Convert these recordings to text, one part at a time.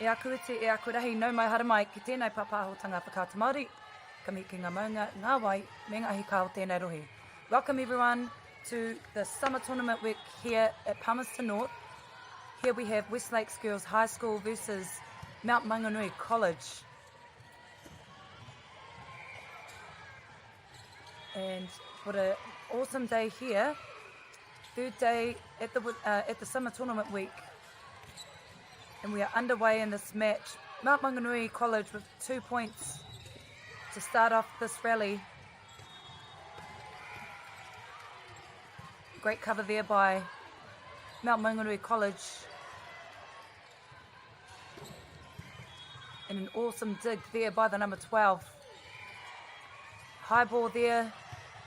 E aku iti, e aku rahi, nau mai haere mai ki tēnei pāpāhotanga Whakaata Māori, ka mihi ki ngā maunga, ngā wai, me ngā ahi kā o tēnei rohe. Welcome everyone to the summer tournament week here at Palmerston North. Here we have West Lakes Girls High School versus Mount Maunganui College. And what an awesome day here. Third day at the, uh, at the summer tournament week. And we are underway in this match. Mount Maunganui College with two points to start off this rally. Great cover there by Mount Maunganui College. And an awesome dig there by the number 12. High ball there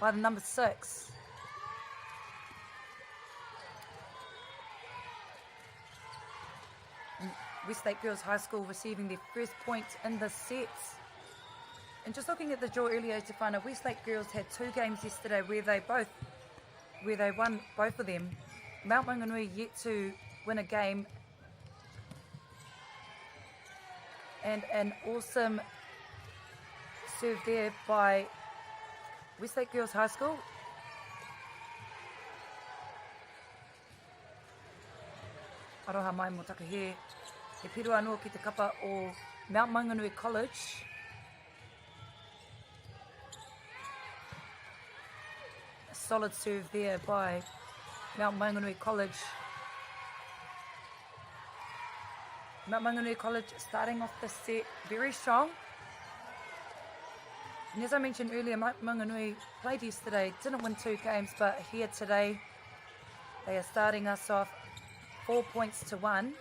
by the number 6. Westlake Girls High School receiving their first point in the set. And just looking at the draw earlier to find out Westlake Girls had two games yesterday where they both where they won both of them. Mount Maunganui yet to win a game. And an awesome serve there by Westlake Girls High School. Aroha mai mo taku hē. He piro anō ki te kapa o Mount Maunganui College. A solid serve there by Mount Maunganui College. Mount Maunganui College starting off the set very strong. And as I mentioned earlier, Mount Maunganui played yesterday, didn't win two games, but here today they are starting us off four points to one.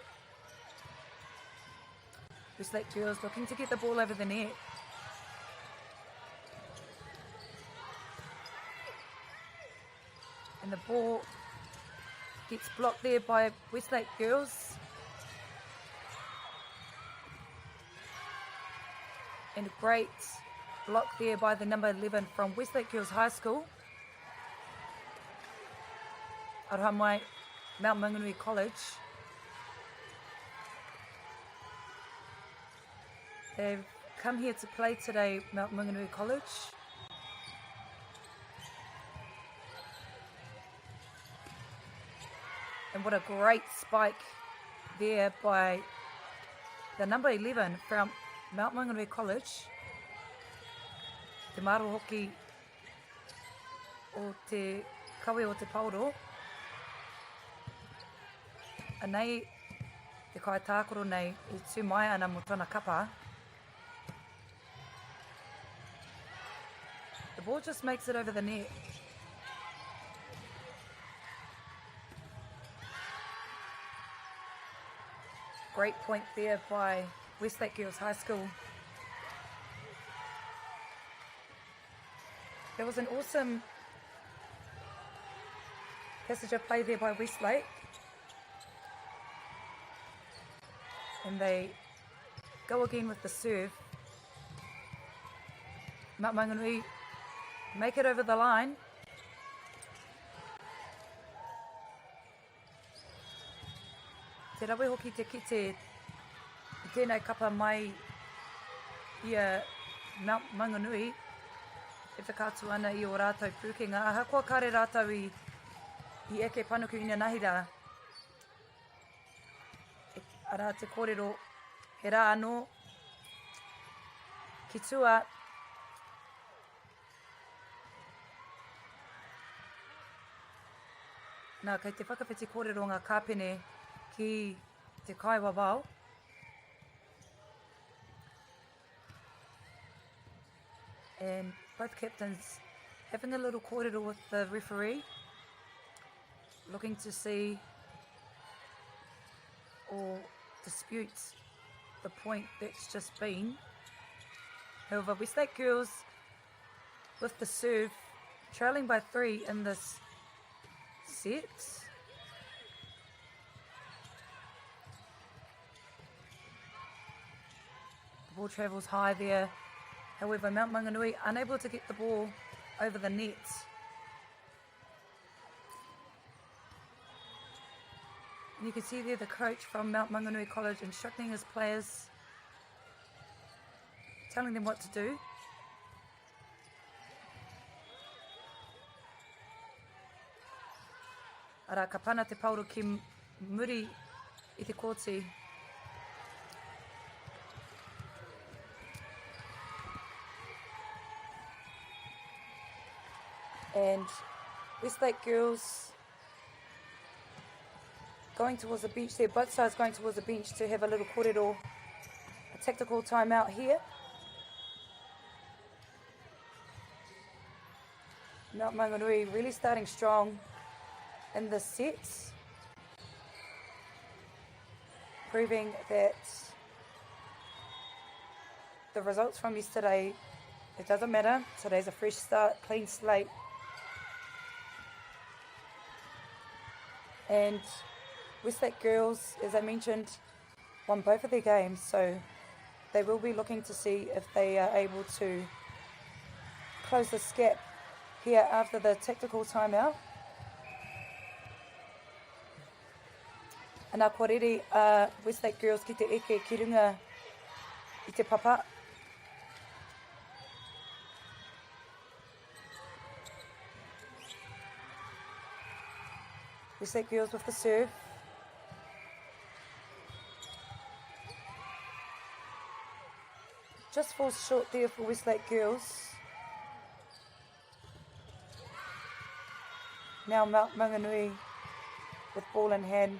Westlake Girls looking to get the ball over the net. And the ball gets blocked there by Westlake Girls. And a great block there by the number 11 from Westlake Girls High School. Aroha mai, Mount Maunganui College. They've come here to play today, Mount Maunganui College. And what a great spike there by the number 11 from Mount Maunganui College. Te maro hoki o te kawe o te paoro. Anei te kaitākaro nei e tū mai ana mō tana kapa. The ball just makes it over the net. Great point there by Westlake Girls High School. There was an awesome passage of play there by Westlake. And they go again with the serve. Mount Maunganui make it over the line. Te rawe hoki te kite i tēnei kapa mai i a Mount Maunganui e whakaatu ana i ō rātou pūkenga. Ahakoa kāre rātou i, i eke panuku inanahi rā, e, arā te kōrero, he rā anō ki tua Nā, kei te whakawhiti kōrero ngā kāpene ki te kaiwawao. And both captains having a little kōrero with the referee, looking to see or dispute the point that's just been. However, Westlake Girls with the serve, trailing by three in this set. The ball travels high there. However, Mount Maunganui unable to get the ball over the net. And you can see there the coach from Mount Maunganui College instructing his players, telling them what to do. Arā, ka pana te paoro ki muri i te kōti. And Westlake girls going towards the bench there, both sides going towards the bench to have a little kōrero, a tactical timeout here. Mount Maunganui really starting strong in the sets, proving that the results from yesterday, it doesn't matter. Today's a fresh start, clean slate. And Westlake girls, as I mentioned, won both of their games, so they will be looking to see if they are able to close this gap here after the tactical timeout. Ana kua rere a Westlake Girls ki te eke ki runga i te papa. Westlake Girls with the serve. Just falls short there for Westlake Girls. Now Mount Maunganui with ball in hand.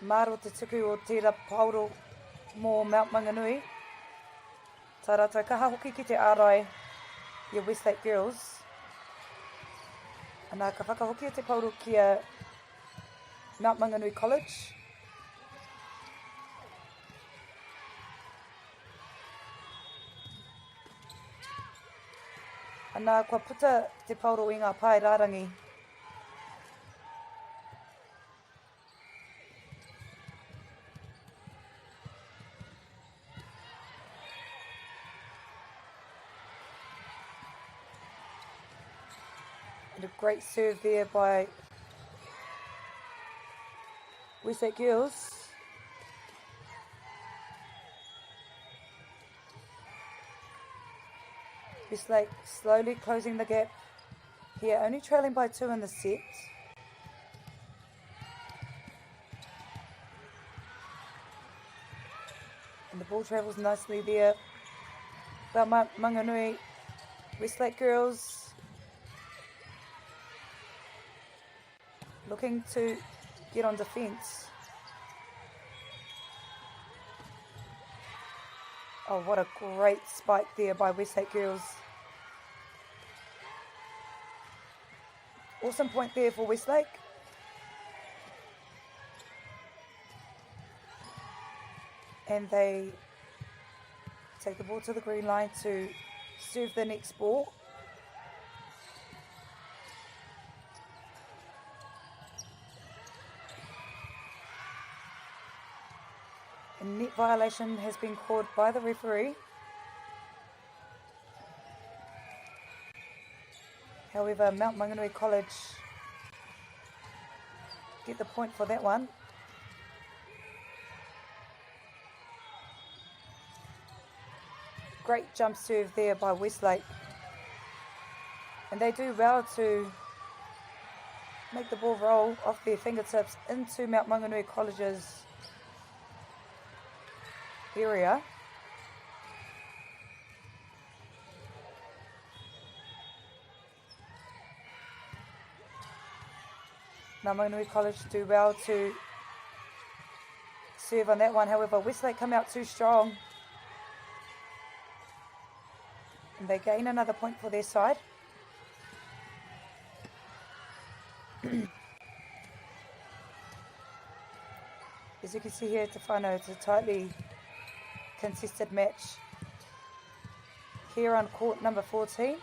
Māro te tuku o tērā paoro mō Mount Maunganui. Tā rātou kaha hoki ki te ārai i a Westlake Girls. Anā, ka whakahokia te paoro ki a Mount Maunganui College. Anā, kua puta te paoro i ngā pae rārangi. And a great serve there by Westlake Girls. Westlake slowly closing the gap here, only trailing by two in the set. And the ball travels nicely there. But Manganui, Westlake girls looking to get on defence. Oh, what a great spike there by Westlake girls. Awesome point there for Westlake. And they take the ball to the green line to serve the next ball. A net violation has been called by the referee. However, Mount Maunganui College get the point for that one. Great jump serve there by Westlake. And they do well to make the ball roll off their fingertips into Mount Maunganui College's area. Mount Maunganui College do well to serve on that one. However, Westlake come out too strong. And they gain another point for their side. As you can see here at the final, it's a tightly contested match here on court number 14.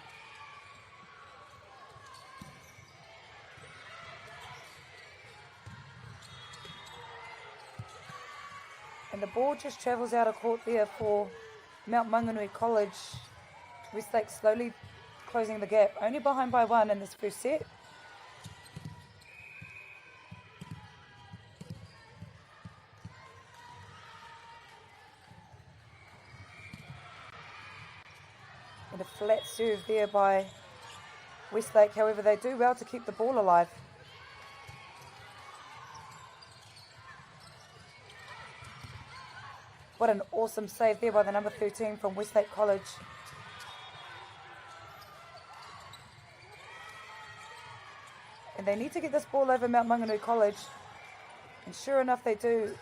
And the ball just travels out of court there for Mount Maunganui College. Westlake slowly closing the gap, only behind by one in this first set. And a flat serve there by Westlake. However, they do well to keep the ball alive. What an awesome save there by the number 13 from Westlake College. And they need to get this ball over Mount Maunganui College. And sure enough, they do.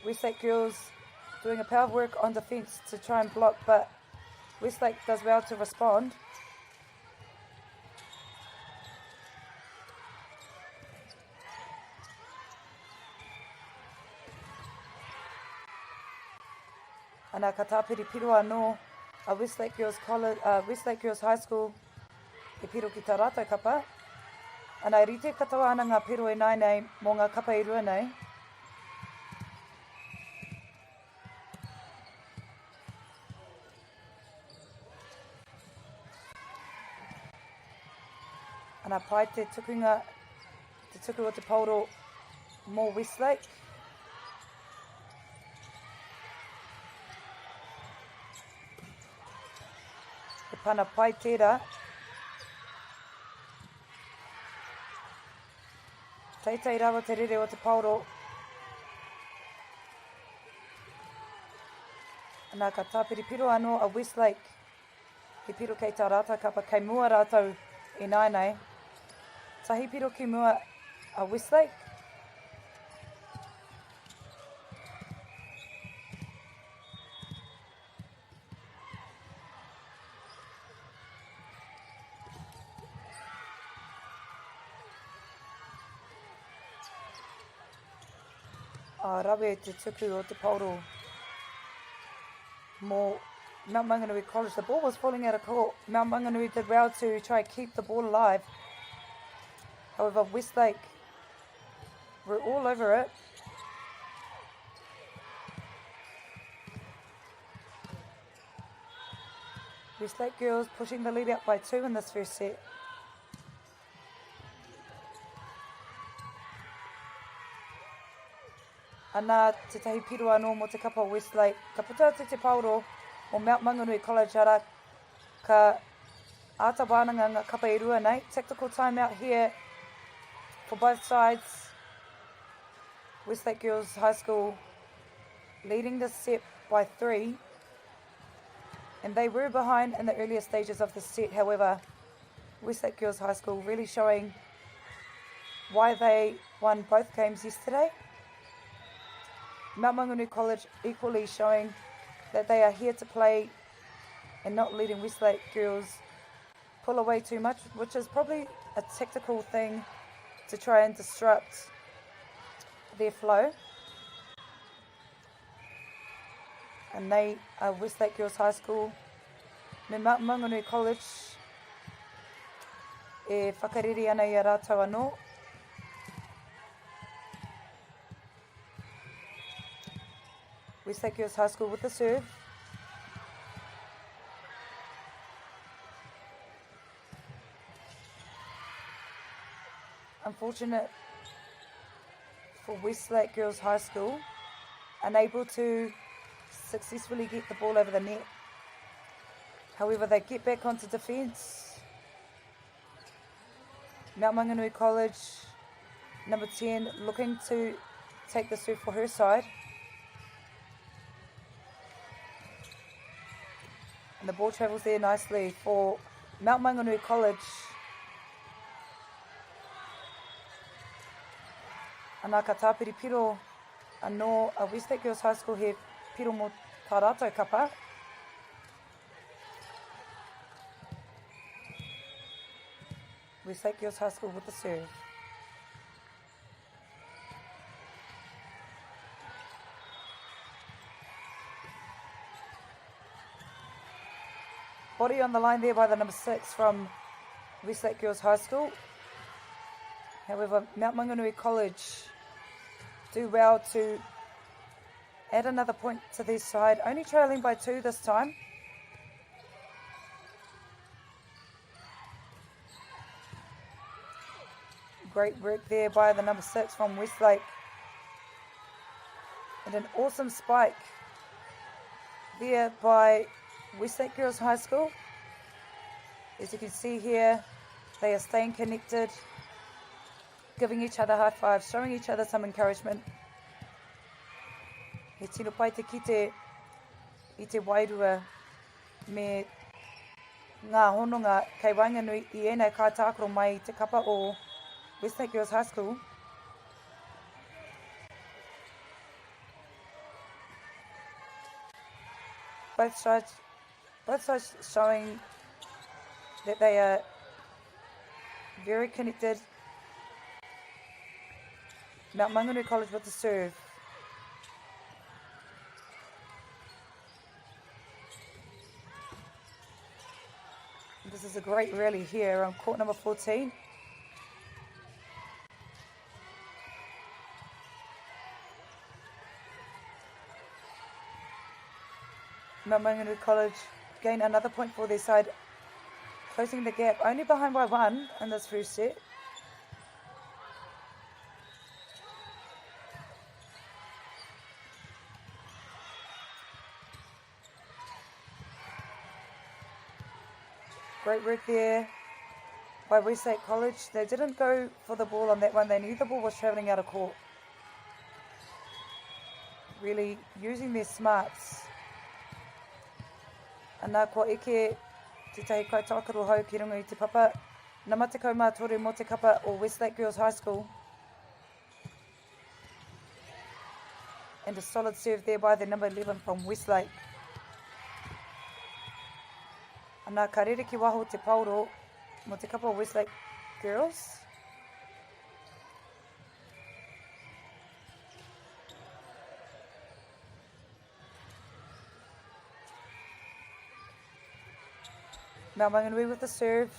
Westlake girls doing a power of work on defence to try and block, but Westlake does well to respond. Ana ka tāpiri piro anō a Westlake Girls, College, uh, Westlake Girls High School e piro ki tā rātou kapa. Ana e rite katoa ana ngā piro e nai nei mō ngā kapa e rua nei. Ana pai te tukunga, te tuku o te paoro mō Westlake. He pana pai tērā. Teitei rawa te rere o te paoro. Nā, ka tāpiri piro anō a Westlake. He piro kei tā rātou kapa, kei mua rātou ināianei. Tahi piro ki mua a Westlake. A rawe te tuku o te paoro mō Mount Maunganui College. The ball was falling out of court. Mount Maunganui did well to try keep the ball alive. However, Westlake were all over it. Westlake girls pushing the lead out by two in this first set. Ana tētahi piro anō mō te kapa o Westlake. Ka puta atu te paoro o Mount Maunganui College arā ka āta wānanga ngā kapa e rua nei. Tactical timeout here for both sides. Westlake Girls High School leading this set by three. And they were behind in the earlier stages of the set, however, Westlake Girls High School really showing why they won both games yesterday. Mount Maunganui College equally showing that they are here to play and not letting Westlake girls pull away too much, which is probably a tactical thing to try and disrupt their flow. And they are Westlake Girls High School me Mount Maunganui College e whakareri ana i a rātou anō. Westlake Girls High School with the serve. Unfortunate for Westlake Girls High School, unable to successfully get the ball over the net. However, they get back onto defence. Mount Maunganui College, number 10, looking to take the serve for her side. And the ball travels there nicely for Mount Maunganui College. Ana ka tāpiri piro anō a Westlake Girls High School he piro mō tā rātou kapa. Westlake Girls High School with the serve. Body on the line there by the number six from Westlake Girls High School. However, Mount Maunganui College do well to add another point to their side, only trailing by two this time. Great work there by the number 6 from Westlake. And an awesome spike there by Westlake Girls High School. As you can see here, they are staying connected, giving each other high fives, showing each other some encouragement. He tino pai te kite i te wairua me ngā hononga kei waenganui i ēnei kaitākaro mai i te kapa o Westlake Girls High School. Both sides, both sides showing that they are very connected. Mount Maunganui College with the serve. This is a great rally here on court number 14. Mount Maunganui College gain another point for their side, closing the gap only behind by one in this first set. Great work there by Westlake College. They didn't go for the ball on that one. They knew the ball was travelling out of court. Really using their smarts. Ana kua eke tētahi kaitākaro hou ki runga i te papa. Nama 13 mō te kapa o Westlake Girls High School. And a solid serve there by the number 11 from Westlake. Ana, ka rere ki waho te paoro mo te kapa o Westlake Girls. Mount Maunganui with the serve.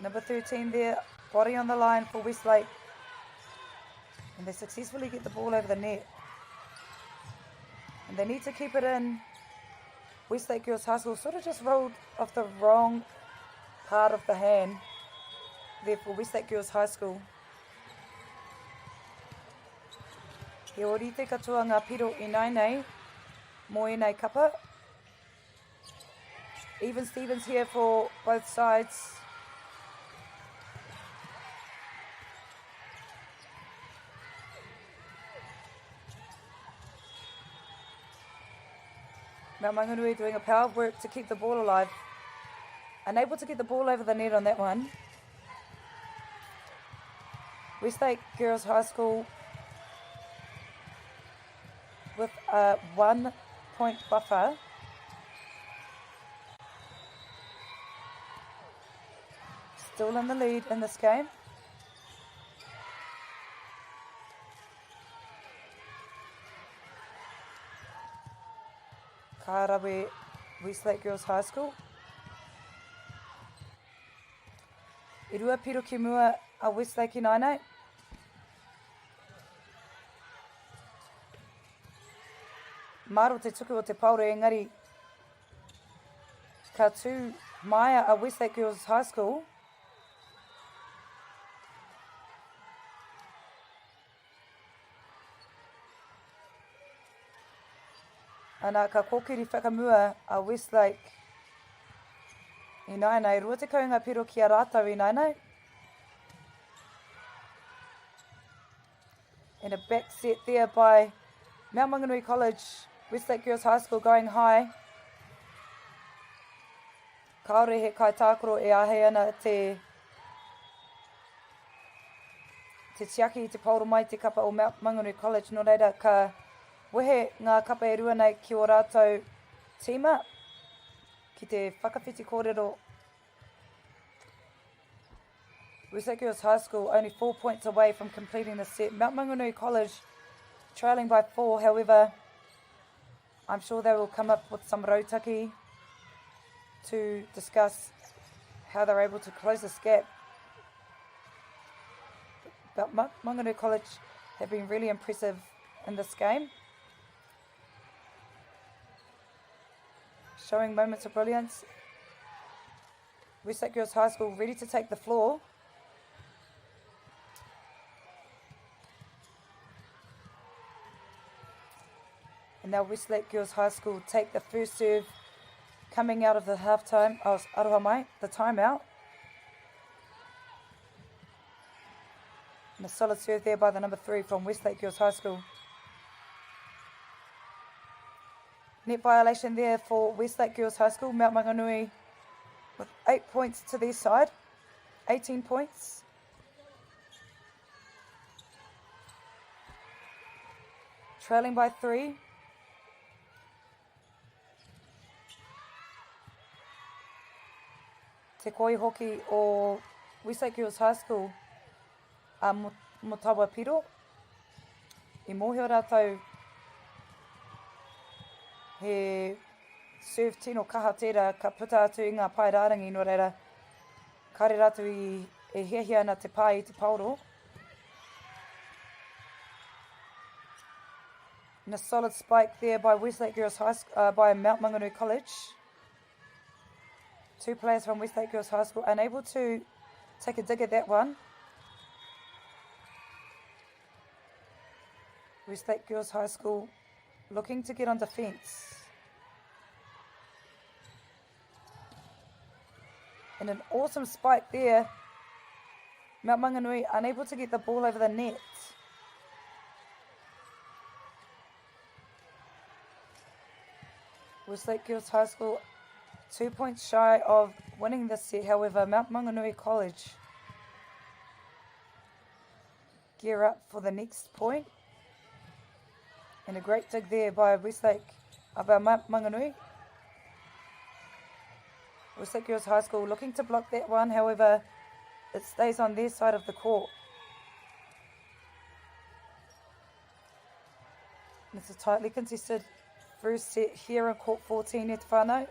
Number 13 there, body on the line for Westlake. And they successfully get the ball over the net. And they need to keep it in. Westlake Girls High School sort of just rolled off the wrong part of the hand. Therefore, Westlake Girls High School. He ōrite katoa ngā piro ināinei mō ēnei kapa. Even Stevens here for both sides. Mount Maunganui doing a power of work to keep the ball alive. Unable to get the ball over the net on that one. Westlake Girls High School with a one point buffer. Still in the lead in this game. Ka rawe Westlake Girls High School. E rua piro ki mua a Westlake ināianei. Maro te tuku o te paore engari ka tū maia a Westlake Girls High School. Ana, ka kōkiri whakamua a Westlake ināianei. 20 ngā piro ki a rātou ināianei. And a back set there by Mount Maunganui College, Westlake Girls High School going high. Kāore he kaitākaro e āhei ana te te tiaki i te paoro mai te kapa o Mount Maunganui College, nō reira ka wehe ngā kapa e rua nei ki ō rātou tīma ki te whakawhiti kōrero. Westlake Girls High School only four points away from completing the set. Mount Maunganui College trailing by four, however, I'm sure they will come up with some rautaki to discuss how they're able to close this gap. But Maunganui College have been really impressive in this game. Showing moments of brilliance. Westlake Girls High School ready to take the floor. And now Westlake Girls High School take the first serve coming out of the halftime, oh, aroha mai, the timeout. And a solid serve there by the number three from Westlake Girls High School. Net violation there for Westlake Girls High School, Mount Maunganui with eight points to their side, 18 points. Trailing by three. Te koi hoki o Westlake Girls High School a Motawa Piro. I mōhio rātou he serve tino kaha tērā ka puta atu i ngā pae rārangi nō reira kāre rātou i e hiahia ana te pā i te paoro. And a solid spike there by Westlake Girls High School, uh, by Mount Maunganui College. Two players from Westlake Girls High School unable to take a dig at that one. Westlake Girls High School looking to get on defence. And an awesome spike there. Mount Maunganui unable to get the ball over the net. Westlake Girls High School two points shy of winning this set. However, Mount Maunganui College gear up for the next point. And a great dig there by Westlake, uh, by Mount Maunganui. Westlake Girls High School looking to block that one. However, it stays on their side of the court. This is tightly contested first set here in court 14 at whānau.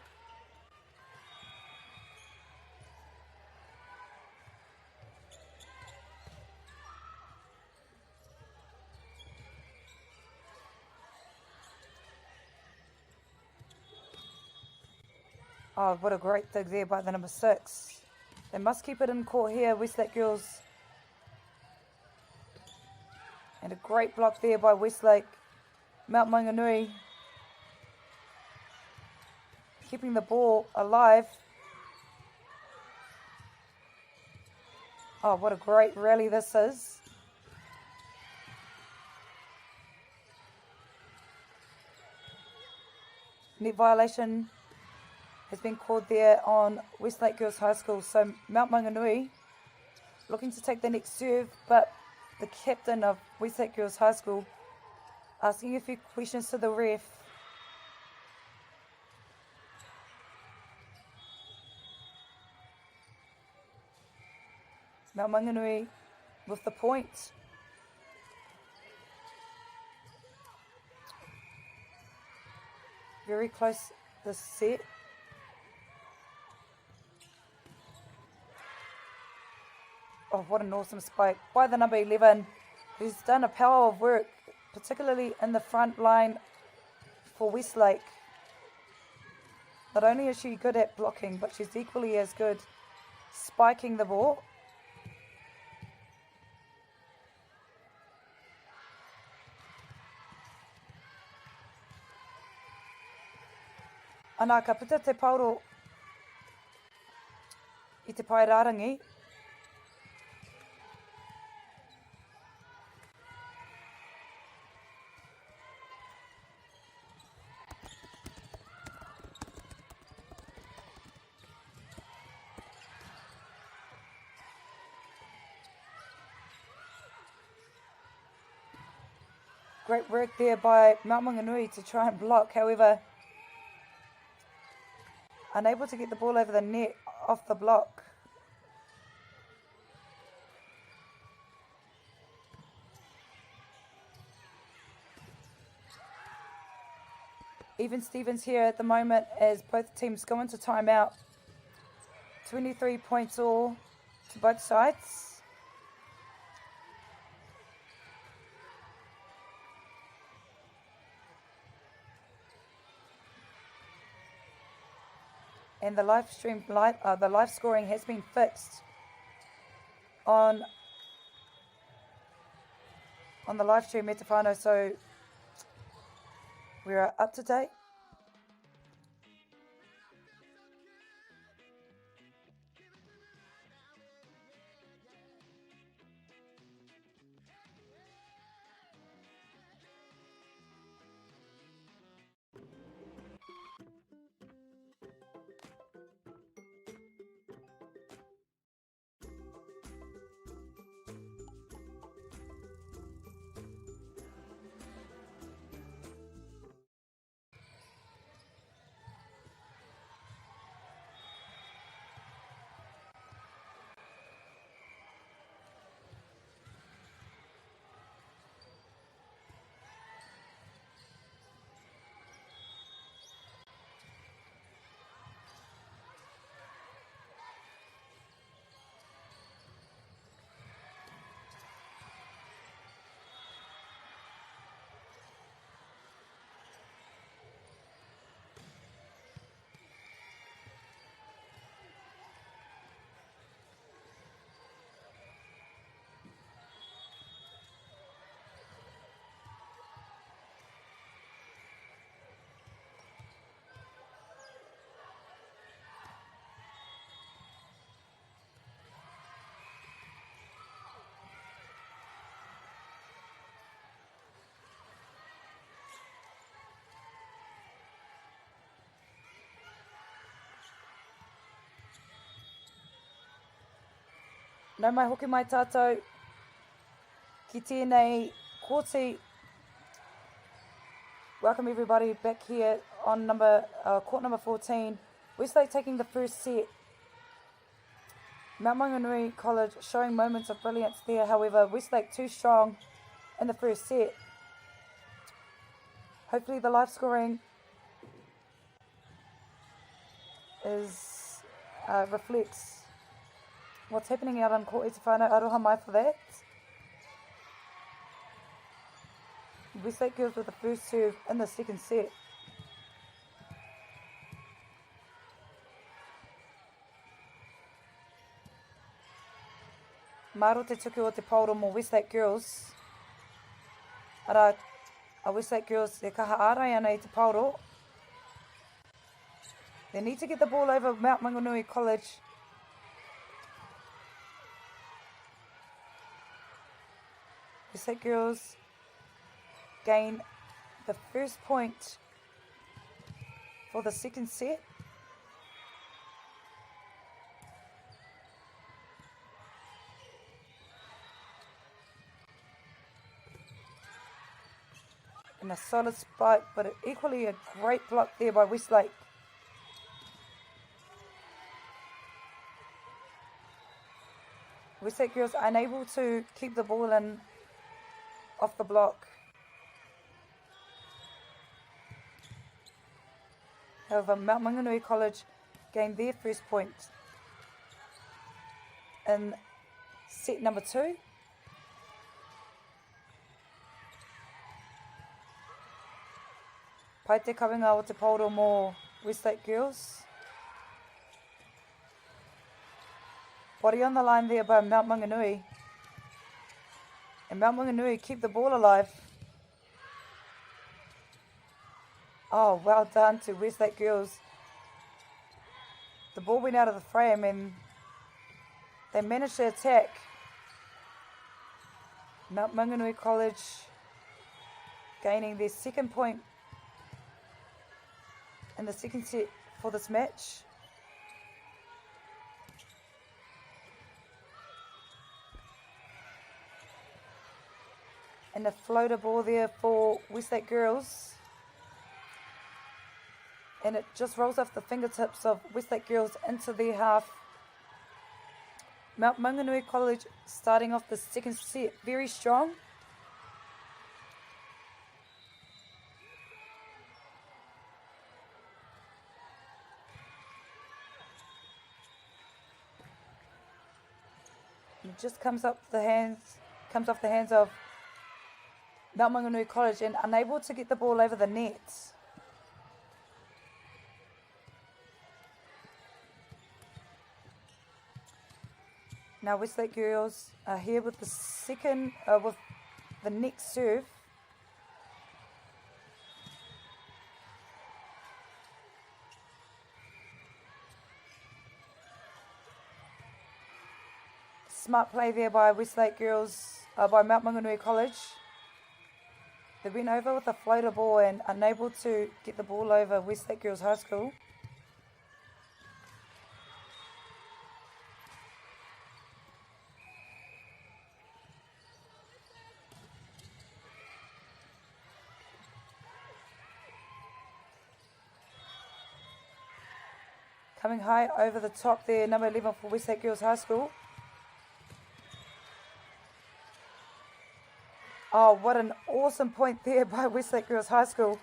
Oh, what a great dig there by the number six. They must keep it in court here, Westlake Girls. And a great block there by Westlake. Mount Maunganui keeping the ball alive. Oh, what a great rally this is. Net violation has been called there on Westlake Girls High School. So Mount Maunganui looking to take the next serve, but the captain of Westlake Girls High School asking a few questions to the ref. Mount Maunganui with the point. Very close this set. Oh, what an awesome spike by the number 11, who's done a power of work, particularly in the front line for Westlake. Not only is she good at blocking, but she's equally as good spiking the ball. Ana, ka puta te paoro i te pae rārangi. Great work there by Mount Maunganui to try and block. However, unable to get the ball over the net off the block. Even Stevens here at the moment as both teams go into timeout. 23 points all to both sides. And the live stream live, uh, the live scoring has been fixed on on the live stream me te whānau, so we are up to date. Nau mai hoki mai tātou ki tēnei kōti. Welcome everybody back here on number uh, court number 14. Westlake taking the first set. Mount Maunganui College showing moments of brilliance there. However, Westlake too strong in the first set. Hopefully the live scoring is uh, reflects what's happening out on court. E te whānau, aroha mai for that. Westlake girls with the first serve in the second set. Maro te tuku o te paoro mō Westlake Girls. Arā, a Westlake Girls e kaha ārai ana i te paoro. They need to get the ball over Mount Maunganui College. Westlake Girls gain the first point for the second set. And a solid spike, but equally a great block there by Westlake. Westlake girls unable to keep the ball in off the block. However, Mount Maunganui College gained their first point in set number two. Pai te kawenga o te paoro mō Westlake Girls. Body on the line there by Mount Maunganui. And Mount Maunganui keep the ball alive. Oh, well done to Westlake Girls. The ball went out of the frame and they managed to attack. Mount Maunganui College gaining their second point in the second set for this match. And a floater ball there for Westlake Girls. And it just rolls off the fingertips of Westlake Girls into their half. Mount Maunganui College starting off the second set very strong. It just comes up the hands, comes off the hands of Mount Maunganui College and unable to get the ball over the net. Now Westlake Girls are here with the second, uh, with the next serve. Smart play there by Westlake Girls, uh, by Mount Maunganui College. They went over with a floater ball and unable to get the ball over Westlake Girls High School. Coming high over the top there, number 11 for Westlake Girls High School. Oh, what an awesome point there by Westlake Girls High School.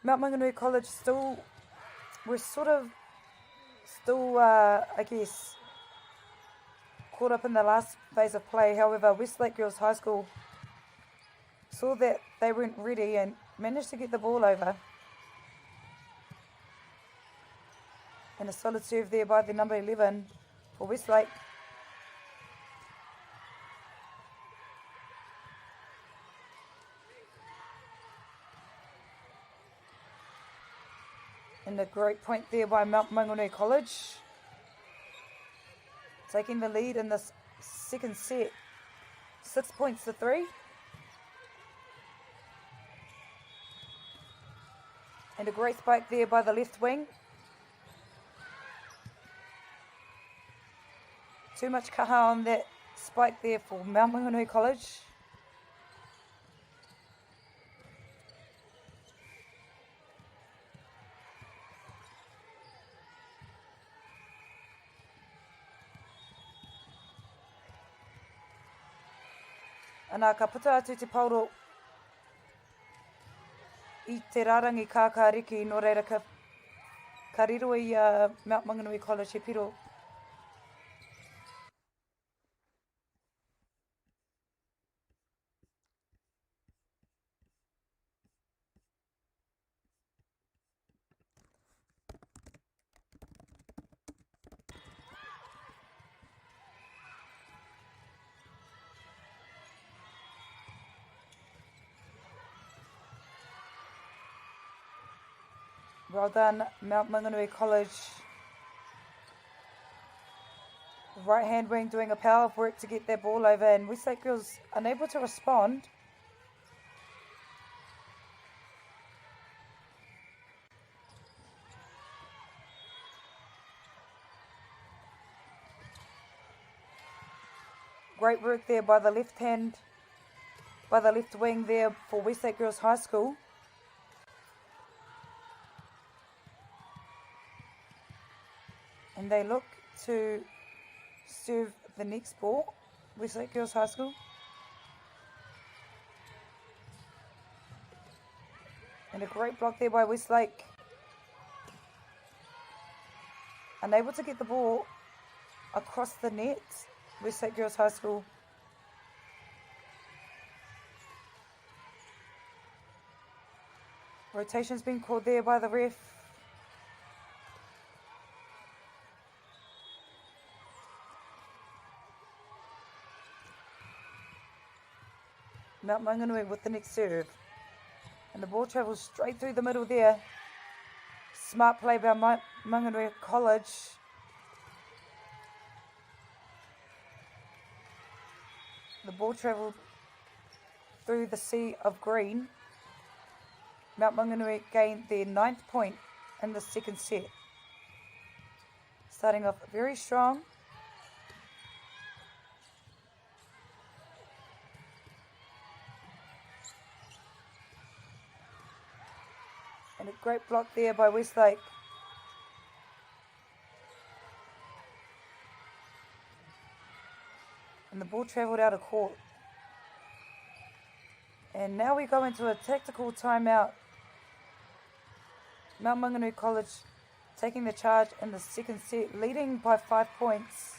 Mount Maunganui College still, we're sort of still, uh, I guess, caught up in the last phase of play. However, Westlake Girls High School saw that they weren't ready and managed to get the ball over. And a solid serve there by the number 11 for Westlake. And a great point there by Mount Maunganui College. Taking the lead in this second set. 6 points to 3. And a great spike there by the left wing. Too much kaha on that spike there for Mount Maunganui College. Ana, ka puta atu te paoro i te rārangi kākāriki, nō reira ka, ka riro i a Mount Maunganui College he piro. Well done, Mount Maunganui College. Right hand wing doing a power of work to get that ball over, and Westlake Girls unable to respond. Great work there by the left hand, by the left wing there for Westlake Girls High School. And they look to serve the next ball, Westlake Girls High School. And a great block there by Westlake. Unable to get the ball across the net, Westlake Girls High School. Rotation's been called there by the ref. Mount Maunganui with the next serve. And the ball travels straight through the middle there. Smart play by Mount Maunganui College. The ball travelled through the sea of green. Mount Maunganui gained their ninth point in the second set. Starting off very strong. And a great block there by Westlake. And the ball travelled out of court. And now we go into a tactical timeout. Mount Maunganui College taking the charge in the second set, leading by 5 points.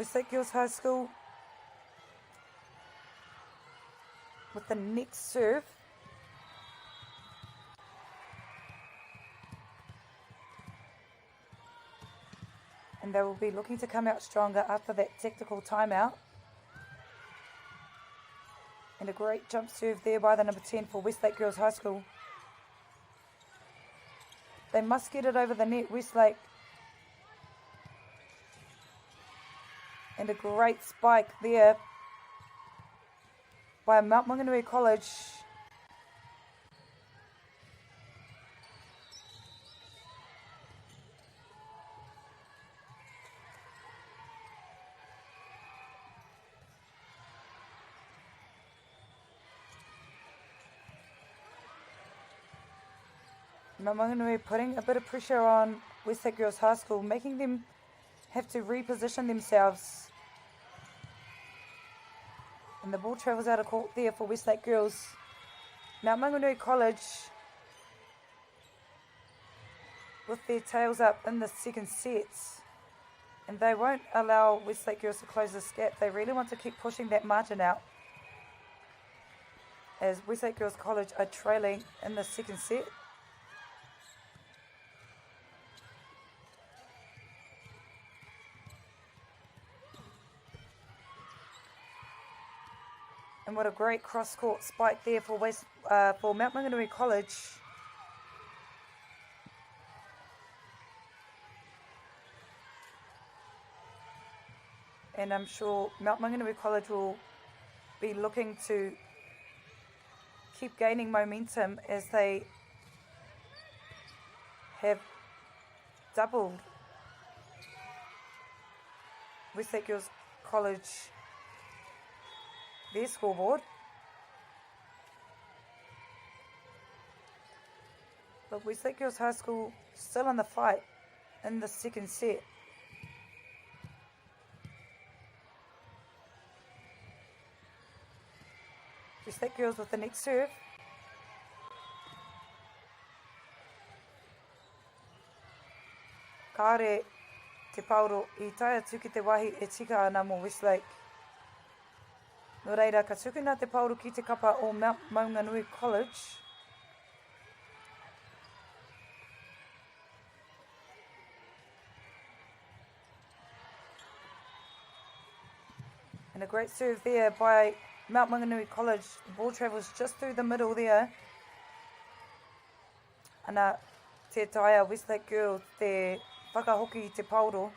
Westlake Girls High School with the next serve. And they will be looking to come out stronger after that tactical timeout. And a great jump serve there by the number 10 for Westlake Girls High School. They must get it over the net, Westlake. And a great spike there by Mount Maunganui College. Mount Maunganui putting a bit of pressure on Westlake Girls High School, making them have to reposition themselves. And the ball travels out of court there for Westlake Girls. Mount Maunganui College with their tails up in the second set. And they won't allow Westlake Girls to close this gap. They really want to keep pushing that margin out. As Westlake Girls College are trailing in the second set. And what a great cross-court spike there for West, uh, for Mount Maunganui College. And I'm sure Mount Maunganui College will be looking to keep gaining momentum as they have doubled Westlake Girls College their scoreboard. But Westlake Girls High School still in the fight in the second set. Westlake Girls with the next serve. Kāre te paoro i tae atu ki te wāhi e tika ana mō Westlake. Nō reira, ka tukuna te paoro ki te kapa o Mount Maunganui College. And a great serve there by Mount Maunganui College. The ball travels just through the middle there. Ana, te taea Westlake Girls te whakahoki i te paoro.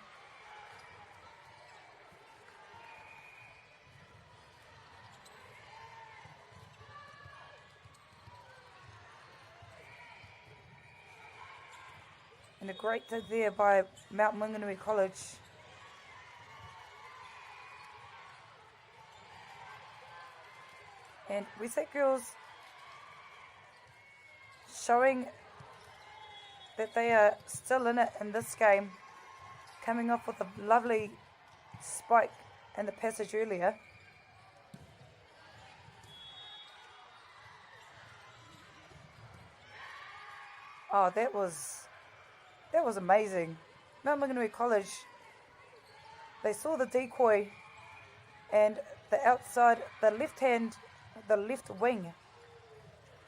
And a great dig there by Mount Maunganui College. And Westlake Girls showing that they are still in it in this game, coming off with a lovely spike in the passage earlier. Oh, that was that was amazing. Mount Maunganui College, they saw the decoy and the outside, the left hand, the left wing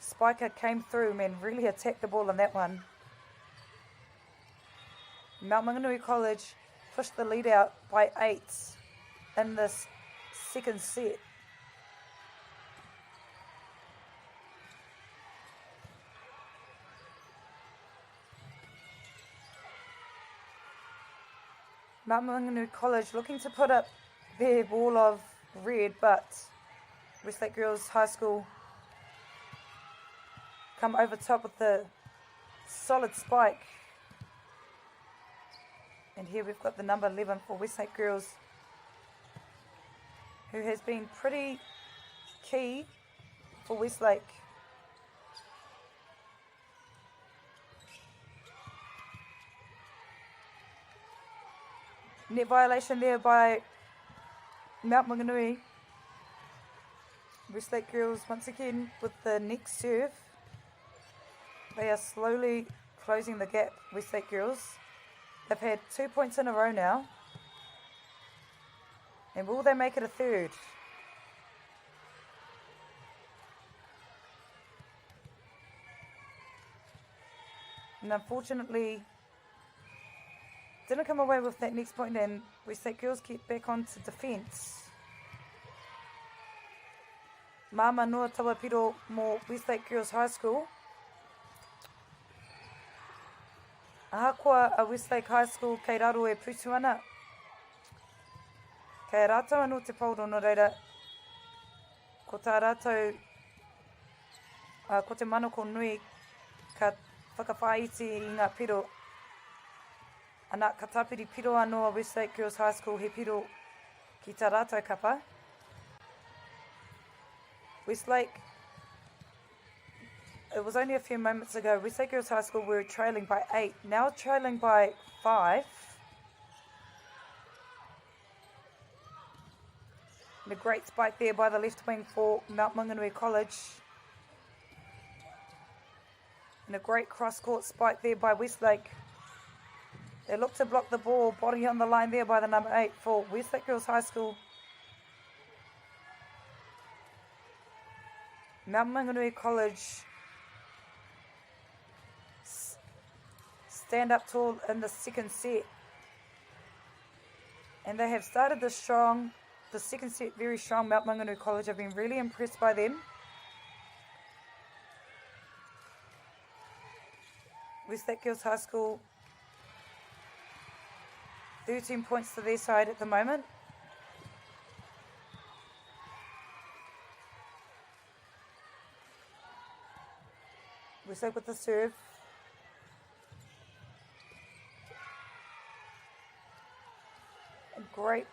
Spiker came through and really attacked the ball in that one. Mount Maunganui College pushed the lead out by eight in this second set. Mount Maunganui College looking to put up their wall of red, but Westlake Girls High School come over top with the solid spike. And here we've got the number 11 for Westlake Girls, who has been pretty key for Westlake. Net violation there by Mount Maunganui. Westlake Girls once again with the next serve. They are slowly closing the gap, Westlake Girls. They've had two points in a row now. And will they make it a third? And unfortunately, didn't come away with that next point and Westlake Girls get back onto defence. Māmā noa taua piro mō Westlake Girls High School. Ahakoa a Westlake High School kei raro e putu ana, kei a rātou anō te paoro nō reira, ko tā rātou, uh, ko te manako nui ka whakawhāiti i ngā piro. Ana, ka tāpiri piro anō a Westlake Girls High School he piro ki tā rātou kapa. Westlake, it was only a few moments ago, Westlake Girls High School were trailing by eight, now trailing by five. And a great spike there by the left wing for Mount Maunganui College. And a great cross-court spike there by Westlake. They look to block the ball, body on the line there by the number 8 for Westlake Girls High School. Mount Maunganui College stand up tall in the second set. And they have started the strong, the second set very strong. Mount Maunganui College, I've been really impressed by them. Westlake Girls High School, 13 points to their side at the moment. Westlake with the serve. And great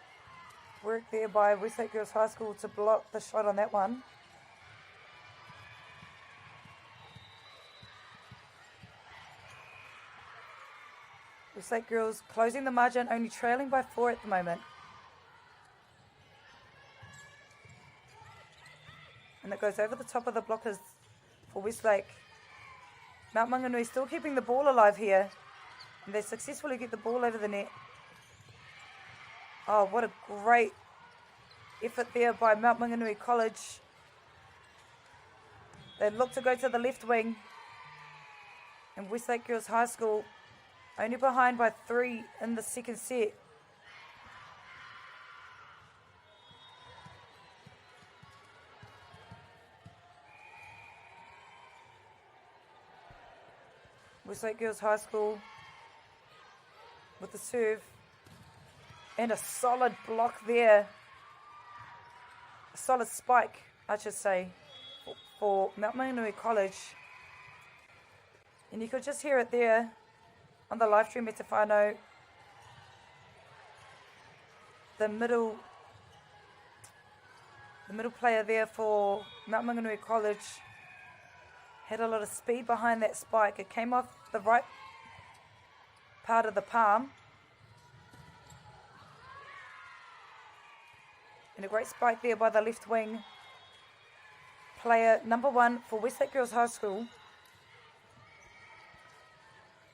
work there by Westlake Girls High School to block the shot on that one. Westlake Girls closing the margin, only trailing by four at the moment. And it goes over the top of the blockers for Westlake. Mount Maunganui still keeping the ball alive here. And they successfully get the ball over the net. Oh, what a great effort there by Mount Maunganui College. They look to go to the left wing. And Westlake Girls High School only behind by three in the second set. Westlake Girls High School with the serve and a solid block there. A solid spike, I should say, for Mount Maunganui College. And you could just hear it there on the live stream, e te whānau. The middle, the middle player there for Mount Maunganui College had a lot of speed behind that spike. It came off the right part of the palm. And a great spike there by the left wing player number one for Westlake Girls High School.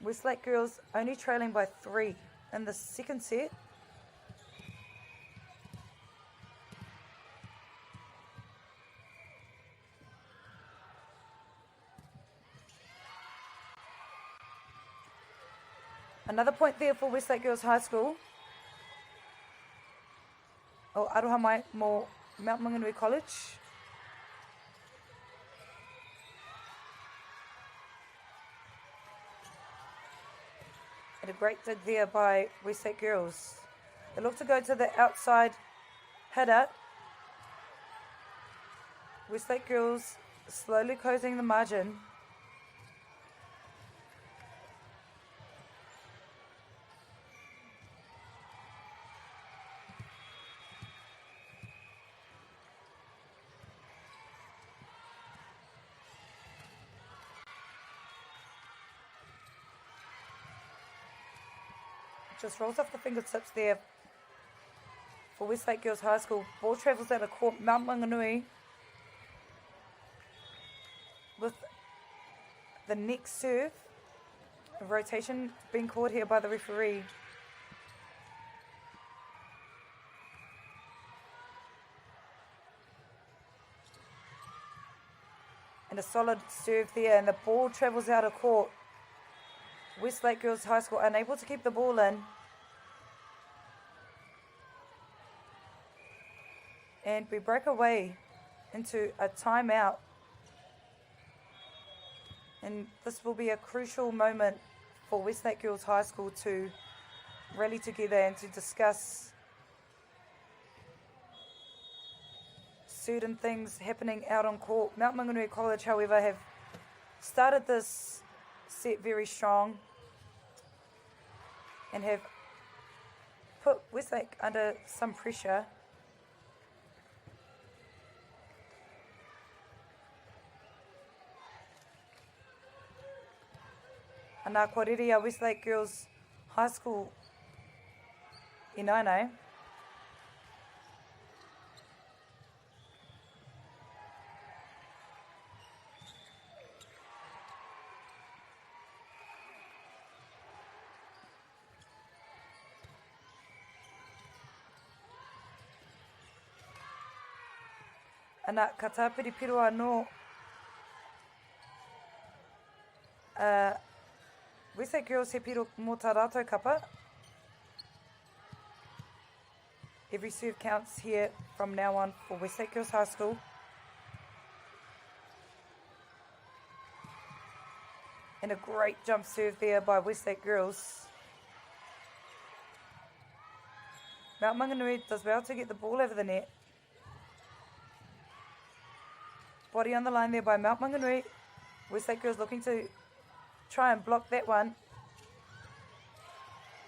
Westlake Girls only trailing by three in the second set. Another point there for Westlake Girls High School. Oh, aroha mai mō Mount Maunganui College. And a great dig there by Westlake Girls. They look to go to the outside hitter. Westlake Girls slowly closing the margin. Just rolls off the fingertips there for Westlake Girls High School. Ball travels out of court, Mount Maunganui with the next serve. A rotation being called here by the referee. And a solid serve there, and the ball travels out of court. Westlake Girls High School unable to keep the ball in. And we break away into a timeout. And this will be a crucial moment for Westlake Girls High School to rally together and to discuss certain things happening out on court. Mount Maunganui College, however, have started this set very strong and have put Westlake under some pressure. Ana, kua rere a Westlake Girls High School ināianei. Ana, ka tāpiri piro anō a Westlake Girls he piro mō tā rātou kapa. Every serve counts here from now on for Westlake Girls High School. And a great jump serve there by Westlake Girls. Mount Maunganui does well to get the ball over the net. Body on the line there by Mount Maunganui. Westlake Girls looking to try and block that one.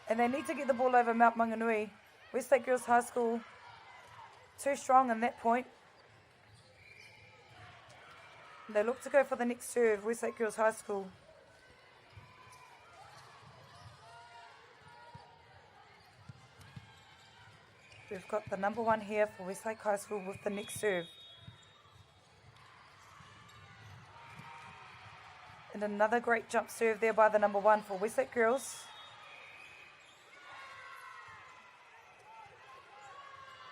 And they need to get the ball over Mount Maunganui. Westlake Girls High School too strong in that point. They look to go for the next serve, Westlake Girls High School. We've got the number one here for Westlake High School with the next serve. And another great jump serve there by the number one for Westlake Girls.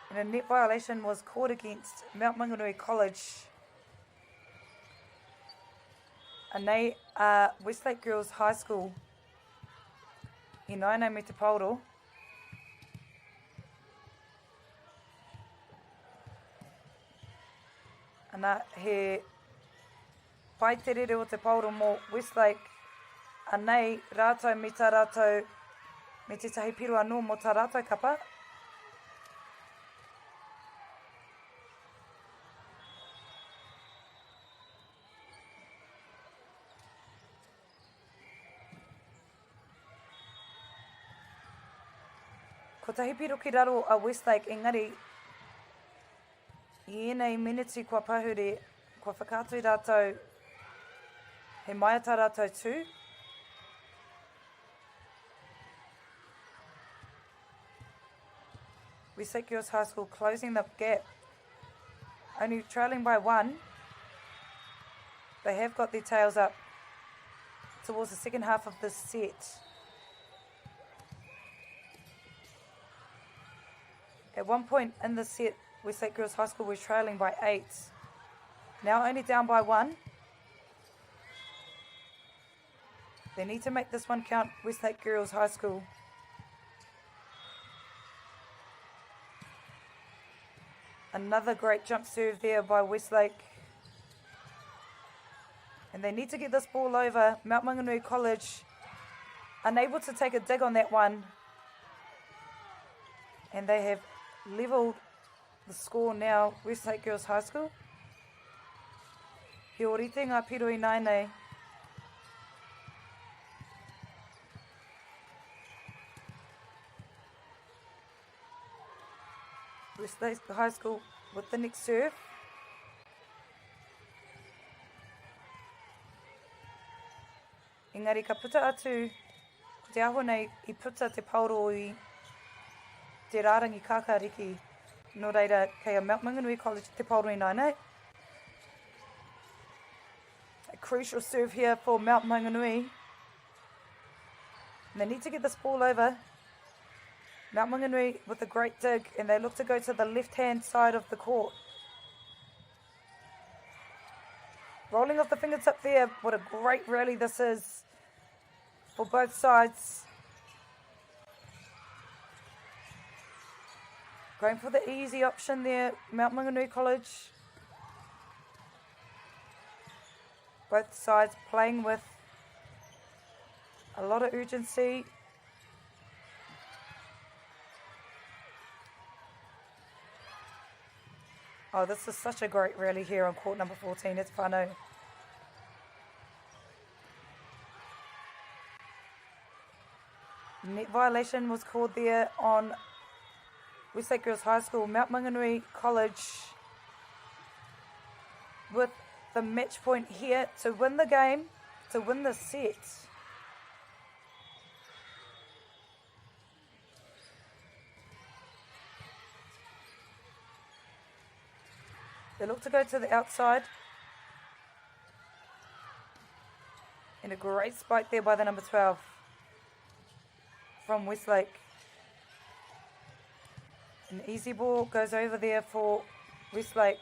And a net violation was called against Mount Maunganui College. And they are Westlake Girls High School i Naina me te Paoro. Ana, he pai te rere o te paoro mō Westlake, anei rātou me tā rātou, me tētahi piro anō mō tā rātou kapa. Kotahi piro ki raro a Westlake engari i ēnei meneti kua pahure, kua whakaatu rātou he maia tā rātou tū. Westlake Girls High School closing the gap, only trailing by one. They have got their tails up towards the second half of this set. At one point in the set, Westlake Girls High School were trailing by eight. Now only down by one. They need to make this one count, Westlake Girls High School. Another great jump serve there by Westlake. And they need to get this ball over. Mount Maunganui College unable to take a dig on that one. And they have levelled the score now, Westlake Girls High School. He orite ngā piro i nei. Westlake High School with the next serve. Engari ka puta atu, ko te aho nei i puta te paoro i te rārangi kākāriki, nō reira kei a Mount Maunganui College te paoro ināianei. A crucial serve here for Mount Maunganui. And they need to get this ball over. Mount Maunganui with a great dig, and they look to go to the left-hand side of the court. Rolling off the fingertip there. What a great rally this is for both sides. Going for the easy option there, Mount Maunganui College. Both sides playing with a lot of urgency. Oh, this is such a great rally here on court number 14. It's whānau. Net violation was called there on Westlake Girls High School, Mount Maunganui College with the match point here to win the game, to win the set. They look to go to the outside. And a great spike there by the number 12 from Westlake. An easy ball goes over there for Westlake.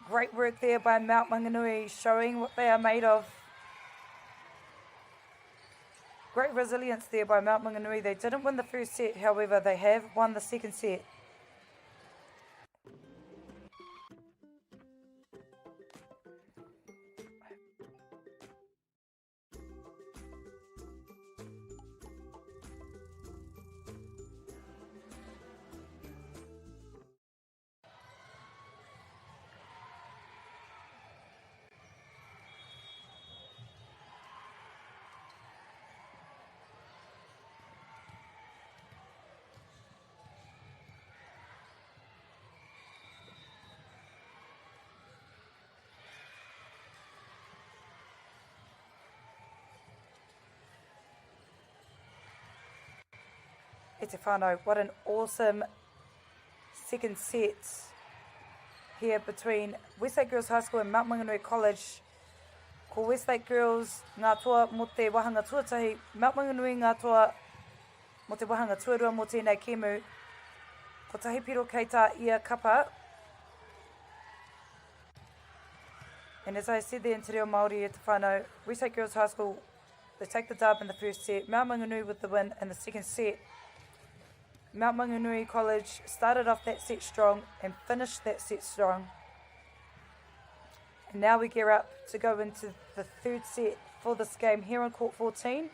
Great work there by Mount Maunganui, showing what they are made of. Great resilience there by Mount Maunganui. They didn't win the first set, however, they have won the second set. E te whānau, what an awesome second set here between Westlake Girls High School and Mount Maunganui College. Ko Westlake Girls ngā toa mō te wāhanga tuatahi, Mount Maunganui ngā toa mō te wāhanga tuarua mō tēnei kēmu. Kotahi piro kei tā ia kapa. And as I said there in Te Reo Māori e te whānau, Westlake Girls High School, they take the dub in the first set, Mount Maunganui with the win in the second set. Mount Maunganui College started off that set strong and finished that set strong. And now we gear up to go into the third set for this game here on court 14.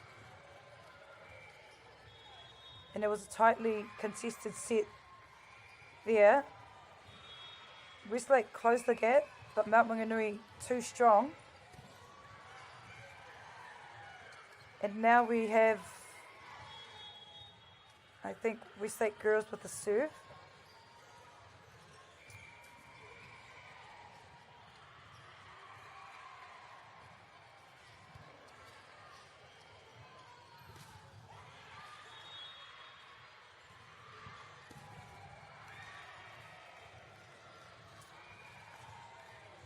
And it was a tightly contested set there. Westlake closed the gap, but Mount Maunganui too strong. And now we have, I think, Westlake girls with the serve.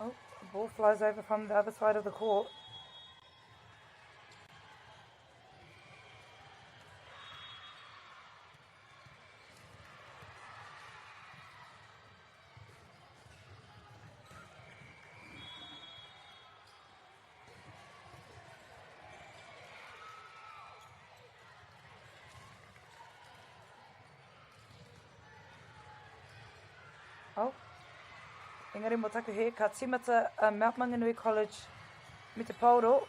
Oh, the ball flies over from the other side of the court. Oh, engari mō taku hē, ka tīmata a Mount Maunganui College me te paoro.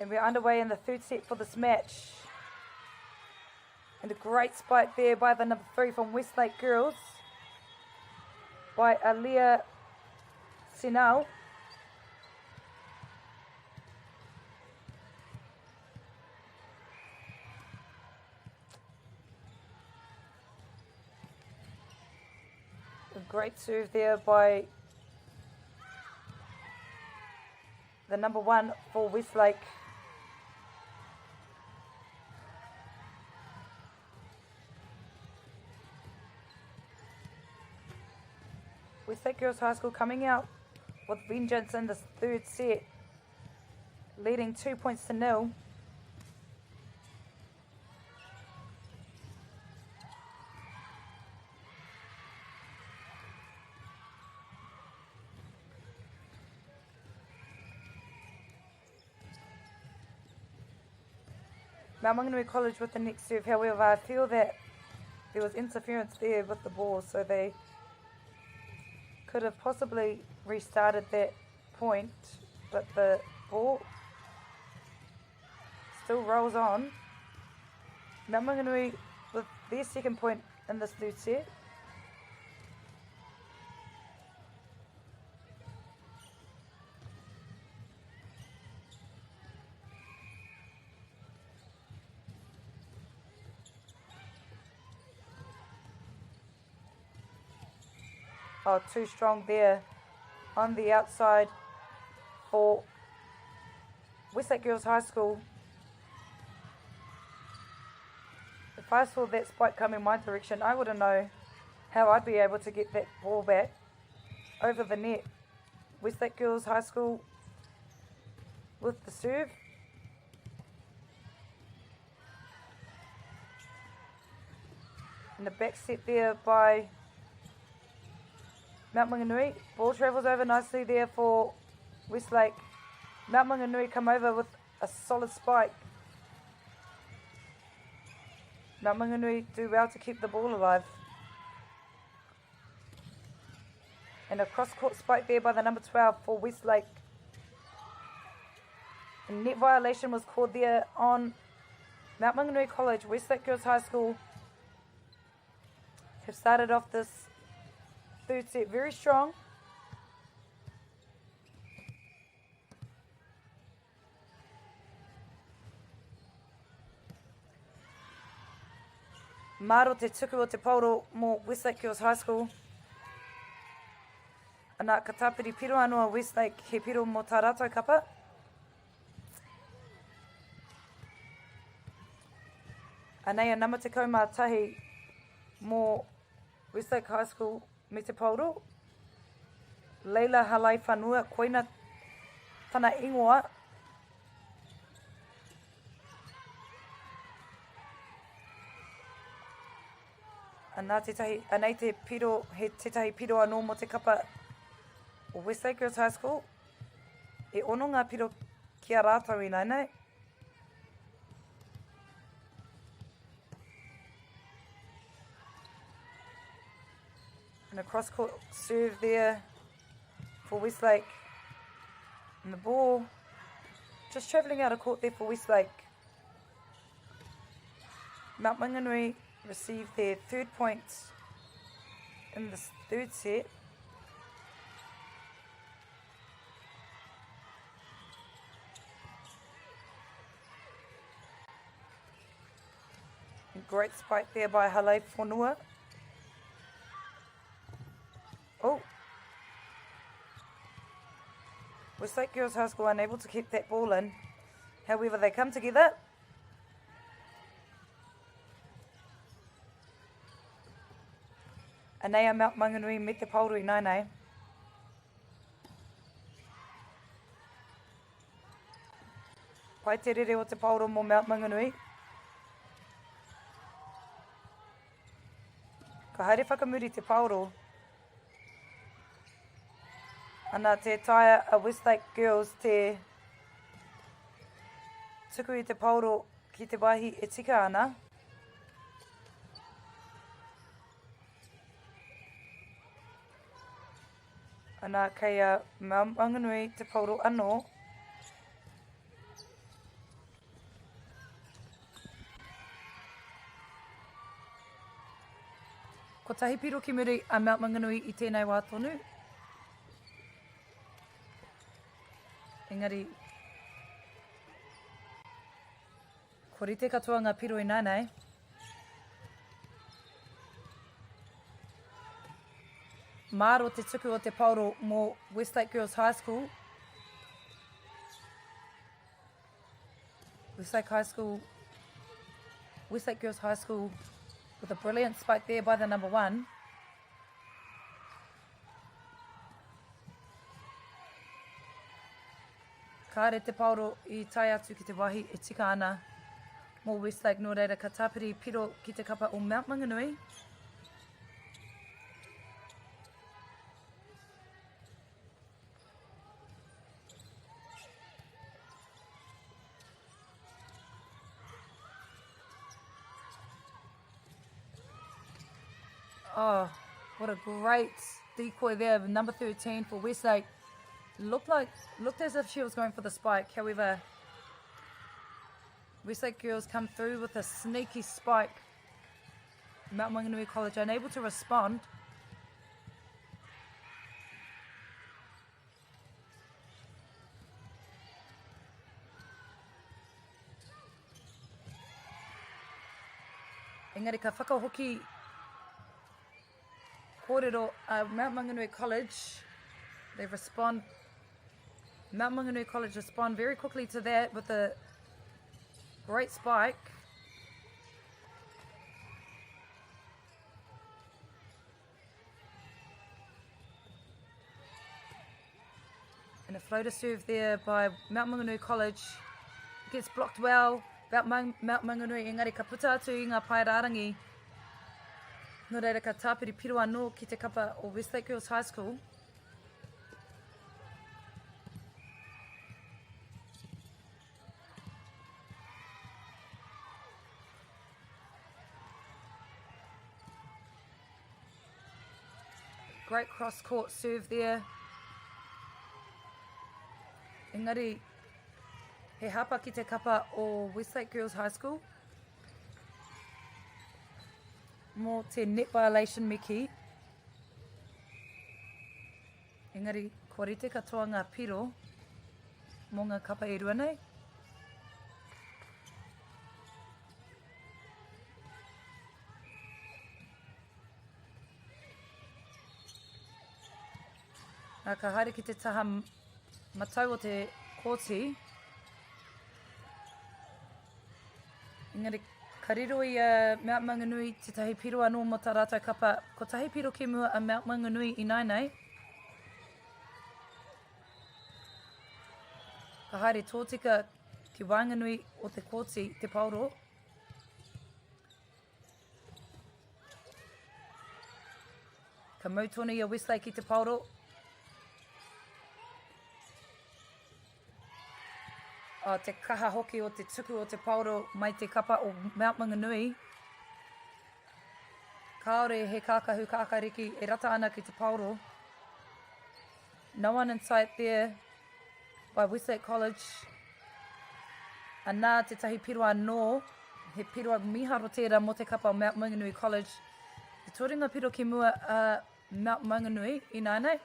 And we're underway in the third set for this match. And a great spike there by the number 3 from Westlake Girls by Aaliyah Sinal. A great serve there by the number 1 for Westlake. Westlake Girls High School coming out with vengeance in this third set, leading 2 points to nil. Mount Maunganui College with the next serve. However, I feel that there was interference there with the ball, so they could have possibly restarted that point, but the ball still rolls on. Mount Maunganui with their second point in this third set. Oh, too strong there on the outside for Westlake Girls High School. If I saw that spike coming my direction, I wouldn't know how I'd be able to get that ball back over the net. Westlake Girls High School with the serve. And the back set there by Mount Maunganui. Ball travels over nicely there for Westlake. Mount Maunganui come over with a solid spike. Mount Maunganui do well to keep the ball alive. And a cross-court spike there by the number 12 for Westlake. A net violation was called there on Mount Maunganui College, Westlake Girls High School have started off this third set very strong. Maro te tuku o te paoro mō Westlake Girls High School. Ana, ka tāpiri piro anō a Westlake he piro mō tā rātou kapa. Anei a nama 11 mō Westlake High School me te paoro. Leila Halaiwhanua, koina tana ingoa. Anā tētahi, anei te piro, he tētahi piro anō mō te kapa o Westlake Girls High School. E ono ngā piro ki a rātou ināianei. And a cross court serve there for Westlake. And the ball just travelling out of court there for Westlake. Mount Maunganui received their third point in this third set. Great spike there by Hale Fonua. Oh. Westlake Girls High School unable to keep that ball in. However, they come together. Anei a Mount Maunganui me te paoro ināianei. Pai te rere o te paoro mō Mount Maunganui. Ka haere whakamuri te paoro. Ana tē taea a Westlake Girls te tuku i te paoro ki te wāhi e tika ana. Ana kei a Mount Maunganui te paoro anō. Kotahi piro ki muri a Mount Maunganui i tēnei wā tonu. Engari, kua rite katoa ngā piro ināianei. Māro te tuku o te paoro mō Westlake Girls High School. Westlake High School, Westlake Girls High School with a brilliant spike there by the number one. Kāre te paoro i tae atu ki te wāhi e tika ana mō Westlake, nō reira ka tāpiri piro ki te kapa o Mount Maunganui. Oh, what a great decoy there, number 13 for Westlake. Looked like looked as if she was going for the spike. However, Westlake girls come through with a sneaky spike. Mount Maunganui College unable to respond. Engari ka whakahoki kōrero a Mount Maunganui College. They respond, Mount Maunganui College respond very quickly to that with a great spike. And a floater serve there by Mount Maunganui College. Gets blocked well. Mount, Mang Mount Maunganui engari ka puta atu i ngā pae rārangi. Nō reira ka tāpiri piro anō ki te kapa o Westlake Girls High School. Great cross court serve there. Engari, he hapa ki te kapa o Westlake Girls High School. Mō te net violation me kī. Engari, kua rite katoa ngā piro mō ngā kapa e rua nei. Nā, ka haere ki te taha matau o te kōti. Engari, ka riro i a Mount Maunganui tētahi piro anō mō tā rātou kapa. Kotahi piro ki mua a Mount Maunganui ināinei. Ka haere tōtika ki waenganui o te kōti, te paoro. Ka mau tonu i a Westlake ki te paoro. Oh, te kaha hoki o te tuku o te paoro mai te kapa o Mount Maunganui. Kāore he kākahu kākariki e rata ana ki te paoro. No one in sight there by Westlake College. Anā tētahi piro anō, he piro mīharo tērā mō te kapa o Mount Maunganui College. Te torenga piro ki mua a Mount Maunganui ināianei.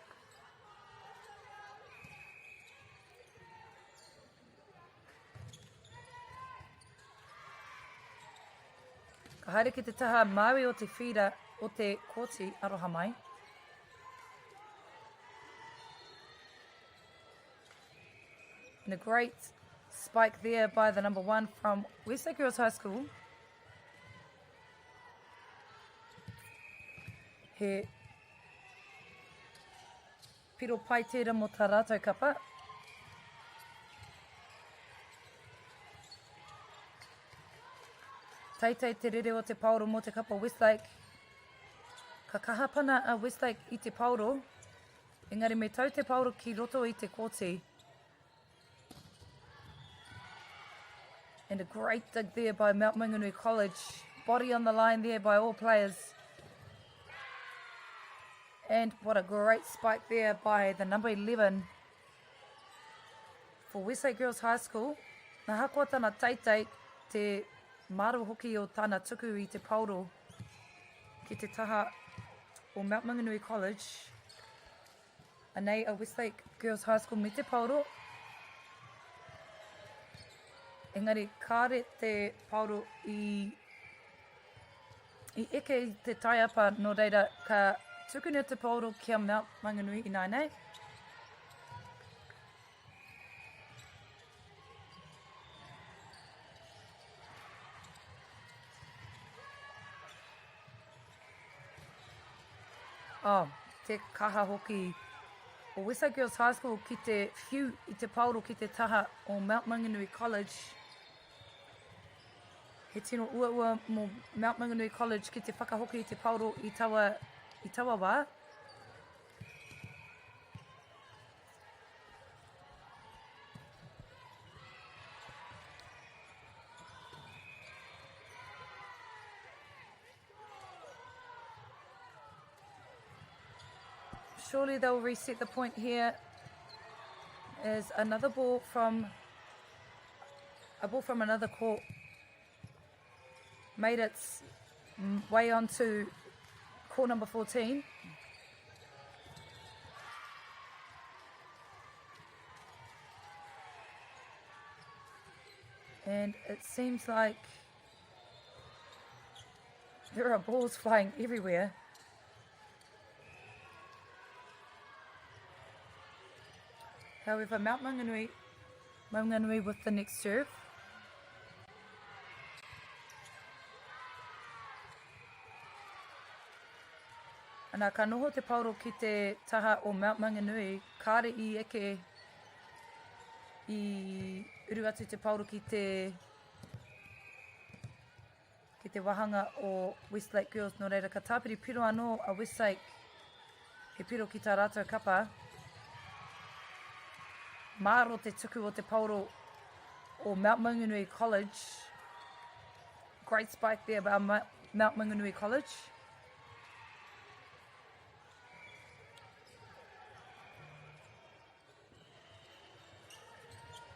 Ka haere ki te taha Māui o te whīra o te kōti aroha mai. And a great spike there by the number one from Westlake Girls High School. He piro pai tērā mō tā rātou kapa. Teitei te rere o te paoro mō te kapa Westlake. Ka kaha pana a Westlake i te paoro, engari me tau te paoro ki roto i te kōti. And a great dig there by Mount Maunganui College. Body on the line there by all players. And what a great spike there by the number 11 for Westlake Girls High School. Nā hakoa tana teitei, te maro hoki o tana tuku i te paoro ki te taha o Mount Maunganui College. Anei a Westlake Girls High School me te paoro. Engari kāre te paoro i i eke i te taiapa, nō reira ka tukuna te paoro ki a Mount Maunganui ināianei. Oh, te kaha hoki o Westlake Girls High School ki te whiu i te paoro ki te taha o Mount Maunganui College. He tino uaua mō Mount Maunganui College ki te whakahoki i te paoro i taua, i taua wā. Surely they'll reset the point here. Is another ball from a ball from another court made its way onto court number 14. And it seems like there are balls flying everywhere. However, Mount Maunganui, Maunganui with the next serve. Ana, ka noho te paoro ki te taha o Mount Maunganui, kāre i eke i uru atu te paoro ki te ki te wahanga o Westlake Girls, nō reira ka tāpiri piro anō a Westlake, he piro ki tā rātou kapa. Māro te tuku o te paoro o Mount Maunganui College. Great spike there by Mount Maunganui College.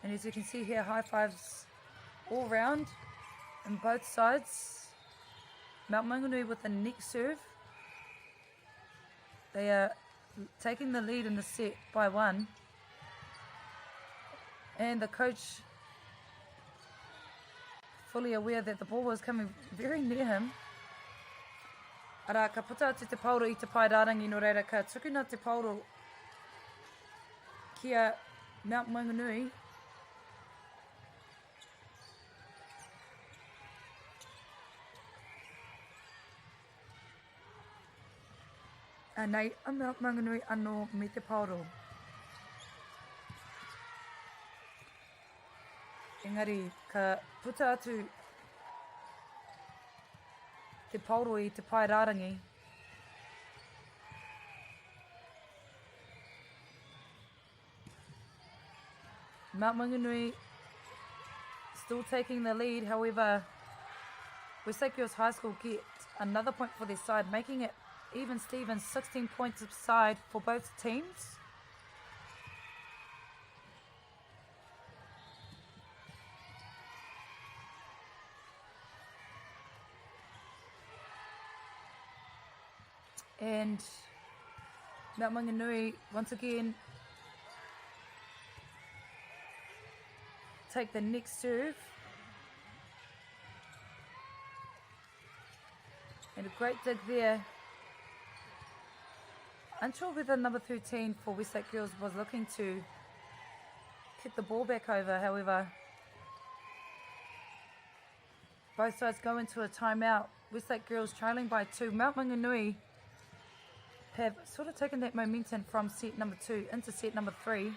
And as you can see here, high fives all round on both sides. Mount Maunganui with the next serve. They are taking the lead in the set by one. And the coach fully aware that the ball was coming very near him. Arā, ka puta atu te paoro i te pae rārangi, nō reira ka tukuna te paoro ki a Mount Maunganui. Anei a Mount Maunganui anō me te paoro. Engari, ka puta atu te paoro i te pae rārangi. Mount Maunganui still taking the lead, however, Westlake Girls High School get another point for their side, making it even Stevens 16 points aside for both teams. And Mount Maunganui, once again, take the next serve. And a great dig there. Unsure whether number 13 for Westlake Girls was looking to kick the ball back over, however, both sides go into a timeout. Westlake Girls trailing by two. Mount Maunganui have sort of taken that momentum from set number two into set number three.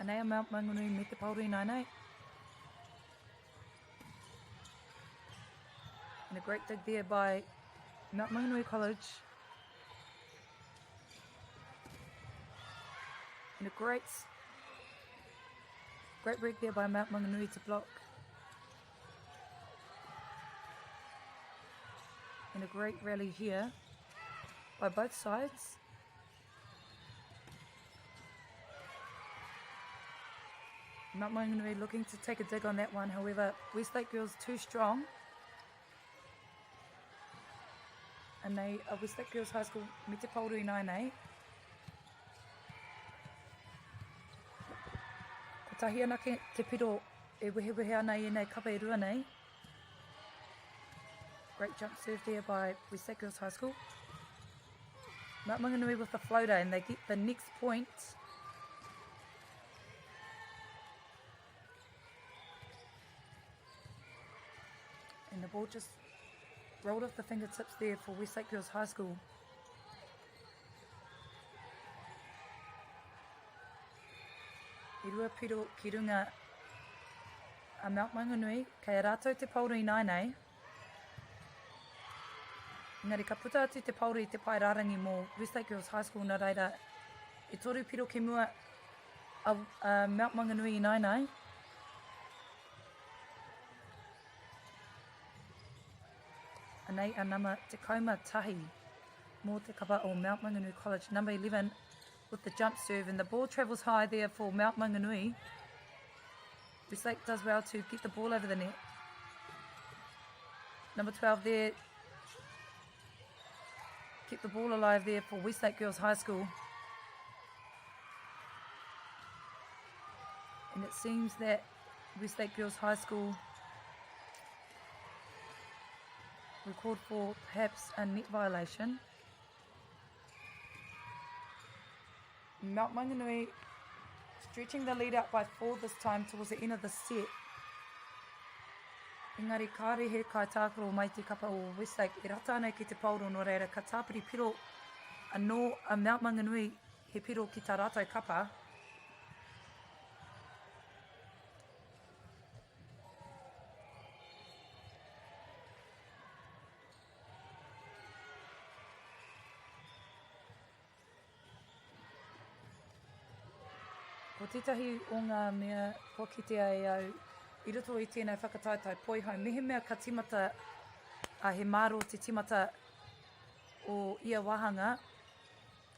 Anei a Mount Maunganui me te Paorui Nainai. And a great dig there by Mount Maunganui College. And a great, great break there by Mount Maunganui to block. And a great rally here by both sides. Mount Maunganui looking to take a dig on that one. However, Westlake Girls too strong. And they are Westlake Girls High School me te paoro ināianei. Kotahi anake te piro e wehewehe ana i ēnei kapa e rua nei. Great jump serve there by Westlake Girls High School. Mount Maunganui with the floater and they get the next point. And the ball just rolled off the fingertips there for Westlake Girls High School. I rua piro ki runga a Mount Maunganui, kei a rātou te paoro ināianei. Engari ka puta atu te paoro i te pae rārangi mō Westlake Girls High School, nā reira, e toru piro ki mua a, a Mount Maunganui ināianei. Anei a nama 11 mō te kapa o Mount Maunganui College, number 11 with the jump serve and the ball travels high there for Mount Maunganui. Westlake does well to get the ball over the net. Number 12 there, keep the ball alive there for Westlake Girls High School. And it seems that Westlake Girls High School record for perhaps a net violation. Mount Maunganui stretching the lead out by four this time towards the end of the set. Engari kāre he kaitākaro mai te kapa o Westlake e rata ana ki te paoro nō reira ka tāpiri piro anō a Mount Maunganui he piro ki tā rātou kapa. Ko tētahi o ngā mea kua kitea e au i roto i tēnei whakataetae poihau, mehemea ka tīmata, a he mārō te tīmata o ia wāhanga,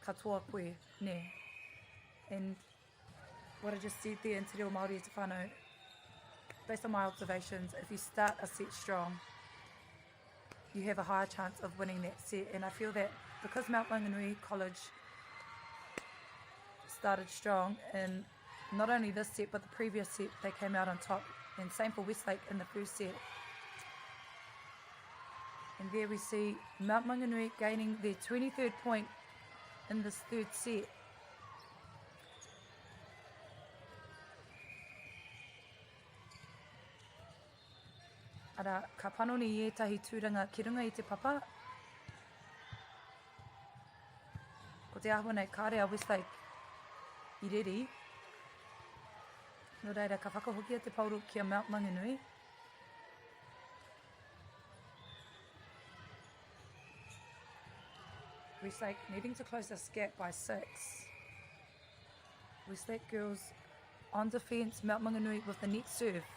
ka toa koe, nē. And what I just said there in te reo Māori e te whānau, based on my observations, if you start a set strong, you have a higher chance of winning that set. And I feel that because Mount Maunganui College started strong in not only this set but the previous set, they came out on top. And same for Westlake in the first set. And there we see Mount Maunganui gaining their 23rd point in this third set. Arā, ka panoni i ētahi tūranga ki runga i te papa. Ko te āhua nei, kāre a Westlake i reri. Nō reira, ka whakahokia te paoro ki a Mount Maunganui. Westlake needing to close this gap by six. Westlake girls on defence, Mount Maunganui with the net serve.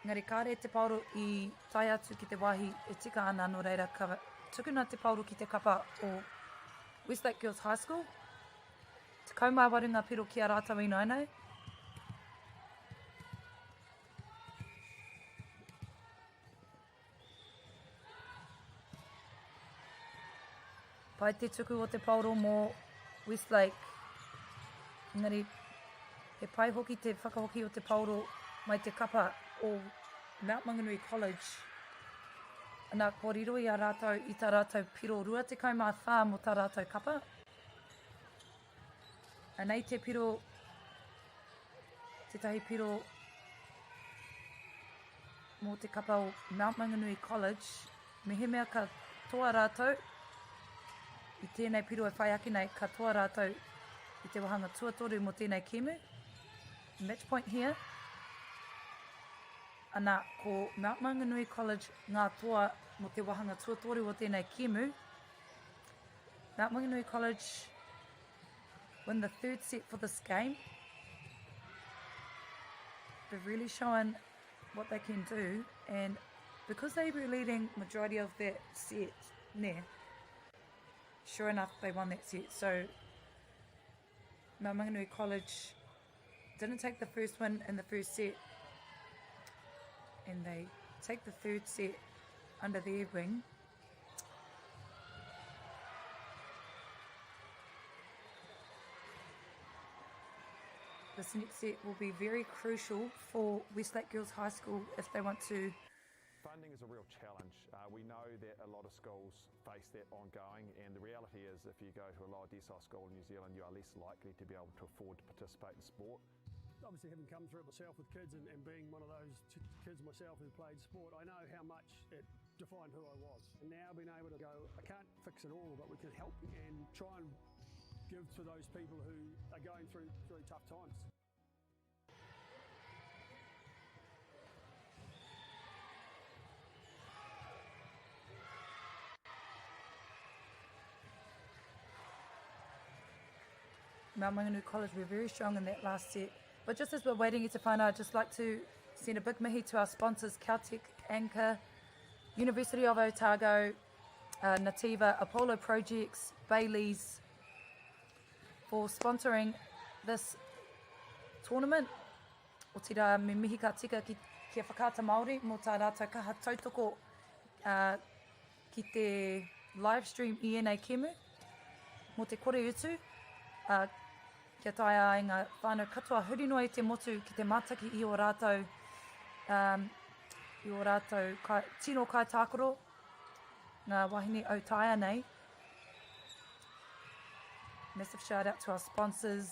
Engari kāre te paoro i tae atu ki te wāhi e tika ana nō reira ka tukuna te paoro ki te kapa o Westlake Girls High School. 18 ngā piro ki a rātou ināianei. Pai te tuku o te paoro mō Westlake. Engari, he pai hoki te whakahoki o te paoro mai te kapa o Mount Maunganui College. Ana, kua riro i a rātou i tā rātou piro 24 mō tā rātou kapa. Anei te piro, tētahi piro mō te kapa o Mount Maunganui College, mehemea ka toa rātou i tēnei piro e whai ake nei, ka toa rātou i te wāhanga tuatoru mō tēnei kēmu. Match point here. Ana, ko Mount Maunganui College ngā toa mō te wāhanga tuatoru o tēnei kēmu. Mount Maunganui College win the third set for this game. They've really shown what they can do and because they were leading majority of that set, ne, sure enough they won that set. So Mount Maunganui College didn't take the first win in the first set and they take the third set under their wing. This next set will be very crucial for Westlake Girls High School if they want to Funding is a real challenge. Uh, we know that a lot of schools face that ongoing, and the reality is if you go to a lower decile school in New Zealand, you are less likely to be able to afford to participate in sport. Obviously, having come through it myself with kids and, and being one of those kids myself who played sport, I know how much it defined who I was. And now being able to go, I can't fix it all, but we can help and try and give to those people who are going through, through tough times. Mount Maunganui College were very strong in that last set. But just as we're waiting to find out, I'd just like to send a big mihi to our sponsors, Caltech, Anchor, University of Otago, uh, Nativa, Apollo Projects, Bailey's, for sponsoring this tournament. Otirā, me mihi ka tika ki, ki a Whakaata Māori mō tā rātou kaha tautoko uh, ki te live stream i ēnei kēmu mō te kore utu, uh, kia taea ai ngā whānau katoa huri noa i te motu ki te mātaki i ō rātou, um, i ō rātou kai, tino kaitākaro, ngā wahine autaia nei. Massive shout out to our sponsors,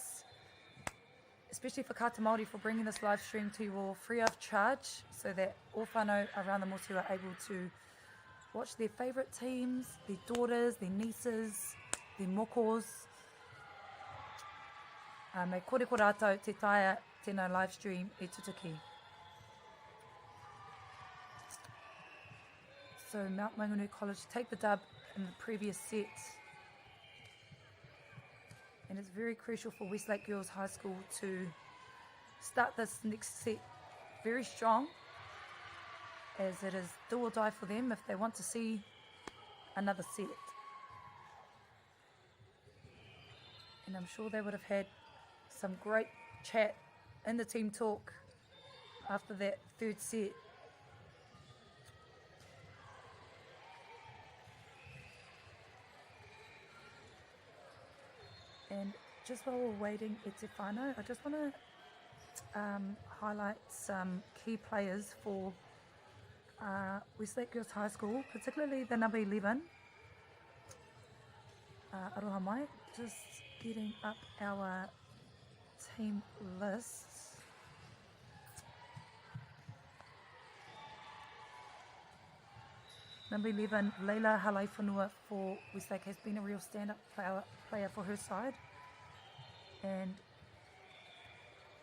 especially Whakaata Māori for bringing this live stream to you all free of charge so that all whānau around the motu are able to watch their favourite teams, their daughters, their nieces, their mokos. Uh, me kore ko rātou te taea tēnā live stream e tutuki. So Mount Maunganui College take the dub in the previous set. And it's very crucial for Westlake Girls High School to start this next set very strong as it is do or die for them if they want to see another set. And I'm sure they would have had some great chat in the team talk after that third set. And just while we're waiting, e te whānau, I just want to um, highlight some key players for uh, Westlake Girls High School, particularly the number 11, uh, Aroha Mai. Just getting up our team lists. Number 11, Leila Halaifonua for Westlake has been a real stand-up player, player for her side. And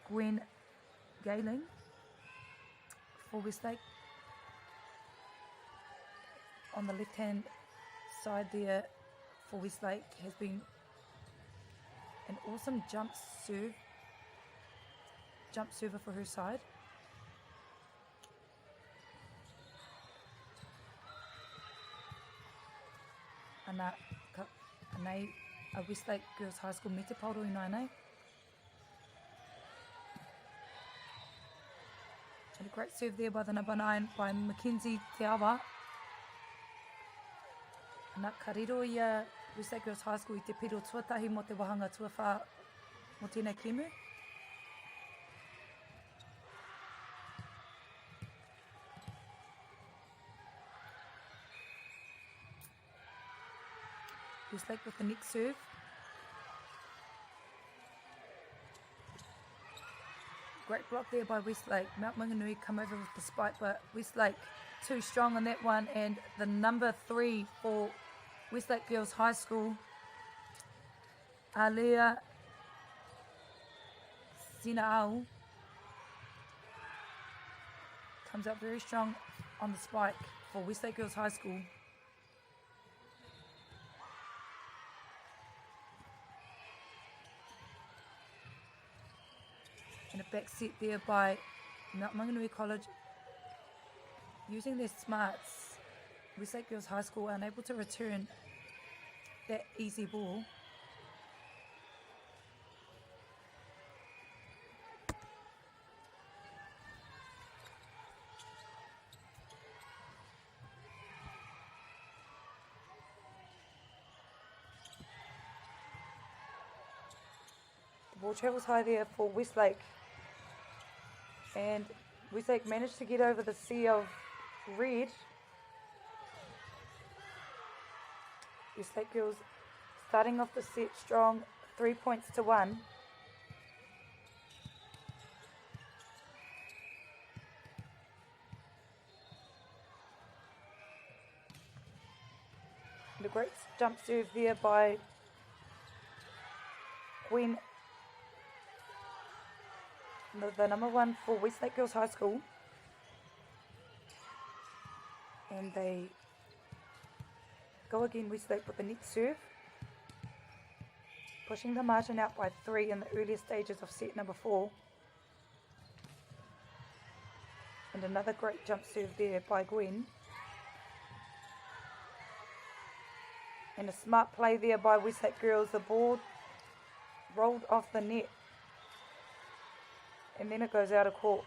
Gwen Galing for Westlake on the left-hand side there for Westlake has been an awesome jump serve jump server for her side. Ana, ka, anei a Westlake Girls High School me te paoro ināianei. And a great serve there by the number 9 by Mackenzie Te Awa. Ana, ka riro i a Westlake Girls High School i te piro tuatahi mō te wāhanga tuawhā mō tēnei kēmu. Westlake with the next serve. Great block there by Westlake. Mount Maunganui come over with the spike, but Westlake too strong on that one. And the number three for Westlake Girls High School, Alea Sinaau, comes out very strong on the spike for Westlake Girls High School. And a back set there by Mount Maunganui College. Using their smarts, Westlake Girls High School unable to return that easy ball. The ball travels high there for Westlake. And Westlake managed to get over the sea of Red. Westlake Girls starting off the set strong, 3 points to 1. The great jump serve there by Gwen, the, the number one for Westlake Girls High School. And they go again, Westlake, with the next serve. Pushing the margin out by 3 in the earlier stages of set number 4. And another great jump serve there by Gwen. And a smart play there by Westlake Girls. The ball rolled off the net. And then it goes out of court.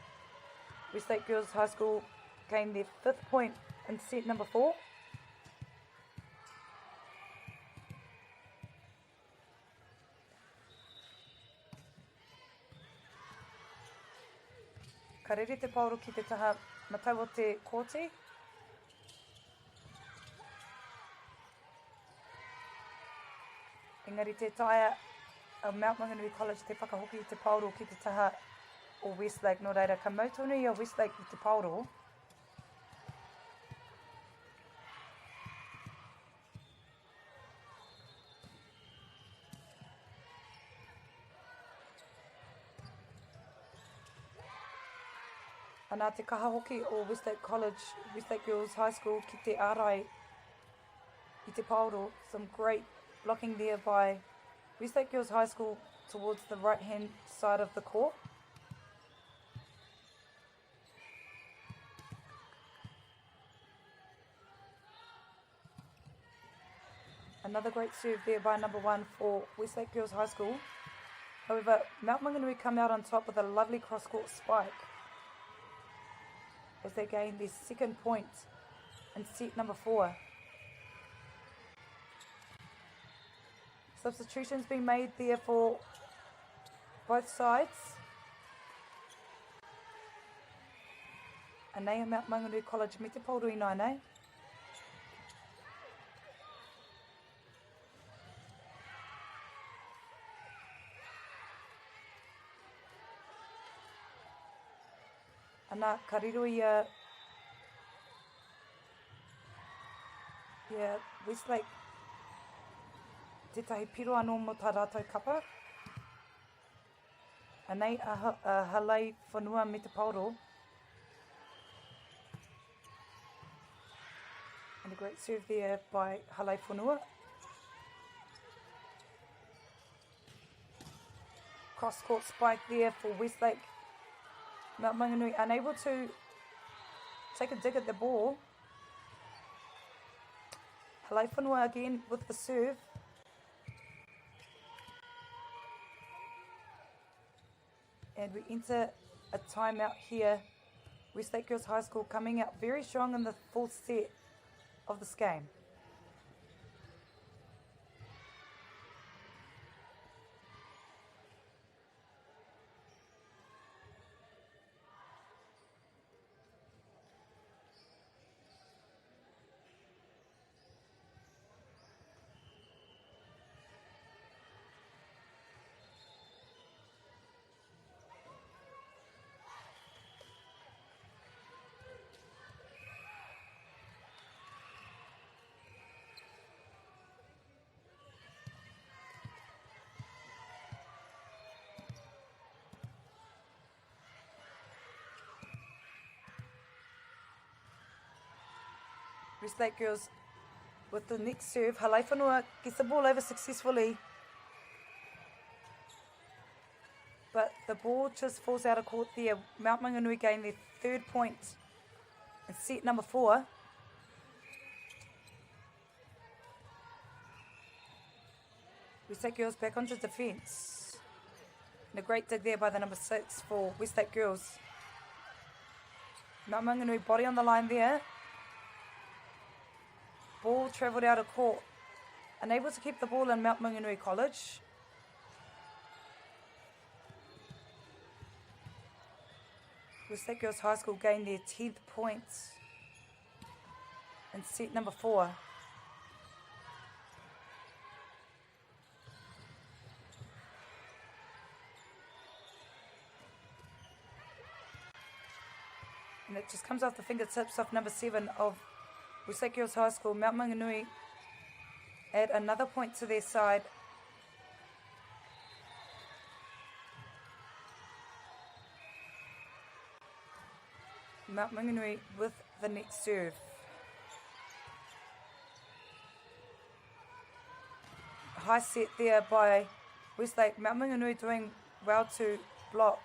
Westlake Girls High School gained their 5th point in set number 4. Ka rere te paoro ki te taha matau o te kōti. Engari tē taea a Mount Maunganui College te whakahoki i te paoro ki te taha o Westlake, nō reira ka mau tonu i a Westlake i te paoro. Anā te kaha hoki o Westlake College, Westlake Girls High School ki te ārai i te paoro. Some great blocking there by Westlake Girls High School towards the right hand side of the court. Another great serve there by number 1 for Westlake Girls High School. However, Mount Maunganui come out on top with a lovely cross-court spike as they gain their second point in set number 4. Substitutions being made there for both sides. Anei a Mount Maunganui College me te paoro ināianei. Ana, ka riro i a i a Westlake tētahi piro anō mō tā rātou kapa. Anei a, a Halei Whanua me te paoro. And a great serve there by Halei Whanua. Cross court spike there for Westlake. Mount Maunganui unable to take a dig at the ball. Halaifonua again with the serve. And we enter a timeout here. Westlake Girls High School coming out very strong in the fourth set of this game. Westlake Girls with the next serve. Halaifonua gets the ball over successfully. But the ball just falls out of court there. Mount Maunganui gain their third point in set number 4. Westlake Girls back onto defence. And a great dig there by the number 6 for Westlake Girls. Mount Maunganui body on the line there. Ball travelled out of court. Unable to keep the ball in Mount Maunganui College. Westlake Girls High School gained their 10th points. in set number 4. And it just comes off the fingertips of number 7 of Westlake Girls High School, Mount Maunganui, add another point to their side. Mount Maunganui with the next serve. High set there by Westlake. Mount Maunganui doing well to block.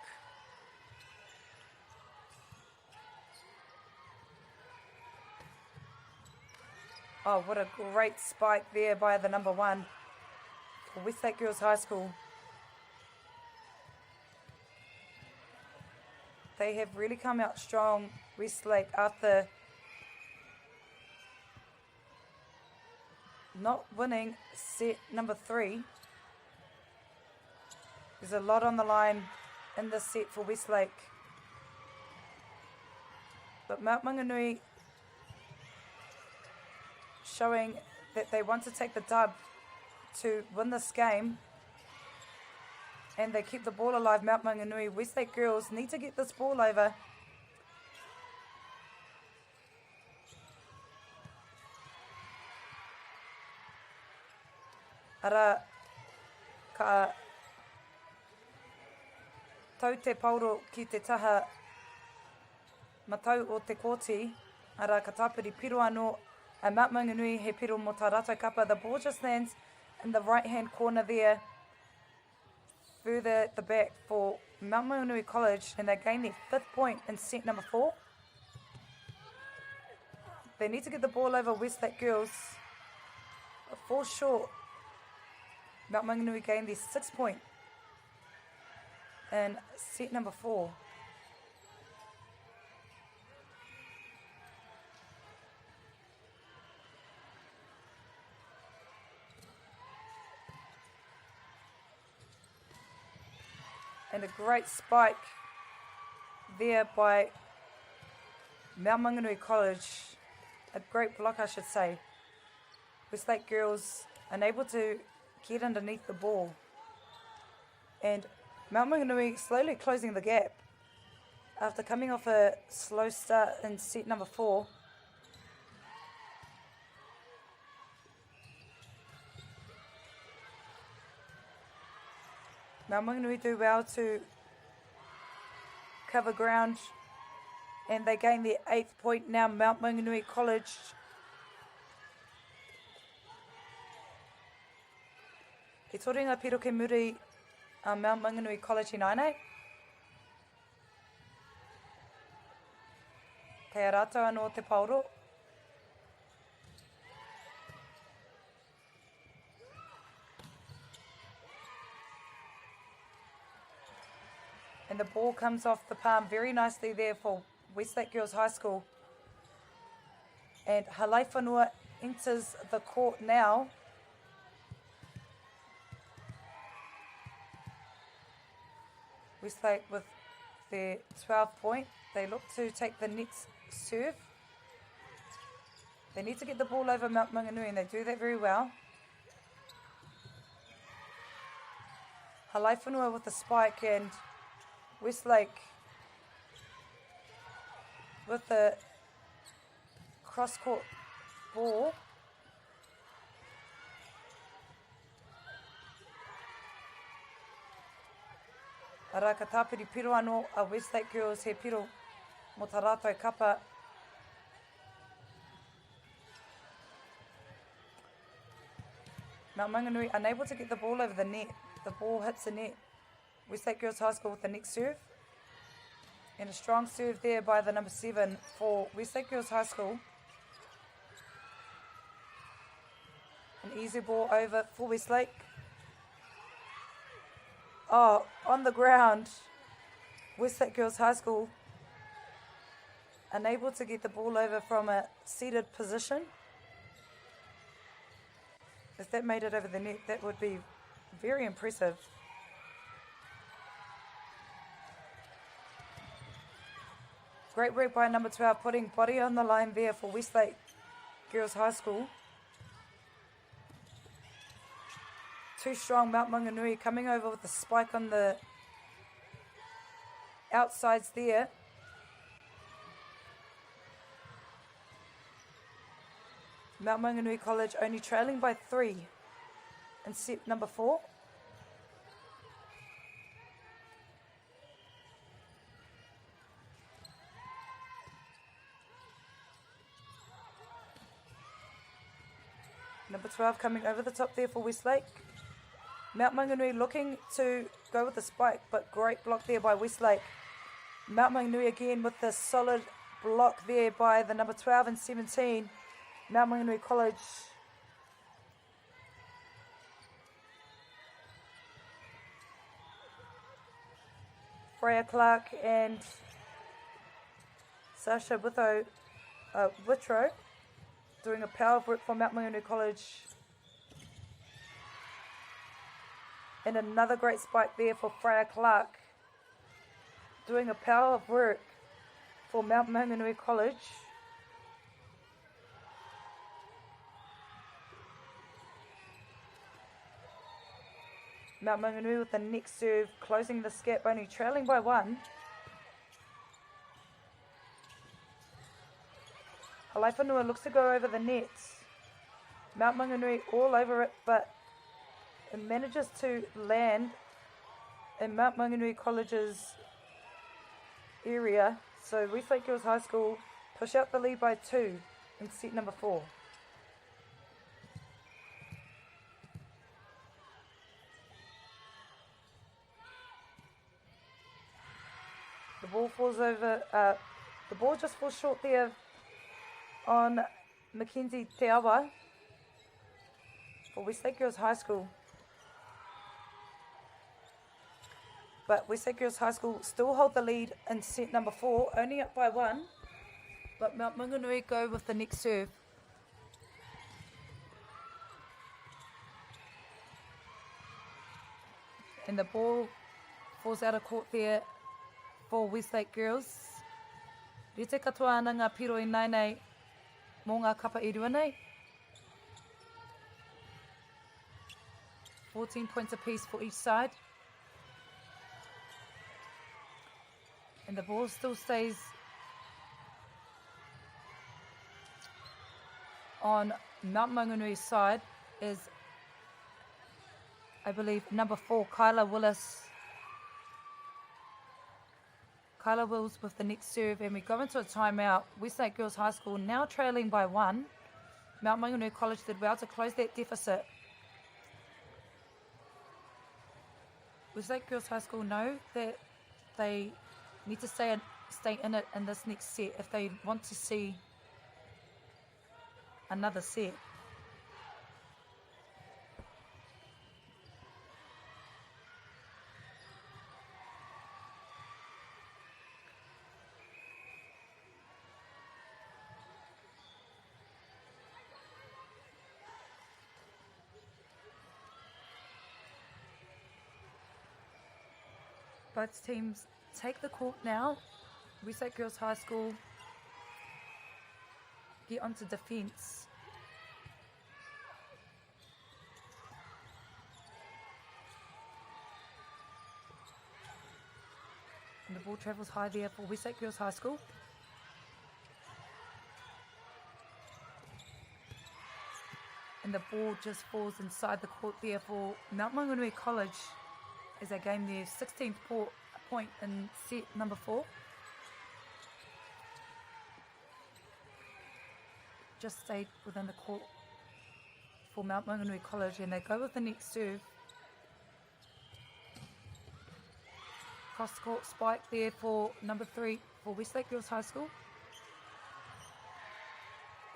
Oh, what a great spike there by the number 1 for Westlake Girls High School. They have really come out strong, Westlake, after not winning set number 3. There's a lot on the line in this set for Westlake. But Mount Maunganui showing that they want to take the dub to win this game. And they keep the ball alive, Mount Maunganui. Westlake girls need to get this ball over. Ara ka tau te paoro ki te taha matau o te kōti, arā ka tāpiri piro anō a Mount Maunganui he piro mō tā rātou kapa. The ball just lands in the right hand corner there, further at the back for Mount Maunganui College, and they gain their 5th point in set number 4. They need to get the ball over Westlake girls. Fall short. Mount Maunganui gained their 6th point in set number 4. And a great spike there by Mount Maunganui College. A great block, I should say. Westlake girls unable to get underneath the ball. And Mount Maunganui slowly closing the gap after coming off a slow start in set number 4. Mount Maunganui do well to cover ground, and they gain their 8th point now. Mount Maunganui College. E toru ngā piro ke muri a Mount Maunganui College i nāianei. Kei a rātou anō te paoro. And the ball comes off the palm very nicely there for Westlake Girls High School. And Halaifonua enters the court now. Westlake with their 12 point. They look to take the next serve. They need to get the ball over Mount Maunganui, and they do that very well. Halaifonua with the spike, and Westlake with the cross-court ball. Arā, ka tāpiri piro anō a Westlake Girls he piro mō tā rātou kapa. Mount Maunganui unable to get the ball over the net. The ball hits the net. Westlake Girls High School with the next serve. And a strong serve there by the number 7 for Westlake Girls High School. An easy ball over for Westlake. Oh, on the ground, Westlake Girls High School unable to get the ball over from a seated position. If that made it over the net, that would be very impressive. Great work by number 12, putting body on the line there for Westlake. Girls High School. Too strong Mount Maunganui coming over with the spike on the outsides there. Mount Maunganui College only trailing by three in set number four. Number 12 coming over the top there for Westlake. Mount Maunganui looking to go with the spike, but great block there by Westlake. Mount Maunganui again with the solid block there by the number 12 and 17. Mount Maunganui College Freya Clark and Sasha Witho, uh, Witro doing a power of work for Mount Maunganui College. And another great spike there for Freya Clark. Doing a power of work for Mount Maunganui College. Mount Maunganui with the next serve, closing the gap, only trailing by one. Halaifonua looks to go over the net. Mount Maunganui all over it, but it manages to land in Mount Maunganui College's area. So Westlake Girls High School push out the lead by two in set number four. The ball falls over. Uh, the ball just falls short there on Mackenzie Te Awa for Westlake Girls High School. But Westlake Girls High School still hold the lead in set number four, only up by one. But Mount Maunganui go with the next serve. And the ball falls out of court there for Westlake Girls. Rite katoa ana ngā piro i nainei mō ngā kapa i rua nei. 14 points apiece for each side. And the ball still stays on Mount Maunganui's side is, I believe, number four, Kyla Willis. Kyla Wills with the next serve, and we go into a timeout. Westlake Girls High School now trailing by one. Mount Maunganui College did well to close that deficit. Westlake Girls High School know that they need to stay in, stay in it in this next set if they want to see another set. Both teams take the court now. Westlake Girls High School get onto defence. And the ball travels high there for Westlake Girls High School. And the ball just falls inside the court there for Mount Maunganui College as they gain their 16th point in set number four. Just stayed within the court for Mount Maunganui College and they go with the next serve. Cross court spike there for number three for Westlake Girls High School.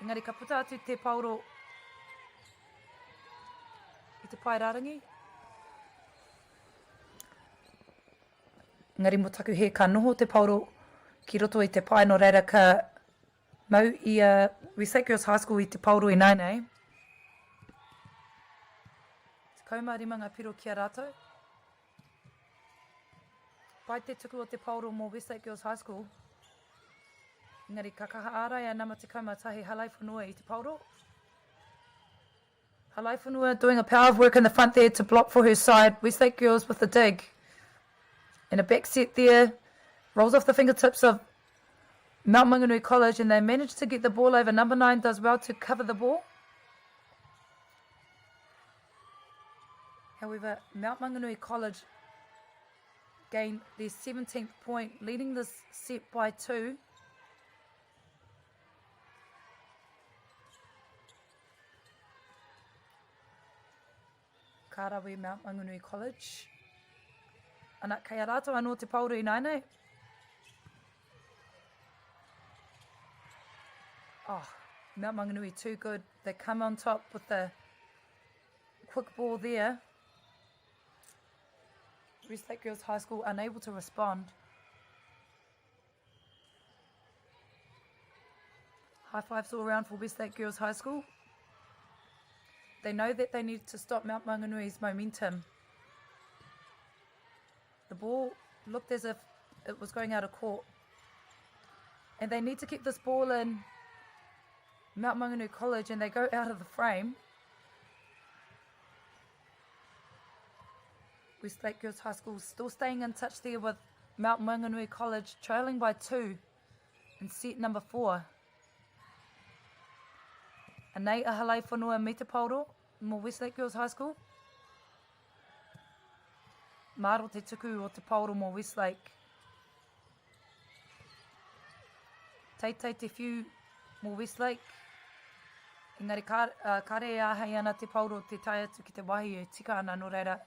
Engari ka puta atu te paoro i te pae rārangi. Engari mo taku he ka noho te paoro ki roto i te pae no reira ka mau i a Westlake Girls High School i te paoro ināianei. 15 ngā piro ki a rātou. Pai te tuku o te paoro mō Westlake Girls High School. Engari ka kaha ārai a nama 11 Halaifonua i te paoro. Halaifonua doing a power of work in the front there to block for her side. Westlake girls with the dig. And a back set there. Rolls off the fingertips of Mount Maunganui College and they manage to get the ball over. Number 9 does well to cover the ball. However, Mount Maunganui College gain their 17th point, leading this set by 2. Ka rawe Mount Maunganui College. Ana, kei a rātou anō te paoro ināianei. Oh, Mount Maunganui too good. They come on top with the quick ball there. Westlake Girls High School unable to respond. High fives all round for Westlake Girls High School. They know that they need to stop Mount Maunganui's momentum. The ball looked as if it was going out of court. And they need to keep this ball in Mount Maunganui College and they go out of the frame. Westlake Girls High School still staying in touch there with Mount Maunganui College, trailing by 2 in set number 4. Anei a Halaifonua me te paoro mō Westlake Girls High School. Māro te tuku o te paoro mō Westlake. Teitei te whiu mō Westlake. Engari ka, uh, kare e āhei ana te paoro te tae atu ki te wāhi e tika ana, nō reira,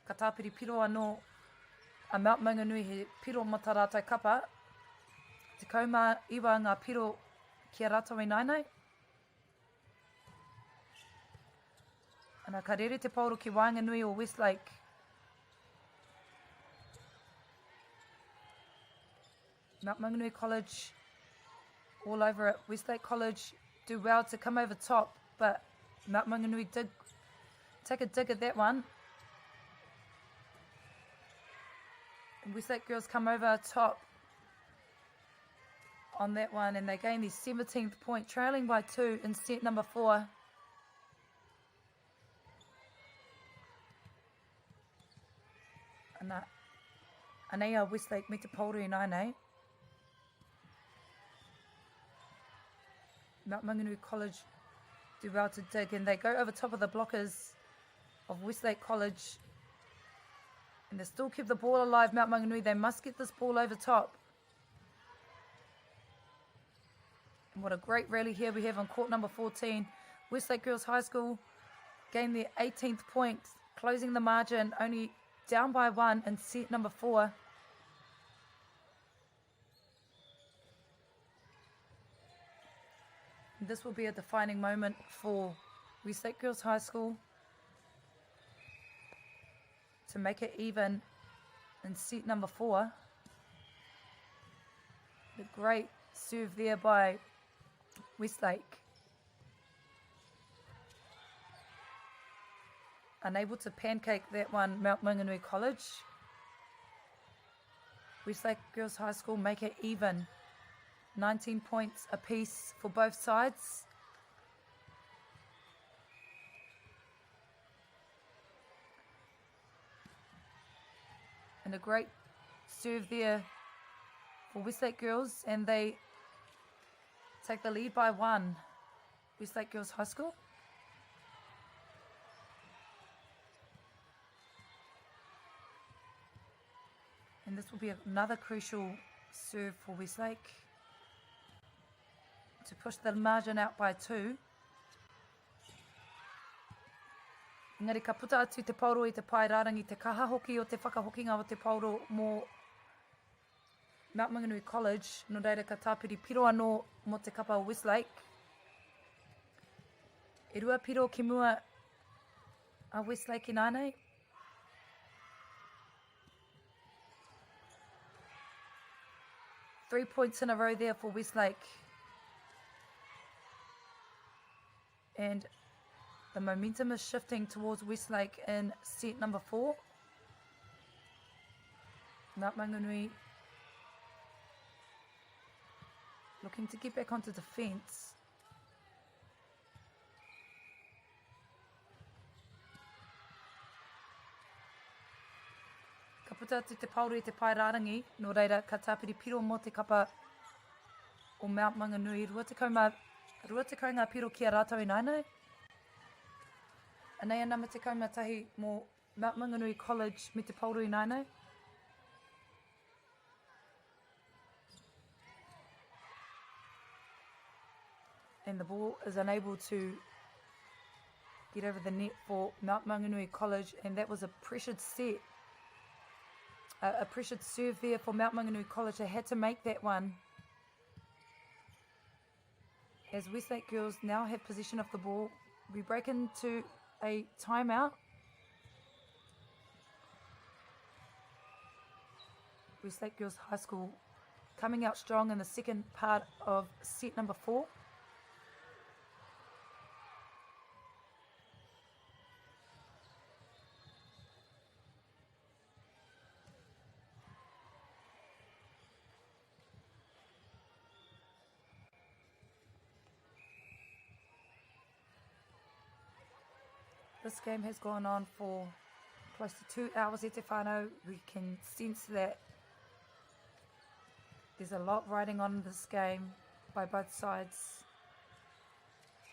ka tāpiri piro anō a Mount Maunganui he piro mō tā rātou kapa. 19 ngā piro ki a rātou ināianei. Ana, ka rere te paoro ki waenganui o Westlake. Mount Maunganui College all over it. Westlake College do well to come over top, but Mount Maunganui did take a dig at that one. And Westlake girls come over top on that one, and they gain their 17th point, trailing by 2 in set number 4. Ana, anei a Westlake me te paoro ināianei. Mount Maunganui College do well to dig, and they go over top of the blockers of Westlake College. And they still keep the ball alive, Mount Maunganui. They must get this ball over top. And what a great rally here we have on court number 14. Westlake Girls High School gained their 18th point, closing the margin only down by 1 in set number 4. This will be a defining moment for Westlake Girls High School to make it even in set number 4. The great serve there by Westlake. Unable to pancake that one, Mount Maunganui College. Westlake Girls High School make it even. 19 points apiece for both sides. And a great serve there for Westlake Girls, and they take the lead by 1. Westlake Girls High School. And this will be another crucial serve for Westlake to push the margin out by 2. Engari ka puta atu te paoro i te pae rārangi, te kaha hoki o te whakahokinga o te paoro mō Mount Maunganui College, nō reira ka tāpiri piro anō mō te kapa o Westlake. E rua piro ki mua a Westlake ināianei. 3 points in a row there for Westlake. And the momentum is shifting towards Westlake in set number 4. Mount Maunganui. Looking to get back onto defence. Ka puta atu te paoro i te pae rārangi, nō reira ka tāpiri piro mō te kapa o Mount Maunganui. 20, 20 ngā piro ki a rātou ināianei. Anei a nama 11 mō Mount Maunganui College me te paoro ināianei. And the ball is unable to get over the net for Mount Maunganui College, and that was a pressured set. A, a pressured serve there for Mount Maunganui College. They had to make that one. As Westlake girls now have possession of the ball, we break into a timeout. Westlake Girls High School coming out strong in the second part of set number four. This game has gone on for close to two hours e te whānau. We can sense that there's a lot riding on this game by both sides.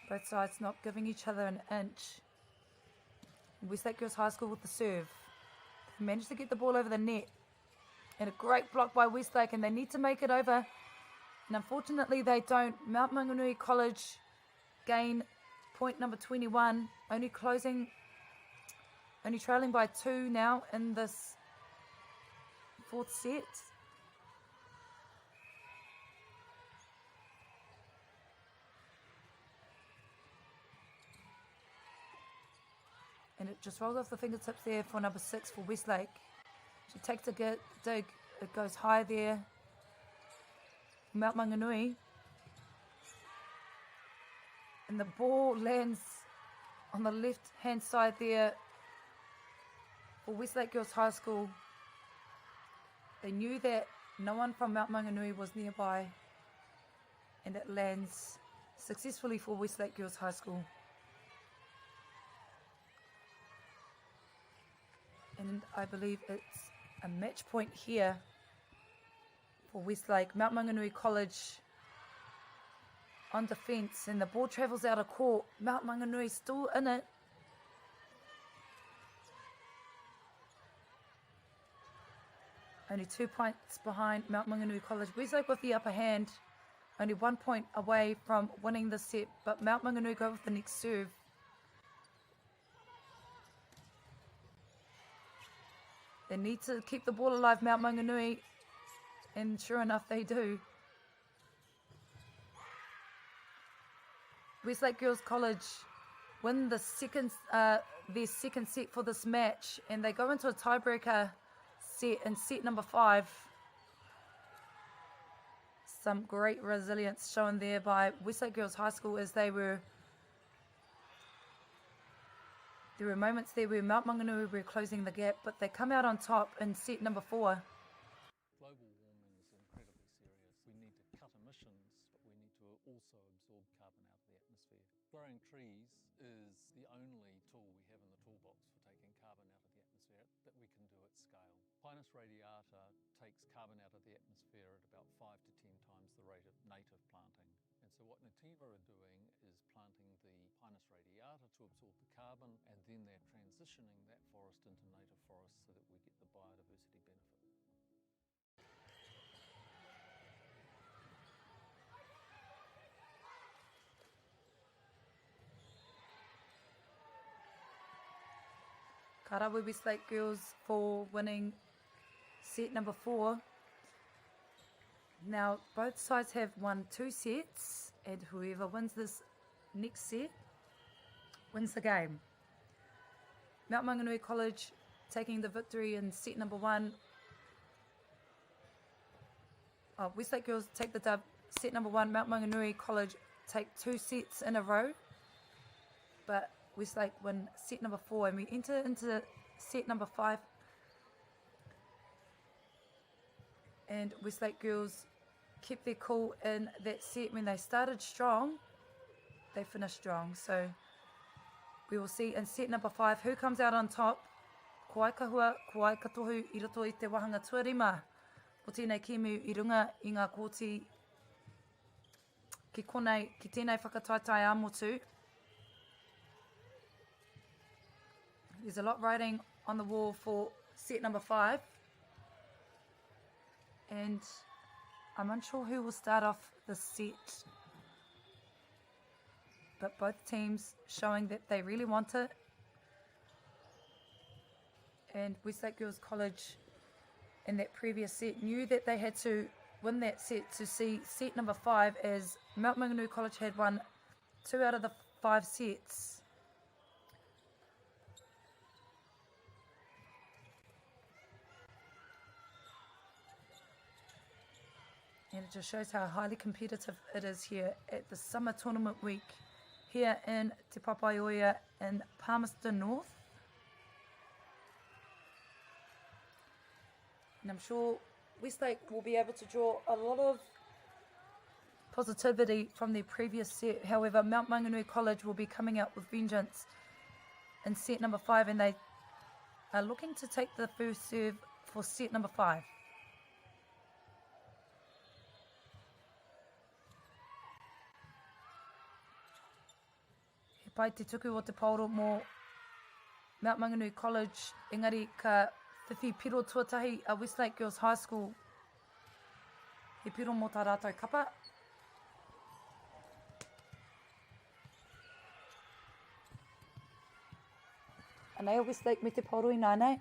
Both sides not giving each other an inch. Westlake Girls High School with the serve. They managed to get the ball over the net. And a great block by Westlake, and they need to make it over. And unfortunately, they don't. Mount Maunganui College gain point number 21, only closing, only trailing by two now in this fourth set. And it just rolls off the fingertips there for number six for Westlake. She takes a good dig. It goes high there. Mount Maunganui. And the ball lands on the left-hand side there for Westlake Girls High School. They knew that no one from Mount Maunganui was nearby, and it lands successfully for Westlake Girls High School. And I believe it's a match point here for Westlake. Mount Maunganui College on defence, and the ball travels out of court. Mount Maunganui still in it. Only two points behind Mount Maunganui College. Westlake with the upper hand, only one point away from winning the set, but Mount Maunganui go with the next serve. They need to keep the ball alive, Mount Maunganui, and sure enough, they do. Westlake Girls College win the second, their second set for this match, and they go into a tiebreaker set in set number five. Some great resilience shown there by Westlake Girls High School as they were. There were moments there where Mount Maunganui were closing the gap, but they come out on top in set number four. Global warming is incredibly serious. We need to cut emissions, but we need to also absorb carbon out of the atmosphere. Growing trees is the only tool we have in the toolbox for taking carbon out of the atmosphere that we can do at scale. Pinus radiata takes carbon out of the atmosphere at about 5 to 10 times the rate of native planting. And so what Nativa are doing is planting the Pinus radiata to absorb the carbon, and then they're transitioning that forest into native forests so that we get the biodiversity benefit. Ka rawe Westlake Girls for winning set number four. Now, both sides have won two sets, and whoever wins this next set wins the game. Mount Maunganui College taking the victory in set number one. Oh, Westlake Girls take the dub, set number one. Mount Maunganui College take two sets in a row, but Westlake win set number four, and we enter into set number five. And Westlake Girls kept their cool in that set. When they started strong, they finished strong. So we will see in set number 5 who comes out on top. Ko ai ka hua, ko ai ka tohu i roto i te wāhanga tuarima o tēnei kēmu i runga i ngā kōti ki konei, ki tēnei whakataetae ā-motu. There's a lot writing on the wall for set number 5. And I'm unsure who will start off the set. But both teams showing that they really want it. And Westlake Girls College in that previous set knew that they had to win that set to see set number 5, as Mount Maunganui College had won 2 out of the 5 sets. And it just shows how highly competitive it is here at the Summer Tournament Week here in Te Papaioea in Palmerston North. And I'm sure Westlake will be able to draw a lot of positivity from their previous set. However, Mount Maunganui College will be coming out with vengeance in set number 5, and they are looking to take the first serve for set number 5. He pai te tuku o te paoro mō Mount Maunganui College, engari ka whiwhi piro tuatahi a Westlake Girls High School. He piro mō tā rātou kapa. Anei a Westlake me te paoro ināianei.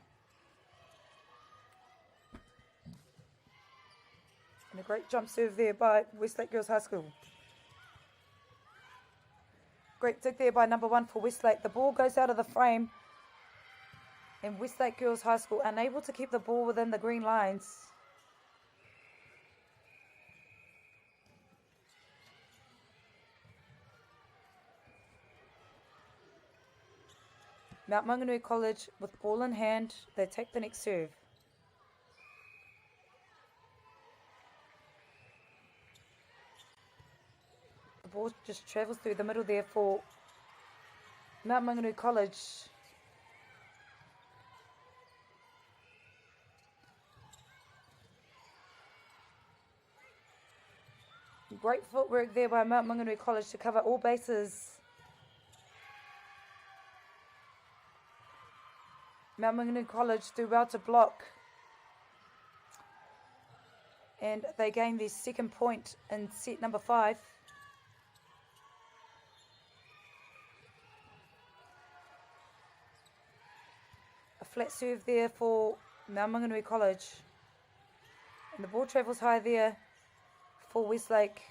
And a great jump serve there by Westlake Girls High School. Great dig there by number 1 for Westlake. The ball goes out of the frame. And Westlake Girls High School unable to keep the ball within the green lines. Mount Maunganui College with ball in hand, they take the next serve. The ball just travels through the middle there for Mount Maunganui College. Great footwork there by Mount Maunganui College to cover all bases. Mount Maunganui College do well to block. And they gain their second point in set number 5. A flat serve there for Mount Maunganui College. And the ball travels high there for Westlake.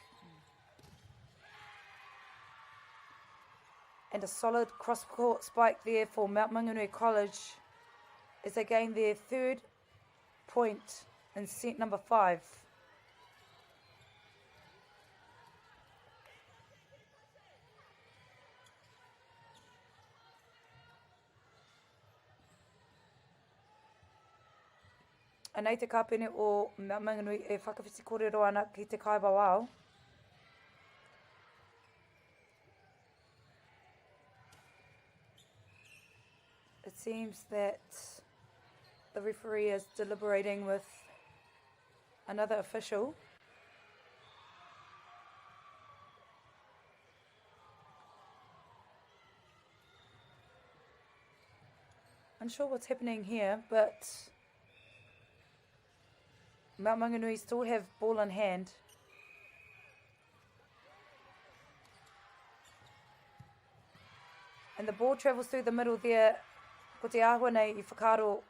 And a solid cross-court spike there for Mount Maunganui College as they gain their third point in set number 5. Anei te kāpene o Mount Maunganui e whakawhiti kōrero ana ki te kaiwawao. It seems that the referee is deliberating with another official. Unsure what's happening here, but Mount Maunganui still have ball in hand. And the ball travels through the middle there. Ko te āhua nei i whakaaro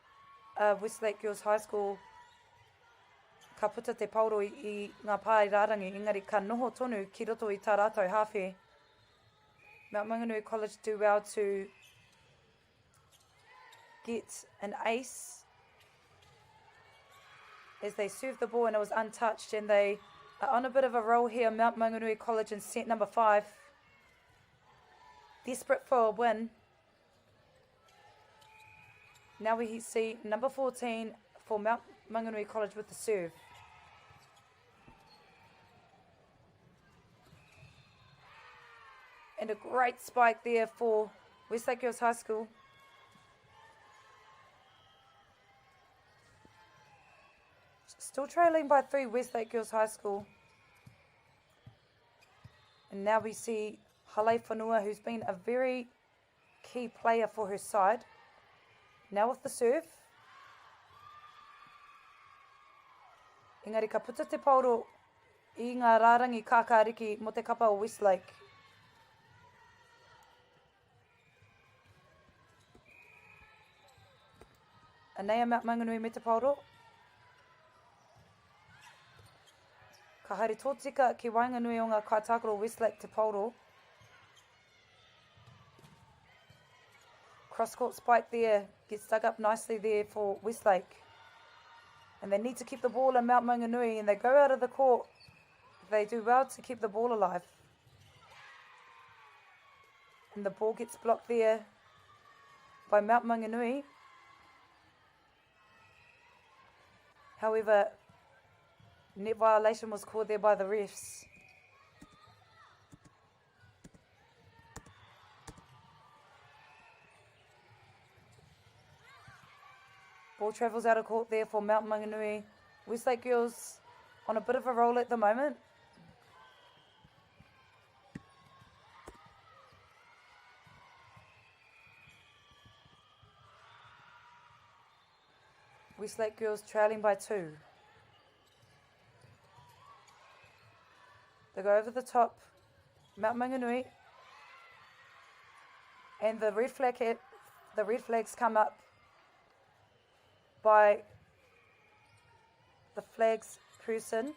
a Westlake Girls High School ka puta te paoro i, i ngā pae rārangi, engari ka noho tonu ki roto i tā rātou hāwhe. Mount Maunganui College do well to get an ace as they serve the ball and it was untouched, and they are on a bit of a roll here. Mount Maunganui College in set number 5. Desperate for a win. Now we see number 14 for Mount Maunganui College with the serve. And a great spike there for Westlake Girls High School. Still trailing by three, Westlake Girls High School. And now we see Halaifonua, who's been a very key player for her side. Now with the serve. Engari ka puta te paoro i ngā rārangi kākāriki mō te kapa o Westlake. Anei a Mount Maunganui me te paoro. Ka haere tōtika ki waenganui o ngā kaitākaro Westlake te paoro. Cross-court spike there gets dug up nicely there for Westlake. And they need to keep the ball in Mount Maunganui and they go out of the court. They do well to keep the ball alive. And the ball gets blocked there by Mount Maunganui. However, net violation was called there by the refs. Ball travels out of court there for Mount Maunganui. Westlake girls on a bit of a roll at the moment. Westlake girls trailing by two. They go over the top, Mount Maunganui, and the red flag the red flags come up by the flags person.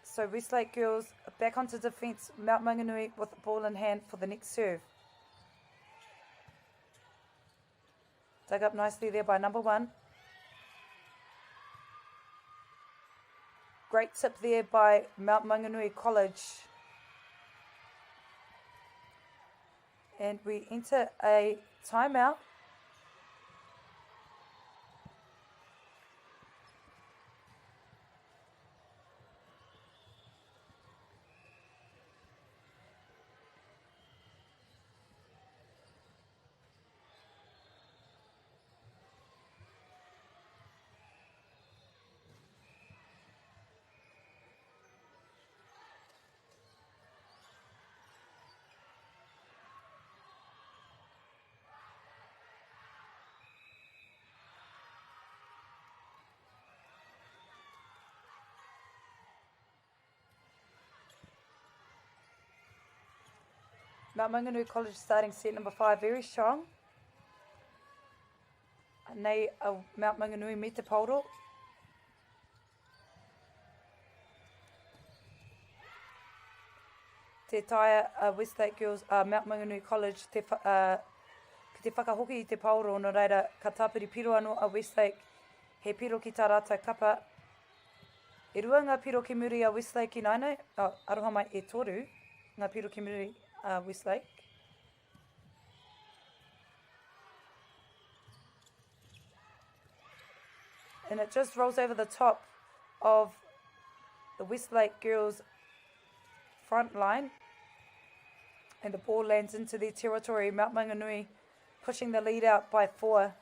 So Westlake girls back onto defence, Mount Maunganui with the ball in hand for the next serve. Dug up nicely there by number one. Great tip there by Mount Maunganui College. And we enter a timeout. Mount Maunganui College starting set number 5 very strong. Nei a Mount Maunganui me te paoro. Te taea a Westlake Girls, a Mount Maunganui College te, uh, ki te whakahoki i te paoro, nō reira ka tāpiri piro anō a Westlake, he piro ki tā rātou kapa. E rua ngā piro ki muri a Westlake ināianei, oh, aroha mai, e toru ngā piro ki muri a Westlake. And it just rolls over the top of the Westlake girls front line. And the ball lands into their territory. Mount Maunganui pushing the lead out by four.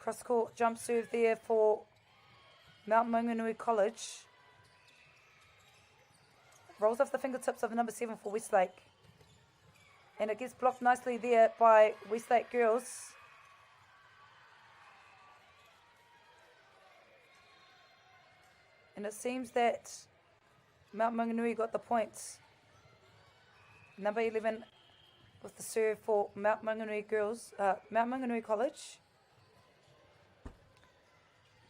Cross court jump serve there for Mount Maunganui College. Rolls off the fingertips of number 7 for Westlake. And it gets blocked nicely there by Westlake girls. And it seems that Mount Maunganui got the points. Number 11 with the serve for Mount Maunganui girls, uh, Mount Maunganui College.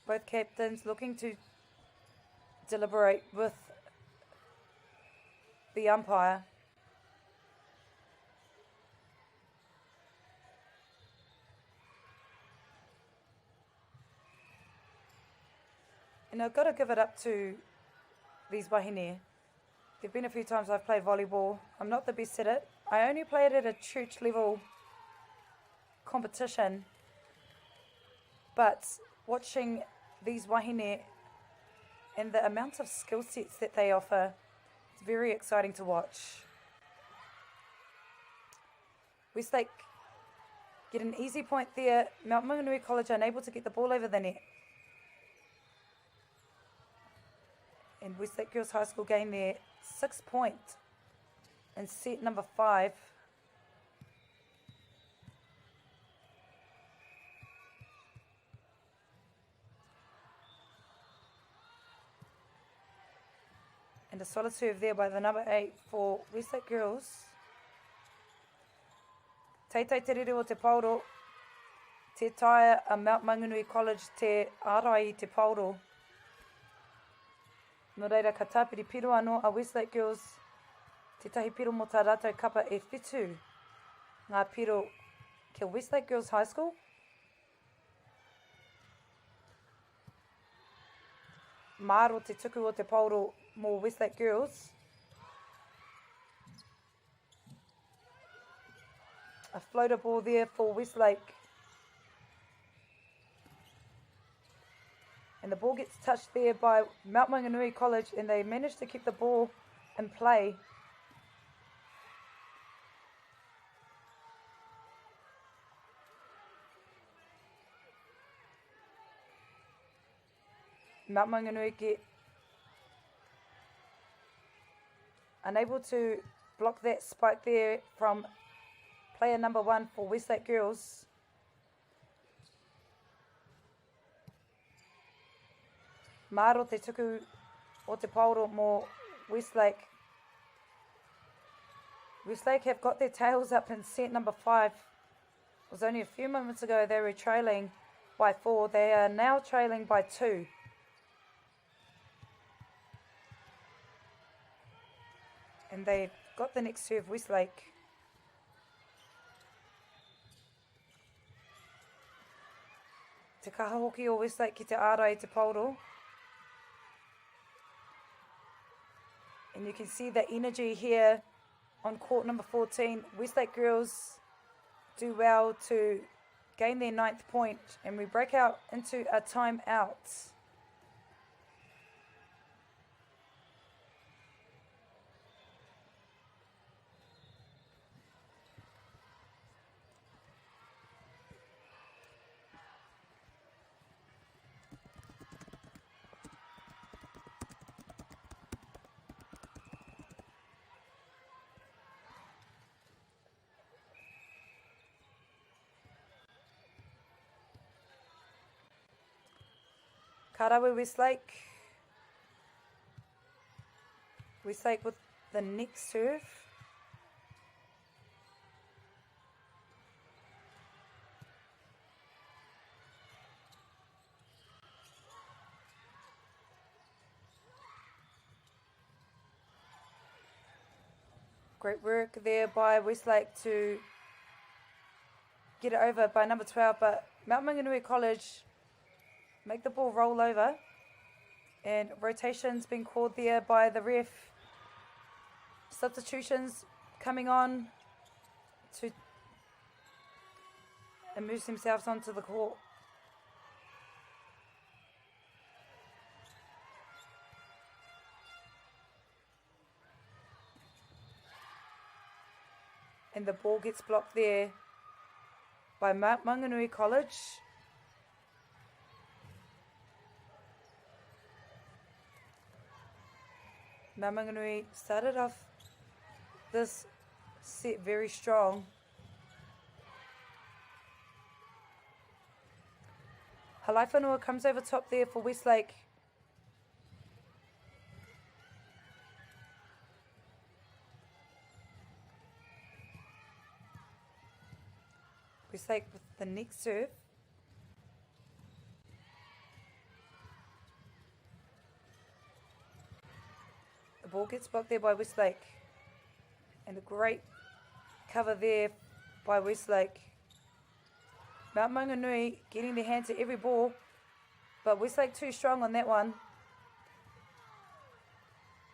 Both captains looking to deliberate with the umpire. And I've got to give it up to these wahine. There've been a few times I've played volleyball. I'm not the best at it. I only played at a church level competition. But watching these wahine and the amount of skill sets that they offer, it's very exciting to watch. Westlake get an easy point there. Mount Maunganui College unable to get the ball over the net. And Westlake Girls High School gain their 6 point in set number 5. And a solid serve there by the number 8 for Westlake Girls. Teitei te rere o te paoro, te taea a Mount Maunganui College te ārai i te paoro. Nō reira ka tāpiri piro anō a Westlake Girls tētahi piro mō tā rātou kapa e whitu ngā piro ki a Westlake Girls High School. Māro te tuku o te paoro mō Westlake Girls. A floater ball there for Westlake. And the ball gets touched there by Mount Maunganui College, and they manage to keep the ball in play. Mount Maunganui get unable to block that spike there from player number 1 for Westlake Girls. Māro te tuku o te paoro mō Westlake. Westlake have got their tails up in set number 5. It was only a few moments ago they were trailing by 4. They are now trailing by 2. And they've got the next serve, Westlake. Te kaha hoki o Westlake ki te ārai i te paoro. And you can see the energy here on court number 14. Westlake girls do well to gain their 9th point, and we break out into a timeout. Ka rawe Westlake. Westlake with the next serve. Great work there by Westlake to get it over by number 12, but Mount Maunganui College make the ball roll over, and rotations being called there by the ref. Substitutions coming on to immerse themselves onto the court. And the ball gets blocked there by Mount Maunganui College. Mount Maunganui started off this set very strong. Halaifonua comes over top there for Westlake. Westlake with the next serve. The ball gets blocked there by Westlake. And a great cover there by Westlake. Mount Maunganui getting their hands to every ball, but Westlake too strong on that one.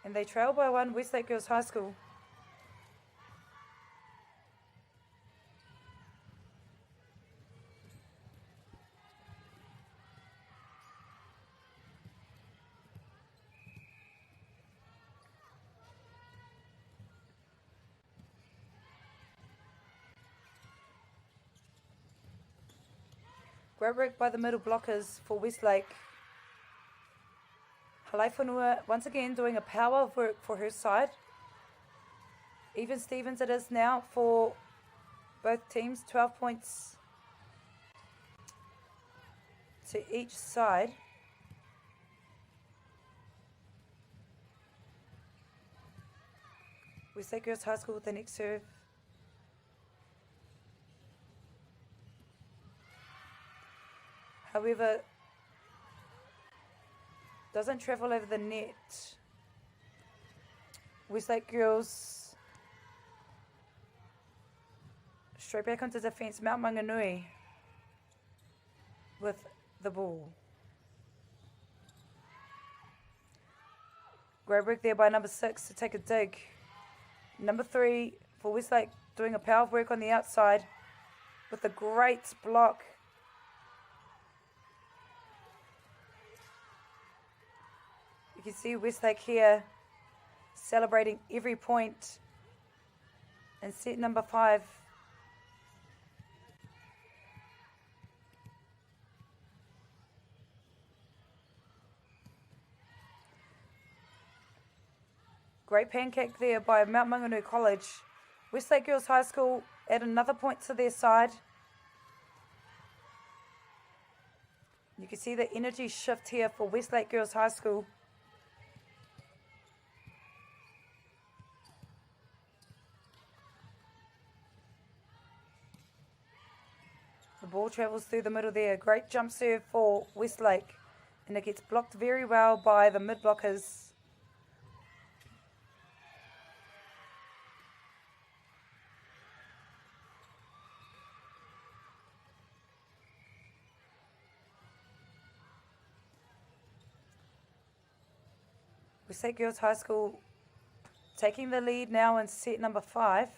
And they trail by 1, Westlake Girls High School. Great work by the middle blockers for Westlake. Halaifonua once again doing a power of work for her side. Even Stevens it is now for both teams, 12 points to each side. Westlake Girls High School with the next serve. However, doesn't travel over the net. Westlake Girls straight back onto defence. Mount Maunganui with the ball. Great work there by number 6 to take a dig. Number 3 for Westlake doing a power of work on the outside with a great block. You can see Westlake here celebrating every point. And set number 5. Great pancake there by Mount Maunganui College. Westlake Girls High School add another point to their side. You can see the energy shift here for Westlake Girls High School. The ball travels through the middle there. Great jump serve for Westlake. And it gets blocked very well by the mid blockers. Westlake Girls High School taking the lead now in set number 5.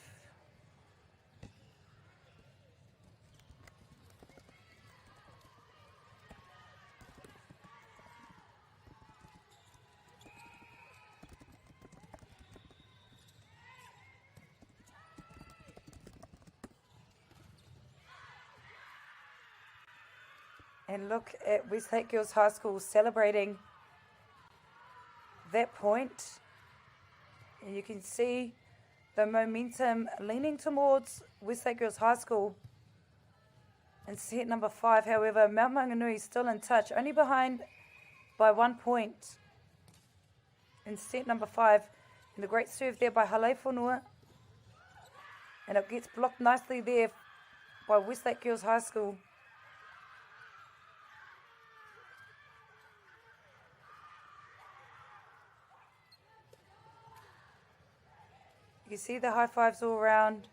And look at Westlake Girls High School celebrating that point. And you can see the momentum leaning towards Westlake Girls High School. In set number 5, however, Mount Maunganui is still in touch, only behind by 1 point in set number 5. And the great serve there by Halaifonua. And it gets blocked nicely there by Westlake Girls High School. You see the high fives all around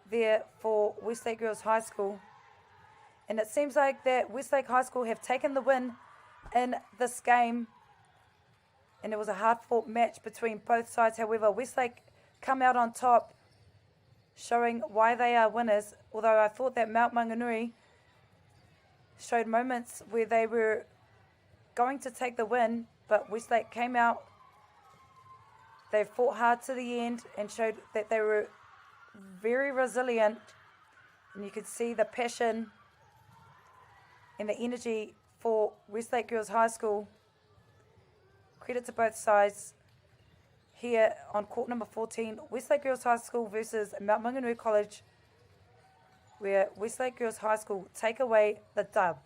there for Westlake Girls High School. And it seems like that Westlake High School have taken the win in this game. And it was a hard-fought match between both sides. However, Westlake come out on top, showing why they are winners. Although I thought that Mount Maunganui showed moments where they were going to take the win, but Westlake came out. They fought hard to the end and showed that they were very resilient. And you could see the passion and the energy for Westlake Girls High School. Credit to both sides here on court number 14, Westlake Girls High School versus Mount Maunganui College, where Westlake Girls High School take away the dub.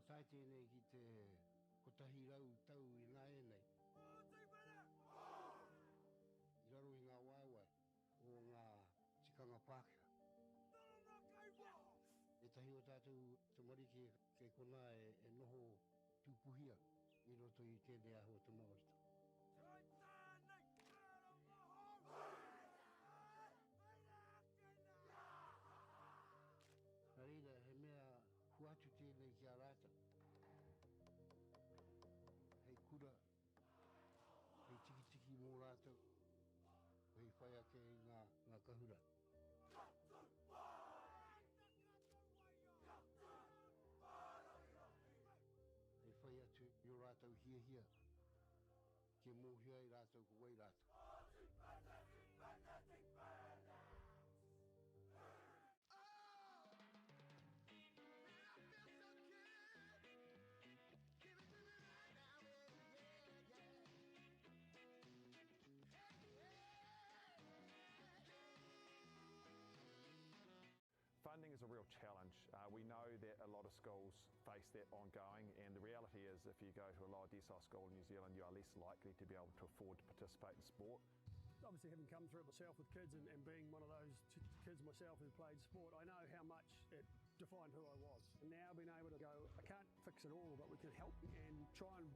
tae tēnei ki te 100 tau ināianei. I raro i ngā waewae o ngā tikanga Pākehā. Ētahi o tātou tamariki kei konā e noho tūpuhia i roto i tēnei āhua o te Māoritanga. Nā reira, he mea hoatu tēnei ki a rātou hei kura, hei tikitiki mō rātou, hei whai ake i ngā, ngā kahura. Hei whai atu i ō rātou hiahia, kia mōhio ai rātou ko wai rātou. Funding is a real challenge. We know that a lot of schools face that ongoing, and the reality is if you go to a lower decile school in New Zealand, you are less likely to be able to afford to participate in sport. Obviously, having come through it myself with kids and being one of those kids myself who played sport, I know how much it defined who I was. And now being able to go, I can't fix it all, but we can help and try and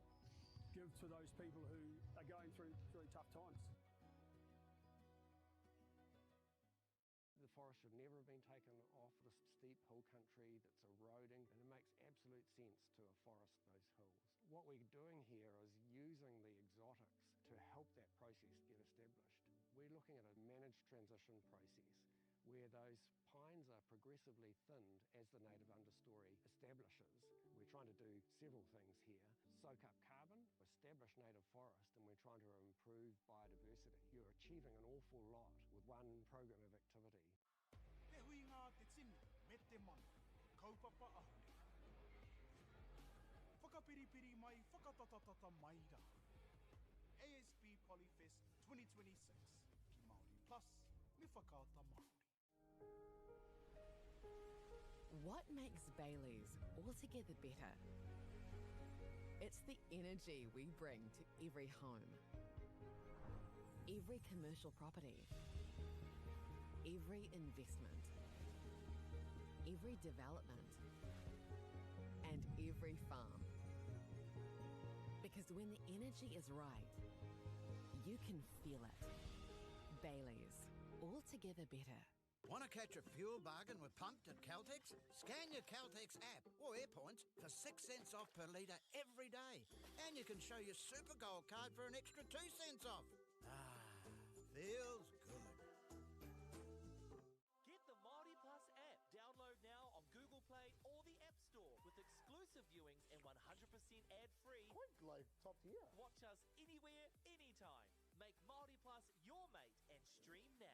give to those people who are going through really tough times. The forest should never have been taken off this steep hill country that's eroding, and it makes absolute sense to afforest those hills. What we're doing here is using the exotics to help that process get established. We're looking at a managed transition process where those pines are progressively thinned as the native understory establishes. We're trying to do several things here. Soak up carbon, establish native forest, and we're trying to improve biodiversity. You're achieving an awful lot with one program of activity. Te huinga a te tini me te mano, kaupapa ahurea. Whakapiripiri mai, whakatatatata mai rā. ASB Polyfest 2026 ki Māori Plus me Whakaata Māori. What makes Bayleys altogether better? It's the energy we bring to every home, every commercial property, every investment, every development, and every farm. Because when the energy is right, you can feel it. Bayleys, altogether better. Want to catch a fuel bargain with Pumped at Caltex? Scan your Caltex app or Airpoints for 6 cents off per litre every day. And you can show your Super Gold card for an extra 2 cents off. Ah, feels good. Get the Māori Plus app. Download now on Google Play or the App Store with exclusive viewings and 100% ad-free. Quite like top tier. Watch us anywhere, anytime. Make Māori Plus your mate and stream now.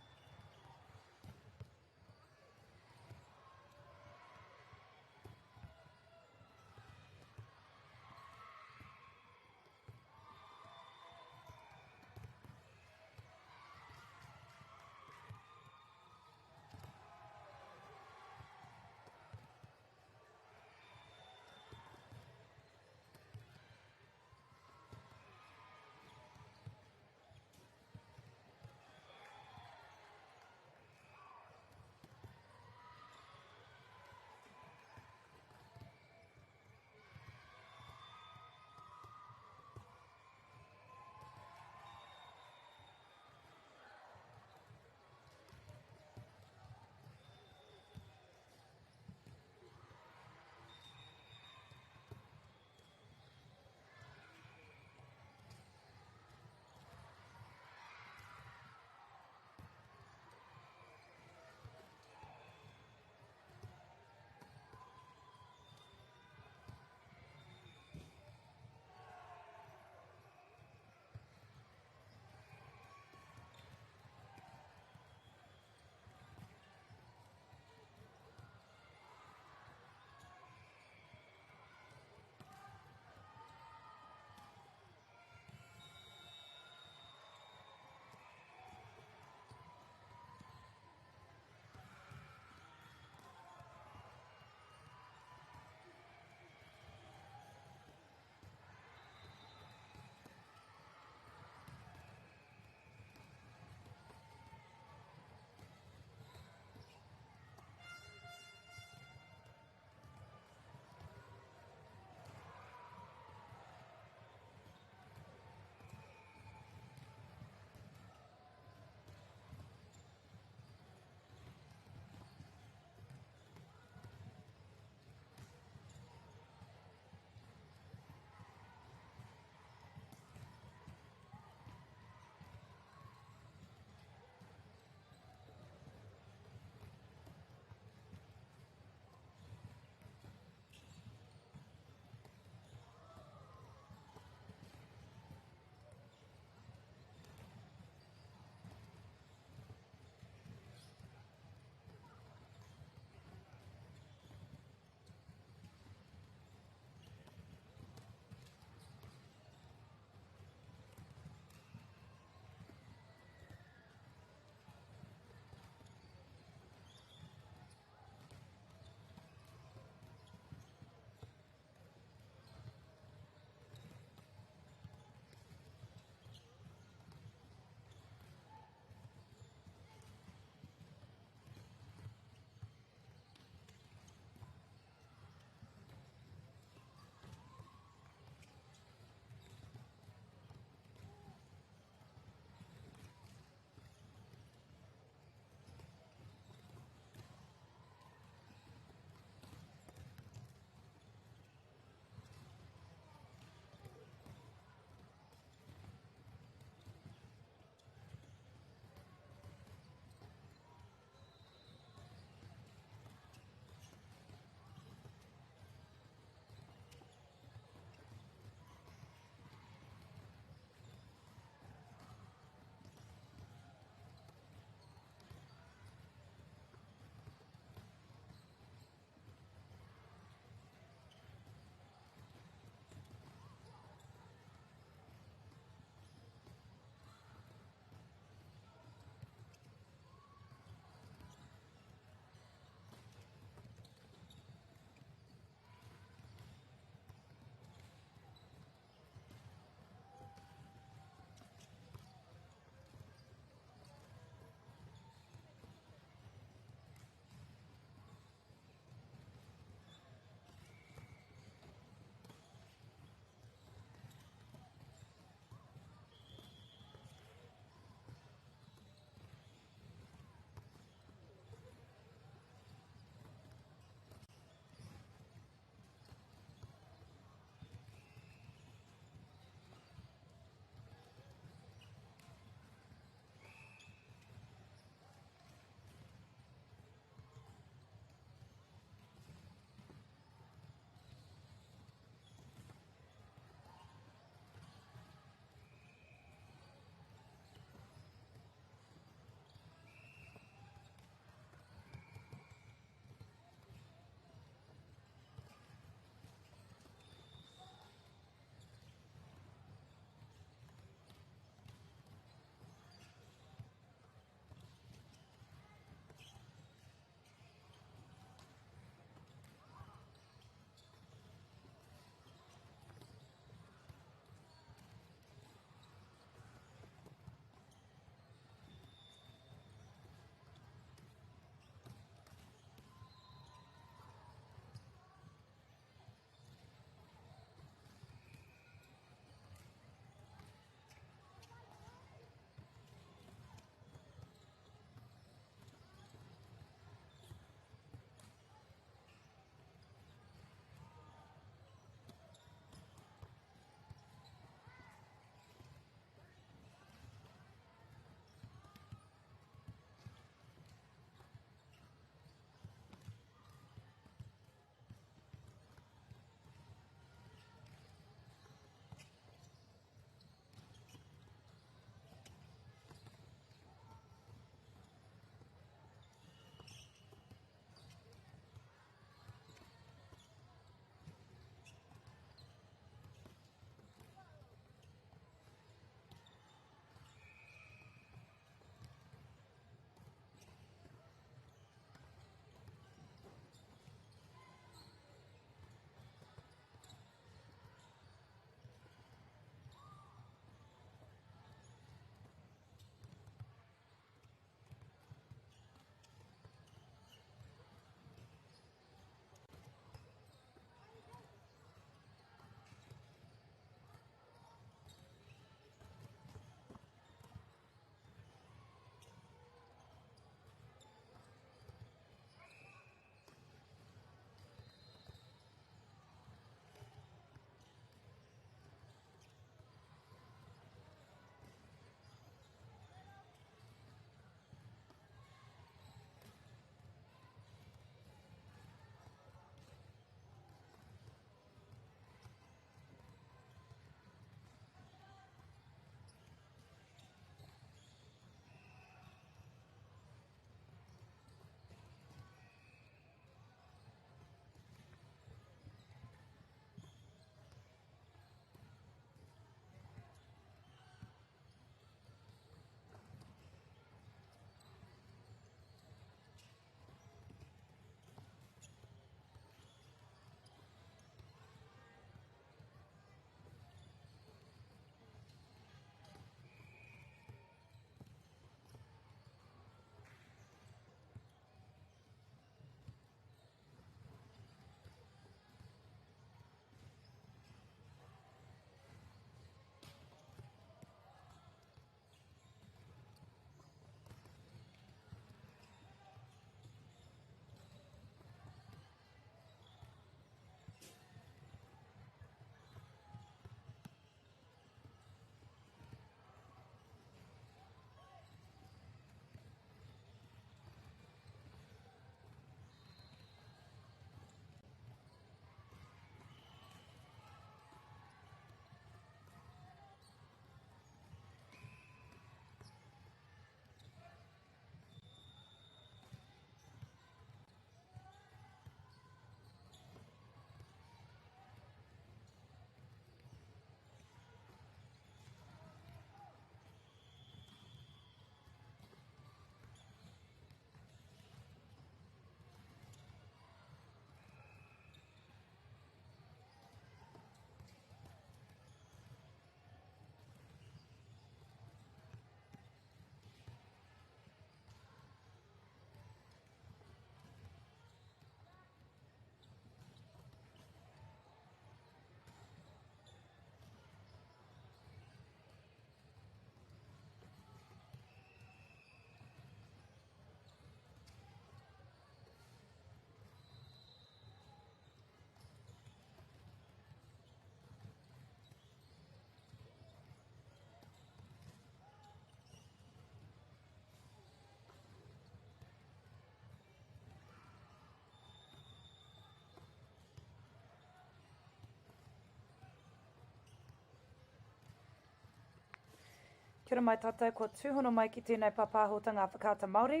Kia ora mai tātou, kua tūhono mai ki tēnei pāpāhotanga a Whakaata Māori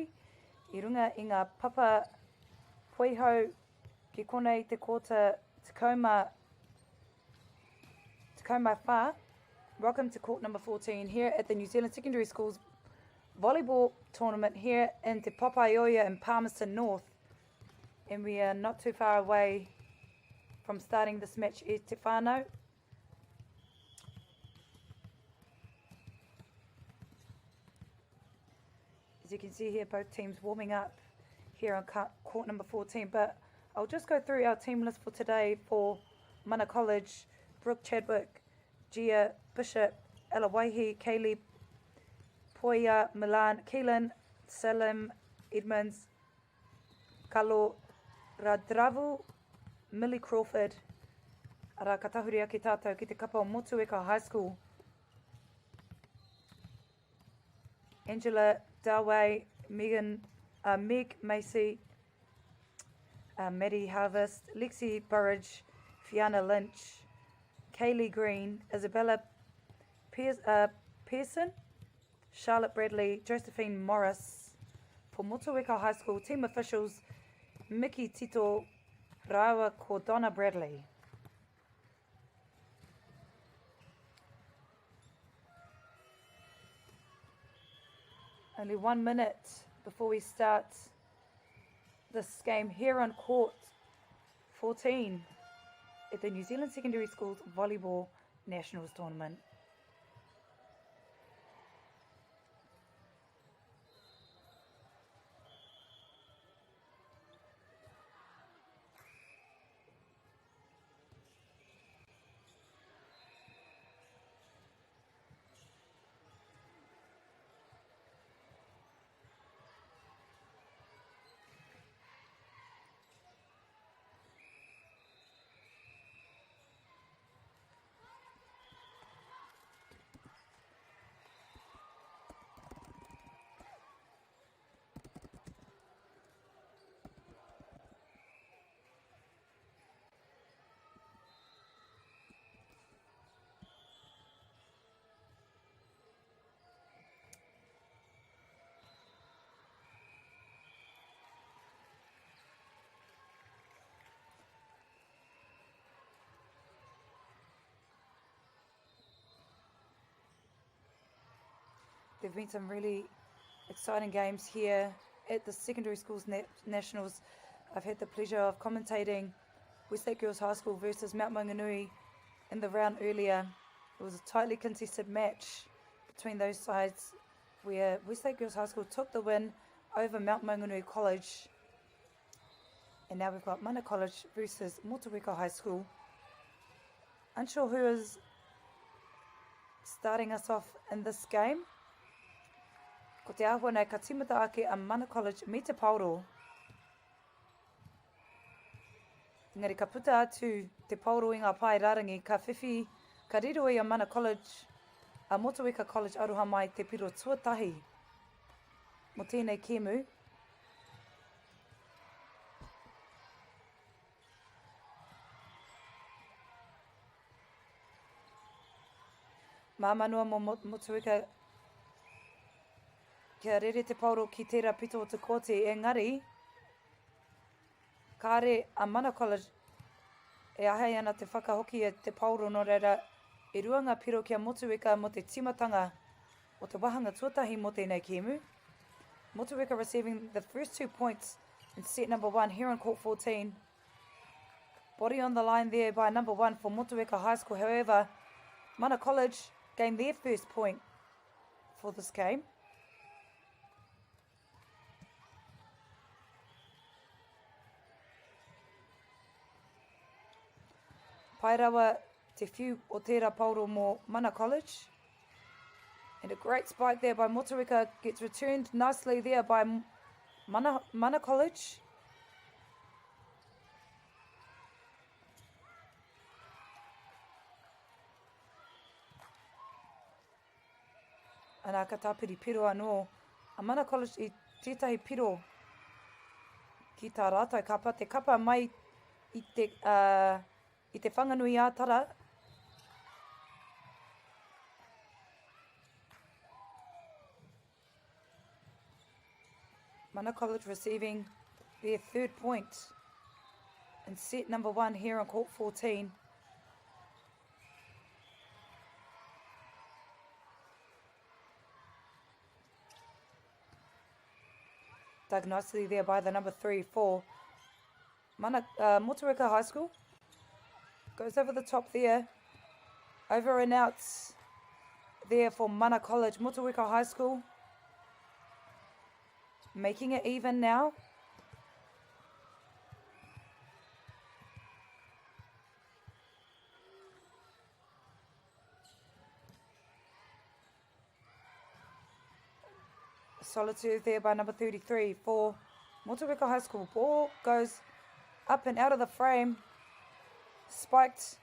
i runga i ngā papa poihau ki konei te kōta 14. Welcome to court number 14 here at the New Zealand Secondary Schools Volleyball Tournament here in Te Papaioea in Palmerston North. And we are not too far away from starting this match e te whānau. As you can see here, both teams warming up here on court number 14. But I'll just go through our team list for today for Mana College, Brooke Chadwick, Gia Bishop, Ella Waihi, Kaylee Poya, Milan, Keelan, Salim Edmonds, Kalo Radravu, Millie Crawford, arā, ka tahuri ake tātou ki te kapa o Motueka High School. Angela Dawei, Megan, uh, Meg Macy, uh, Maddie Harvest, Lexi Burridge, Fiona Lynch, Kaylee Green, Isabella Pearson, uh, Pearson Charlotte Bradley, Josephine Morris, for Motueka High School team officials Mickey Tito rāua ko Donna Bradley. Only one minute before we start this game here on court 14 at the New Zealand Secondary Schools Volleyball Nationals Tournament. There have been some really exciting games here at the secondary schools nationals. I've had the pleasure of commentating Westlake Girls High School versus Mount Maunganui in the round earlier. It was a tightly contested match between those sides where Westlake Girls High School took the win over Mount Maunganui College. And now we've got Mana College versus Motueka High School. Unsure who is starting us off in this game. Ko te āhua nei ka tīmata ake a Mana College me te paoro. Engari ka puta atu te paoro i ngā pae rārangi, ka whiwhi, ka riro i a Mana College, a Motueka College aroha mai te piro tuatahi mō tēnei kēmu. Māmā noa mō Motueka kia rere te paoro ki tērā pito o te kōti, engari kāre a Mana College e ahei ana te whakahoki e te paoro nō reira e rua ngā piro ki a Motueka mō te tīmatanga o te wāhanga tuatahi mō tēnei kēmu. Motueka receiving the first two points in set number one here on court 14. Body on the line there by number one for Motueka High School. However, Mana College gained their first point for this game. Pai rawa te whiu o tērā paoro mō Mana College. And a great spike there by Motueka gets returned nicely there by Mana, Mana College. Ana ka tāpiri piro anō a Mana College i tētahi piro ki tā rātou kapa, te kapa mai i te, uh, i te Whanganui-ā-Tara. Mana College receiving their third point in set number 1 here on court 14. Dug nicely there by the number 3 for Mana, Motueka High School. Goes over the top there. Over and out there for Mana College, Motueka High School. Making it even now. Solitude there by number 33 for Motueka High School. Ball goes up and out of the frame. Spiked,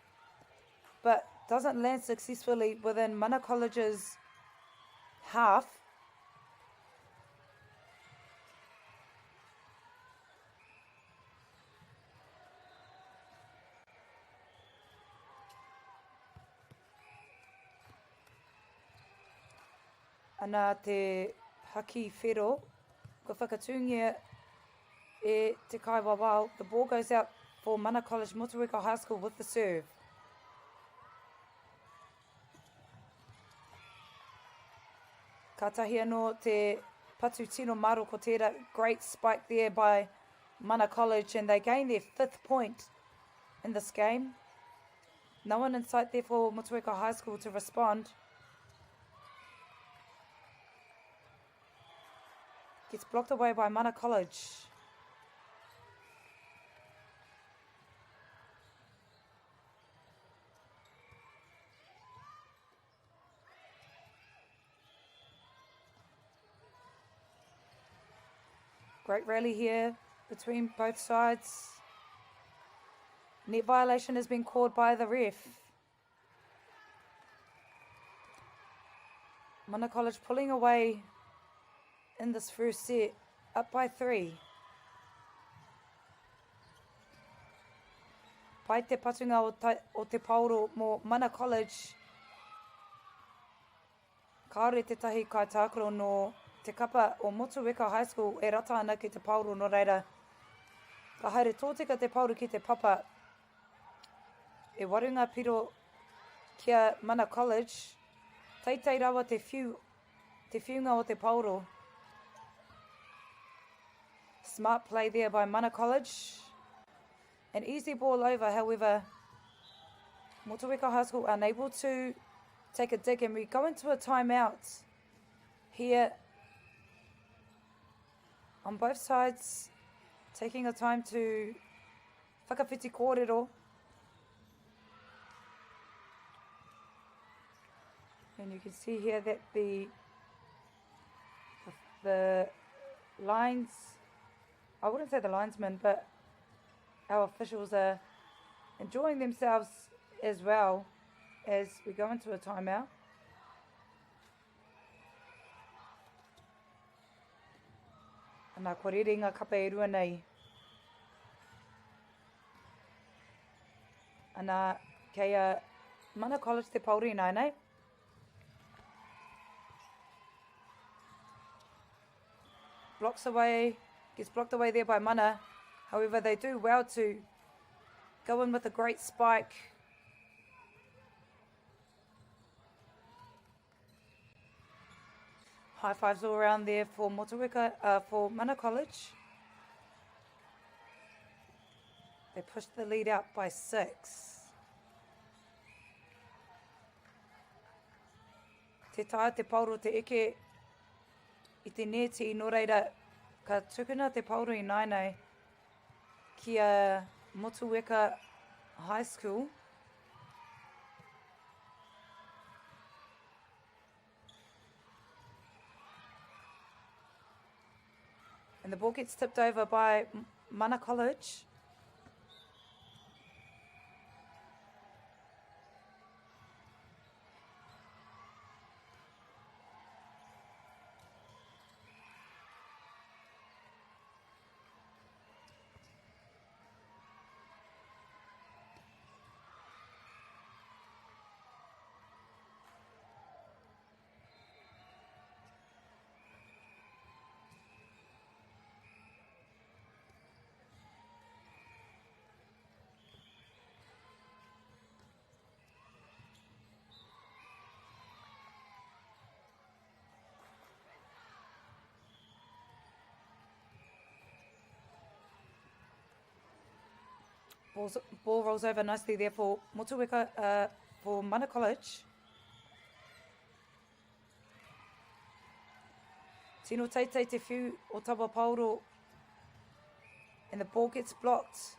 but doesn't land successfully within Mana College's half. Ana te haki whero, kua whakatūngia e Te Kaiwawao. The ball goes out for Mana College Motueka High School with the serve. Kātahi anō te patu tino maro ko tērā. Great spike there by Mana College and they gain their fifth point in this game. No one in sight there for Motueka High School to respond. Gets blocked away by Mana College. Great rally here between both sides. Net violation has been called by the ref. Mana College pulling away in this first set, up by 3. Pai te patunga o, ta, o te paoro mō Mana College. Kāore tētahi kaitākaro nō te kapa o Motueka High School e rata ana ki te paoro nō reira ka haere tōtika te paoro ki te papa. E waru ngā piro ki a Mana College, teitei rawa te whiu, te whiunga o te paoro. Smart play there by Mana College. An easy ball over, however, Motueka High School unable to take a dig, and we go into a timeout here on both sides, taking a time to whakawhiti kōrero. And you can see here that the lines, I wouldn't say the linesmen, but our officials are enjoying themselves as well as we go into a timeout. Ana, kua rere ngā kapa e rua nei. Ana, kei a Mana College te paori ināianei. Blocks away, gets blocked away there by Mana. However, they do well to go in with a great spike. High fives all around there for Motueka, for Mana College. They pushed the lead out by 6. Te taea te paoro te eke i te nēti, nō reira, ka tukuna te paoro ināianei ki a Motueka High School. And the ball gets tipped over by Mana College. Balls, ball rolls over nicely there for Motueka, uh, for Mana College. Tino teitei te whiu o taua paoro and the ball gets blocked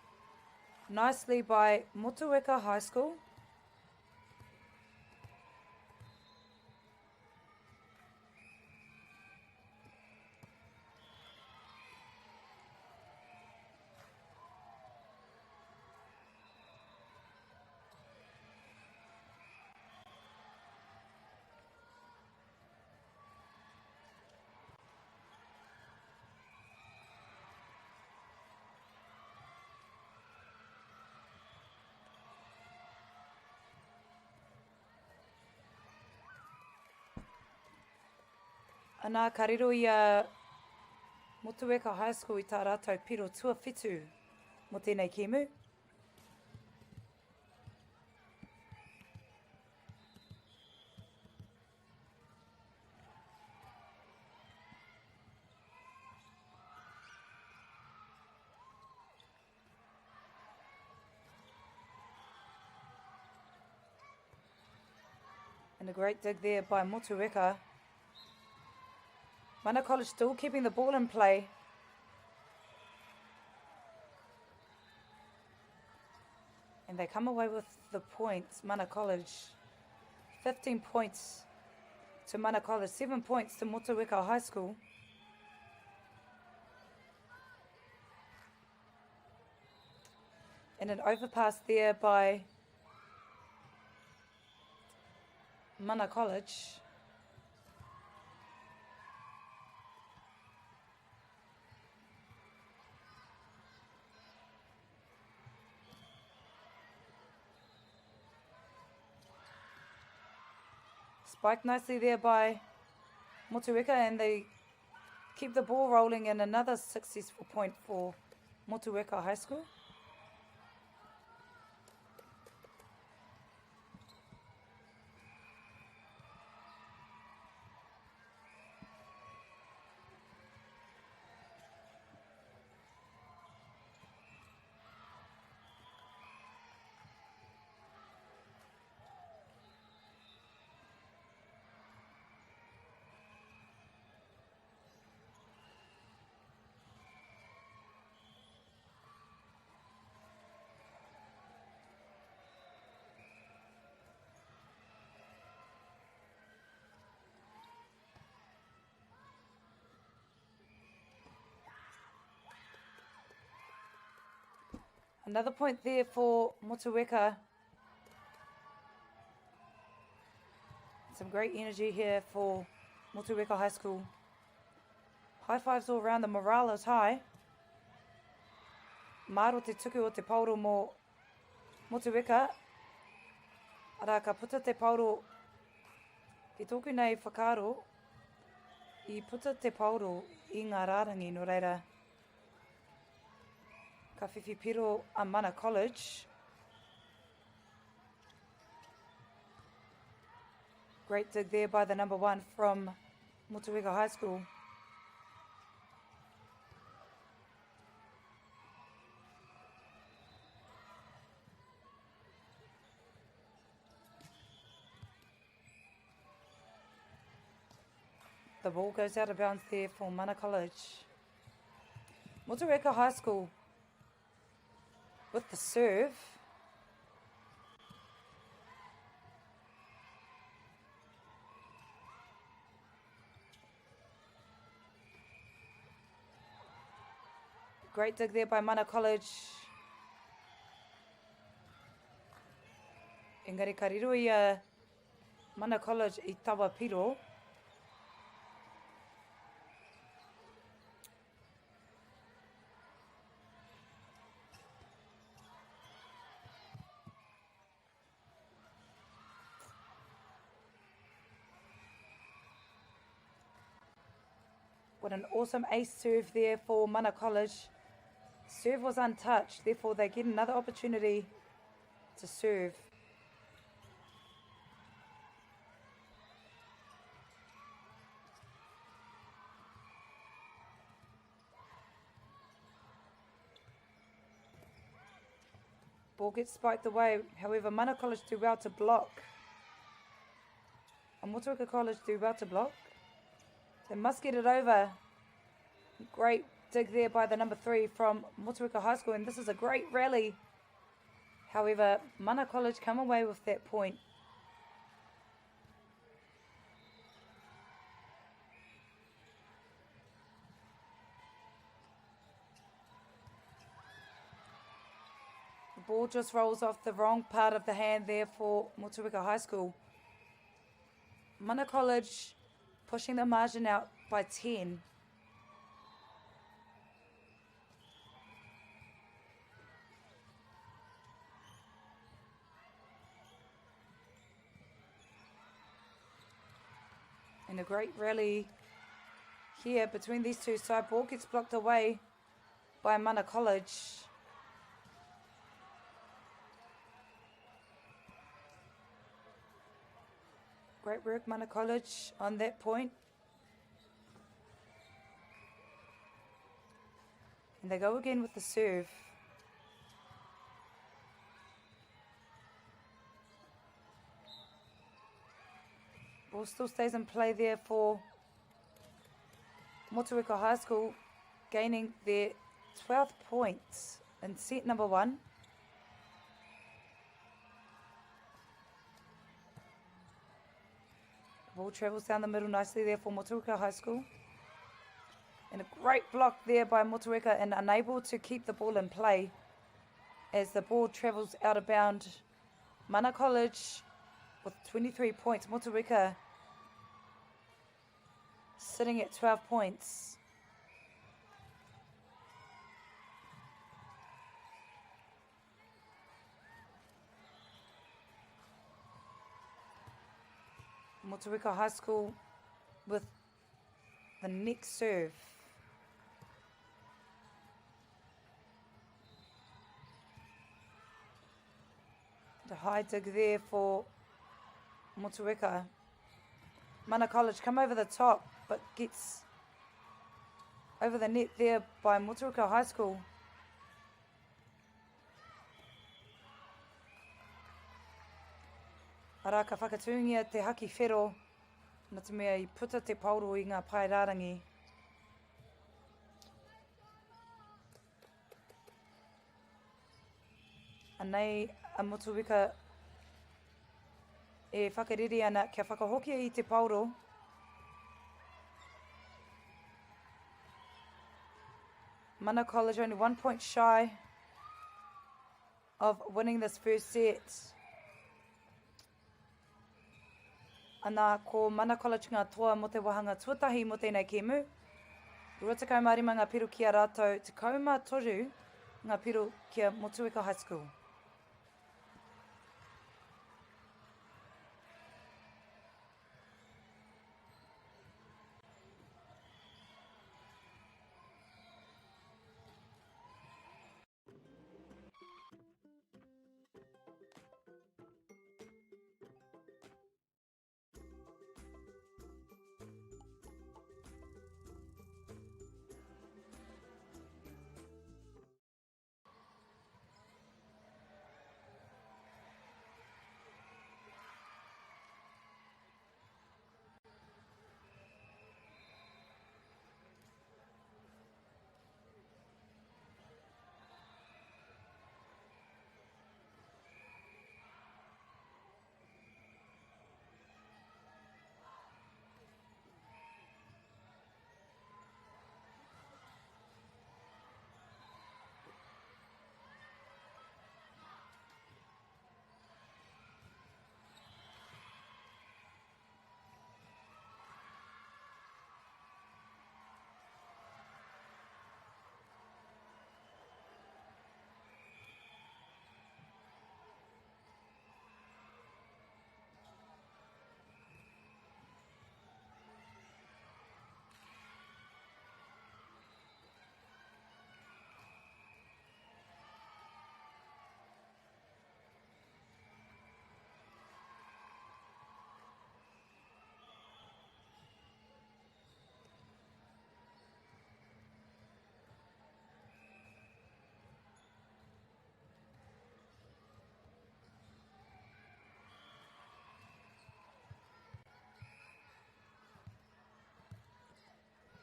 nicely by Motueka High School. Anā, ka riro i a Motueka High School i tā rātou piro tuawhitu mō tēnei kēmu. And a great dig there by Motueka. Mana College still keeping the ball in play. And they come away with the points, Mana College. 15 points to Mana College, 7 points to Motueka High School. And an overpass there by Mana College. Spiked nicely there by Motueka and they keep the ball rolling in another successful point for Motueka High School. Another point there for Motueka. Some great energy here for Motueka High School. High fives all round, the morale is high. Māro te tuku o te paoro mō Motueka. Arā, ka puta te paoro ki tōku nei whakaaro, i puta te paoro i ngā rārangi, nō reira, Ka whiwhi piro a Mana College. Great dig there by the number one from Motueka High School. The ball goes out of bounds there for Mana College. Motueka High School with the serve. Great dig there by Mana College. Engari ka riro i a Mana College i taua piro. What an awesome ace serve there for Mana College. Serve was untouched, therefore they get another opportunity to serve. Ball gets spiked away. However, Mana College do well to block. And Motueka College do well to block. They must get it over. Great dig there by the number 3 from Motueka High School. And this is a great rally. However, Mana College come away with that point. The ball just rolls off the wrong part of the hand there for Motueka High School. Mana College pushing the margin out by 10. And a great rally here between these two sides. Ball gets blocked away by Mana College. Great work, Mana College, on that point. And they go again with the serve. Ball still stays in play there for Motueka High School, gaining their 12th point in set number 1. Ball travels down the middle nicely there for Motueka High School. And a great block there by Motueka and unable to keep the ball in play as the ball travels out of bound. Mana College with 23 points. Motueka sitting at 12 points. Motueka High School with the next serve. The high dig there for Motueka. Mana College come over the top, but gets over the net there by Motueka High School. Arā, ka whakatūngia te haki whero, nā te mea i puta te paoro i ngā pae rārangi. Anei a Motueka e whakarere ana kia whakahokia i te paoro. Mana College only 1 point shy of winning this first set. Ana, ko Mana College ngā toa mō te wāhanga tuatahi mō tēnei kēmu. 25 ngā piro ki a rātou, 13 ngā piro ki a Motueka High School.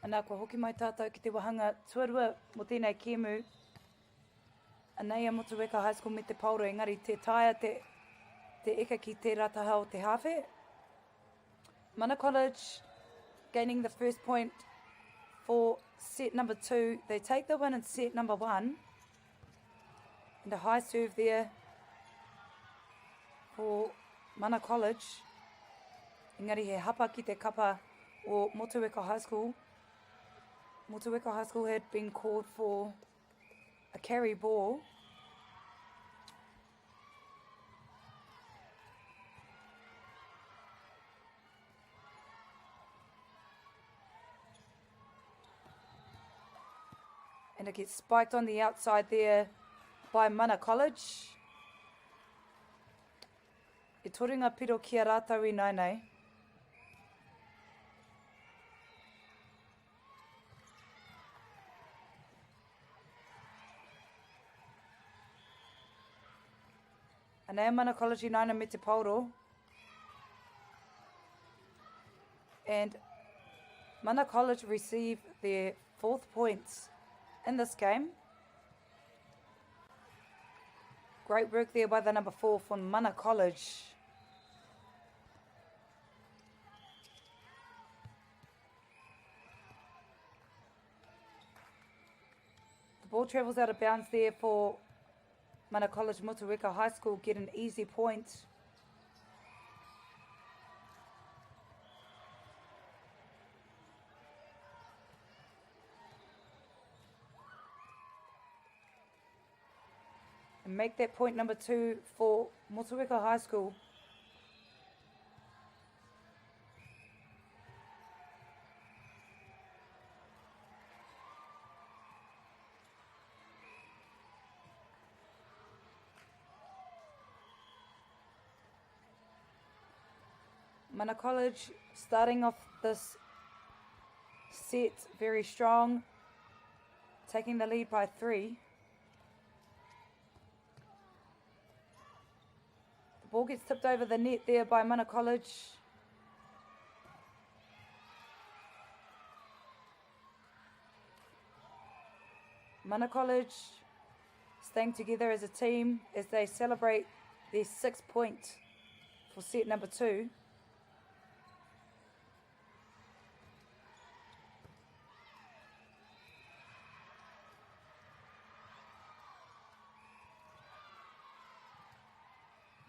Anā, kua hoki mai tātou ki te wāhanga tuarua mō tēnei kēmu. Anei a Motueka High School me te paoro, engari tē taea te, te eka ki tērā taha o te hāwhe. Mana College gaining the first point for set number two. They take the win in set number one. And a high serve there for Mana College. Engari he hapa ki te kapa o Motueka High School. Motueka High School had been called for a carry ball. And it gets spiked on the outside there by Mana College. E toru ngā piro ki a rātou i nainai. Anei a Mana College i naina me te paoro. And Mana College receive their fourth points in this game. Great work there by the number four from Mana College. The ball travels out of bounds there for Mana College Motueka High School get an easy point. And make that point number two for Motueka High School. Mana College starting off this set very strong, taking the lead by three. The ball gets tipped over the net there by Mana College. Mana College staying together as a team as they celebrate their sixth point for set number two.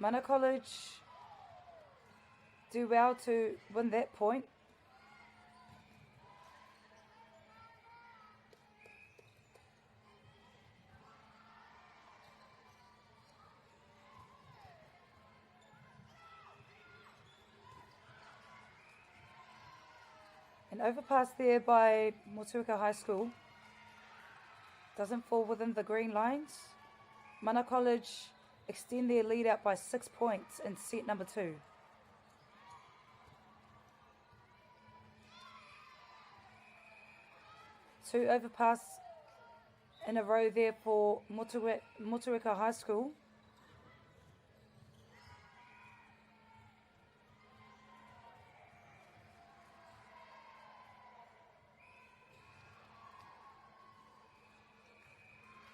Mana College do well to win that point. An overpass there by Motueka High School. Doesn't fall within the green lines. Mana College extend their lead out by six points in set number two. Two overpass in a row there for Motueka High School.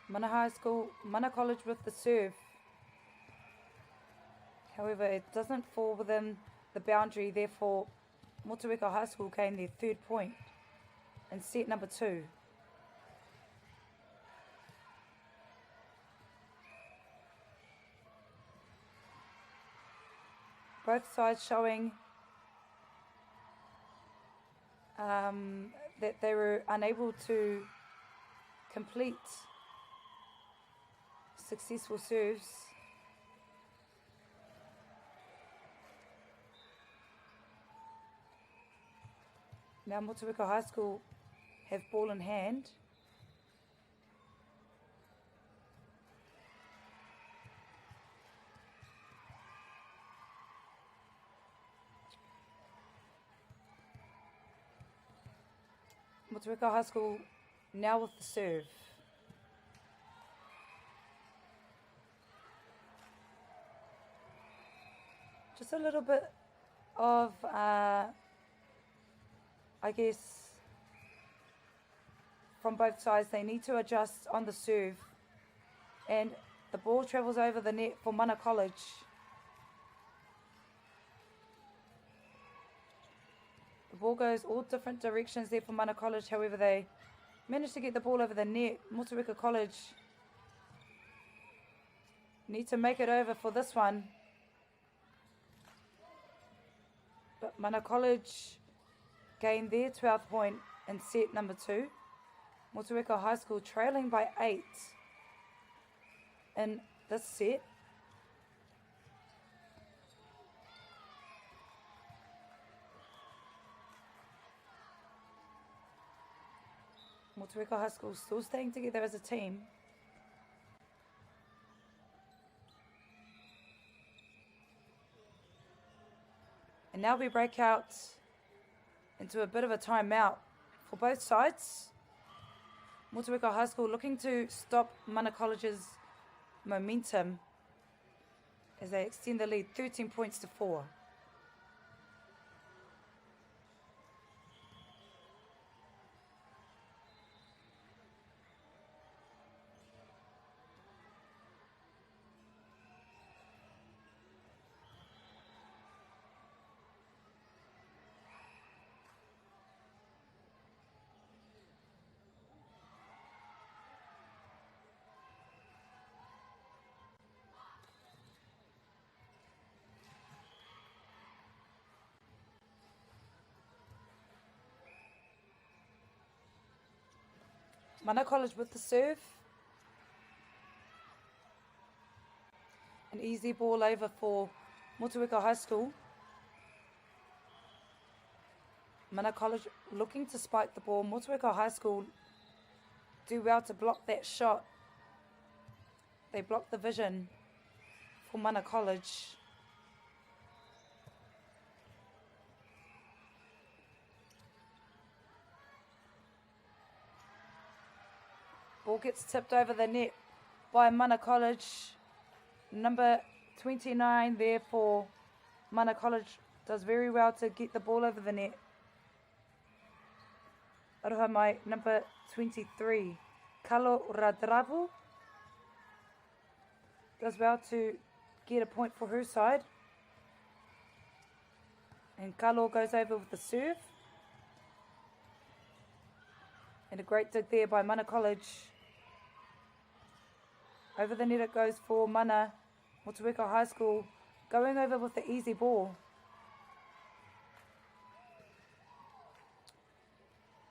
Mana High School, Mana College with the serve. However, it doesn't fall within the boundary, therefore Motueka High School gained their third point in set number two. Both sides showing um, that they were unable to complete successful serves. Now Motueka High School have ball in hand. Motueka High School now with the serve. Just a little bit of, uh, I guess, from both sides. They need to adjust on the serve. And the ball travels over the net for Mana College. The ball goes all different directions there for Mana College. However, they managed to get the ball over the net. Motueka College need to make it over for this one. But Mana College gained their 12th point in set number 2. Motueka High School trailing by 8 in this set. Motueka High School still staying together as a team. And now we break out into a bit of a timeout for both sides. Motueka High School looking to stop Mana College's momentum as they extend the lead 13 points to 4. Mana College with the serve. An easy ball over for Motueka High School. Mana College looking to spike the ball. Motueka High School do well to block that shot. They block the vision for Mana College. Ball gets tipped over the net by Mana College. Number 29 there for Mana College does very well to get the ball over the net. Aroha mai, number 23, Kalo Radravu does well to get a point for her side. And Kalo goes over with the serve. And a great dig there by Mana College. Over the net it goes for Mana. Motueka High School going over with the easy ball.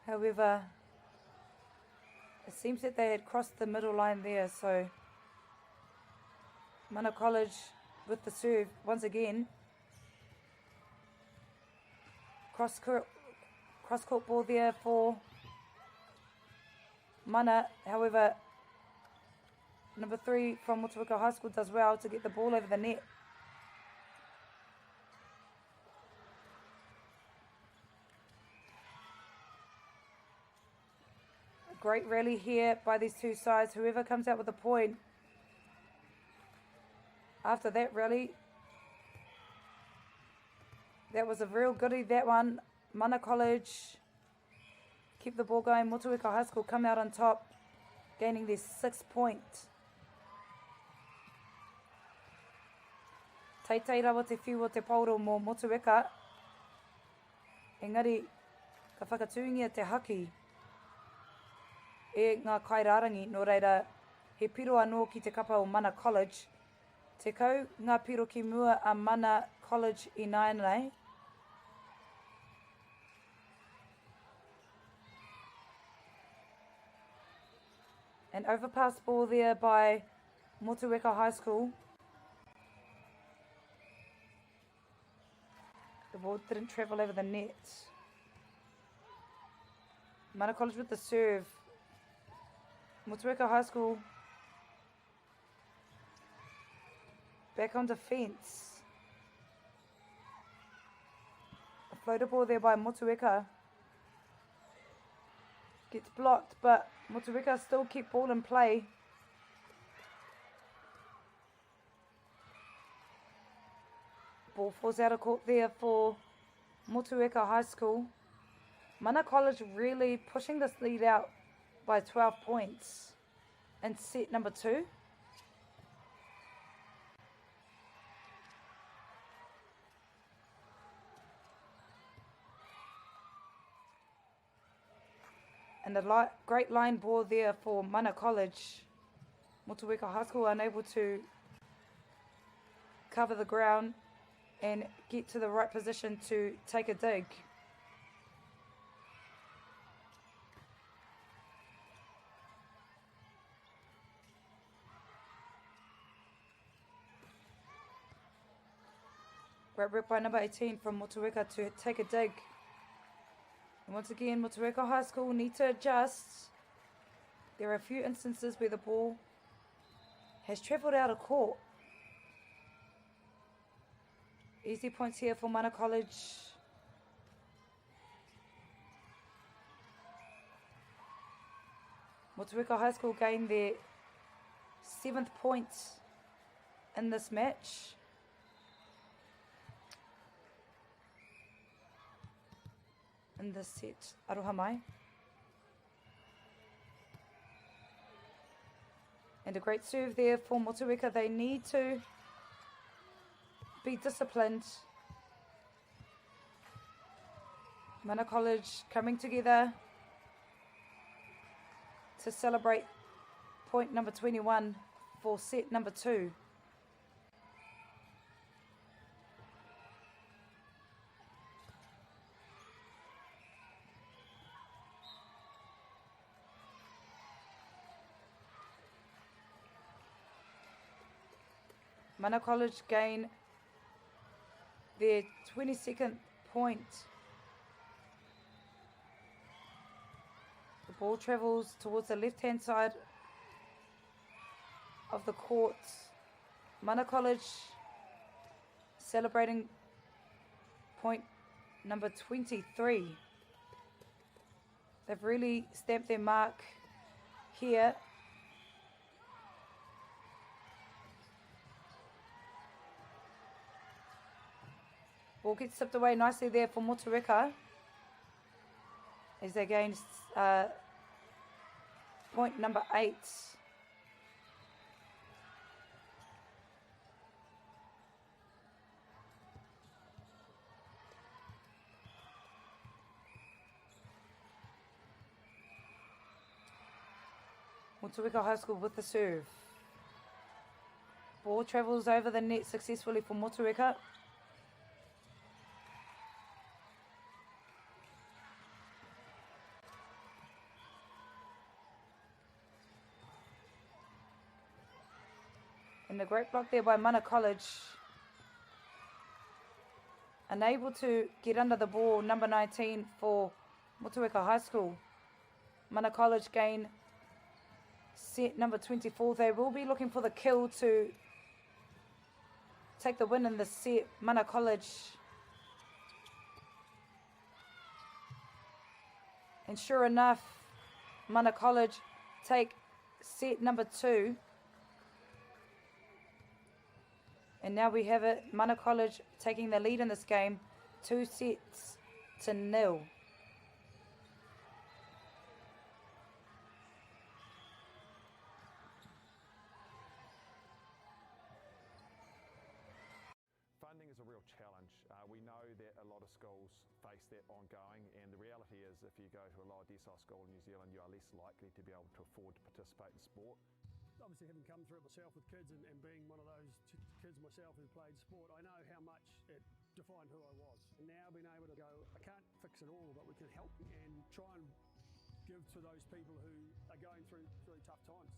However, it seems that they had crossed the middle line there, so Mana College with the serve once again. Cross court, cross court ball there for Mana. However, number 3 from Motueka High School does well to get the ball over the net. Great rally here by these two sides. Whoever comes out with a point after that rally, that was a real goodie, that one. Mana College keep the ball going. Motueka High School come out on top, gaining their 6th point. Teitei rawa te whiu o te paoro mō Motueka. Engari, ka whakatūngia te haki e ngā kairārangi, nō reira, he piro anō ki te kapa o Mana College. 10 ngā piro ki mua a Mana College ināianei. An overpass ball there by Motueka High School. The ball didn't travel over the net. Mana College with the serve. Motueka High School back on defence. A floater ball there by Motueka. Gets blocked, but Motueka still keep ball in play. Ball falls out of court there for Motueka High School. Mana College really pushing this lead out. by 12 points in set number 2. And a great line ball there for Mana College. Motueka High School unable to cover the ground and get to the right position to take a dig. Great work by number 18 from Motueka to take a dig. And once again, Motueka High School need to adjust. There are a few instances where the ball has travelled out of court. Easy points here for Mana College. Motueka High School gained their 7th point in this match. In this set, aroha mai. And a great serve there for Motueka. They need to be disciplined. Mana College coming together to celebrate point number 21 for set number 2. Mana College gain their 22nd point. The ball travels towards the left-hand side of the court. Mana College celebrating point number 23. They've really stamped their mark here. Ball gets slipped away nicely there for Motueka as they gain point number 8. Motueka High School with the serve. Ball travels over the net successfully for Motueka. And a great block there by Mana College. Unable to get under the ball, number 19 for Motueka High School. Mana College gain set number 24. They will be looking for the kill to take the win in the set. Mana College. And sure enough, Mana College take set number 2. And now we have it, Mana College taking the lead in this game, 2-0. Funding is a real challenge. We know that a lot of schools face that ongoing, and the reality is if you go to a lower decile school in New Zealand, you are less likely to be able to afford to participate in sport. Obviously, having come through it myself with kids and being one of those kids myself who played sport, I know how much it defined who I was. And now being able to go, I can't fix it all, but we can help and try and give to those people who are going through tough times.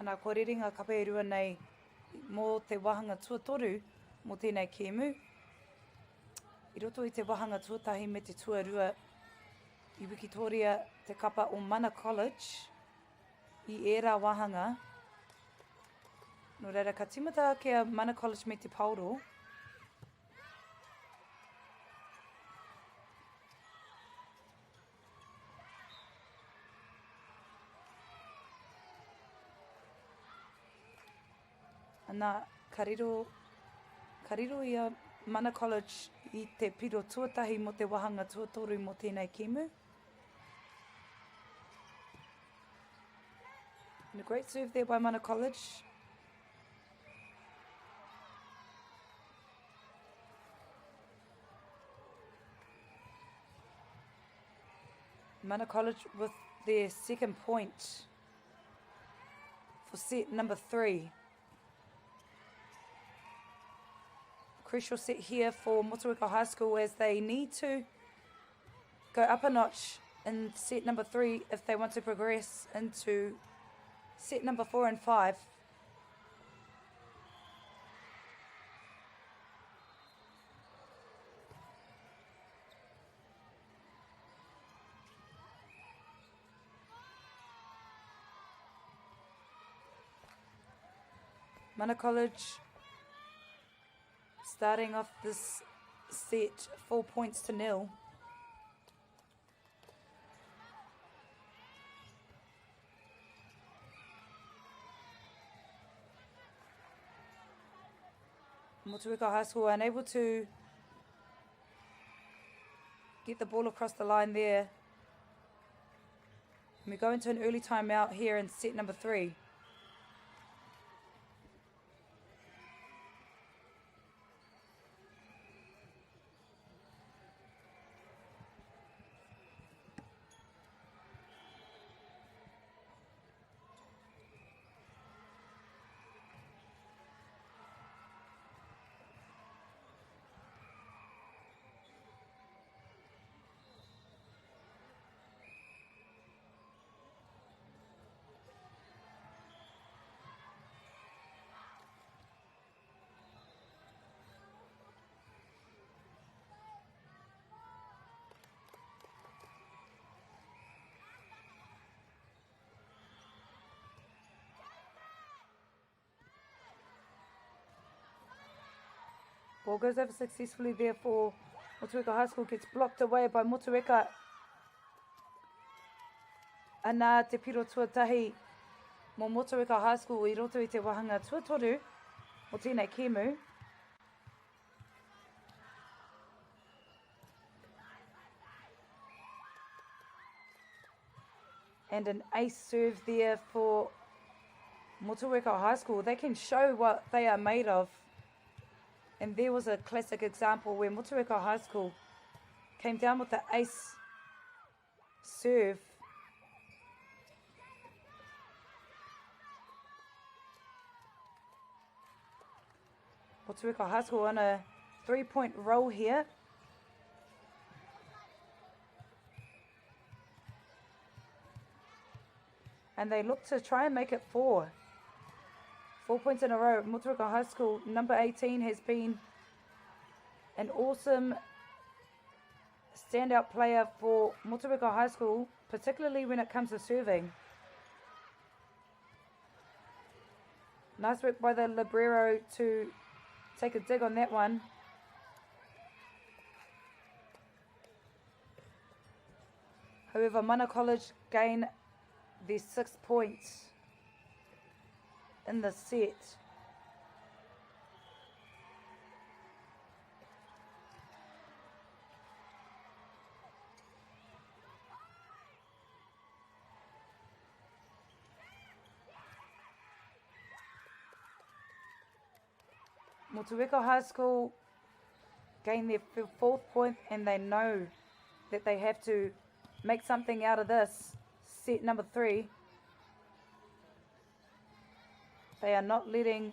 Ana, kua rere ngā kapa e rua nei mō te wāhanga tuatoru mō tēnei kēmu. I roto i te wāhanga tuatahi me te tuarua, i wikitoria te kapa o Mana College i ērā wāhanga. Nō reira, ka tīmata ake a Mana College me te paoro. Ana, ka riro, ka riro i a Mana College i te piro tuatahi mō te wāhanga tuatoru mō tēnei kēmu. And a great serve there by Mana College. Mana College with their second point for set number three. Crucial set here for Motueka High School as they need to go up a notch in set number three if they want to progress into set number four and five. Mana College starting off this set four points to nil. Motueka High School unable to get the ball across the line there. And we go into an early timeout here in set number three. Ball goes over successfully there for Motueka High School. Gets blocked away by Motueka. Ana te piro tuatahi mō Motueka High School i roto i te wāhanga tuatoru o tēnei kēmu. And an ace serve there for Motueka High School. They can show what they are made of. And there was a classic example where Motueka High School came down with the ace serve. Motueka High School on a three-point roll here. And they look to try and make it four. Four points in a row. Motueka High School, number 18, has been an awesome standout player for Motueka High School, particularly when it comes to serving. Nice work by the libero to take a dig on that one. However, Mana College gain their sixth point in the set. Motueka High School gain their fourth point and they know that they have to make something out of this set number three. They are not letting,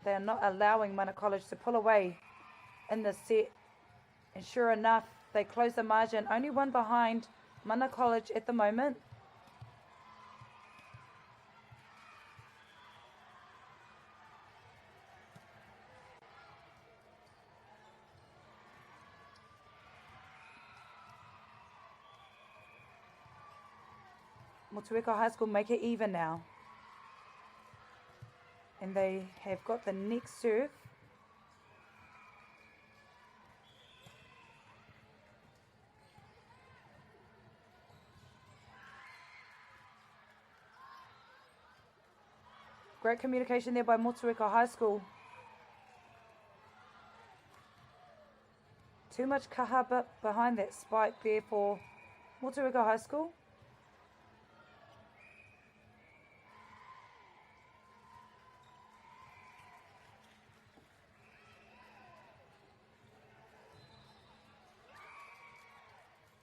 they are not allowing Mana College to pull away in this set. And sure enough, they close the margin, only one behind Mana College at the moment. Motueka High School make it even now. And they have got the next serve. Great communication there by Motueka High School. Too much kaha behind that spike there for Motueka High School.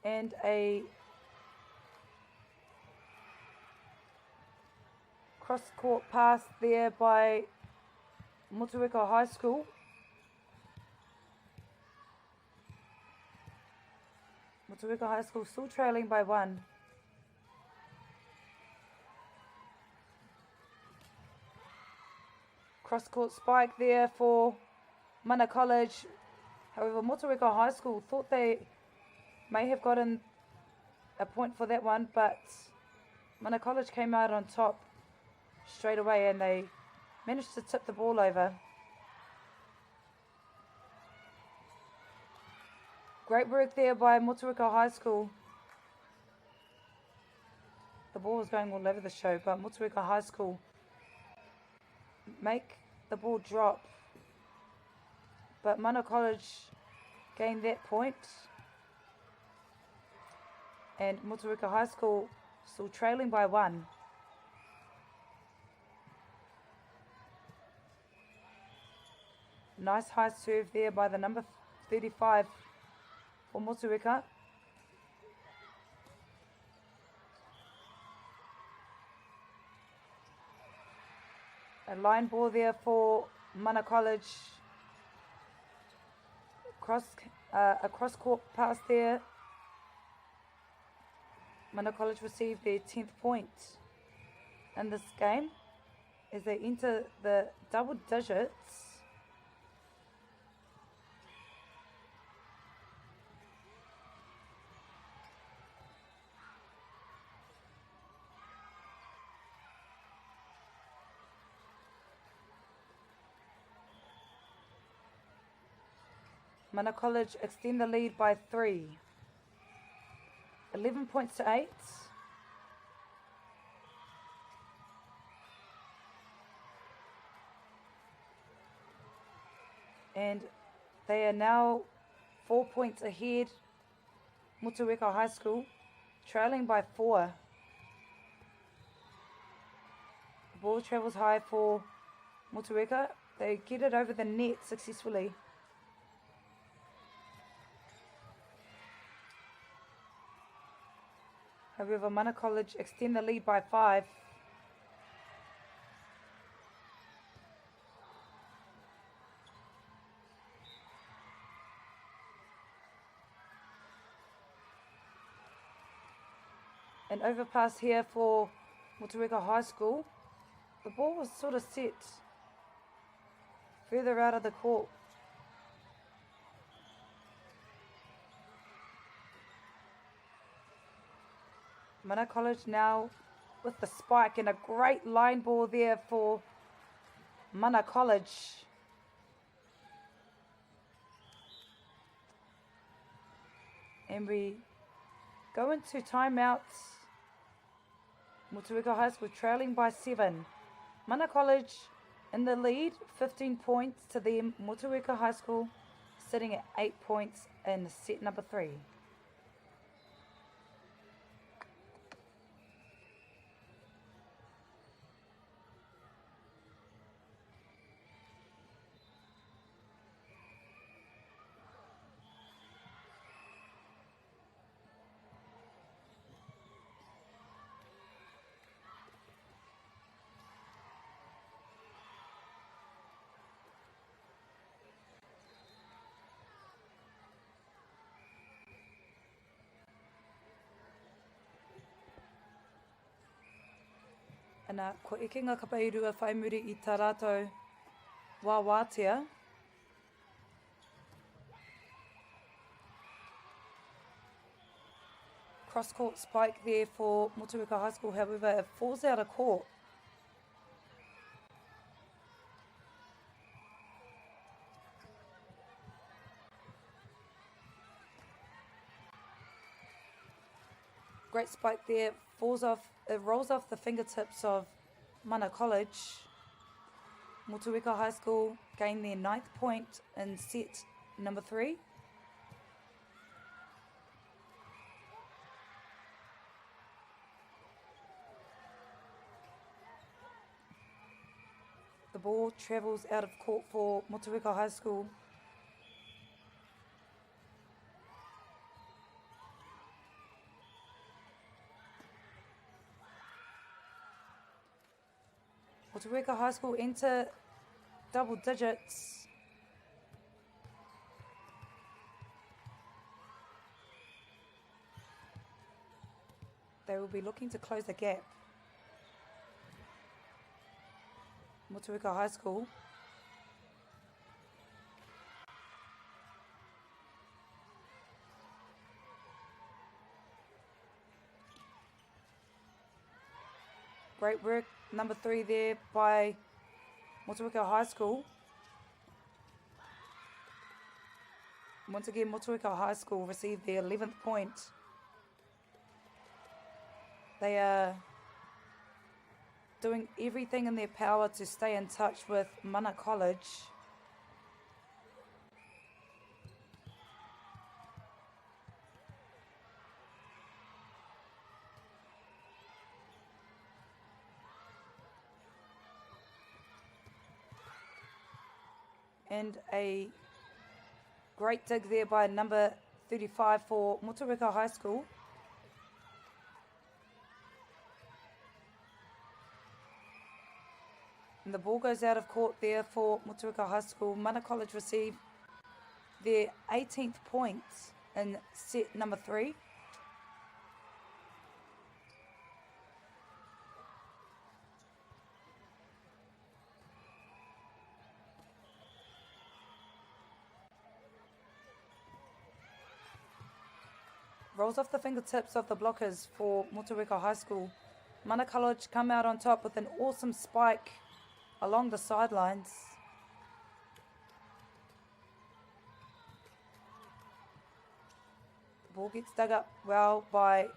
And a cross-court pass there by Motueka High School. Motueka High School still trailing by one. Cross-court spike there for Mana College. However, Motueka High School thought they may have gotten a point for that one, but Mana College came out on top straight away and they managed to tip the ball over. Great work there by Motueka High School. The ball was going all over the show, but Motueka High School make the ball drop. But Mana College gained that point. And Motueka High School still trailing by one. Nice high serve there by the number 35 for Motueka. A line ball there for Mana College. Cross, a cross court pass there. Mana College received their 10th point in this game as they enter the double digits. Mana College extend the lead by 3. 11 points to 8. And they are now 4 points ahead. Motueka High School trailing by 4. The ball travels high for Motueka. They get it over the net successfully. However, Mana College extend the lead by 5. An overpass here for Motueka High School. The ball was sort of set further out of the court. Mana College now with the spike and a great line ball there for Mana College. And we go into timeouts. Motueka High School trailing by 7. Mana College in the lead, 15 points to them. Motueka High School sitting at 8 points in set number 3. Ana, kua eke ngā kapa e rua whai muri i tā rātou wā wātea. Cross court spike there for Motueka High School, however, it falls out of court. Great spike there, falls off, it rolls off the fingertips of Mana College. Motueka High School gain their ninth point in set number three. The ball travels out of court for Motueka High School. Motueka High School enter double digits. They will be looking to close the gap. Motueka High School. Great work, number three there by Motueka High School. Once again, Motueka High School received their 11th point. They are doing everything in their power to stay in touch with Mana College. And a great dig there by number 35 for Motueka High School. And the ball goes out of court there for Motueka High School. Mana College receive their 18th point in set number three. Rolls off the fingertips of the blockers for Motueka High School. Mana College come out on top with an awesome spike along the sidelines. The ball gets dug up well by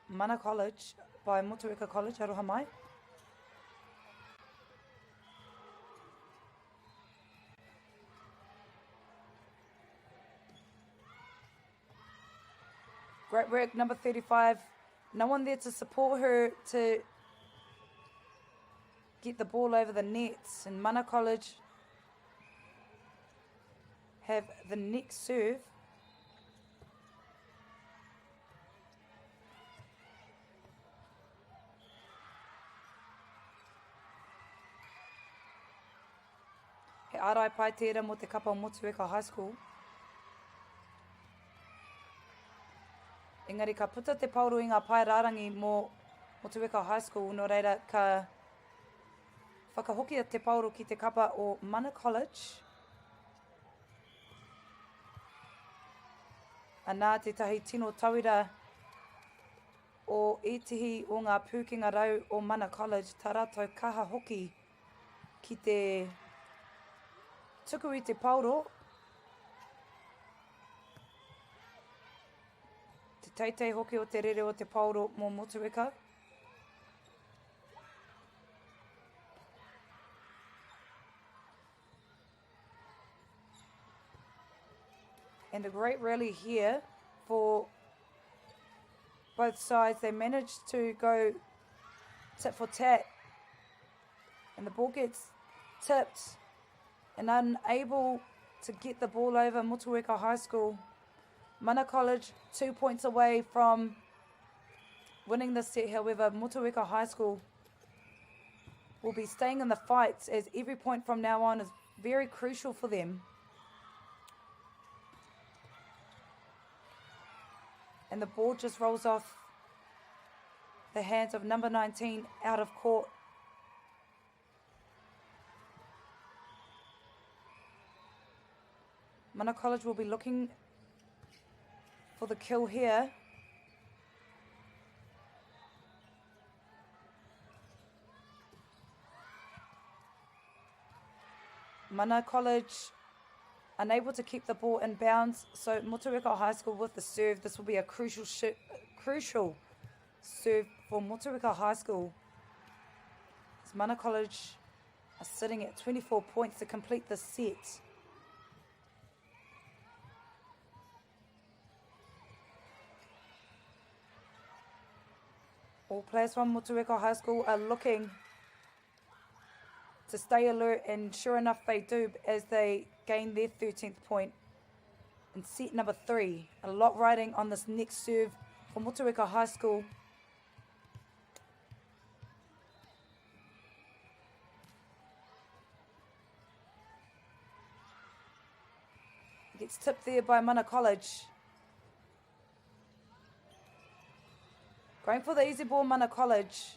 Mana College, by Motueka College, aroha mai. Great work, number 35. No one there to support her to get the ball over the nets. And Mana College have the next serve. He ārai pai tērā mō te kapa o Motueka High School. Engari ka puta te paoro i ngā pae rārangi mō Motueka High School, nō reira ka whakahokia te paoro ki te kapa o Mana College. Anā tētahi tino tauira o ētehi o ngā pūkenga rau o Mana College, tā rātou kaha hoki ki te tuku i te paoro, te teitei hoki o te rere o te paoro mō Motueka. And a great rally here for both sides. They managed to go tit for tat. And the ball gets tipped and unable to get the ball over Motueka High School. Mana College 2 points away from winning the set. However, Motueka High School will be staying in the fight as every point from now on is very crucial for them. And the ball just rolls off the hands of number 19 out of court. Mana College will be looking for the kill here. Mana College unable to keep the ball in bounds, so Motueka High School with the serve. This will be a crucial crucial serve for Motueka High School. As Mana College are sitting at 24 points to complete the set. All players from Motueka High School are looking to stay alert, and sure enough they do as they gain their 13th point in set number 3. A lot riding on this next serve for Motueka High School. Gets tipped there by Mana College. Going for the easy ball, Mana College.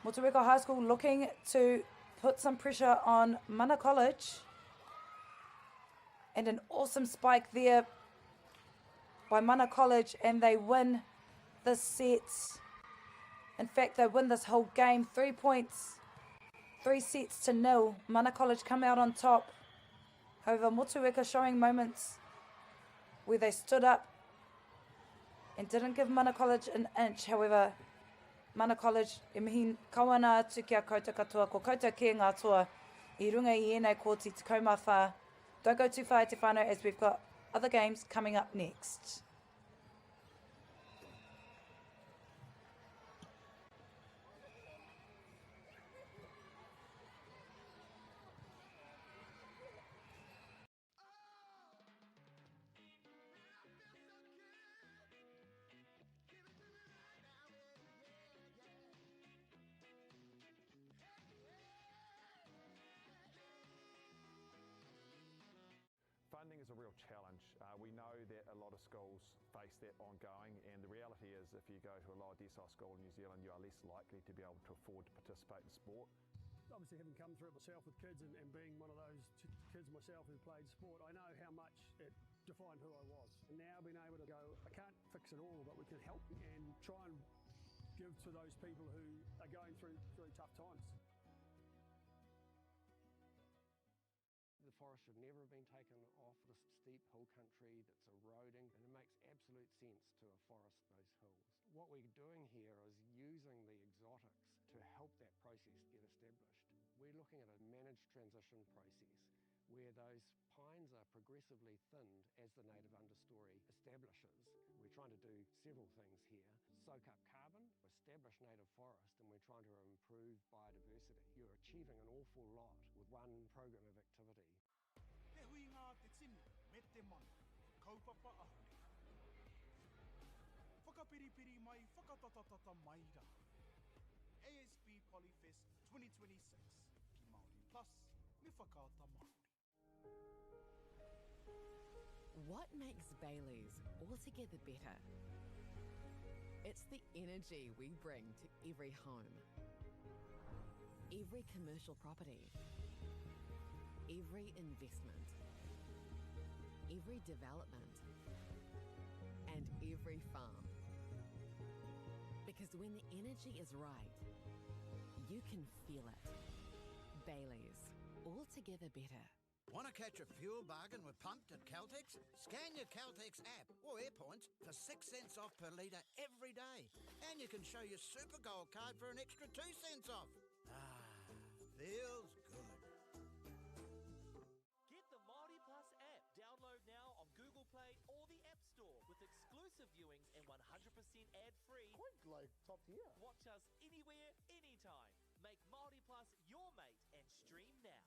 Motueka High School looking to put some pressure on Mana College. And an awesome spike there by Mana College, and they win this set. In fact, they win this whole game. 3 points, 3 sets to nil. Mana College come out on top. However, Motueka showing moments where they stood up and didn't give Mana College an inch. However, Mana College e mihi kau ana atu ki a koutou katoa, ko koutou kē ngā toa i runga i ēnei kōti 14. Don't go too far e te whānau as we've got other games coming up next. Funding is a real challenge. We know that a lot of schools face that ongoing, and the reality is if you go to a lower decile school in New Zealand, you are less likely to be able to afford to participate in sport. Obviously, having come through it myself with kids and being one of those kids myself who played sport, I know how much it defined who I was. And now being able to go, I can't fix it all, but we can help and try and give to those people who are going through tough times. The forest should never have been taken off this steep hill country that's eroding, and it makes absolute sense to afforest those hills. What we're doing here is using the exotics to help that process get established. We're looking at a managed transition process where those pines are progressively thinned as the native understory establishes. We're trying to do several things here. Soak up carbon, establish native forest, and we're trying to improve biodiversity. You're achieving an awful lot with one program of activity. Te huinga a te tini me te mano, he kaupapa ahurea. Whakapiripiri mai, whakatatatata mai rā. ASB Polyfest 2026 ki Māori Plus me Whakaata Māori. What makes Bayleys altogether better? It's the energy we bring to every home, every commercial property, every investment, every development, and every farm. Because when the energy is right, you can feel it. Bayleys, altogether better. Want to catch a fuel bargain with Pumped at Caltex? Scan your Caltex app or Airpoints for 6 cents off per litre every day. And you can show your Super Gold card for an extra 2 cents off. Feels good. Get the Māori Plus app. Download now on Google Play or the App Store with exclusive viewings and 100% ad-free. Quite like top tier. Watch us anywhere, anytime. Make Māori Plus your mate and stream now.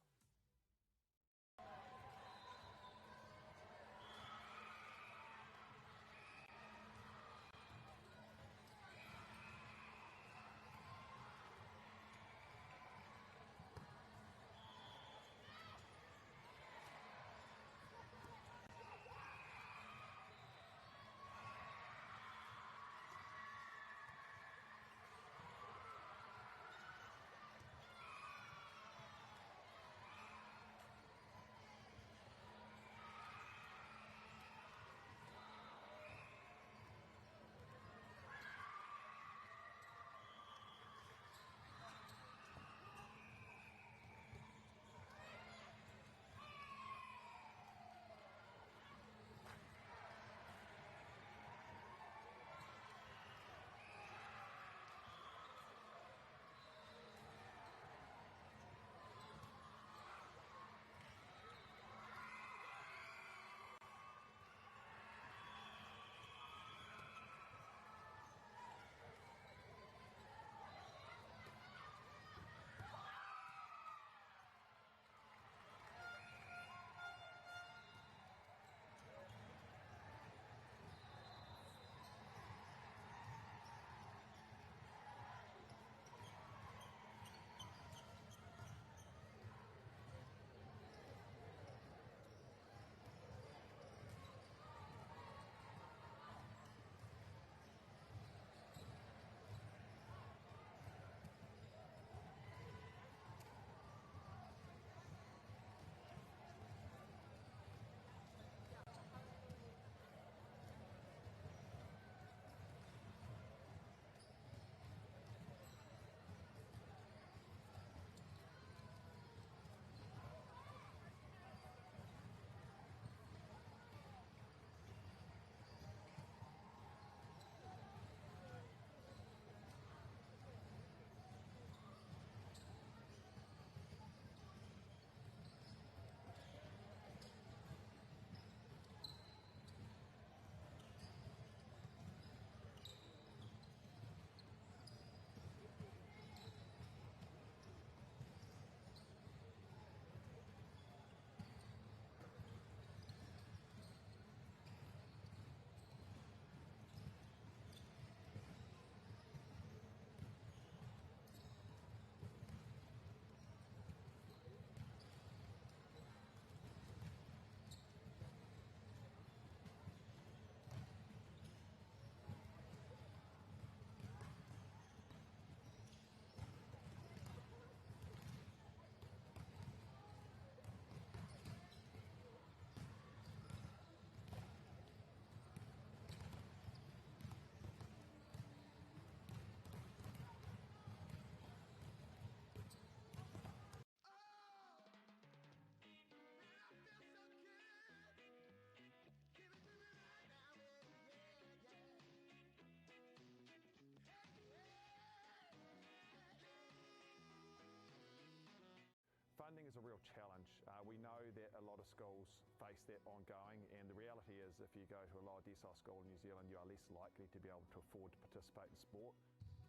a real challenge. We know that a lot of schools face that ongoing, and the reality is if you go to a lower decile school in New Zealand, you are less likely to be able to afford to participate in sport.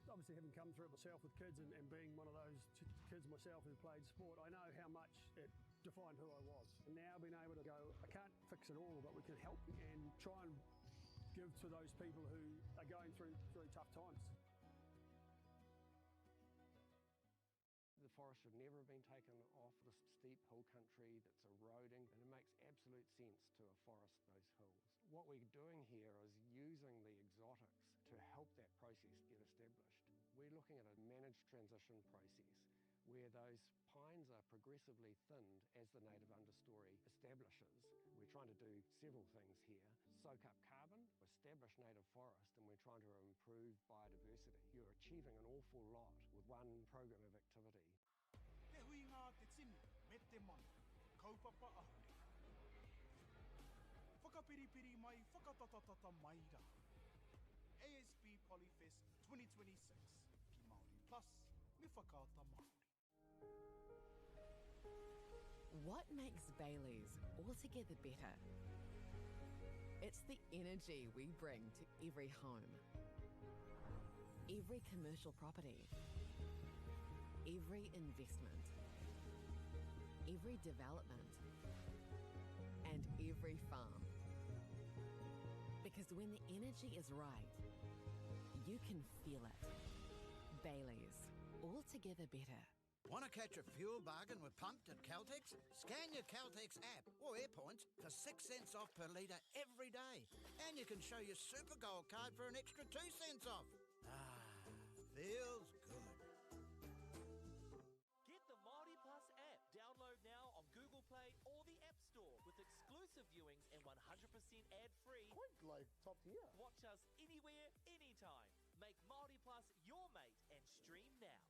Obviously, having come through it myself with kids and being one of those kids myself who played sport, I know how much it defined who I was. And now being able to go, I can't fix it all, but we can help and try and give to those people who are going through really tough times. The forest should never have been taken off this steep hill country that's eroding, and it makes absolute sense to afforest those hills. What we're doing here is using the exotics to help that process get established. We're looking at a managed transition process where those pines are progressively thinned as the native understory establishes. We're trying to do several things here. Soak up carbon, establish native forest, and we're trying to improve biodiversity. You're achieving an awful lot with one program of activity. Te huinga a te tini me te mana, kaupapa ahurea. Whakapiripiri mai, whakatatatata mai rā. ASB Polyfest 2026 ki Māori Plus me Whakaata Māori. What makes Bayleys altogether better? It's the energy we bring to every home, every commercial property, every investment, every development, and every farm. Because when the energy is right, you can feel it. Bayleys, altogether better. Want to catch a fuel bargain with Pumped at Caltex? Scan your Caltex app or Airpoints for 6 cents off per litre every day. And you can show your Super Gold card for an extra 2 cents off. Ah, feels good. Get the Māori Plus app. Download now on Google Play or the App Store with exclusive viewings and 100% ad-free. Quite like top tier. Watch us anywhere, anytime. Make Māori Plus your mate and stream now.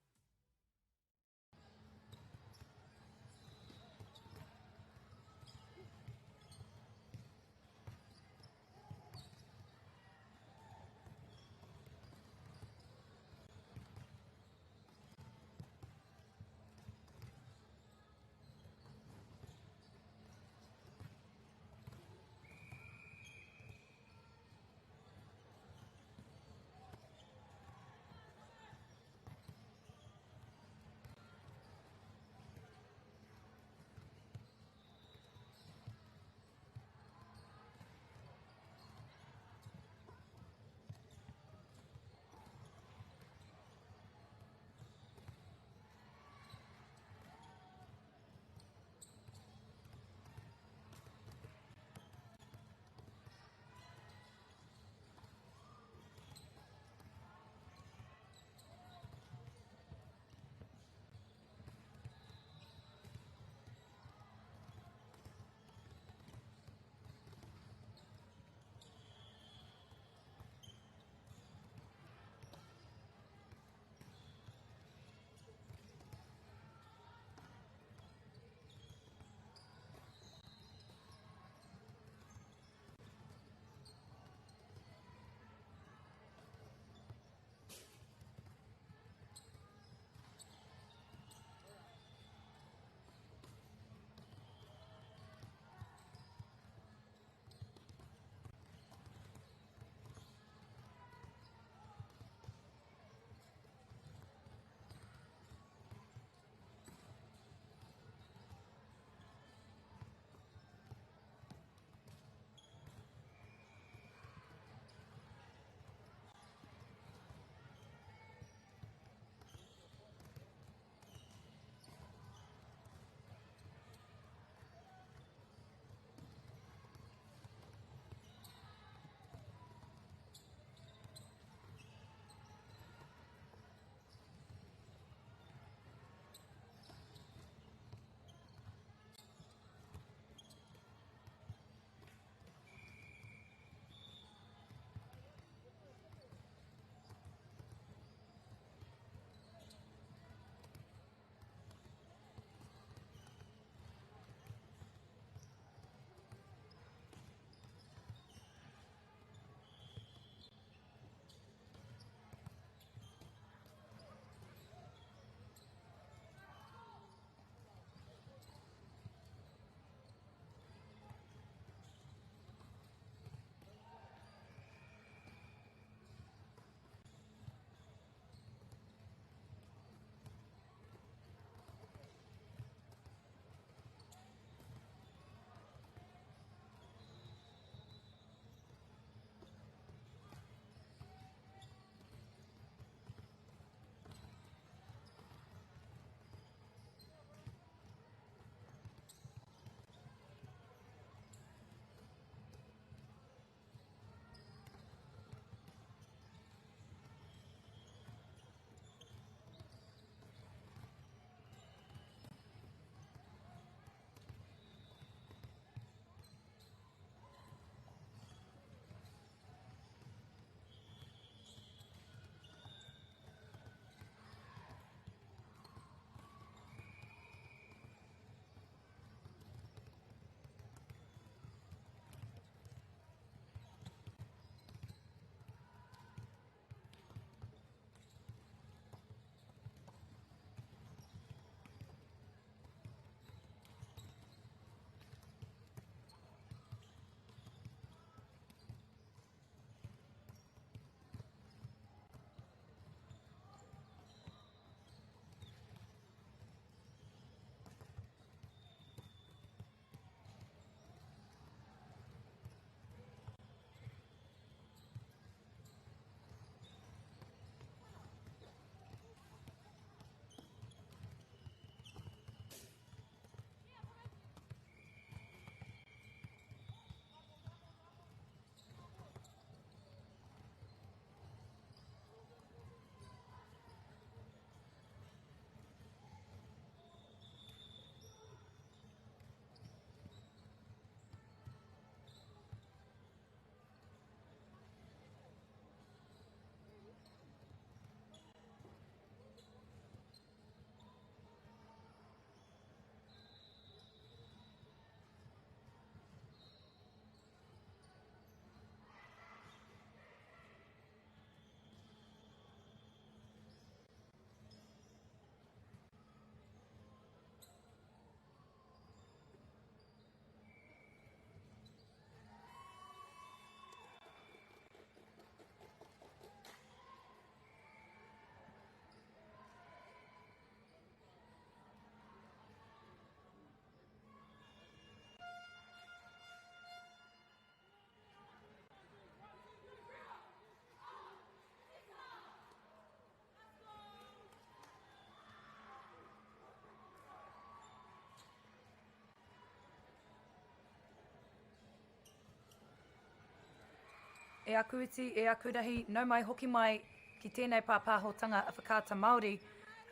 E aku iti, e aku rahi, nau mai hoki mai ki tēnei pāpāhotanga a Whakaata Māori,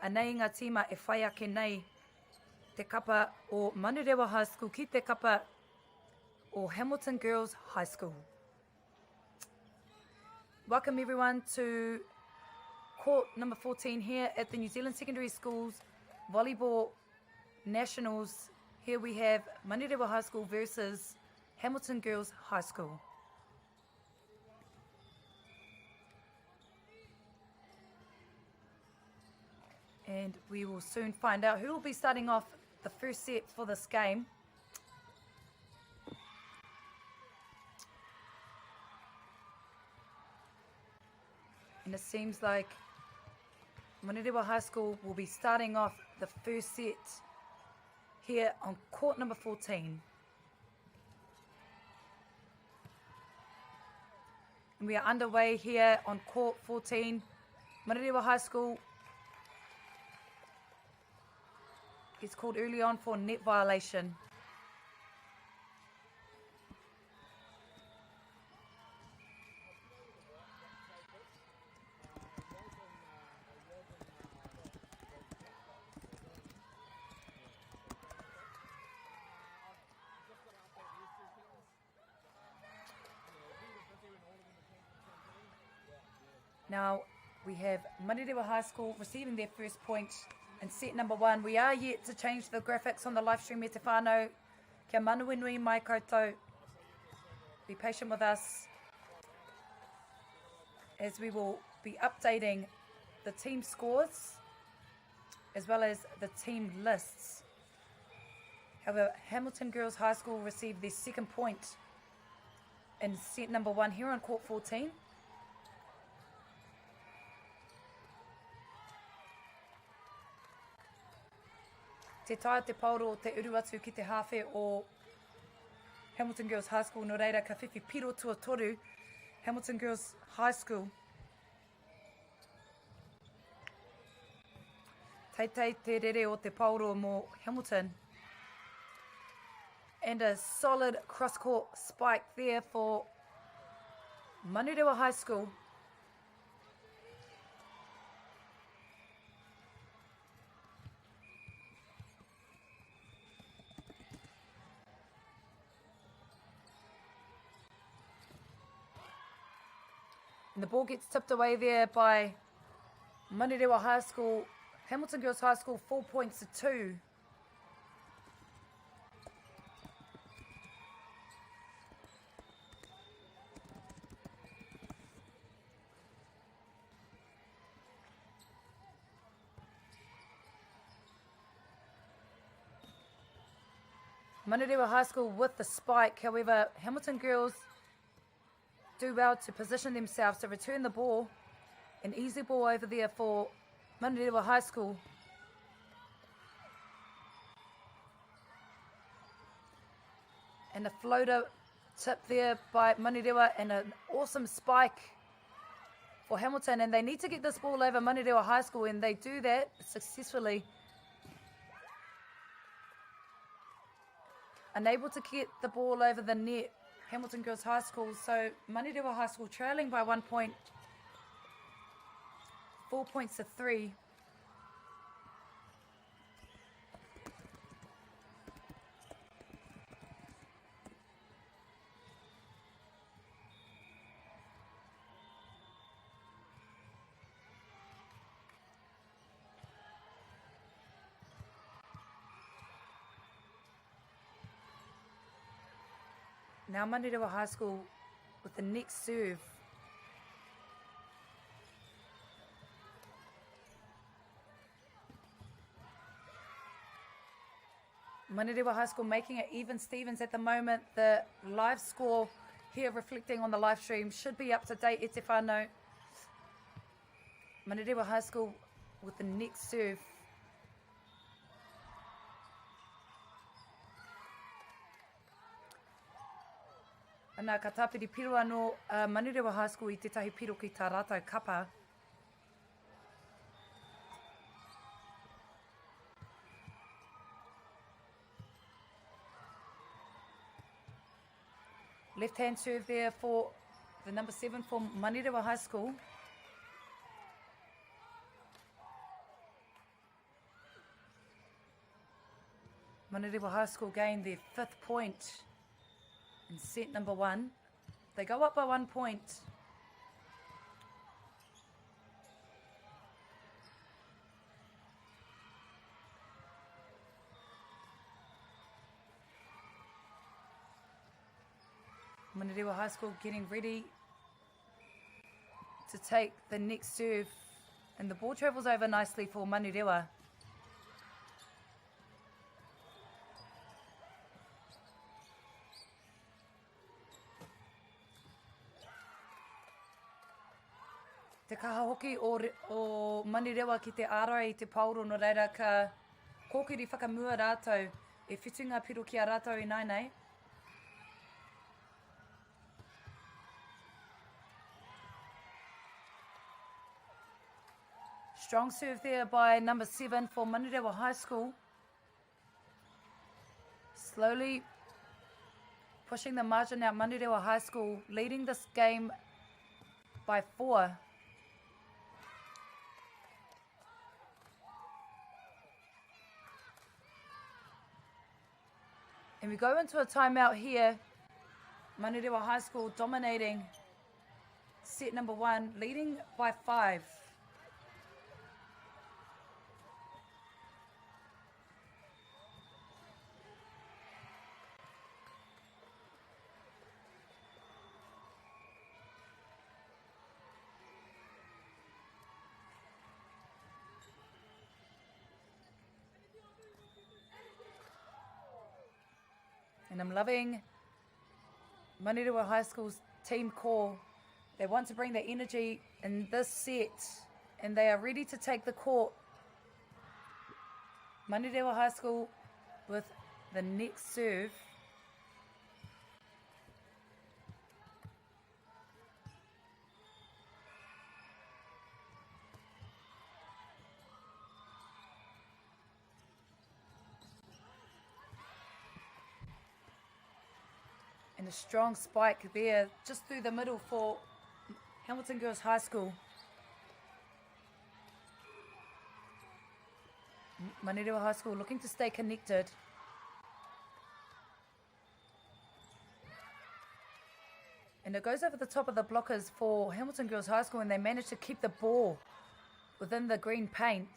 anei ngā tīma e whai ake nei te kapa o Manurewa High School ki te kapa o Hamilton Girls High School. Welcome everyone to court number 14 here at the New Zealand Secondary Schools Volleyball Nationals. Here we have Manurewa High School versus Hamilton Girls High School. And we will soon find out who will be starting off the first set for this game. And it seems like Manurewa High School will be starting off the first set here on court number 14. And we are underway here on court 14, Manurewa High School. It's called early on for net violation. Now we have Manurewa High School receiving their first point in set number one. We are yet to change the graphics on the live stream e te whānau. Kia manawanui mai koutou. Be patient with us as we will be updating the team scores as well as the team lists. However, Hamilton Girls High School received their second point in set number one here on court 14. Te taea te paoro te uru atu ki te hāwhe o Hamilton Girls High School, nō reira ka whiwhi piro tuatoru Hamilton Girls High School. Teitei te rere o te paoro mō Hamilton. And a solid cross-court spike there for Manurewa High School. And the ball gets tipped away there by Manurewa High School, Hamilton Girls High School, 4 points to 2. Manurewa High School with the spike. However, Hamilton girls do well to position themselves to return the ball. An easy ball over there for Manurewa High School. And a floater tip there by Manurewa and an awesome spike for Hamilton. And they need to get this ball over Manurewa High School, and they do that successfully. Unable to get the ball over the net, Hamilton Girls High School. So Manurewa High School trailing by 1 point, 4 points to 3. Now Manurewa High School with the next serve. Manurewa High School making it even Stevens at the moment. The live score here reflecting on the live stream should be up to date. E te whānau. Manurewa High School with the next serve. Ana, ka tāpiri piro anō a Manurewa High School i tētahi piro ki tā rātou kapa. Left hand serve there for The number 7 for Manurewa High School. Manurewa High School gained their fifth point in set number 1. They go up by 1 point. Manurewa High School getting ready to take the next serve, and the ball travels over nicely for Manurewa. Te kaha hoki o, o Manurewa ki te ārai i te paoro, nō reira ka kōkiri whakamua rātou, e whitu ngā piro ki a rātou ināinei. Strong serve there by number 7 for Manurewa High School. Slowly pushing the margin out. Manurewa High School leading this game by 4. And we go into a timeout here. Manurewa High School dominating set number 1, leading by 5. And I'm loving Manurewa High School's team call. They want to bring their energy in this set, and they are ready to take the court. Manurewa High School with the next serve. And a strong spike there just through the middle for Hamilton Girls High School. Manurewa High School looking to stay connected. And it goes over the top of the blockers for Hamilton Girls High School, and they manage to keep the ball within the green paint.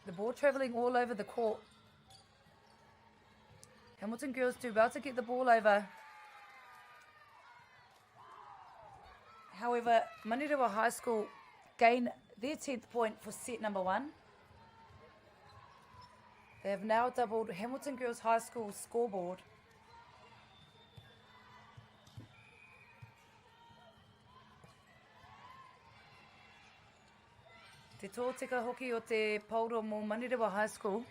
The ball travelling all over the court. Hamilton Girls do well to get the ball over. However, Manurewa High School gain their 10th point for set number 1. They have now doubled Hamilton Girls High School's scoreboard. Te tōtika hoki o te paoro mō Manurewa High School.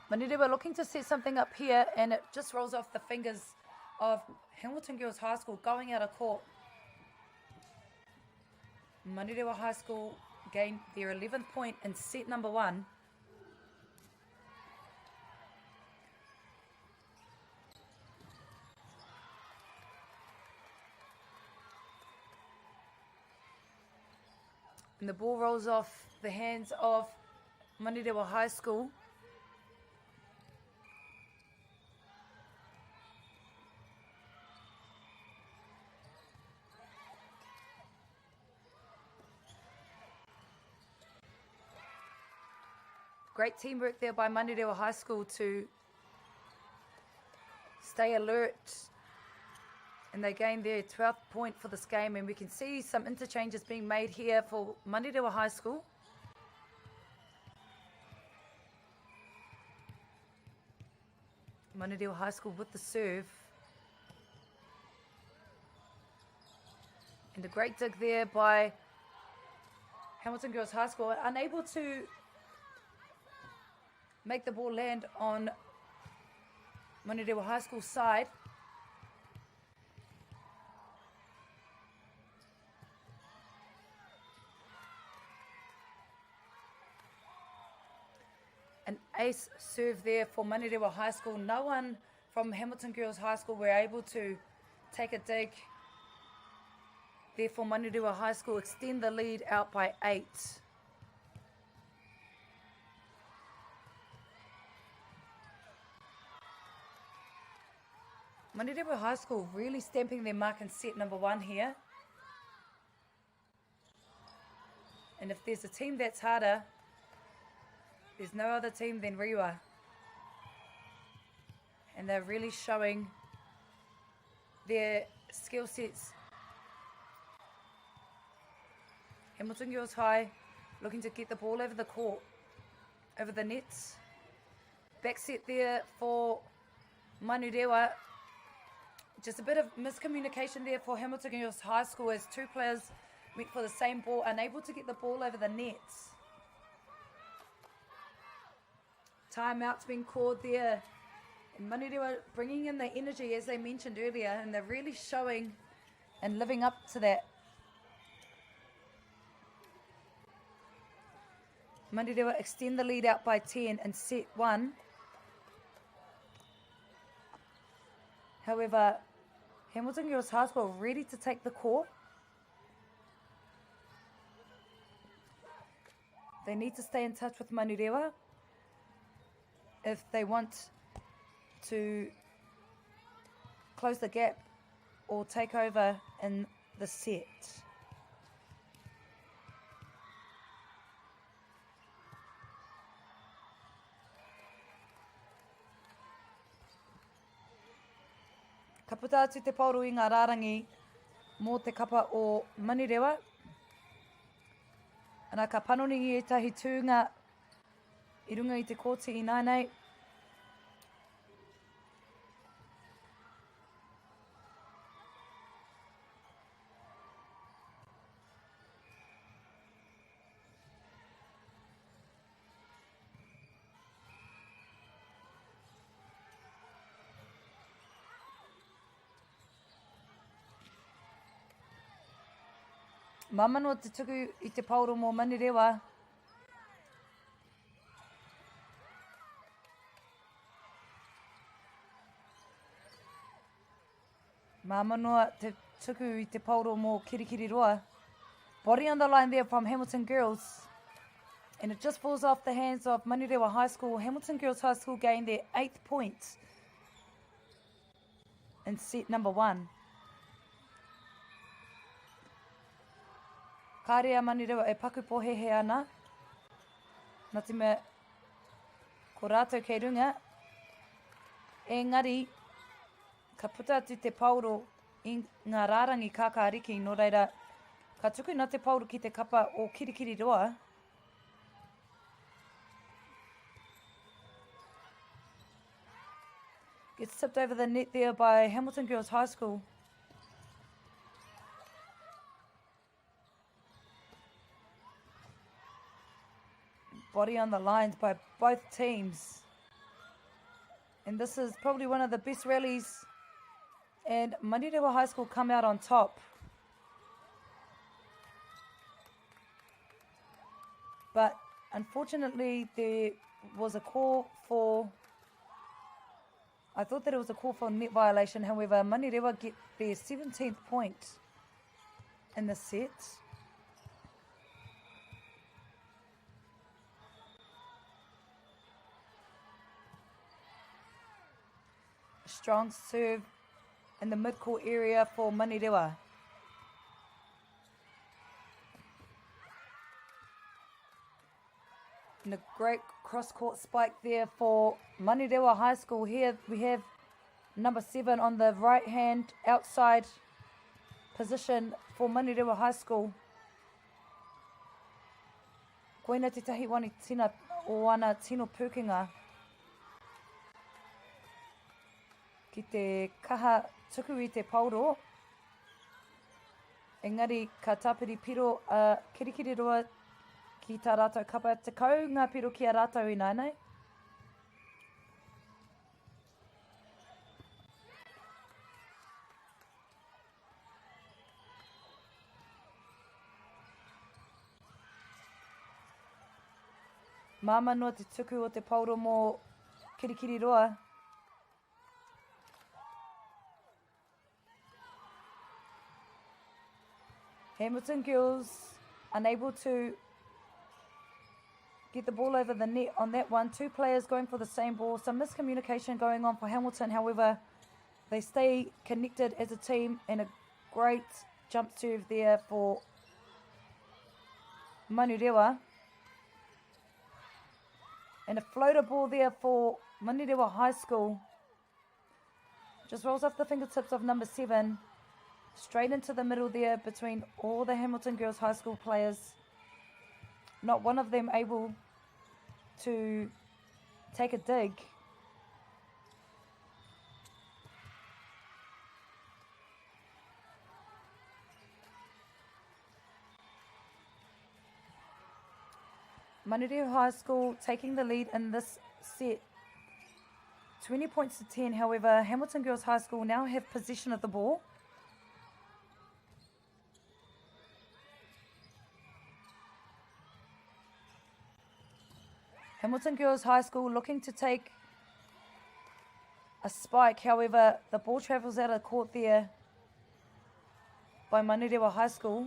Manurewa looking to set something up here, and it just rolls off the fingers of Hamilton Girls High School going out of court. Manurewa High School gained their 11th point in set number 1. And the ball rolls off the hands of Manurewa High School. Great teamwork there by Manurewa High School to stay alert. And they gain their 12th point for this game. And we can see some interchanges being made here for Manurewa High School. Manurewa High School with the serve. And a great dig there by Hamilton Girls High School. Unable to make the ball land on Manurewa High School side. An Ace serve there for Manurewa High School. No one from Hamilton Girls High School were able to take a dig. Therefore, Manurewa High School extend the lead out by 8. Manurewa High School really stamping their mark in set number 1 here. And if there's a team that's harder, there's no other team than Rewa. And they're really showing their skill sets. Hamilton Girls High looking to get the ball over the court, over the nets. Back set there for Manurewa. Just a bit of miscommunication there for Hamilton Girls High School as two players went for the same ball, unable to get the ball over the nets. Timeout's been called there. And Manurewa bringing in the energy, as they mentioned earlier, and they're really showing and living up to that. Manurewa extend the lead out by 10 in set 1. However, Hamilton Girls High School ready to take the court. They need to stay in touch with Manurewa if they want to close the gap or take over in the set. Ka puta atu te paoro i ngā rārangi mō te kapa o Manurewa. Ana ka panoni i ētahi tūnga i runga i te kōti ināianei. Māmā noa te tuku i te paoro mō Manurewa. Māmā noa te tuku i te paoro mō Kirikiriroa. Body on the line there from Hamilton Girls. And it just falls off the hands of Manurewa High School. Hamilton Girls High School gained their 8th point in set number 1. Kāre a Manurewa e paku pohehe ana. Nā te mea, ko rātou kei runga. Engari, Ka puta atu te paoro i ngā rārangi kākāriki, nō reira, ka tukuna te paoro ki te kapa o Kirikiriroa. Gets tipped over the net there by Hamilton Girls High School. Body on the lines by both teams. And this is probably one of the best rallies. And Manurewa High School come out on top. But unfortunately, there was a call for... I thought that it was a call for net violation. However, Manurewa get their 17th point in the set. Strong serve in the mid-court area for Manurewa. And a great cross-court spike there for Manurewa High School. Here we have number 7 on the right-hand outside position for Manurewa High School. Koina tētahi wani tina o ana tino pūkenga ki te kaha tuku i te paoro. Engari ka tāpiri piro a Kirikiriroa ki tā rātou kapa. 10 ngā piro ki a rātou ināianei. Māmā noa te tuku o te paoro mō Kirikiriroa. Hamilton girls unable to get the ball over the net on that one. Two players going for the same ball. Some miscommunication going on for Hamilton. However, they stay connected as a team and a great jump serve there for Manurewa. And a floater ball there for Manurewa High School. Just rolls off the fingertips of number 7. Straight into the middle there between all the Hamilton Girls High School players. Not one of them able to take a dig. Manurewa High School taking the lead in this set. 20 points to 10, however, Hamilton Girls High School now have possession of the ball. Hamilton Girls High School looking to take a spike. However, the ball travels out of court there by Manurewa High School.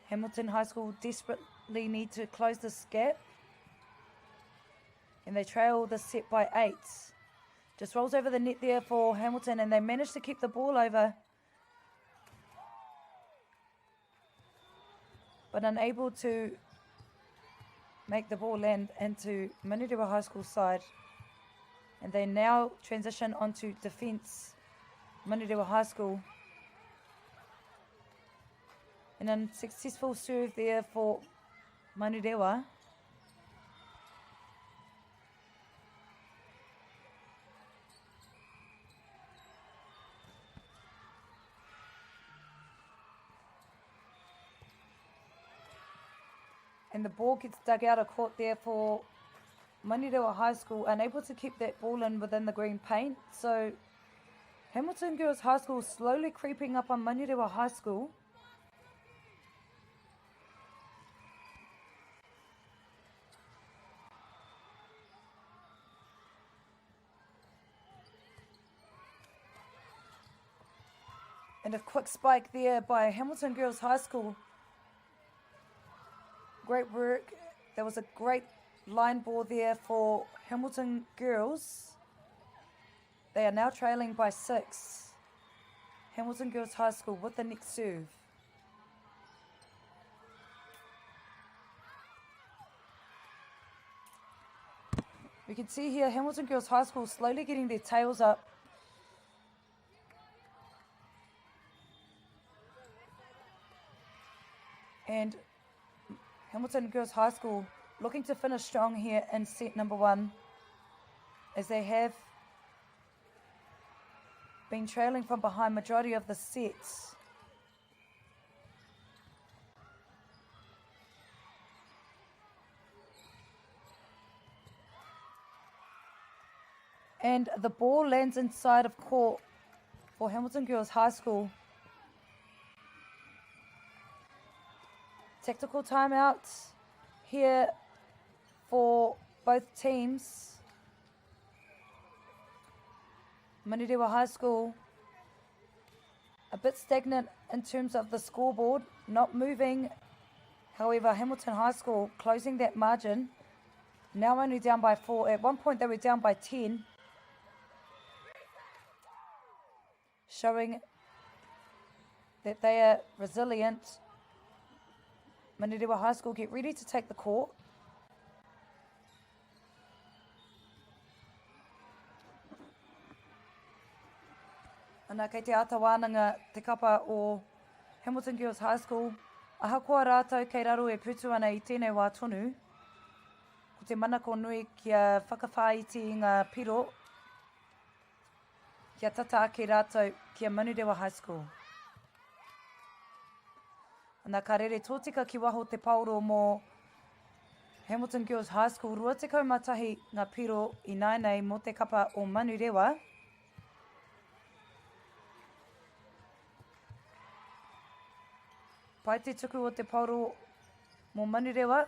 Hamilton High School desperately need to close this gap. And they trail the set by 8. Just rolls over the net there for Hamilton and they manage to keep the ball over. But unable to make the ball land into Manurewa High School side. And they now transition onto defence, Manurewa High School. An unsuccessful serve there for Manurewa. And the ball gets dug out of court there for Manurewa High School, unable to keep that ball in within the green paint. So Hamilton Girls High School slowly creeping up on Manurewa High School. And a quick spike there by Hamilton Girls High School. Great work. There was a great line ball there for Hamilton Girls. They are now trailing by 6. Hamilton Girls High School with the next serve. We can see here Hamilton Girls High School slowly getting their tails up. And Hamilton Girls High School looking to finish strong here in set number 1, as they have been trailing from behind majority of the sets. And the ball lands inside of court for Hamilton Girls High School. Tactical timeouts here for both teams. Manurewa High School a bit stagnant in terms of the scoreboard, not moving. However, Hamilton High School closing that margin, now only down by 4. At one point they were down by 10. Showing that they are resilient. Manurewa High School get ready to take the court. Ana, kei te āta wānanga te kapa o Hamilton Girls High School. Ahakoa rātou kei raro e putu ana i tēnei wā tonu, ko te manako nui kia whakawhāiti i ngā piro, kia tata ake rātou ki a Manurewa High School. Ana, ka rere tōtika ki waho te paoro mō Hamilton Girls High School, 21 ngā piro ināianei mō te kapa o Manurewa. Pai te tuku o te paoro mō Manurewa.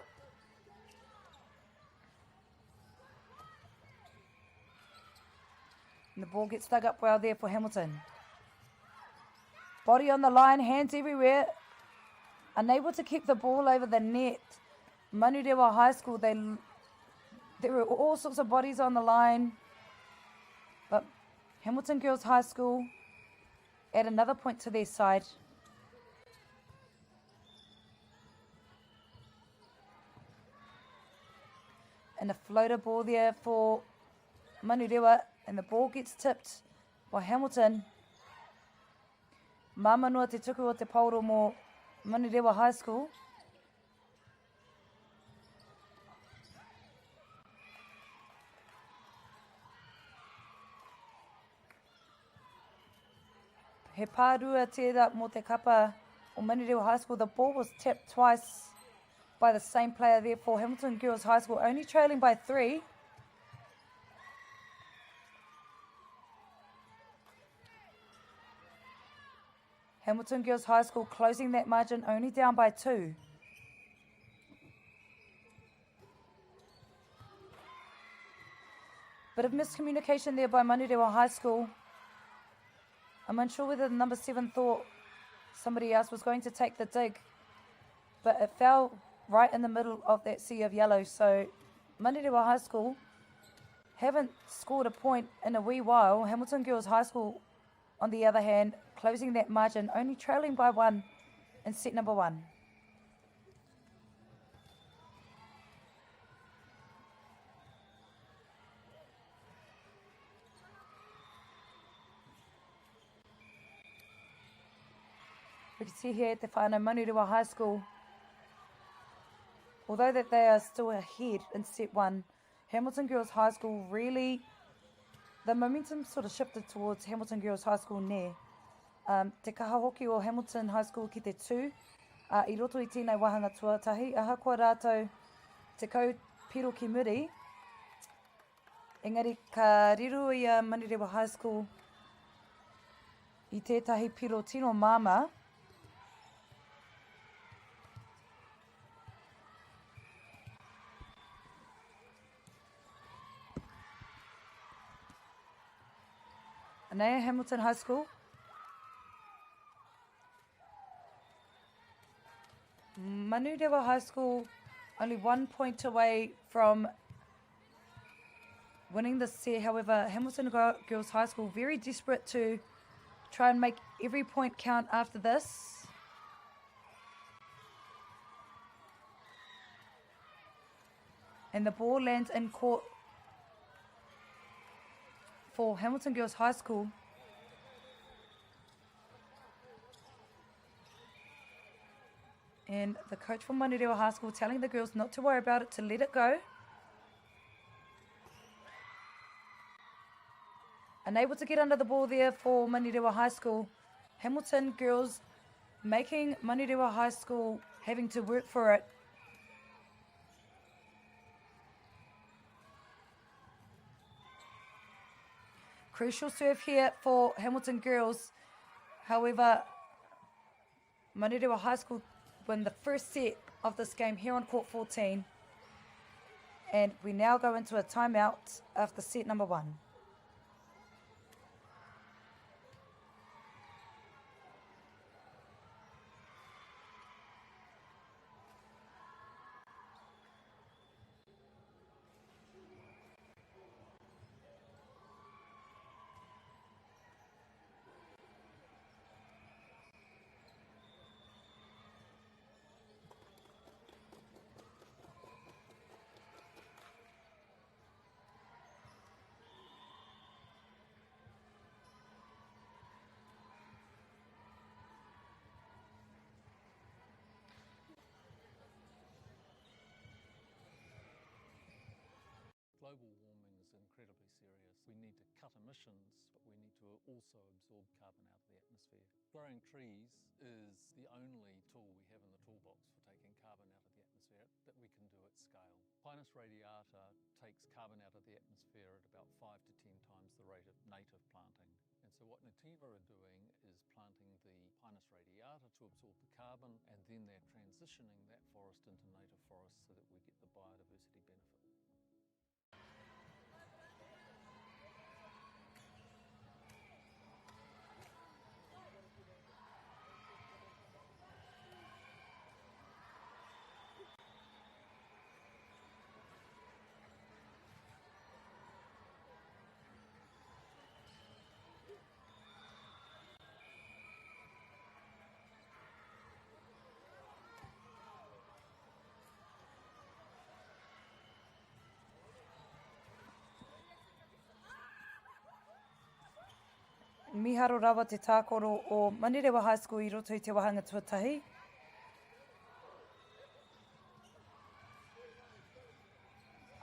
And the ball gets dug up well there for Hamilton. Body on the line, hands everywhere. Unable to keep the ball over the net. Manurewa High School, they there were all sorts of bodies on the line. But Hamilton Girls High School add another point to their side. And a floater ball there for Manurewa, and the ball gets tipped by Hamilton. Māmā noa te tuku o te paoro mō Manurewa High School. He pārua tērā mō te kapa o Manurewa High School. The ball was tipped twice by the same player there for Hamilton Girls High School, only trailing by three. Hamilton Girls High School closing that margin only down by two. Bit of miscommunication there by Manurewa High School. I'm unsure whether the number 7 thought somebody else was going to take the dig, but it fell right in the middle of that sea of yellow. So Manurewa High School haven't scored a point in a wee while. Hamilton Girls High School, on the other hand, closing that margin, only trailing by one in set number 1. We can see here te whānau Manurewa High School, although that they are still ahead in set 1, Hamilton Girls High School really, the momentum sort of shifted towards Hamilton Girls High School nē. Um, te kaha hoki o Hamilton High School ki te tū uh, i roto i tēnei wāhanga tuatahi, ahakoa rātou 10 piro ki muri, engari ka riro i a Manurewa High School i tētahi piro tino māmā. Anea Hamilton High School. Manurewa High School only 1 point away from winning this set. However, Hamilton Girls High School very desperate to try and make every point count after this. And the ball lands in court for Hamilton Girls High School. And the coach from Manurewa High School telling the girls not to worry about it, to let it go. Unable to get under the ball there for Manurewa High School. Hamilton girls making Manurewa High School having to work for it. Crucial serve here for Hamilton girls. However, Manurewa High School win the first set of this game here on court 14. And we now go into a timeout after set number 1. Global warming is incredibly serious. We need to cut emissions, but we need to also absorb carbon out of the atmosphere. Growing trees is the only tool we have in the toolbox for taking carbon out of the atmosphere that we can do at scale. Pinus radiata takes carbon out of the atmosphere at about 5 to 10 times the rate of native planting. And so what Nativa are doing is planting the Pinus radiata to absorb the carbon, and then they're transitioning that forest into native forest so that we get the biodiversity benefit. Miharo rawa te tākaro o Manurewa High School i roto i te wāhanga tuatahi.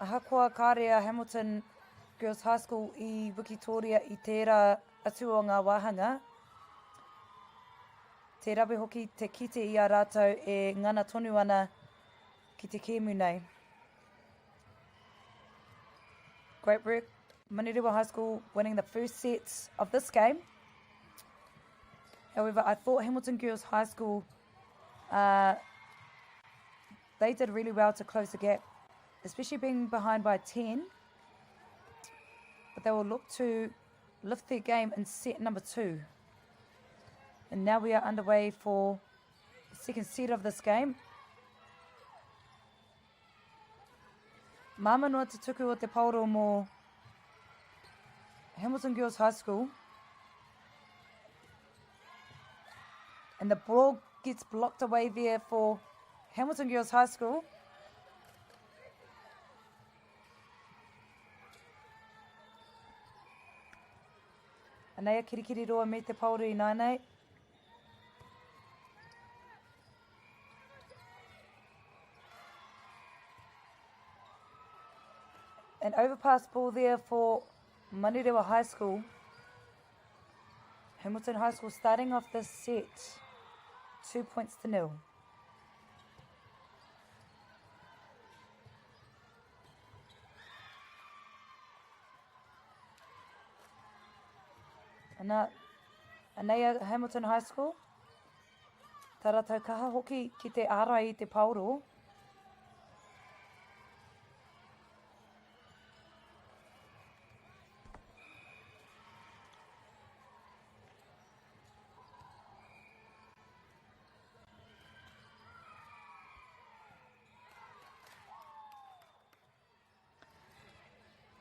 Ahakoa kāre a Hamilton Girls High School i wikitōria i tērā atu o ngā wāhanga, te rawe hoki te kite i a rātou e ngana tonu ana ki te kēmu nei. Great work, Manurewa High School winning the first set of this game. However, I thought Hamilton Girls High School uh, they did really well to close the gap, especially being behind by 10. But they will look to lift their game in set number two. And now we are underway for the second set of this game. Māma noa te tuku o te paoro mō Hamilton Girls High School. And the ball gets blocked away there for Hamilton Girls High School. Anei a Kirikiriroa me te paoro i nānei. An overpass ball there for Manurewa High School. Hamilton High School starting off this set, 2 points to nil. Ana, anei a Hamilton High School. Tā rātou kaha hoki ki te ārai i te paoro.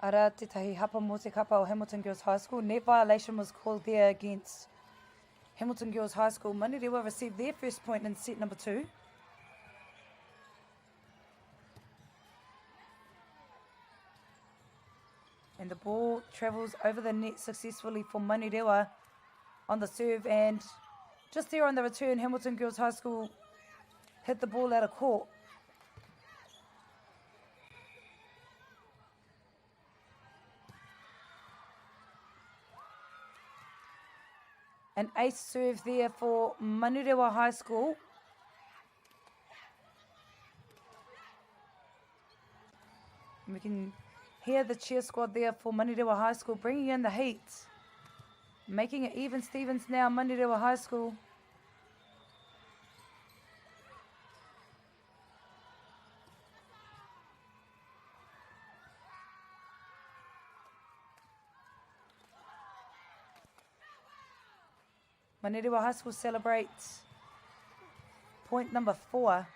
Arā tētahi hapa mō te kapa o Hamilton Girls High School. Net violation was called there against Hamilton Girls High School. Manurewa received their first point in set number two. And the ball travels over the net successfully for Manurewa on the serve. And just there on the return, Hamilton Girls High School hit the ball out of court. An ace serve there for Manurewa High School. And we can hear the cheer squad there for Manurewa High School bringing in the heat. Making it even Stevens now, Manurewa High School. Manurewa High School celebrates point number four.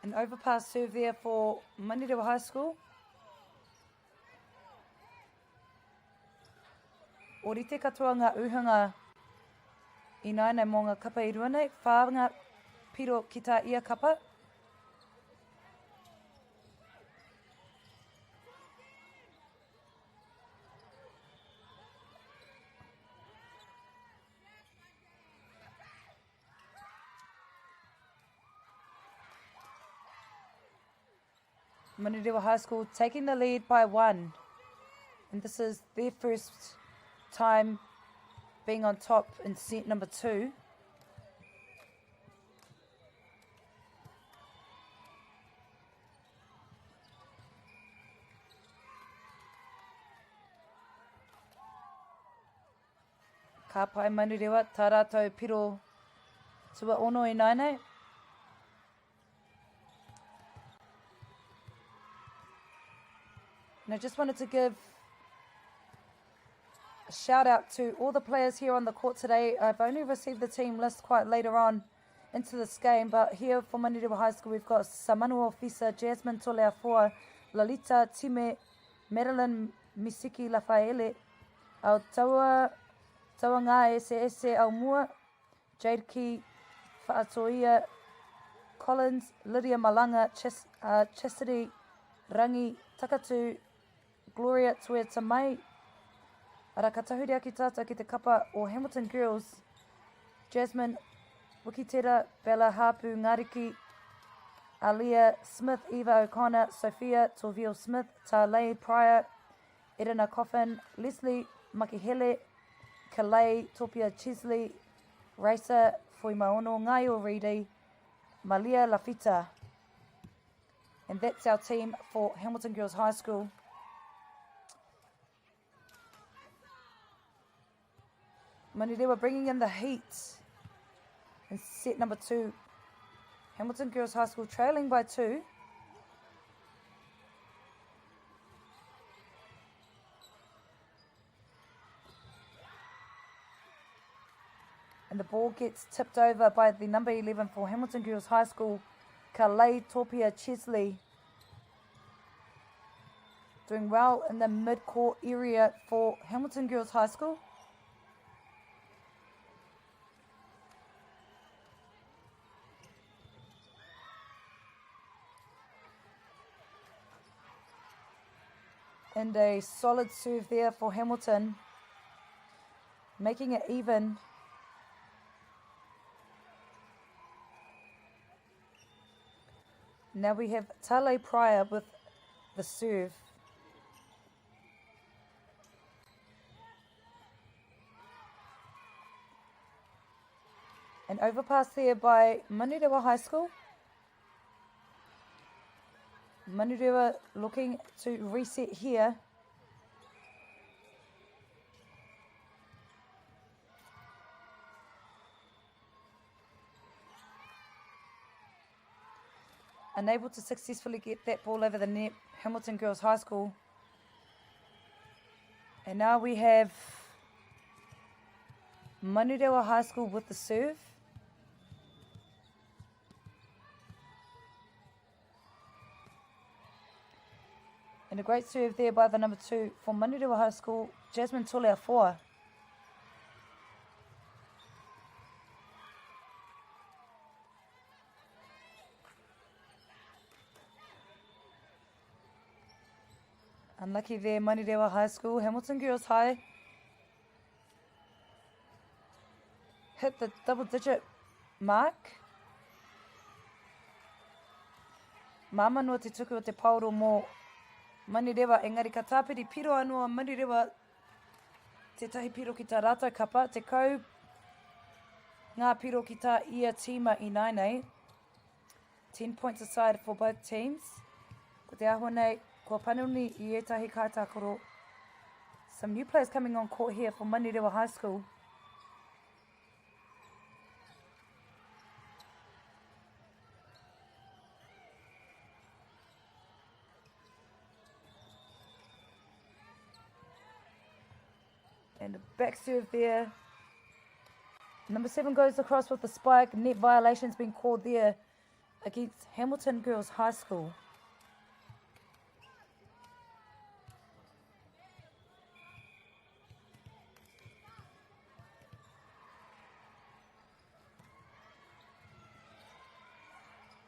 An overpass serve there for Manurewa High School. Orite katoa ngā uhanga ināianei mō ngā kapa i rua nei, whā ngā piro ki tā ia kapa. Manurewa High School taking the lead by one. And this is their first time being on top in set number two. Ka pai Manurewa, tā rātou piro tuaono ināianei. And I just wanted to give a shout out to all the players here on the court today. I've only received the team list quite later on into this game, but here for Manurewa High School we've got Samanuo Fisa, Jasmine Toleafoa, Lalita Time, Madeline Misiki Lafaele, Aotaua Tauanga Ese Ese Aumua, Jade Key Faatoia Collins, Lydia Malanga, Chas, Chastity Rangi Takatu, Gloria Tuetamai, Ara ka tahuri ake tātou ki te kapa o Hamilton Girls, Jasmine Wikitera, Bella Hapu Ngariki, Alia Smith, Eva O'Connor, Sophia Torville Smith, Tarley Pryor, Erina Coffin, Leslie Makihele, Kalei Topia Chesley, Racer Fuimaono, Ngaio Reedy, Malia Lafita. And that's our team for Hamilton Girls High School. Manurewa bringing in the heat in set number 2. Hamilton Girls High School trailing by 2. And the ball gets tipped over by the number 11 for Hamilton Girls High School, Kalei Topia Chesley. Doing well in the mid-court area for Hamilton Girls High School. And a solid serve there for Hamilton, making it even. Now we have Tale Pryor with the serve. An overpass there by Manurewa High School. Manurewa looking to reset here. Unable to successfully get that ball over the net, Hamilton Girls High School. And now we have Manurewa High School with the serve. And a great serve there by the number 2 for Manurewa High School, Jasmine Toleafoa. Unlucky there, Manurewa High School, Hamilton Girls High hit the double digit mark. Māmā noa te tuku o te paoro mō Manurewa, engari ka tāpiri piro anō a Manurewa tētahi piro ki tā rātou kapa, 10 ngā piro ki tā ia tīma ināinei. 10 points aside for both teams. Ko te āhua nei, kua panoni i ētahi kaitākaro. Some new players coming on court here for Manurewa High School. And a back serve there. Number 7 goes across with the spike. Net violation's been called there against Hamilton Girls High School.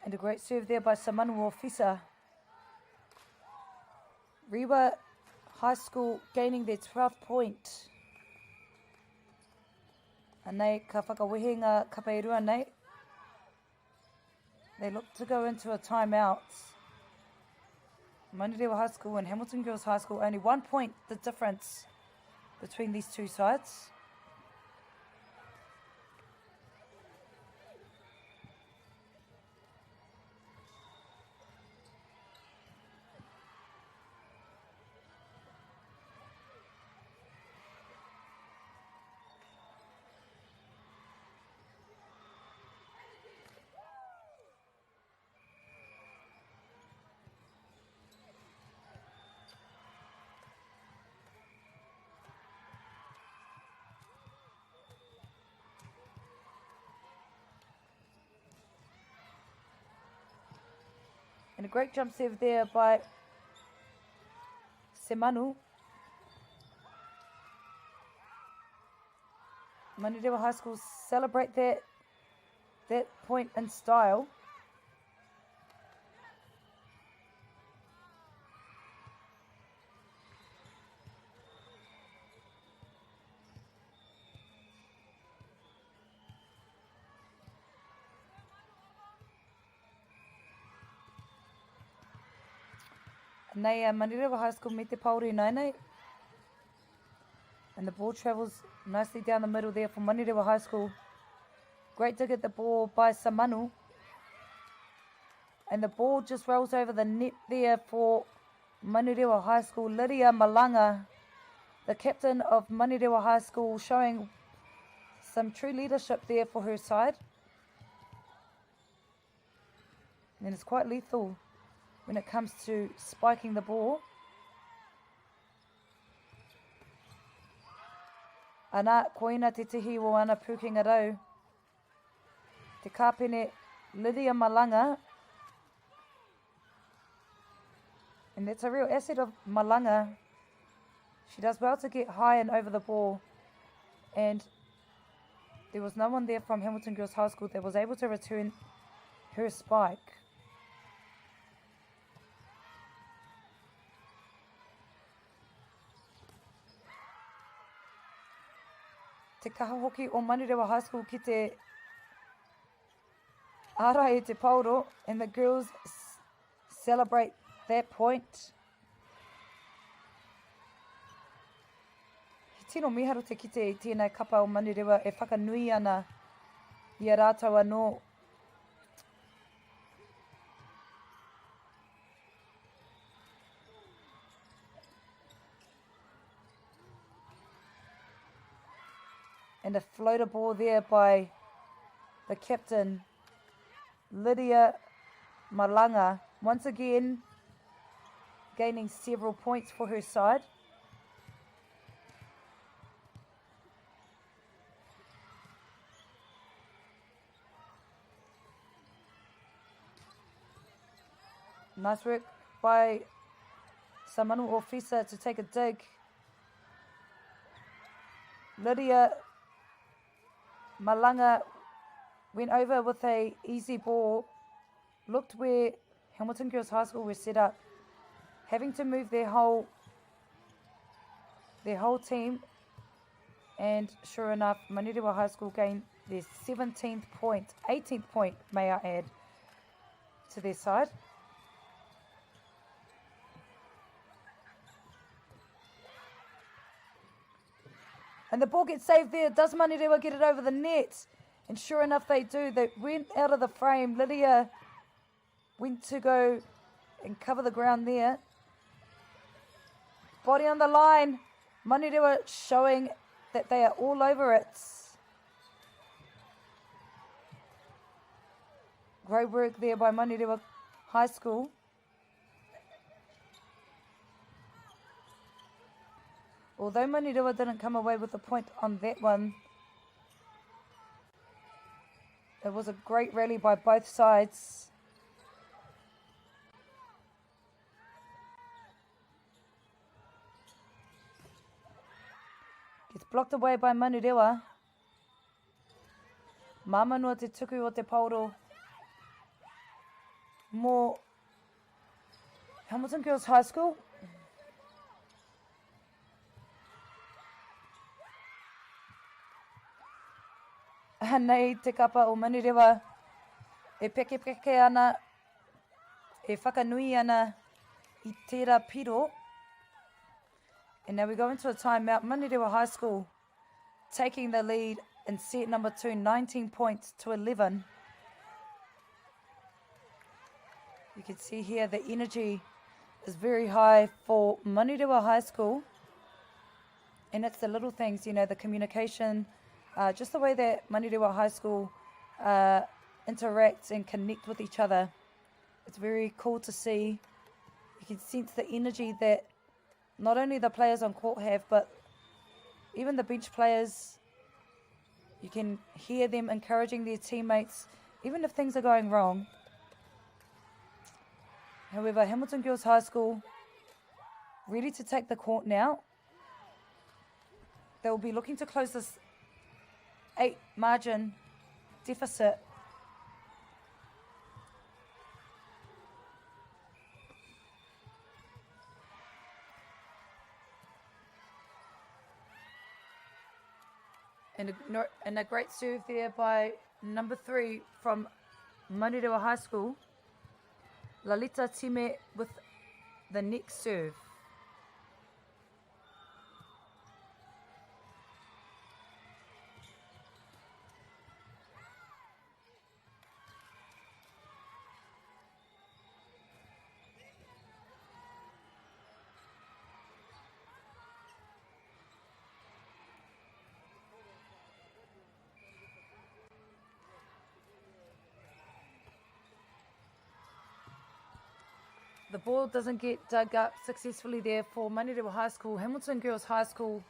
And a great serve there by Samanu Fisa. Rewa High School gaining their 12th point. Anei, ka whakawehe ngā kapa e rua nei. They look to go into a timeout. Manurewa High School and Hamilton Girls High School, only 1 point the difference between these two sides. And a great jump serve there by Semanu. Manurewa High School celebrate that, that point in style. Nei a Manurewa High School me te Paori Nainai. And the ball travels nicely down the middle there for Manurewa High School. Great dig at the ball by Samanu. And the ball just rolls over the net there for Manurewa High School. Lydia Malanga, the captain of Manurewa High School, showing some true leadership there for her side. And it's quite lethal when it comes to spiking the ball. Ana, koina te tihi o ana pūkenga rau. Te kāpene Lydia Malanga. And that's a real asset of Malanga. She does well to get high and over the ball. And there was no one there from Hamilton Girls High School that was able to return her spike. Te kaha hoki o Manurewa High School ki te ārai i te paoro and the girls celebrate that point. He tino miharo te kite i tēnei kapa o Manurewa e whakanui ana i a rātou anō. And a floater ball there by the captain, Lydia Malanga. Once again, gaining several points for her side. Nice work by Samanu Ofisa to take a dig. Lydia Malanga went over with a easy ball, looked where Hamilton Girls High School was set up, having to move their whole their whole team and sure enough, Manurewa High School gained their 17th point, 18th point, may I add, to their side. And the ball gets saved there. Does Manurewa get it over the net? And sure enough, they do. They went out of the frame. Lydia went to go and cover the ground there. Body on the line. Manurewa showing that they are all over it. Great work there by Manurewa High School. Although Manurewa didn't come away with a point on that one, it was a great rally by both sides. Gets blocked away by Manurewa. Māma noa te tuku o te paoro mō Hamilton Girls High School. Anei te kapa o Manurewa e pekepeke ana, e whakanui ana i tērā piro. And now we go into a timeout. Manurewa High School taking the lead in set number 2, 19 points to 11. You can see here the energy is very high for Manurewa High School. And it's the little things, you know, the communication, uh, just the way that Manurewa High School uh, interact and connect with each other. It's very cool to see. You can sense the energy that not only the players on court have, but even the bench players, you can hear them encouraging their teammates, even if things are going wrong. However, Hamilton Girls High School ready to take the court now. They will be looking to close this eight margin deficit. And a, and a great serve there by number three from Manurewa High School. Lalita Time with the next serve. The ball doesn't get dug up successfully there for Manurewa High School. Hamilton Girls High School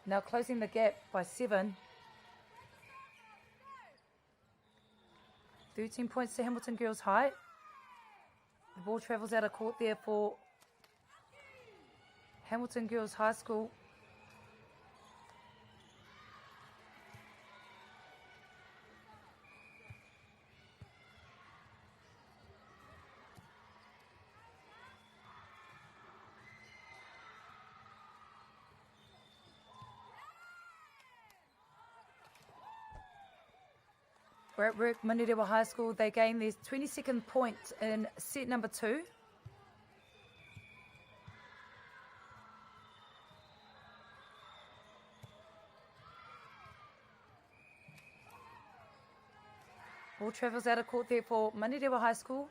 now closing the gap by seven. 13 points to Hamilton Girls High. The ball travels out of court there for Hamilton Girls High School. Great work, Manurewa High School. They gain their 22nd point in set number two. Ball travels out of court there for Manurewa High School.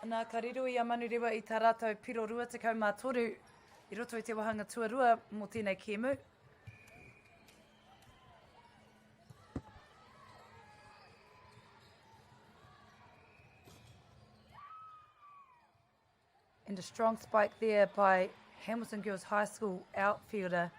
Nā, ka riro i a Manurewa i tā rātou piro 23 i roto i te wāhanga tuarua mō tēnei kēmu. And a strong spike there by Hamilton Girls High School outfielder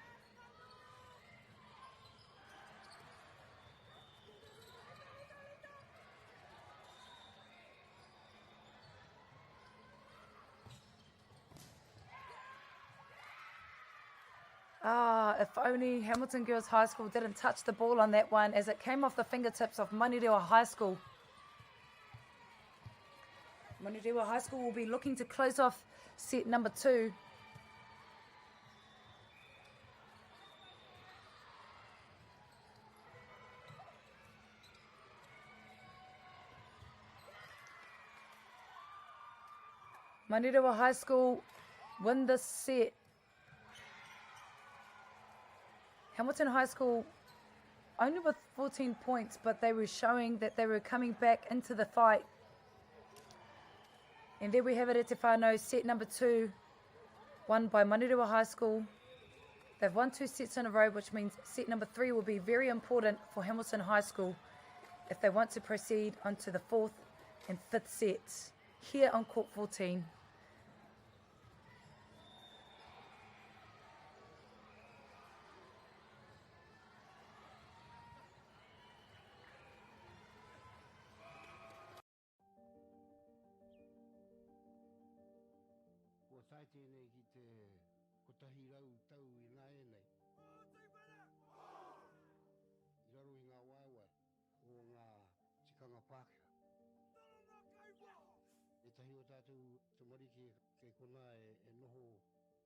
Ah, if only Hamilton Girls High School didn't touch the ball on that one as it came off the fingertips of Manurewa High School. Manurewa High School will be looking to close off set number two. Manurewa High School win this set. Hamilton High School only with 14 points, but they were showing that they were coming back into the fight. And there we have it at Te Whānau, set number two, won by Manurewa High School. They've won two sets in a row, which means set number three will be very important for Hamilton High School if they want to proceed onto the fourth and fifth sets here on Court 14. Kua tae tēnei ki te 100 tau ināianei. I raro i ngā waewae o ngā tikanga Pākehā. Ētahi o tātou tamariki kei konā e noho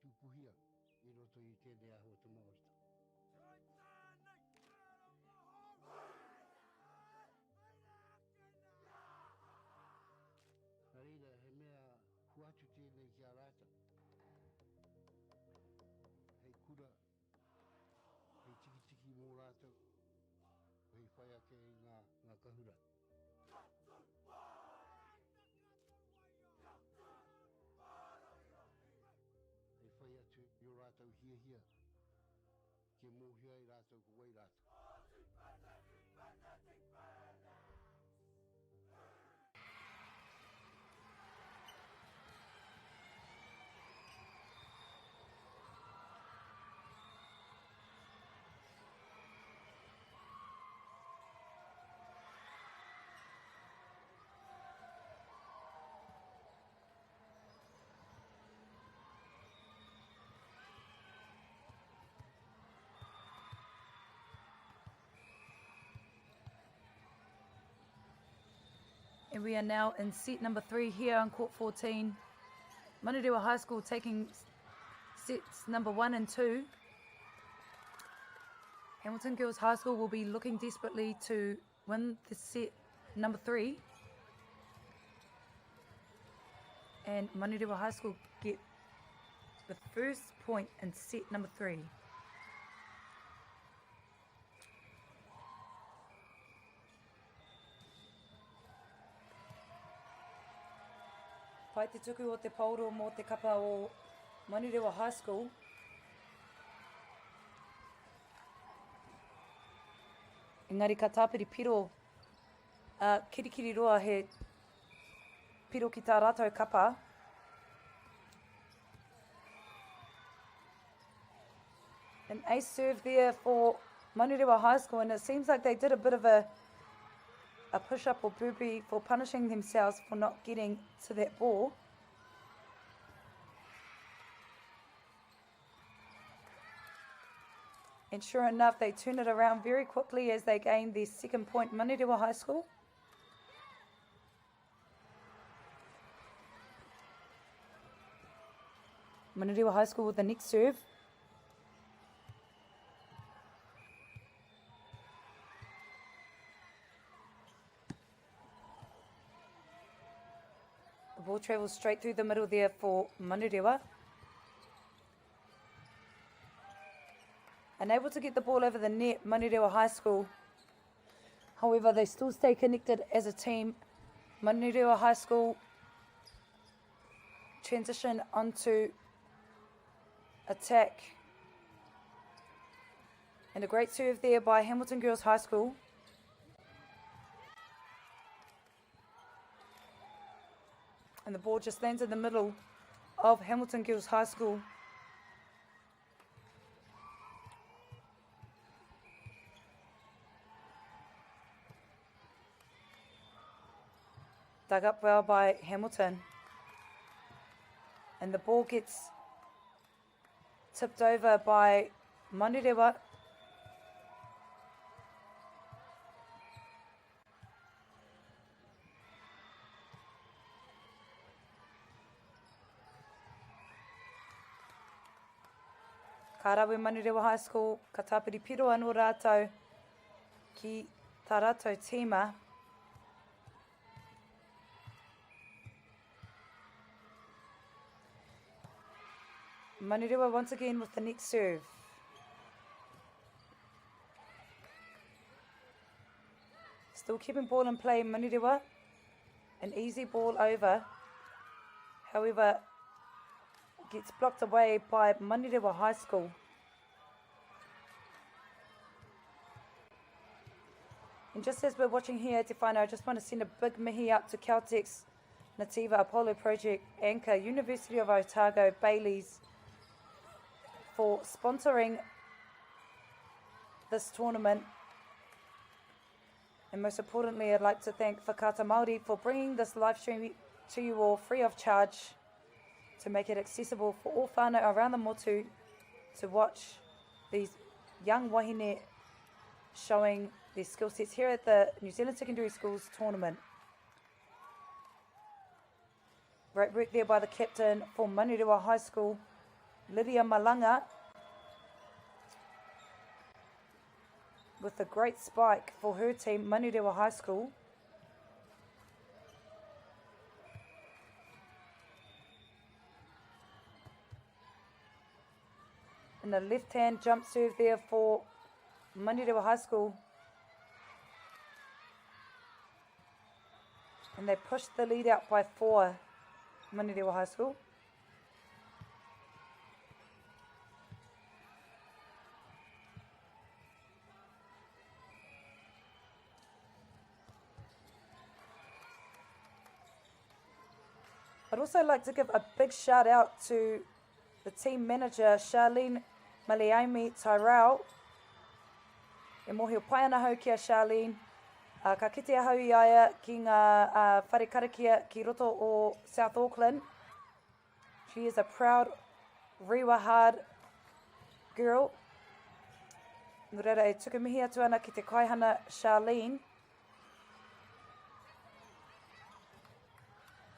tūpuhi ana i roto i tēnei āhua o te Māoritanga. Nā reira, he mea hoatu tēnei ki a rātou hei kura, hei tikitiki mō rātou, hei whai ake i ngā, ngā kahura. Hei whai atu i ō rātou hiahia, kia mōhio ai rātou ko wai rātou. And we are now in set number three here on court 14. Manurewa High School taking sets number one and two. Hamilton Girls High School will be looking desperately to win the set number three. And Manurewa High School get the first point in set number three. Pai te tuku o te paoro mō te kapa o Manurewa High School. Engari ka tāpiri piro a Kirikiriroa he piro ki tā rātou kapa. An ace serve there for Manurewa High School, and it seems like they did a bit of a a push-up or burpee for punishing themselves for not getting to that ball. And sure enough, they turn it around very quickly as they gain their second point, Manurewa High School. Manurewa High School with the next serve. The ball travels straight through the middle there for Manurewa. Unable to get the ball over the net, Manurewa High School. However, they still stay connected as a team. Manurewa High School transition onto attack. And a great serve there by Hamilton Girls High School. And the ball just lands in the middle of Hamilton Girls High School. Dug up well by Hamilton. And the ball gets tipped over by Manurewa. Ka rawe Manurewa High School, ka tāpiri piro anō rātou ki tā rātou tīma. Manurewa once again with the next serve. Still keeping ball in play, Manurewa. An easy ball over. However, gets blocked away by Manurewa High School. And just as we're watching here, Te Whānau, I just want to send a big mihi out to Caltex, Nativa, Apollo Project, Anchor, University of Otago, Bailey's, for sponsoring this tournament. And most importantly, I'd like to thank Whakaata Māori for bringing this live stream to you all free of charge to make it accessible for all whānau around the motu to watch these young wahine showing their skill sets here at the New Zealand Secondary Schools Tournament. Great work there by the captain for Manurewa High School, Lydia Malanga, with a great spike for her team, Manurewa High School. And a left-hand jump serve there for Manurewa High School. And they pushed the lead out by four, Manurewa High School. I'd also like to give a big shout out to the team manager, Charlene Maliaimi Tyrell. E mōhio pai ana hau ki a Charlene. Uh, ka kite ahau i a ia ki ngā uh, whare karakia ki roto o South Auckland. She is a proud Rewa Hard girl. Nō reira, e tuku mihi atu ana ki te kaihana Charlene.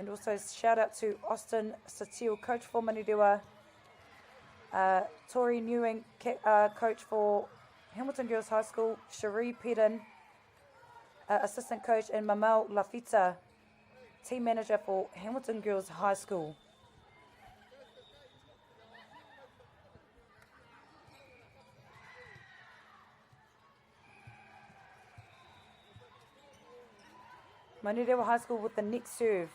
And also shout out to Austin Satil, coach for Manurewa, Tori Newing, coach for Hamilton Girls High School, Cherie Peden, assistant coach, and Mamau Lafita, team manager for Hamilton Girls High School. Manurewa High School with the next serve.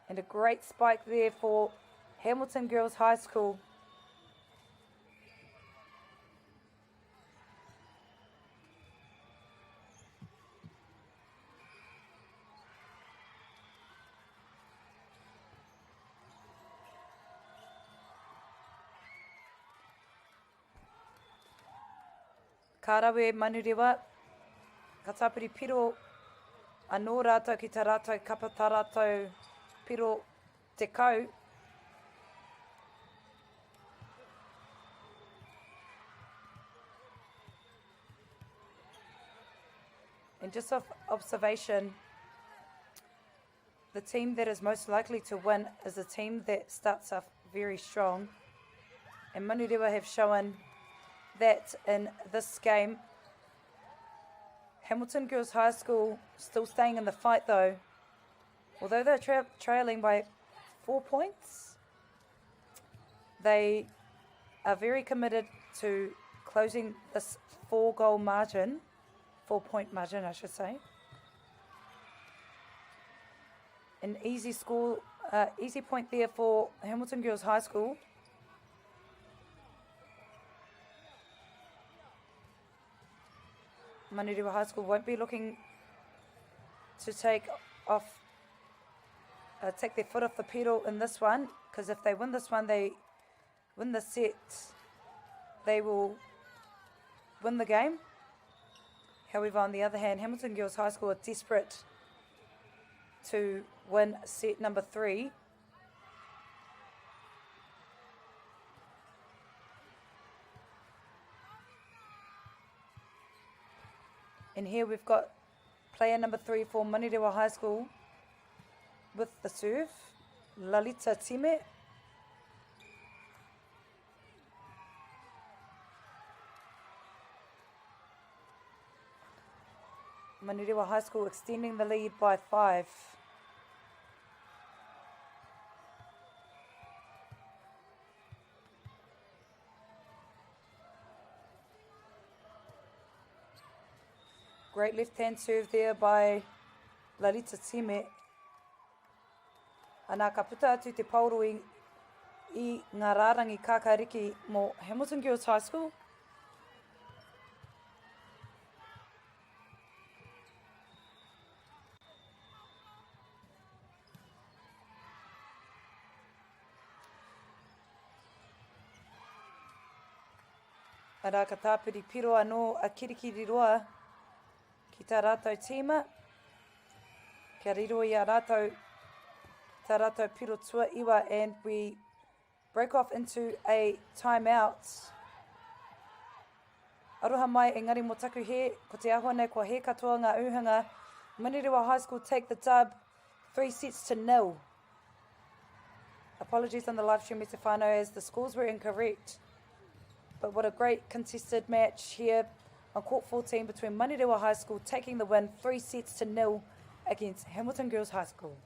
And a great spike there for Hamilton Girls High School. Ka rawe Manurewa, ka tāpiri piro anō rātou ki tā rātou kapa, tā rātou piro 10. And just off observation, the team that is most likely to win is the team that starts off very strong. And Manurewa have shown that in this game. Hamilton Girls High School still staying in the fight though. Although they're trailing by 4 points, they are very committed to closing this 4-goal margin, 4-point margin, I should say. An easy score, easy point there for Hamilton Girls High School. Manurewa High School won't be looking to take their foot off the pedal in this one, because if they win this one, they win the set, they will win the game. However, on the other hand, Hamilton Girls High School are desperate to win set number 3. And here we've got player number 3 for Manurewa High School with the serve, Lalita Time. Manurewa High School extending the lead by 5. Great left-hand serve there by Lalita Time. Ana ka puta atu te paoro i ngā rārangi kākāriki mō Hamilton Girls High School. Arā, ka tāpiri piro anō a Kirikiriroa ki tā rātou tīma, kia riro i a rātou tā rātou piro tuaiwa, and we break off into a timeout. Aroha mai, engari mō taku hē, ko te āhua nei kua hē katoa ngā ūhanga. Manurewa High School take the dub, 3 sets to nil. Apologies on the live stream, Mr. Whānau, as the scores were incorrect. But what a great contested match here on court 14 between Manurewa High School taking the win 3 sets to nil against Hamilton Girls High School.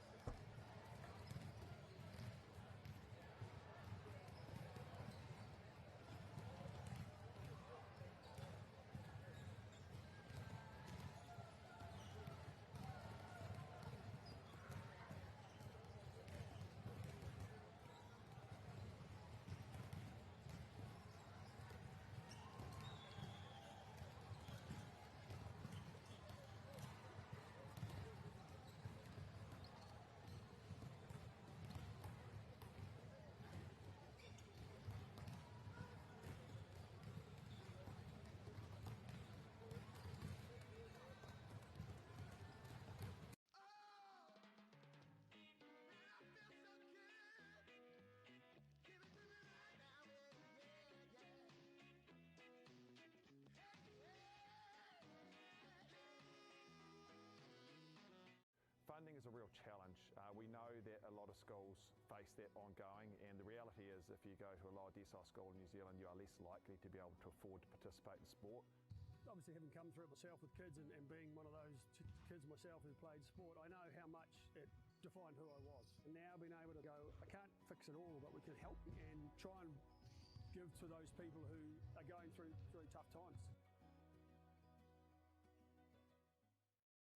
is a real challenge. We know that a lot of schools face that ongoing, and the reality is if you go to a lower decile school in New Zealand, you are less likely to be able to afford to participate in sport. Obviously, having come through it myself with kids and, and being one of those kids myself who played sport, I know how much it defined who I was. And now being able to go, I can't fix it all, but we can help and try and give to those people who are going through, through tough times.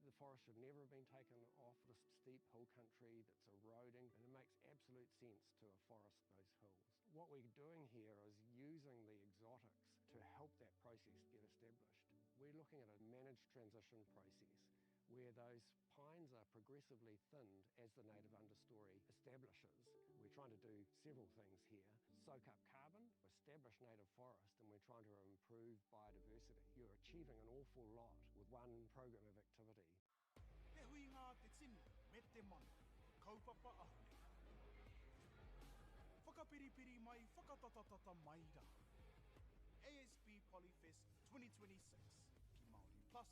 The forest should never have been taken off this steep hill country that's eroding, and it makes absolute sense to afforest those hills. What we're doing here is using the exotics to help that process get established. We're looking at a managed transition process where those pines are progressively thinned as the native understory establishes. We're trying to do several things here. Soak up carbon, establish native forest, and we're trying to improve biodiversity. You're achieving an awful lot with one program of activity. Te huinga te tini me te mana, kaupapa ahurea. Whakapiripiri mai, whakatatatata mai rā. ASB Polyfest 2026 ki Māori Plus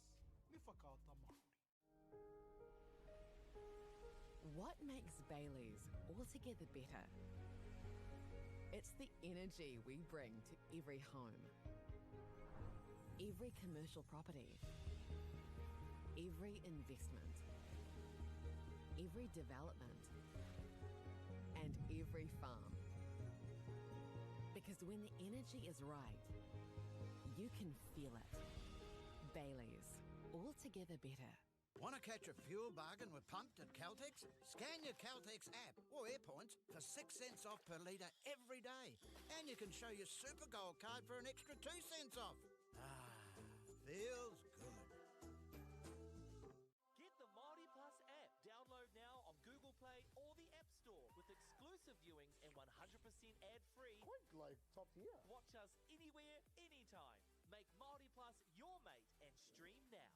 me Whakaata Māori. What makes Bailey's altogether better? It's the energy we bring to every home, every commercial property, every investment, every development, and every farm. Because when the energy is right, you can feel it. Bailey's, altogether better. Want to catch a fuel bargain with Pumped at Caltex? Scan your Caltex app or Airpoints for 6 cents off per litre every day. And you can show your Super Gold card for an extra 2 cents off. Ah, feels good. Get the Māori Plus app. Download now on Google Play or the App Store with exclusive viewings and 100% ad-free. Quite like top tier. Watch us anywhere, anytime. Make Māori Plus your mate and stream now.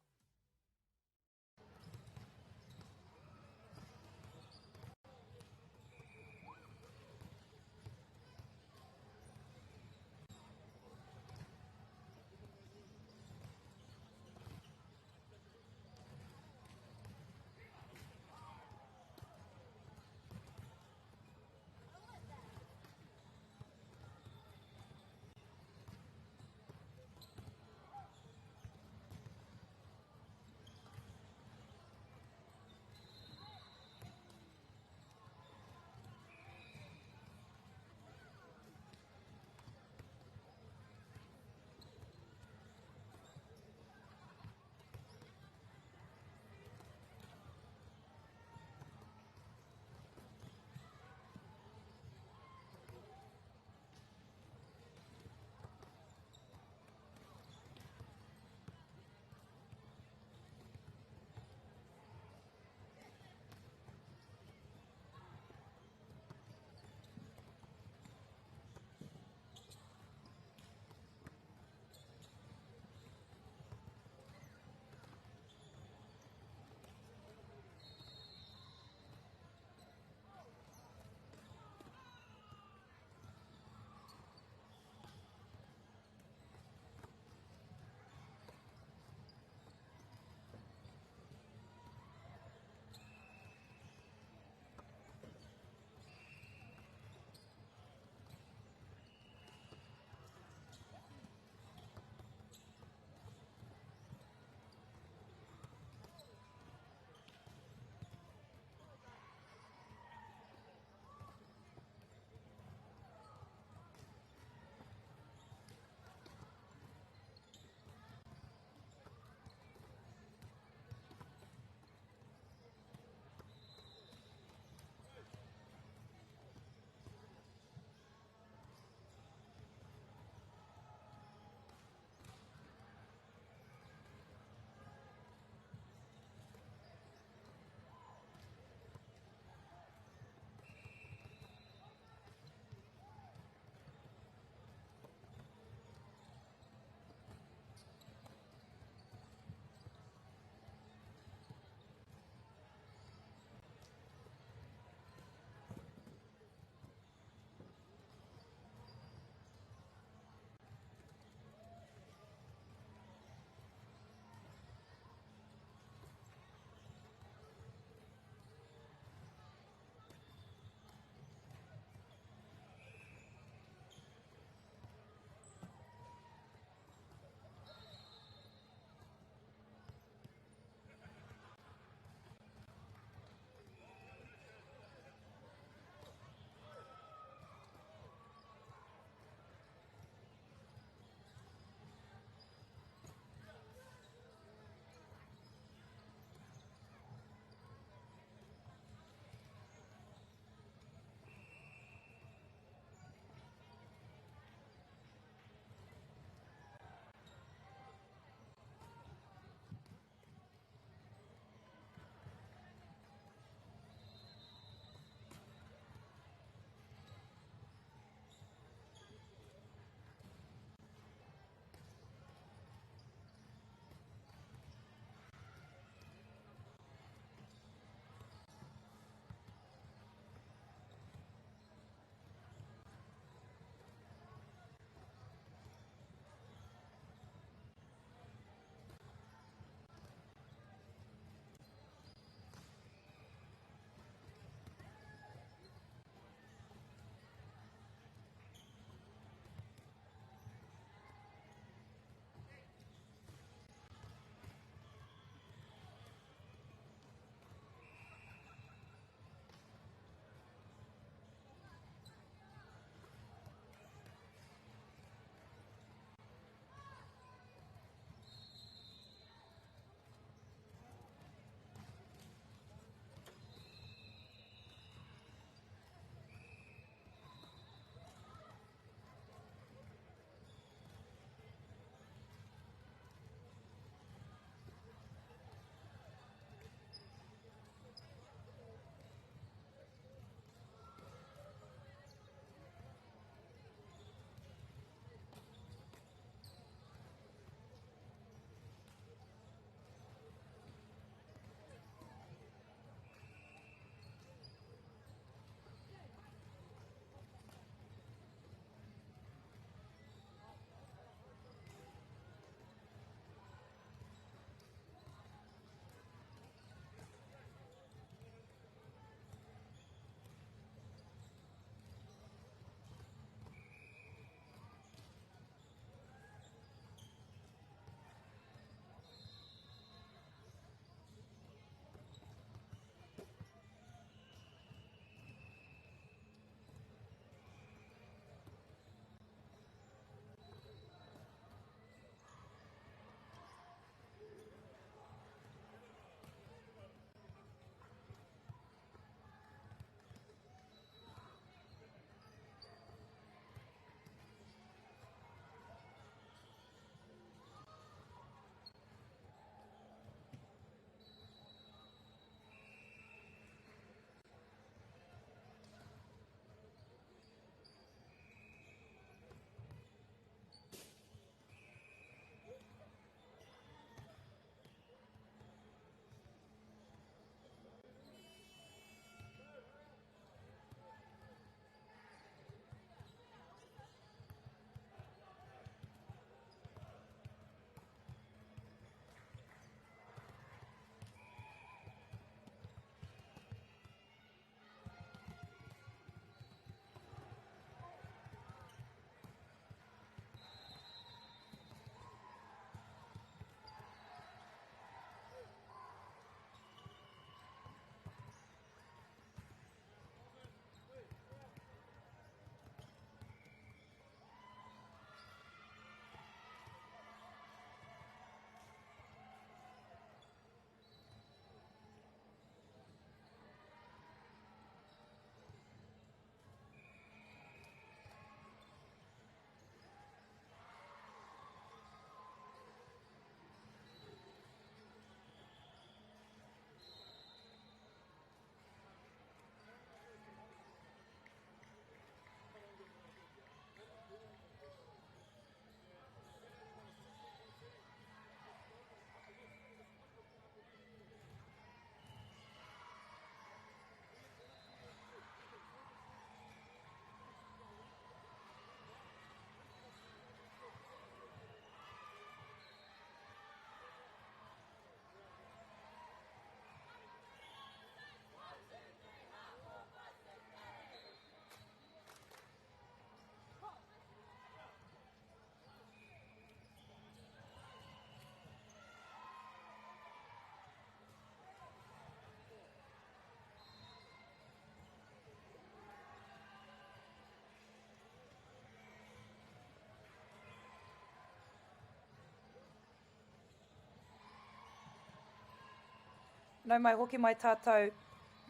Nau mai hoki mai tātou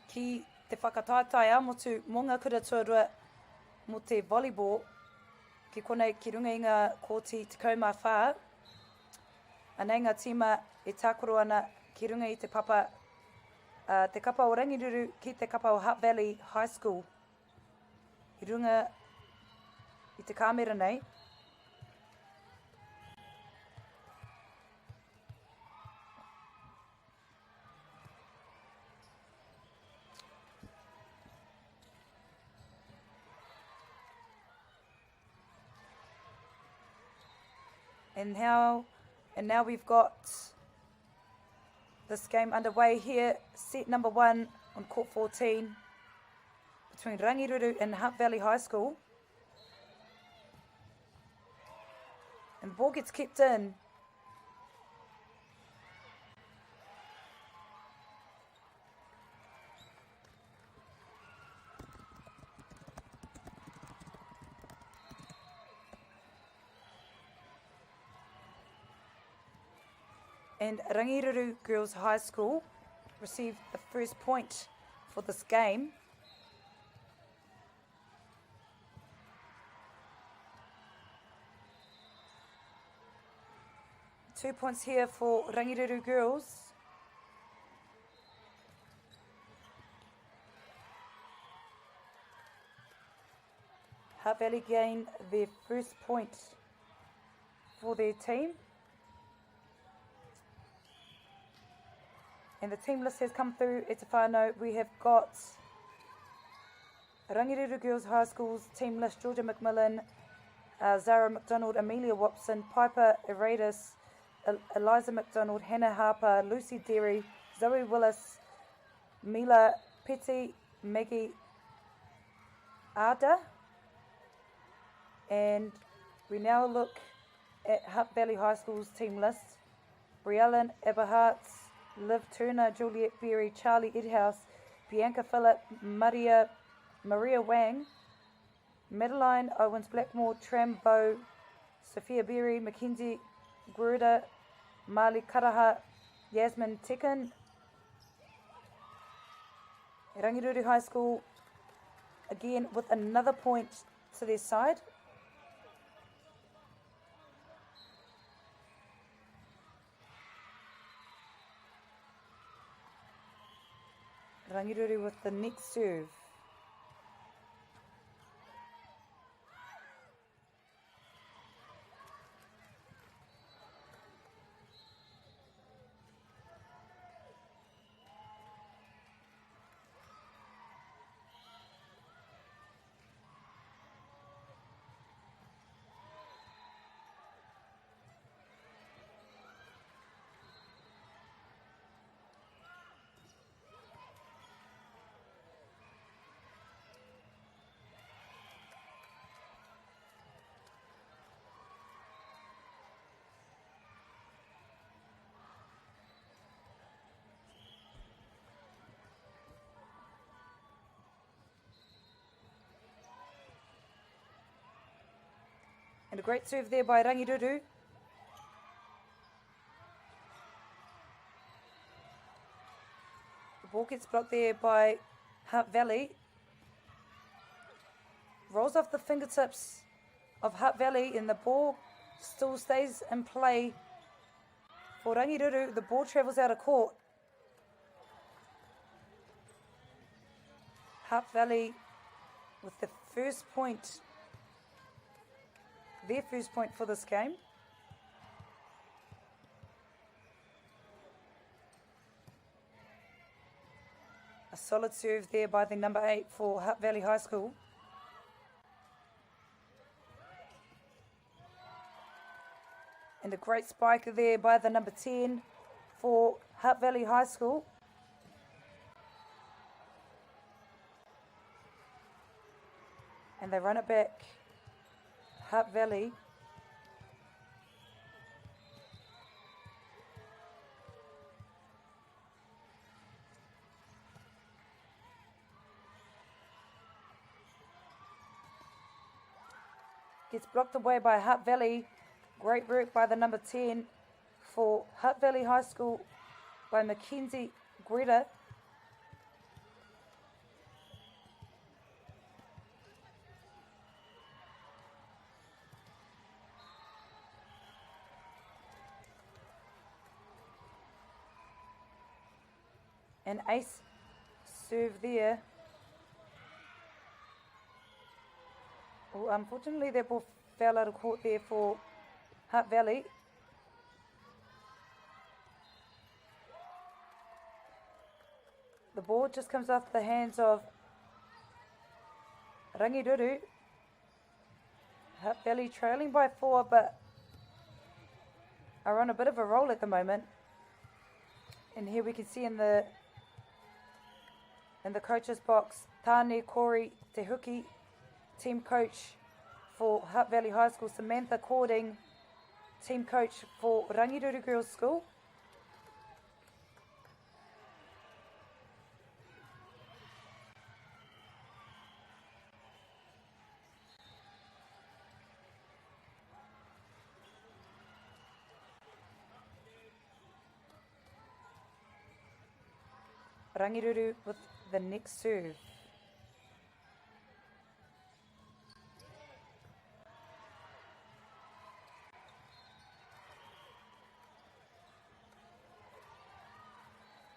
ki te whakataetae ā-motu mō ngā kura tuarua mō te volleyball ki konei ki runga i ngā kōti 14. Anei ngā tīma e tākaro ana ki runga i te papa, uh, te kapa o Rangiruru ki te kapa o Hutt Valley High School. I runga i te kāmera nei. And how and now we've got this game underway here, set number one on court 14 between Rangiruru and Hutt Valley High School. And the ball gets kept in. And Rangiruru Girls High School received the first point for this game. Two points here for Rangiruru Girls. Hutt Valley gain their first point for their team. And the team list has come through. It's a whānau. We have got Rangiruru Girls High School's team list, Georgia McMillan, uh, Zara McDonald, Amelia Watson, Piper Eradis, Eliza McDonald, Hannah Harper, Lucy Derry, Zoe Willis, Mila Petty, Maggie Arda. And we now look at Hutt Valley High School's team list. Briellen Eberhardt, Liv Turner, Juliet Berry, Charlie Edhouse, Bianca Phillip, Maria, Maria Wang, Madeline Owens Blackmore, Tram Bo, Sophia Berry, Mackenzie Gruder, Marley Karaha, Yasmin Tekin, Rangiruru High School again with another point to their side. Rangiruru with the next serve. And a great serve there by Rangiruru. The ball gets blocked there by Hutt Valley. Rolls off the fingertips of Hutt Valley and the ball still stays in play for Rangiruru. The ball travels out of court. Hutt Valley with the first point, their first point for this game. A solid serve there by the number 8 for Hutt Valley High School. And a great spike there by the number 10 for Hutt Valley High School. And they run it back. Hutt Valley. Gets blocked away by Hutt Valley. Great work by the number 10 for Hutt Valley High School by Mackenzie Greta. An ace serve there. Oh, unfortunately, that ball fell out of court there for Hutt Valley. The ball just comes off the hands of Rangiruru. Hutt Valley trailing by 4, but are on a bit of a roll at the moment. And here we can see in the coach's box, Tane Corey Te Huki, team coach for Hutt Valley High School, Samantha Cording, team coach for Rangiruru Girls School. Rangiruru with the next serve.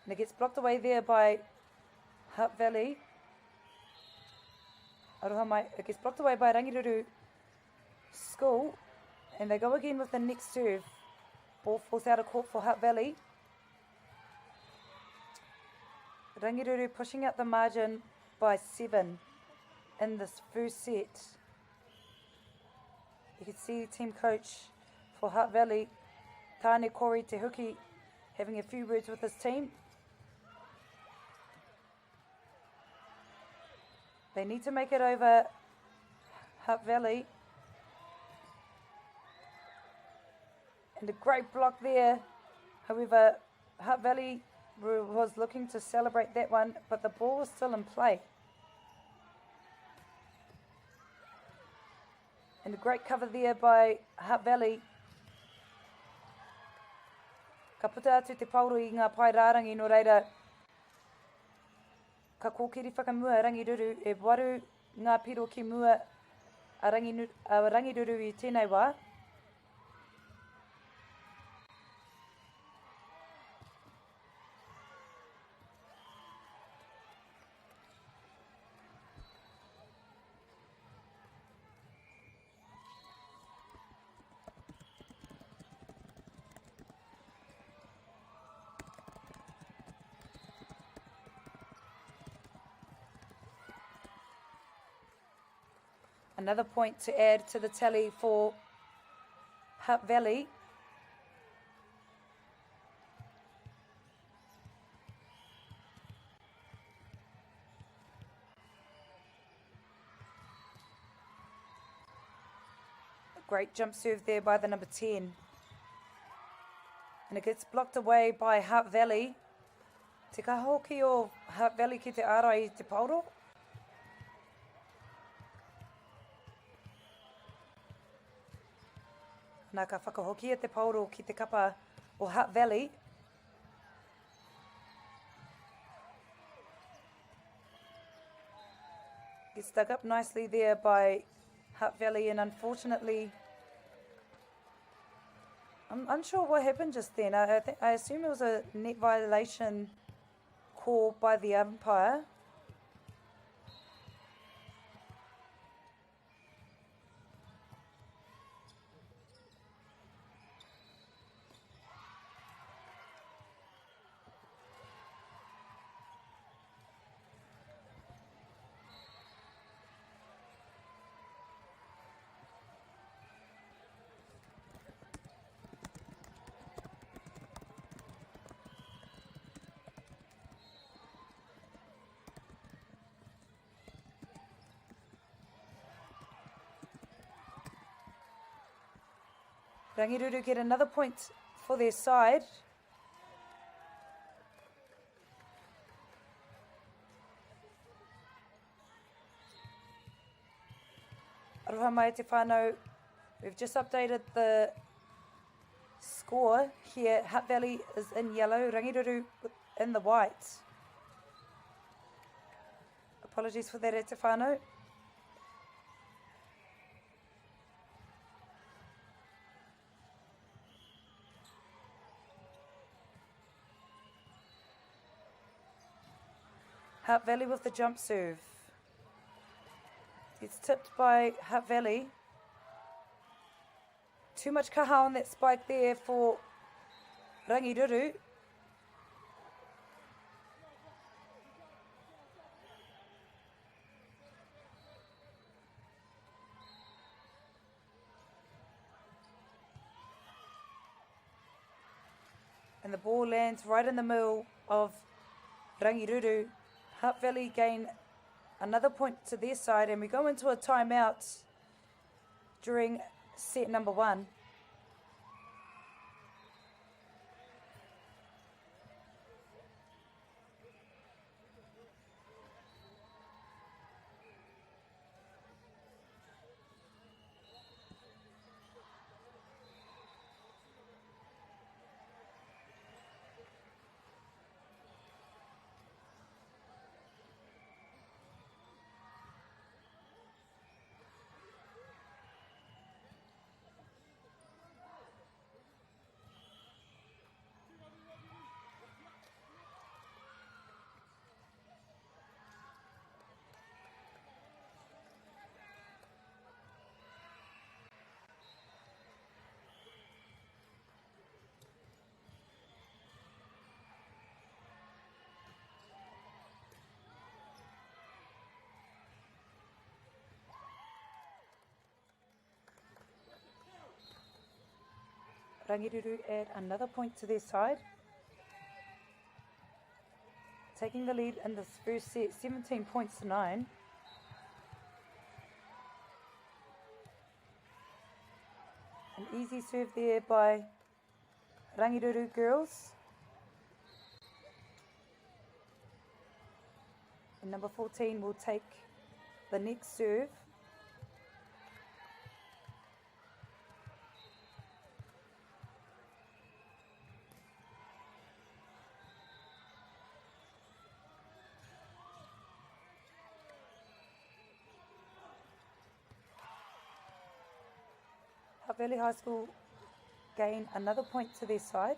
And it gets blocked away there by Hutt Valley. Aroha mai, it gets blocked away by Rangiruru School. And they go again with the next serve. Ball falls out of court for Hutt Valley. Rangiruru pushing out the margin by 7 in this first set. You can see team coach for Hutt Valley, Tane Kori Te Huki, having a few words with his team. They need to make it over Hutt Valley. And a great block there. However, Hutt Valley was looking to celebrate that one, but the ball was still in play. And a great cover there by Hutt Valley. Ka puta atu te paoro i ngā pae rārangi nō reira ka kōkiri whakamua a Rangiruru e waru ngā piro ki mua a Rangiruru i tēnei wā. Another point to add to the tally for Hutt Valley. A great jump serve there by the number 10. And it gets blocked away by Hutt Valley. Te kaha hoki o Hutt Valley ki te ārai i te paoro. Nā ka whakahokia te paoro ki te kapa o Hutt Valley. Gets dug up nicely there by Hutt Valley, and unfortunately, I'm unsure what happened just then. I assume it was a net violation call by the umpire. Rangiruru get another point for their side. Aroha mai te whānau. We've just updated the score here. Hutt Valley is in yellow, Rangiruru in the white. Apologies for that, e te whānau. Hutt Valley with the jump serve. It's tipped by Hutt Valley. Too much kaha on that spike there for Rangiruru. And the ball lands right in the middle of Rangiruru. Hutt Valley gain another point to their side, and we go into a timeout during set number 1. Rangiruru add another point to their side, taking the lead in this first set, 17 points to 9. An easy serve there by Rangiruru girls. And number 14 will take the next serve. Hutt Valley High School gain another point to their side.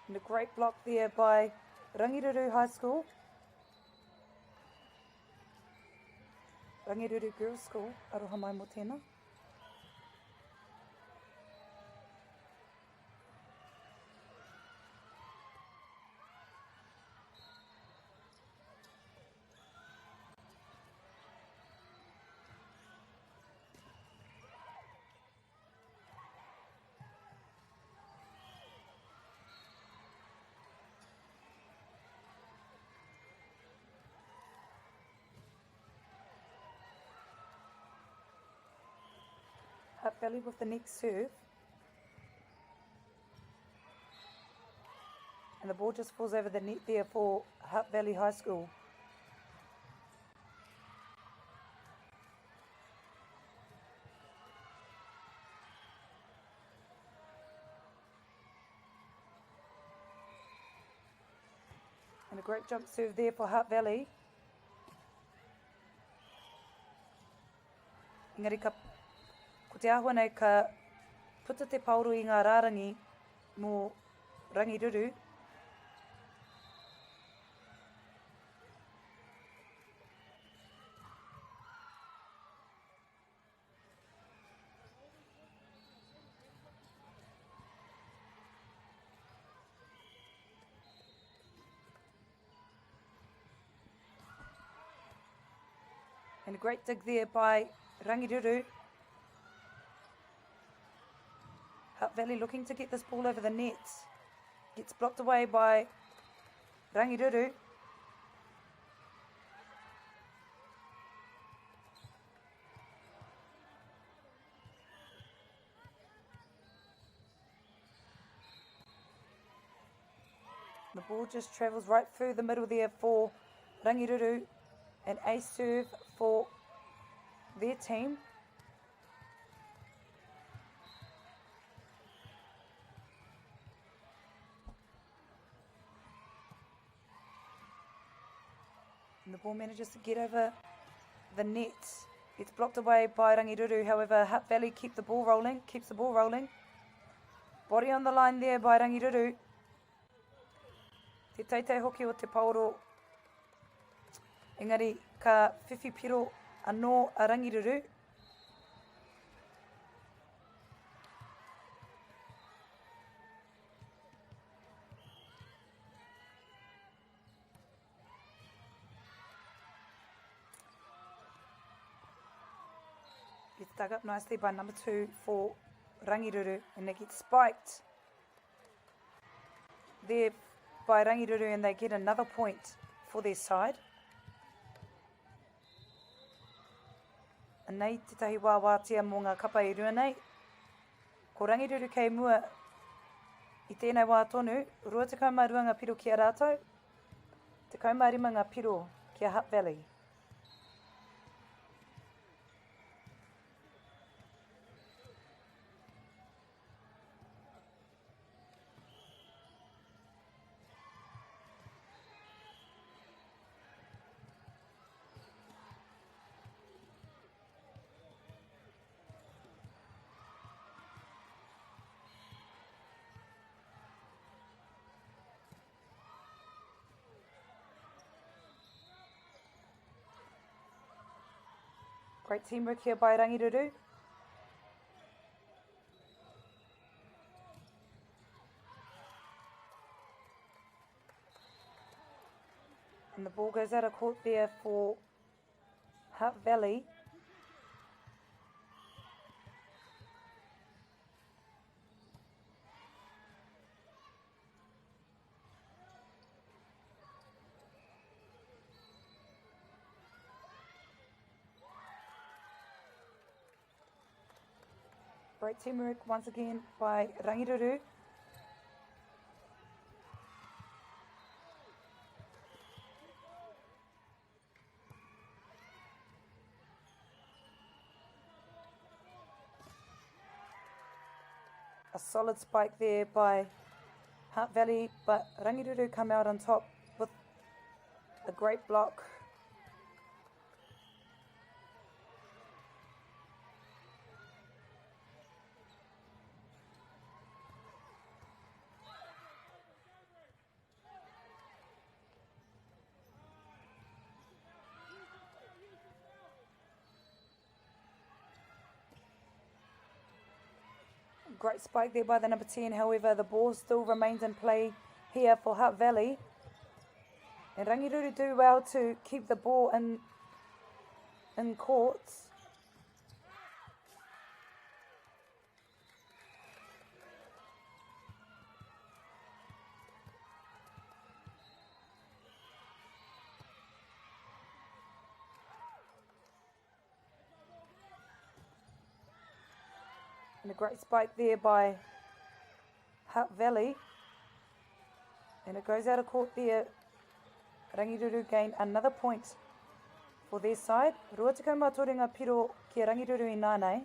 And a great block there by Rangiruru High School. Rangiruru Girls School, aroha mai mō tēnā. Hutt Valley with the next serve. And the ball just falls over the net there for Hutt Valley High School. And a great jump serve there for Hutt Valley. Engari ka, ko te āhua nei ka puta te paoro i ngā rārangi mō Rangiruru. And a great dig there by Rangiruru. Hutt Valley looking to get this ball over the net. Gets blocked away by Rangiruru. The ball just travels right through the middle there for Rangiruru and a serve for their team. And the ball manages to get over the net. It's blocked away by Rangiruru. However, Hutt Valley keep the ball rolling, keeps the ball rolling. Body on the line there by Rangiruru. Te teitei hoki o te paoro. Engari ka whiwhi piro anō a Rangiruru. Gets dug up nicely by number two for Rangiruru and it gets spiked there by Rangiruru and they get another point for their side. Anei tētahi wā wātea mō ngā kapa e rua nei. Ko Rangiruru kei mua i tēnei wā tonu, 22 ngā piro ki a rātou, 15 ngā piro ki a Hutt Valley. Great teamwork here by Rangiruru. And the ball goes out of court there for Hutt Valley. Great teamwork once again by Rangiruru. A solid spike there by Hutt Valley, but Rangiruru come out on top with a great block. Great spike there by the number 10. However, the ball still remains in play here for Hutt Valley. And Rangiruru do well to keep the ball in, in court. And a great spike there by Hutt Valley. And it goes out of court there. Rangiruru gain another point for their side. 23 ngā piro ki a Rangiruru i nānei.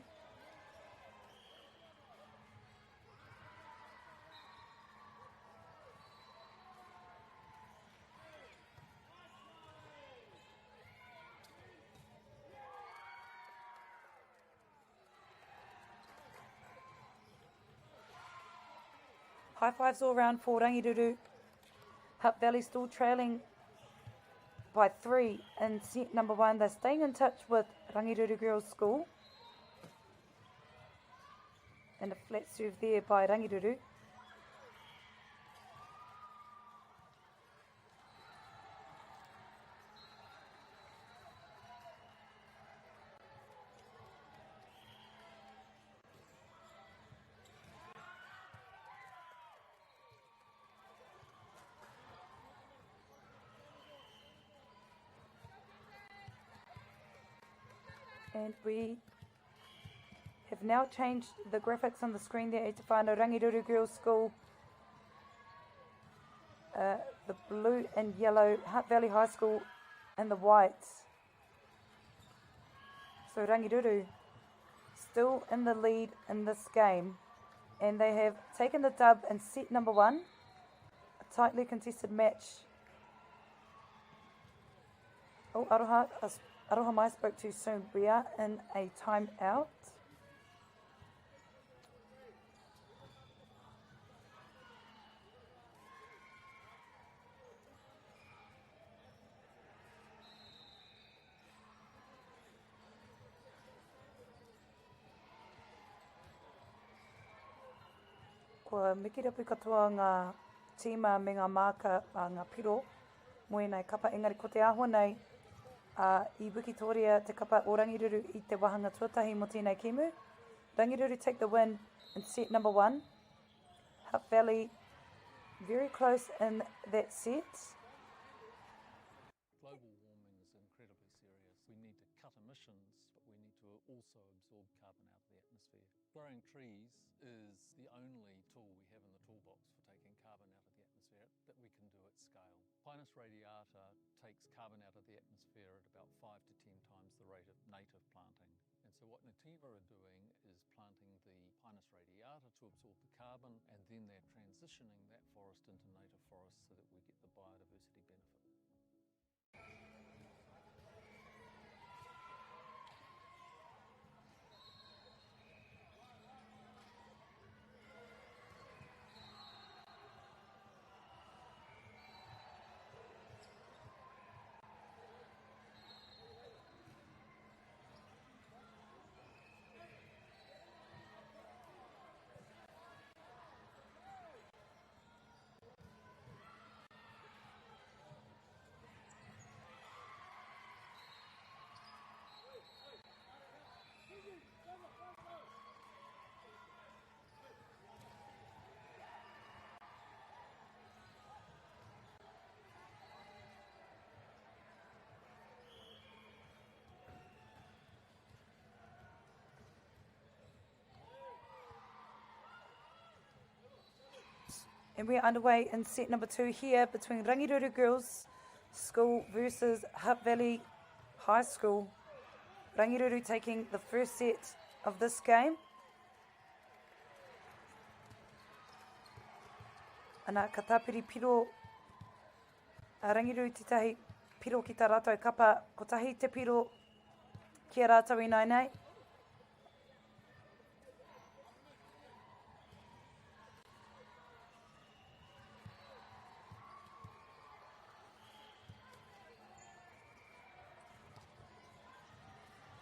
High fives all round for Rangiruru. Hutt Valley still trailing by three in set number one. They're staying in touch with Rangiruru Girls School. And a flat serve there by Rangiruru. And we have now changed the graphics on the screen there to find Rangiruru Girls School, the blue and yellow, Hutt Valley High School, and the white. So Rangiruru still in the lead in this game, and they have taken the dub in set number 1, a tightly contested match. Oh, aroha mai, spoke too soon. We are in a timeout. Kua mikirapu katoa ngā tīma me ngā māka, ngā piro mō ēnei kapa, engari ko te āhua nei, i wikitoria te kapa o Rangiruru i te wāhanga tuatahi mō tēnei kēmu. Rangiruru take the win in set number 1. Hutt Valley very close in that set. Global warming is incredibly serious. We need to cut emissions, but we need to also absorb carbon out of the atmosphere. Growing trees is the only tool we have in the toolbox for taking carbon out of the atmosphere that we can do at scale. Pinus radiata takes carbon out of the atmosphere at about 5 to 10 times the rate of native planting. And so what Nativa are doing is planting the Pinus radiata to absorb the carbon, and then they're transitioning that forest into native forests so that we get the biodiversity benefit. And we're underway in set number 2 here between Rangiruru Girls School versus Hutt Valley High School. Rangiruru taking the first set of this game. Ana, ka tāpiri piro a Rangiruru tētahi piro ki tā rātou kapa, kotahi te piro ki a rātou ināianei.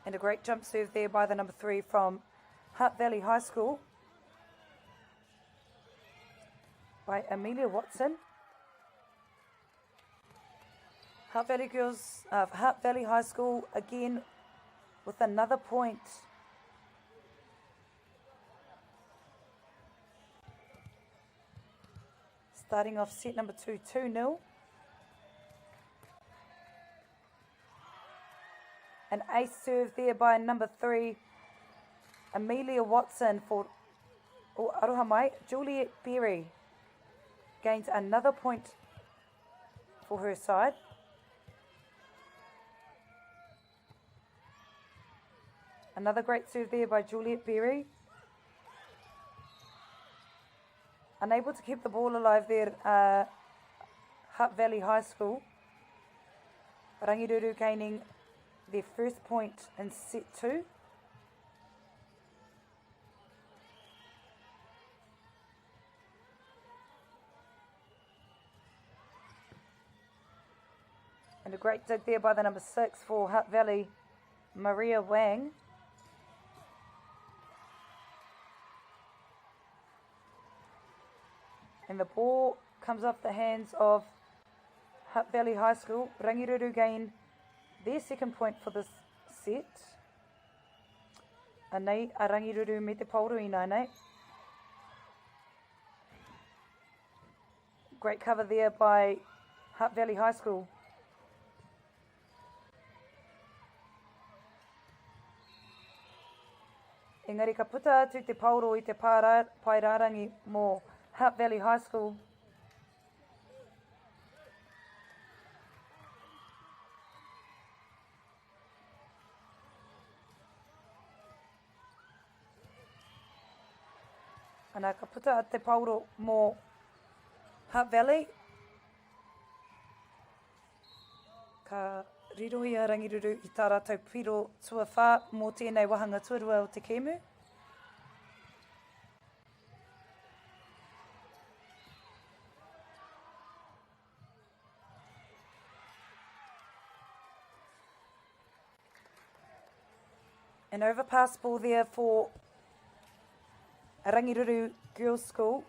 And a great jump serve there by the number 3 from Hutt Valley High School by Amelia Watson. Hutt Valley Girls, Hutt Valley High School again with another point. Starting off set number 2, two nil. An ace serve there by number 3, Amelia Watson for oh, aroha mai, Juliet Berry gains another point for her side. Another great serve there by Juliet Berry. Unable to keep the ball alive there, Hutt Valley High School. Rangiruru gaining their first point in set 2. And a great dig there by the number 6 for Hutt Valley, Maria Wang. And the ball comes off the hands of Hutt Valley High School. Rangiruru gain their second point for this set. Anei a Rangiruru me te pauru ināianei. Great cover there by Hutt Valley High School. Engari ka puta atu te paoro i te pae rārangi mō Hutt Valley High School. Ana, ka puta te paoro mō Hutt Valley. Ka riro i a Rangiruru i tā rātou piro tuawhā mō tēnei wāhanga tuarua o te kēmu. An overpass ball there for Rangiruru Girls School.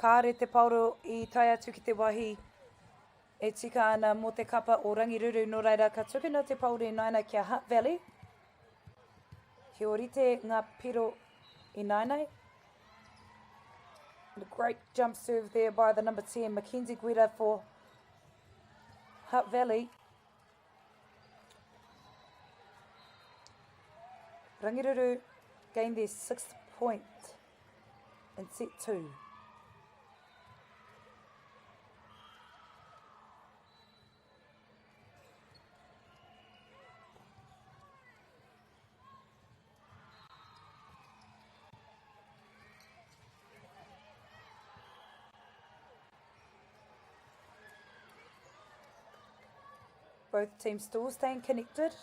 Kāre te paoro i tae atu ki te wāhi e tika ana mō te kapa o Rangiruru, nō reira ka tukuna te paoro ināina ki a Hutt Valley. He ōrite ngā piro ināinai. And a great jump serve there by the number 10, Mackenzie Guida for Hutt Valley. Rangiruru gained their sixth point in set 2. Both teams still staying connected.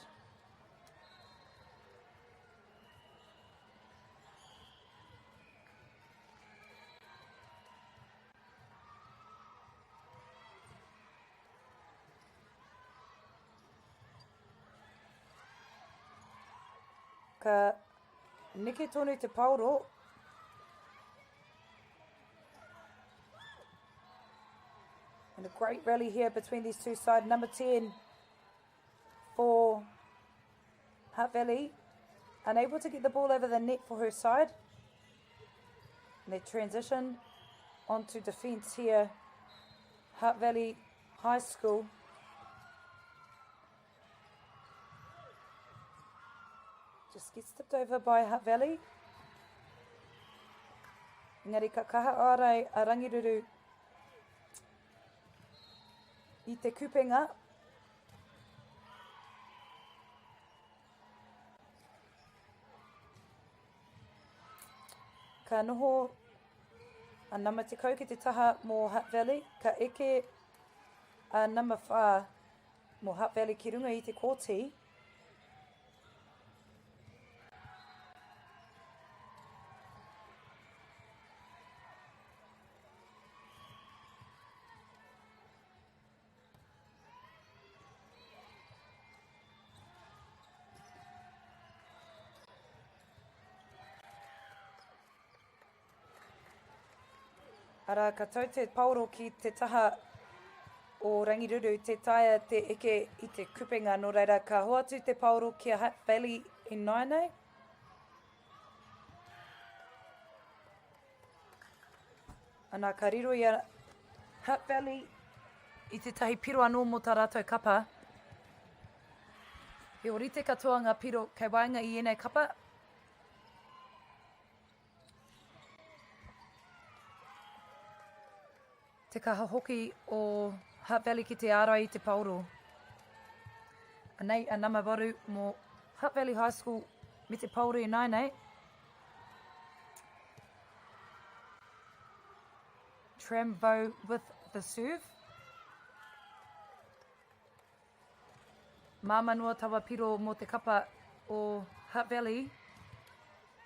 Ka neke tonu te paoro. And a great rally here between these two sides. Number 10 for Hutt Valley. Unable to get the ball over the net for her side. And they transition onto defence here. Hutt Valley High School. Just gets tipped over by Hutt Valley. Engari ka kaha ārai a Rangiruru i te kupenga. Ka noho a nama 10 ki te taha mō Hutt Valley. Ka eke a nama 4 mō Hutt Valley ki runga i te kōti. Arā, ka tau te paoro ki te taha o Rangiruru, tē taea te eke i te kupenga, nō reira ka hoatu te paoro ki a Hutt Valley ināianei. Ana, ka riro i a Hutt Valley i tētahi piro anō mō tā rātou kapa. He ōrite katoa ngā piro kei waenga i ēnei kapa. Te kaha hoki o Hutt Valley ki te ārai i te paoro. Anei a nama waru mō Hutt Valley High School me te paoro ināianei. Trambo with the serve. Māmā noa taua piro mō te kapa o Hutt Valley,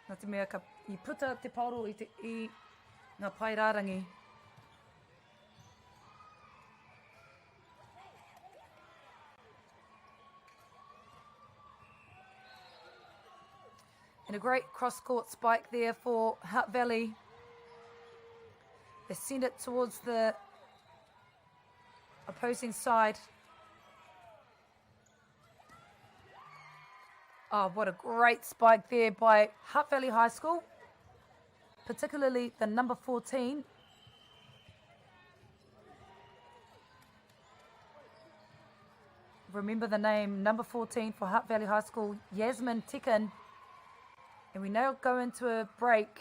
nā te mea ka, i puta te paoro i, te, i ngā pae rārangi. And a great cross-court spike there for Hutt Valley. They send it towards the opposing side. Oh, what a great spike there by Hutt Valley High School, particularly the number 14. Remember the name, number 14 for Hutt Valley High School, Yasmin Tikken. And we now go into a break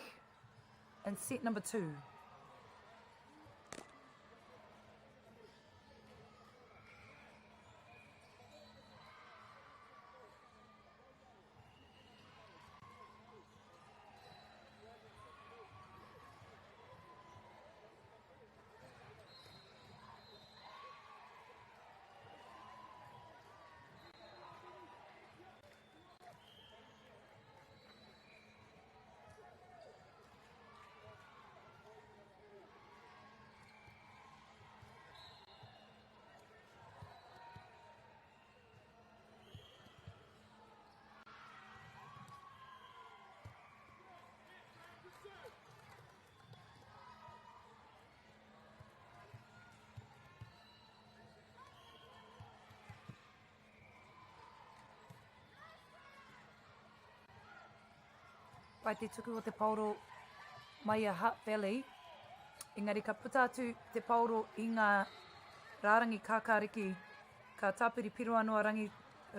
in set number 2. Pai te tuku o te paoro mai a Hutt Valley, engari ka puta atu te paoro i ngā rārangi kākāriki, ka tāpiri piro anō a Rangi,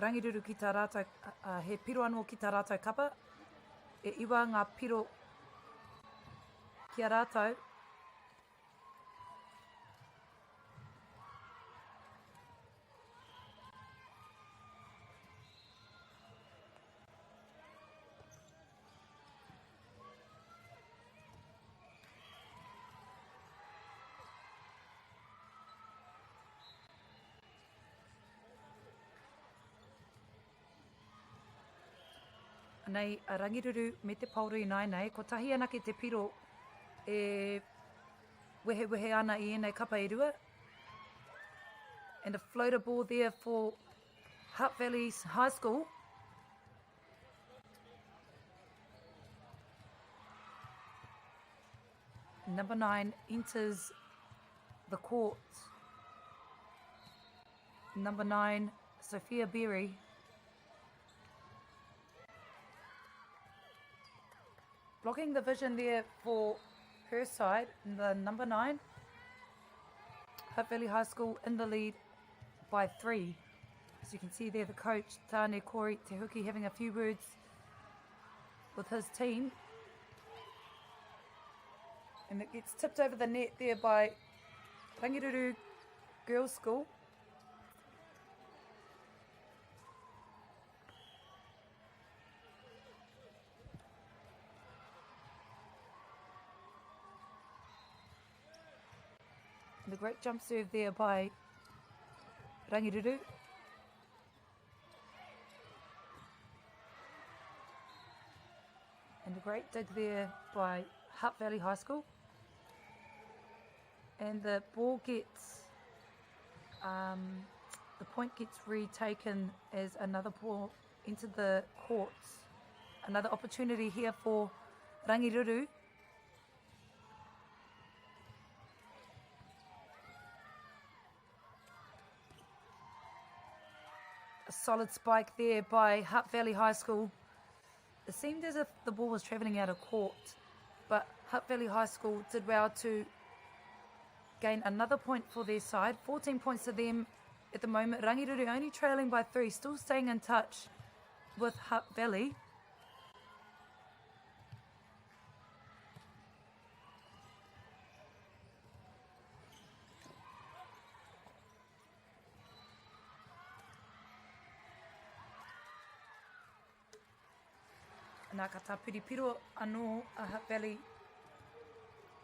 Rangiruru ki tā rātou, he piro anō ki tā rātou kapa, e iwa ngā piro ki a rātou. Anei a Rangiruru me te Paoro ināianei, kotahi anake te piro e wehewehe ana i ēnei kapa e rua. And a floater ball there for Hutt Valley High School. Number 9 enters the court. Number 9, Sophia Berry. Blocking the vision there for her side, the number 9. Hutt Valley High School in the lead by 3. As you can see there, the coach, Tane Kori Te Huki, having a few words with his team. And it gets tipped over the net there by Rangiruru Girls School. The great jump serve there by Rangiruru. And a great dig there by Hutt Valley High School. And the ball gets, the point gets retaken as another ball into the courts. Another opportunity here for Rangiruru. A solid spike there by Hutt Valley High School. It seemed as if the ball was travelling out of court, but Hutt Valley High School did well to gain another point for their side. 14 points to them at the moment. Rangiruru only trailing by 3, still staying in touch with Hutt Valley. Nā, ka tāpiri piro anō a Hutt Valley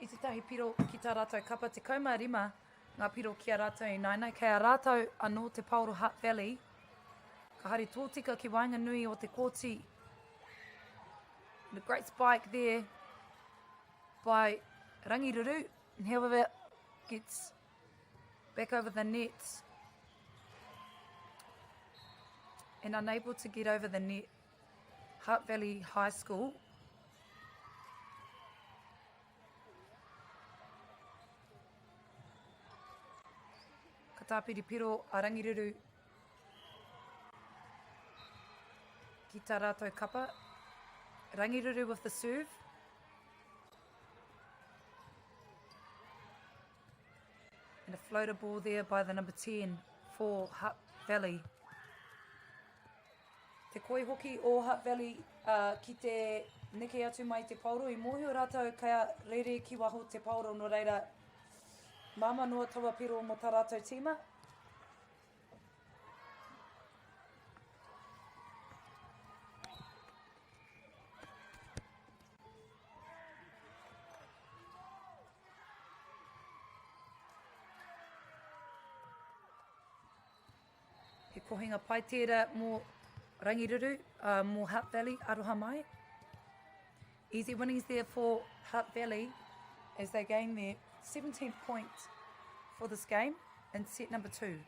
i tētahi piro ki tā rātou kapa. 15 ngā piro ki a rātou ināianei. Kei a rātou anō te paoro Hutt Valley. Ka haere tōtika ki waenganui o te kōti. And a great spike there by Rangiruru. However, gets back over the net and unable to get over the net. Hutt Valley High School. Ka tāpiri piro a Rangiruru ki tā rātou kapa. Rangiruru with the serve. And a floater ball there by the number 10 for Hutt Valley. Te koi hoki o Hutt Valley uh, ki te neke atu mai te paoro. I mōhio rātou kei rere ki waho te paoro, nō reira māmā noa taua piro mō tā rātou tīma. He kohinga pai tērā mō Rangiruru, uh, mō Hutt Valley, aroha mai. Easy winnings there for Hutt Valley as they gain their 17th point for this game in set number two.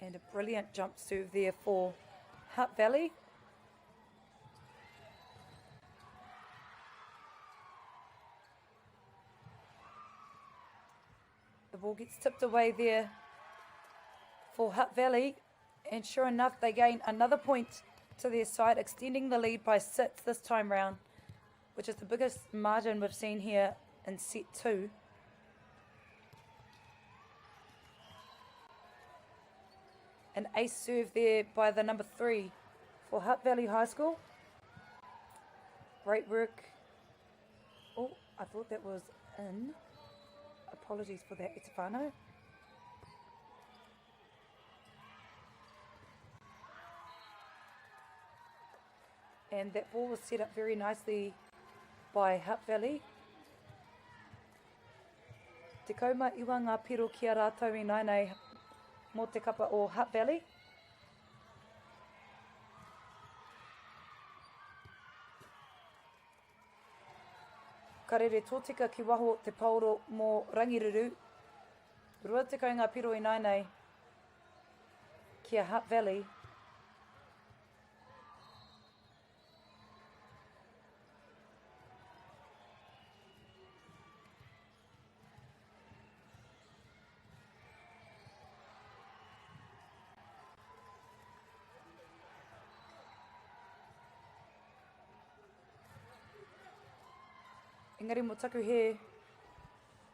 And a brilliant jump serve there for Hutt Valley. The ball gets tipped away there for Hutt Valley. And sure enough, they gain another point to their side, extending the lead by six this time round, which is the biggest margin we've seen here in set two. An ace serve there by the number three for Hutt Valley High School. Great work. Oh, I thought that was in. Apologies for that, Etefano. And that ball was set up very nicely by Hutt Valley. Tekau ma iwa ngā piro ki a rātou i nainei mō te kapa o Hutt Valley. Ka rere tōtika ki waho te paoro mō Rangiruru. 20 ngā piro i nainei ki a Hutt Valley. Engari mō taku hē,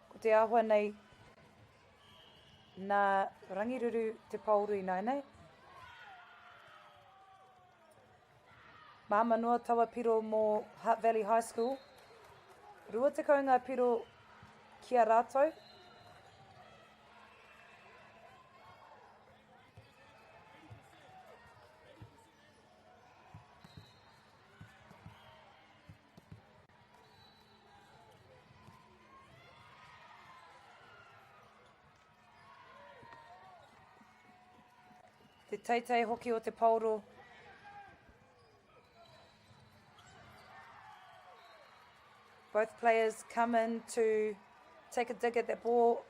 ko te āhua nei, nā Rangiruru te paoru ināianei. Māmā noa taua piro mō Hutt Valley High School. 20 ngā piro ki a rātou. Te teitei hoki o te paoro. Both players come in to take a dig at that ball.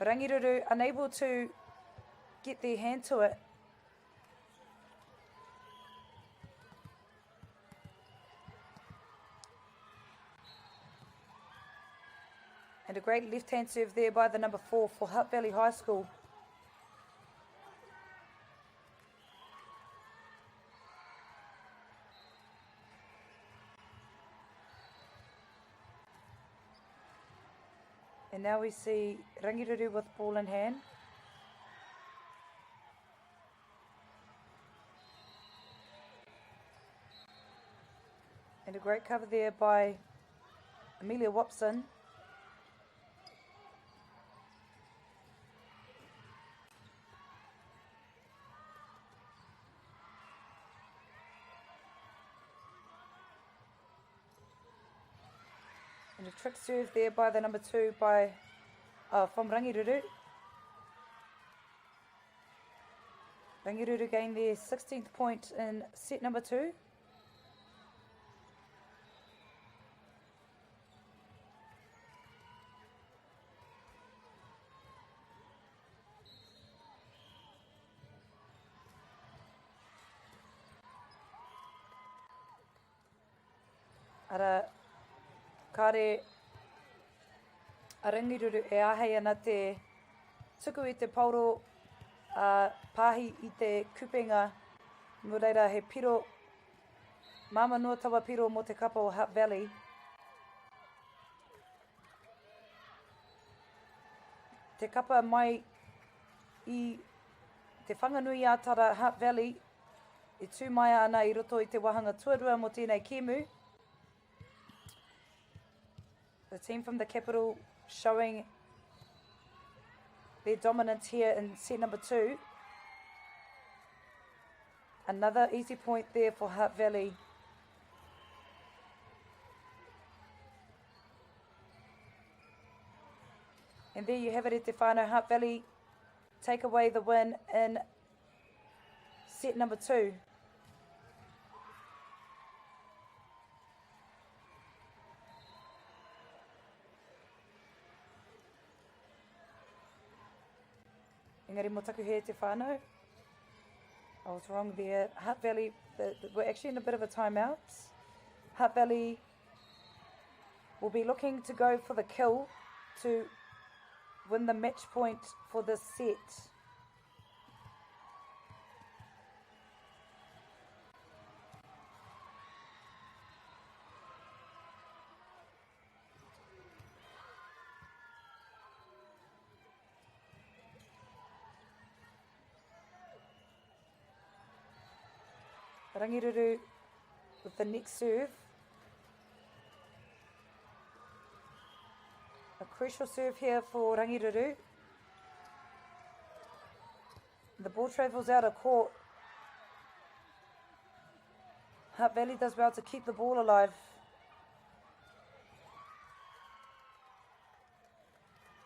Rangiruru unable to get their hand to it. And a great left-hand serve there by the number four for Hutt Valley High School. And now we see Rangiruru with ball in hand. And a great cover there by Amelia Wopson. And a trick serve there by the number two by uh, from Rangiruru. Rangiruru gained their 16th point in set number two. Arā, kāre a Rangiruru e āhei ana te tuku i te paoro a pāhi i te kupenga, nō reira he piro, māmā noa taua piro mō te kapa o Hutt Valley. Te kapa mai i Te Whanganui-ā-Tara, Hutt Valley, e tū maia ana i roto i te wāhanga tuarua mō tēnei kēmu. The team from the capital showing their dominance here in set number two. Another easy point there for Hutt Valley. And there you have it at Te Whānau Hutt Valley take away the win in set number two. Engari mo taku he te whānau. I was wrong there. Hutt Valley, the, the, we're actually in a bit of a timeout. Hutt Valley will be looking to go for the kill to win the match point for this set. Rangiruru with the next serve. A crucial serve here for Rangiruru. The ball travels out of court. Hutt Valley does well to keep the ball alive.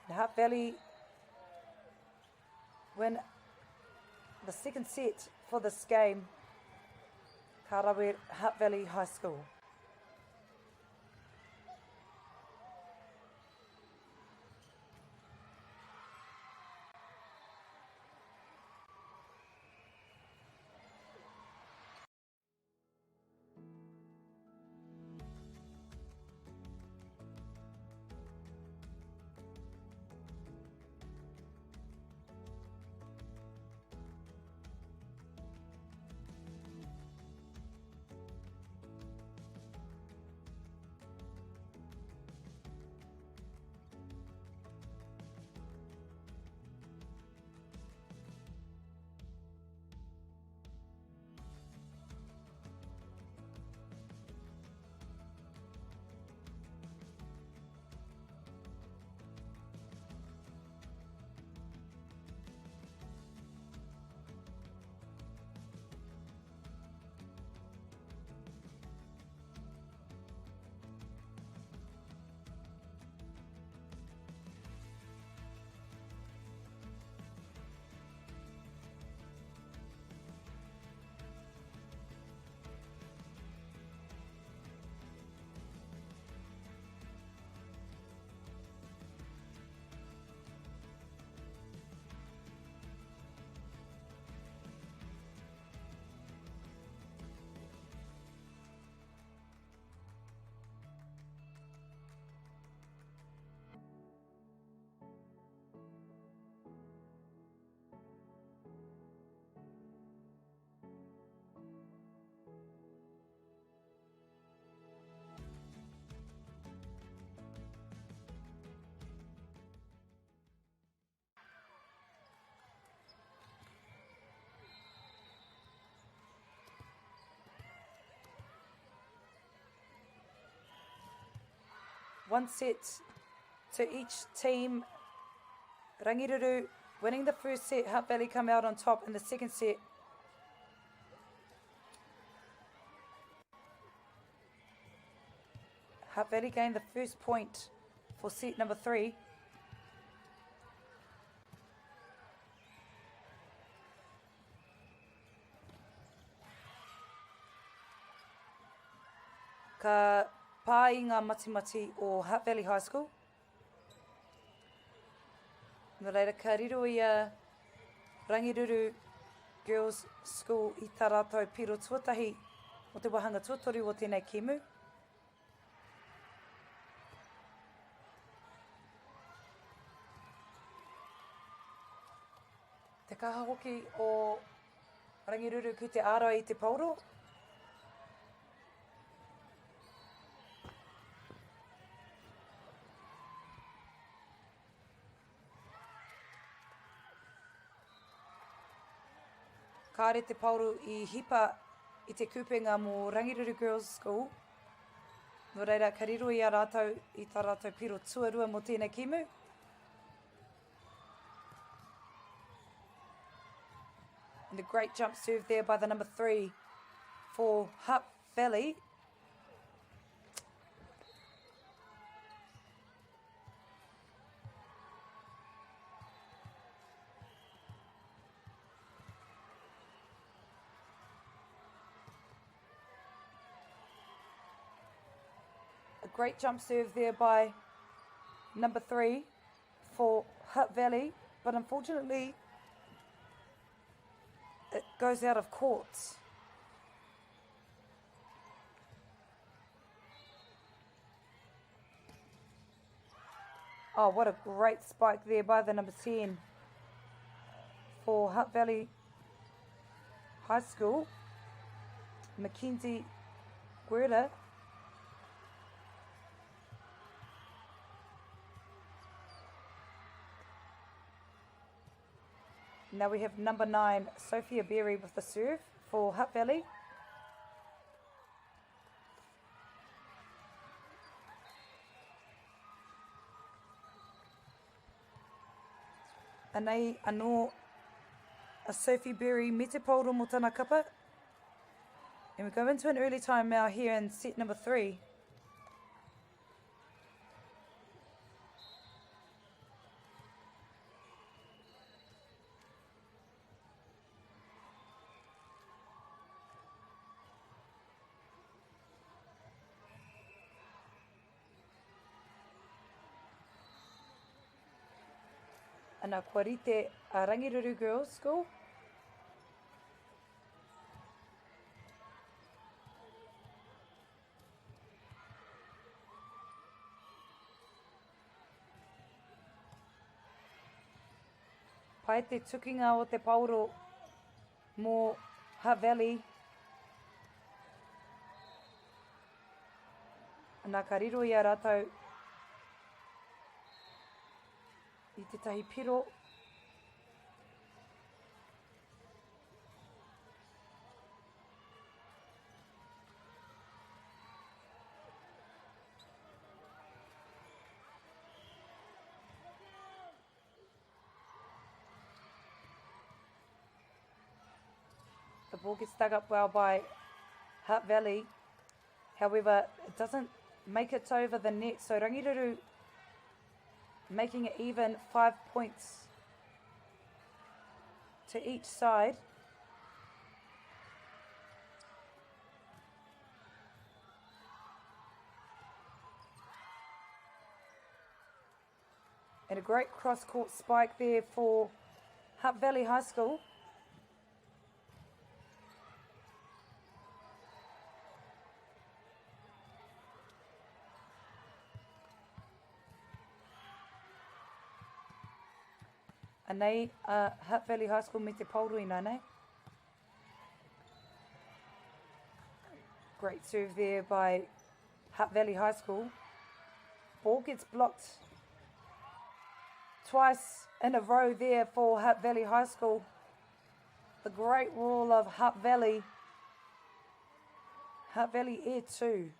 And Hutt Valley win the second set for this game. Ka rawe Hutt Valley High School. One set to each team. Rangiruru winning the first set, Hutt Valley come out on top in the second set. Hutt Valley gained the first point for set number three. Ka pā i ngā matimati o Hutt Valley High School. Nō reira, ka riro i a Rangiruru Girls School i tā rātou piro tuatahi o te wāhanga tuatoru o tēnei kēmu. kaha hoki o Rangiruru ki te ārai i te paoro. Kāre te paoro i hipa i te kupenga mō Rangiruru Girls School. Nō reira, ka riro i a rātou i tā rātou piro tuarua mō tēnei kēmu. And a great jump serve there by the number three for Hutt Valley. A great jump serve there by number three for Hutt Valley, but unfortunately it goes out of court. Oh, what a great spike there by the number 10 for Hutt Valley High School, Mackenzie Guerra. Now we have number 9, Sophia Berry with the serve for Hutt Valley. Anei anō a Sophie Berry me te paoro mō tana kapa. And we go into an early time now here in set number 3. Ana kua rite a Rangiruru Girls School. Pai te tukinga o te paoro mō Hutt Valley. Ana ka riro i a ratou i tetahi piro. The ball gets dug up well by Hutt Valley. However, it doesn't make it over the net. So Rangiruru making it even 5 points to each side. And a great cross-court spike there for Hutt Valley High School. Anei a Hutt Valley High School me te paoro inānei. Great serve there by Hutt Valley High School. Ball gets blocked twice in a row there for Hutt Valley High School. The great wall of Hutt Valley. Hutt Valley Air 2.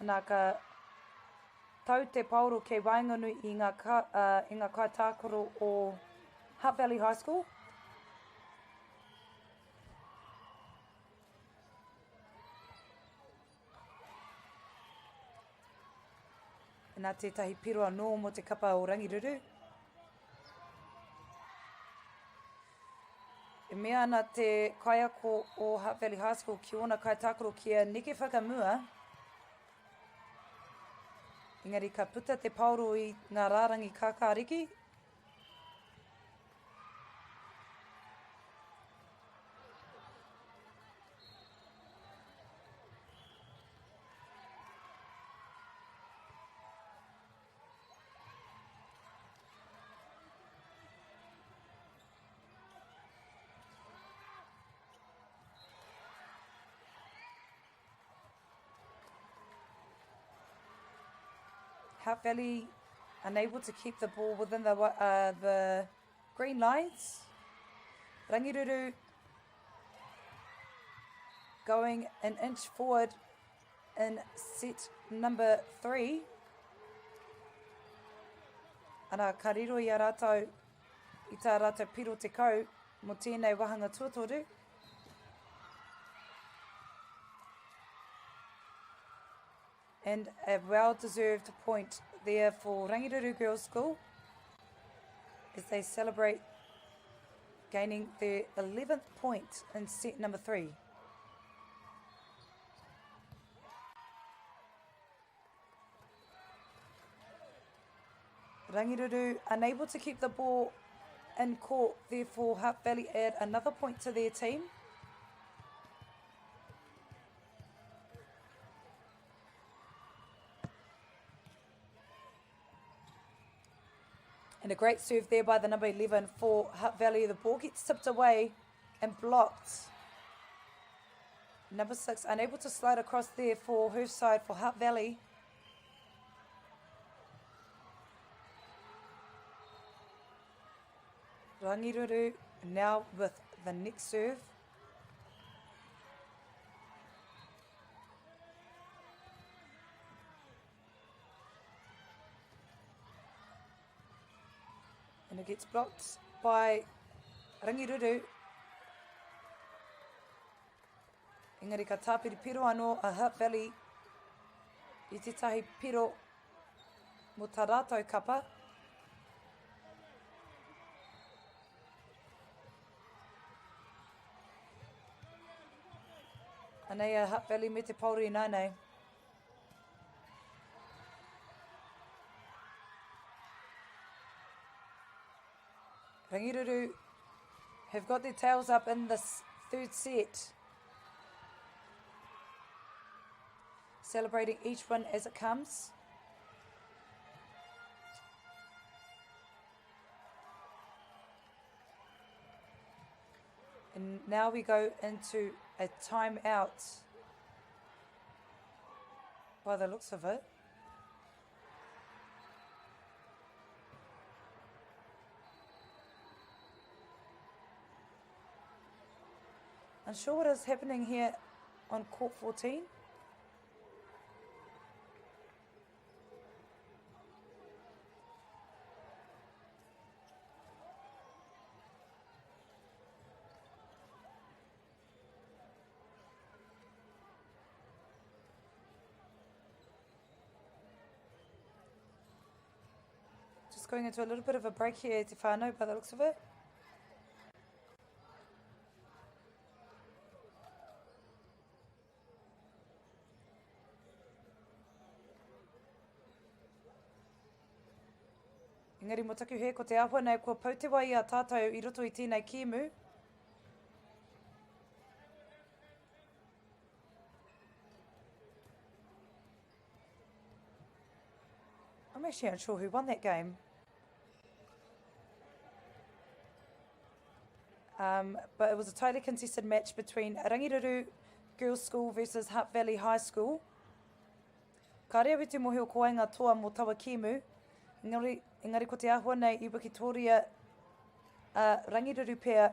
Nā, ka tau te paoro kei waenganui i ngā, ka, uh, i ngā kaitākaro o Hutt Valley High School. Nā tētahi piro anō mō te kapa o Rangiruru. E mea ana te kaiako o Hutt Valley High School ki ōna kaitākaro kia neke whakamua, engari ka puta te paoro i ngā rārangi kākāriki. Hutt Valley unable to keep the ball within the, uh, the green lines. Rangiruru going an inch forward in set number three. Ana, ka riro i a rātou i tā rātou piro tekau mō tēnei wāhanga tuatoru. And a well-deserved point there for Rangiruru Girls School as they celebrate gaining their 11th point in set number 3. Rangiruru unable to keep the ball in court, therefore Hutt Valley add another point to their team. And a great serve there by the number 11 for Hutt Valley. The ball gets tipped away and blocked. Number 6 unable to slide across there for her side for Hutt Valley. Rangiruru now with the next serve. And it gets blocked by Rangiruru. Engari ka tāpiri piro anō a Hutt Valley i tētahi piro mō tā rātou kapa. Anei a Hutt Valley me te Paori inānei. Rangiruru have got their tails up in this third set. Celebrating each win as it comes. And now we go into a timeout by the looks of it. Unsure what is happening here on court 14. Just going into a little bit of a break here, Te whānau, by the looks of it. Engari mo taku hē ko te āhua nei kua pau te wā i a tātou i roto i tēnei kēmu. I'm actually unsure who won that game. Um, but it was a tightly contested match between Rangiruru Girls School versus Hutt Valley High School. Kāre au i te mōhio ko wai ngā toa mō taua kēmu, engari, engari ko te āhua nei i wikitōria a Rangiruru pea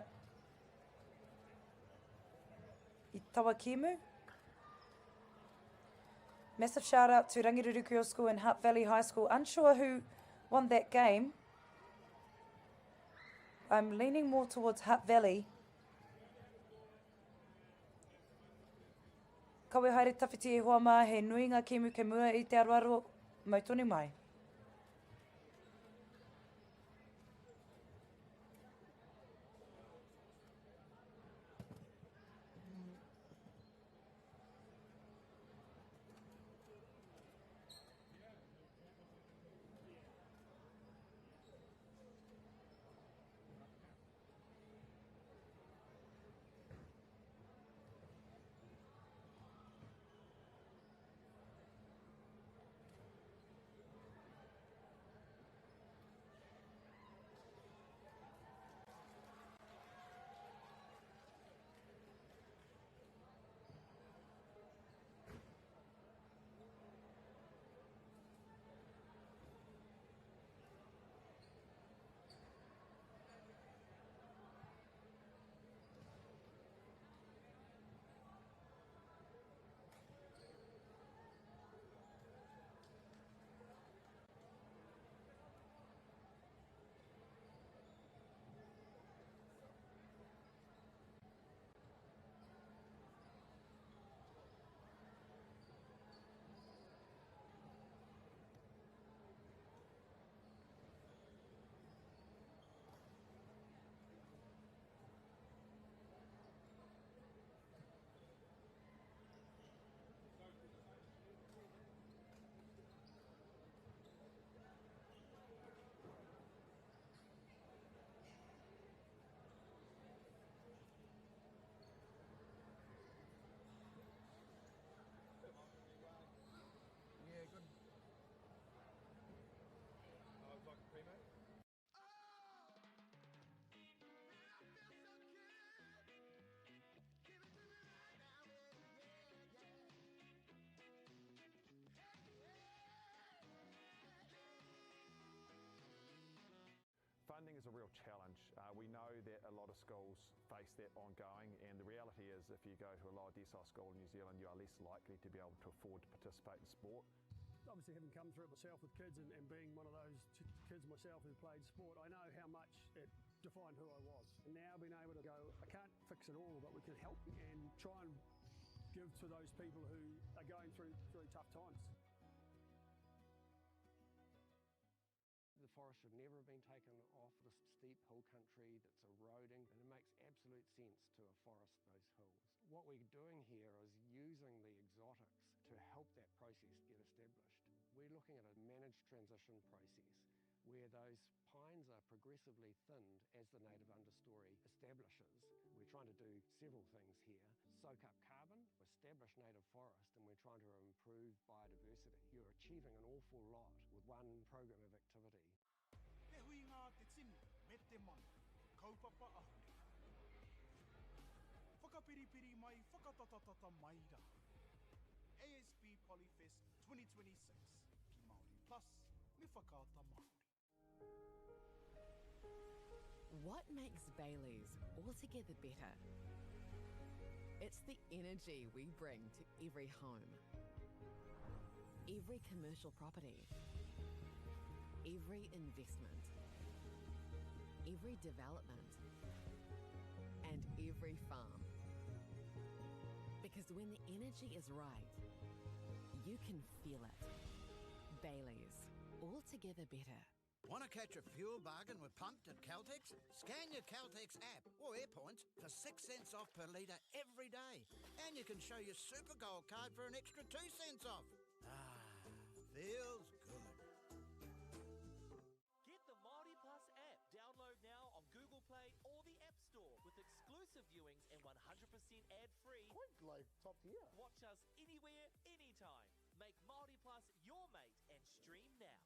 i taua kēmu. Massive shout out to Rangiruru Girls School and Hutt Valley High School. Unsure who won that game. I'm leaning more towards Hutt Valley. Kawe haere tawhiti e hoa mā, he nui ngā kēmu kei mua i te aroaro, mau tonu mai. a real challenge. We know that a lot of schools face that ongoing, and the reality is if you go to a lower decile school in New Zealand, you are less likely to be able to afford to participate in sport. Obviously, having come through it myself with kids and being one of those kids myself who played sport, I know how much it defined who I was. And now being able to go, I can't fix it all, but we can help and try and give to those people who are going through really tough times. The forest should never have been taken off this steep hill country that's eroding, and it makes absolute sense to afforest those hills. What we're doing here is using the exotics to help that process get established. We're looking at a managed transition process where those pines are progressively thinned as the native understory establishes. We're trying to do several things here. Soak up carbon, establish native forest, and we're trying to improve biodiversity. You're achieving an awful lot with one program of activity. Te huinga a te tini me te mano, kaupapa ahurea. Whakapiripiri mai, whakatatatata mai rā. ASB Polyfest 2026 ki Māori Plus me Whakaata Māori. What makes Bayleys altogether better? It's the energy we bring to every home, every commercial property, every investment, every development, and every farm. Because when the energy is right, you can feel it. Bayleys, altogether better. Want to catch a fuel bargain with Pumped at Caltex? Scan your Caltex app or Airpoints for 6 cents off per litre every day. And you can show your Super Gold card for an extra 2 cents off. Ah, feels good. Get the Māori Plus app. Download now on Google Play or the App Store with exclusive viewings and 100% ad-free. Quite like top tier. Watch us anywhere, anytime. Make Māori Plus your mate and stream now.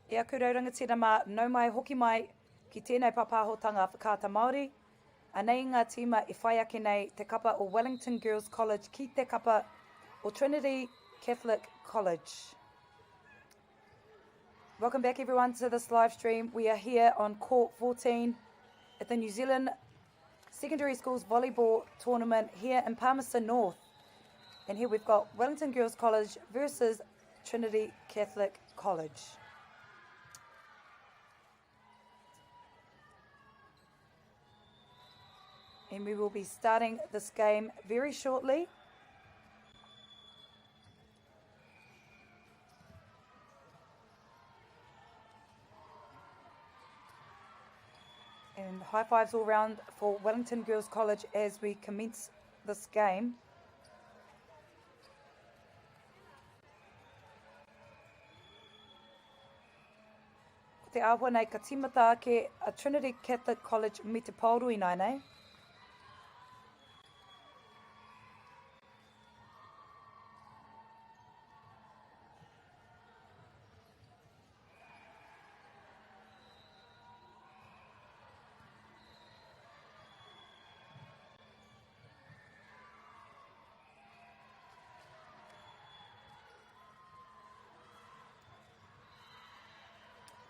E aku rau rangatira mā, nau mai hoki mai ki tēnei pāpāhotanga Whakaata Māori. Anei ngā tīma e whai ake nei te kapa o Wellington Girls College ki te kapa o Trinity Catholic College. Welcome back everyone to this live stream. We are here on court 14 at the New Zealand Secondary Schools Volleyball Tournament here in Palmerston North. And here we've got Wellington Girls College versus Trinity Catholic College. And we will be starting this game very shortly. And high fives all round for Wellington Girls College as we commence this game. Ko te āhua nei ka tīmata ake a Trinity Catholic College me te paoro ināianei.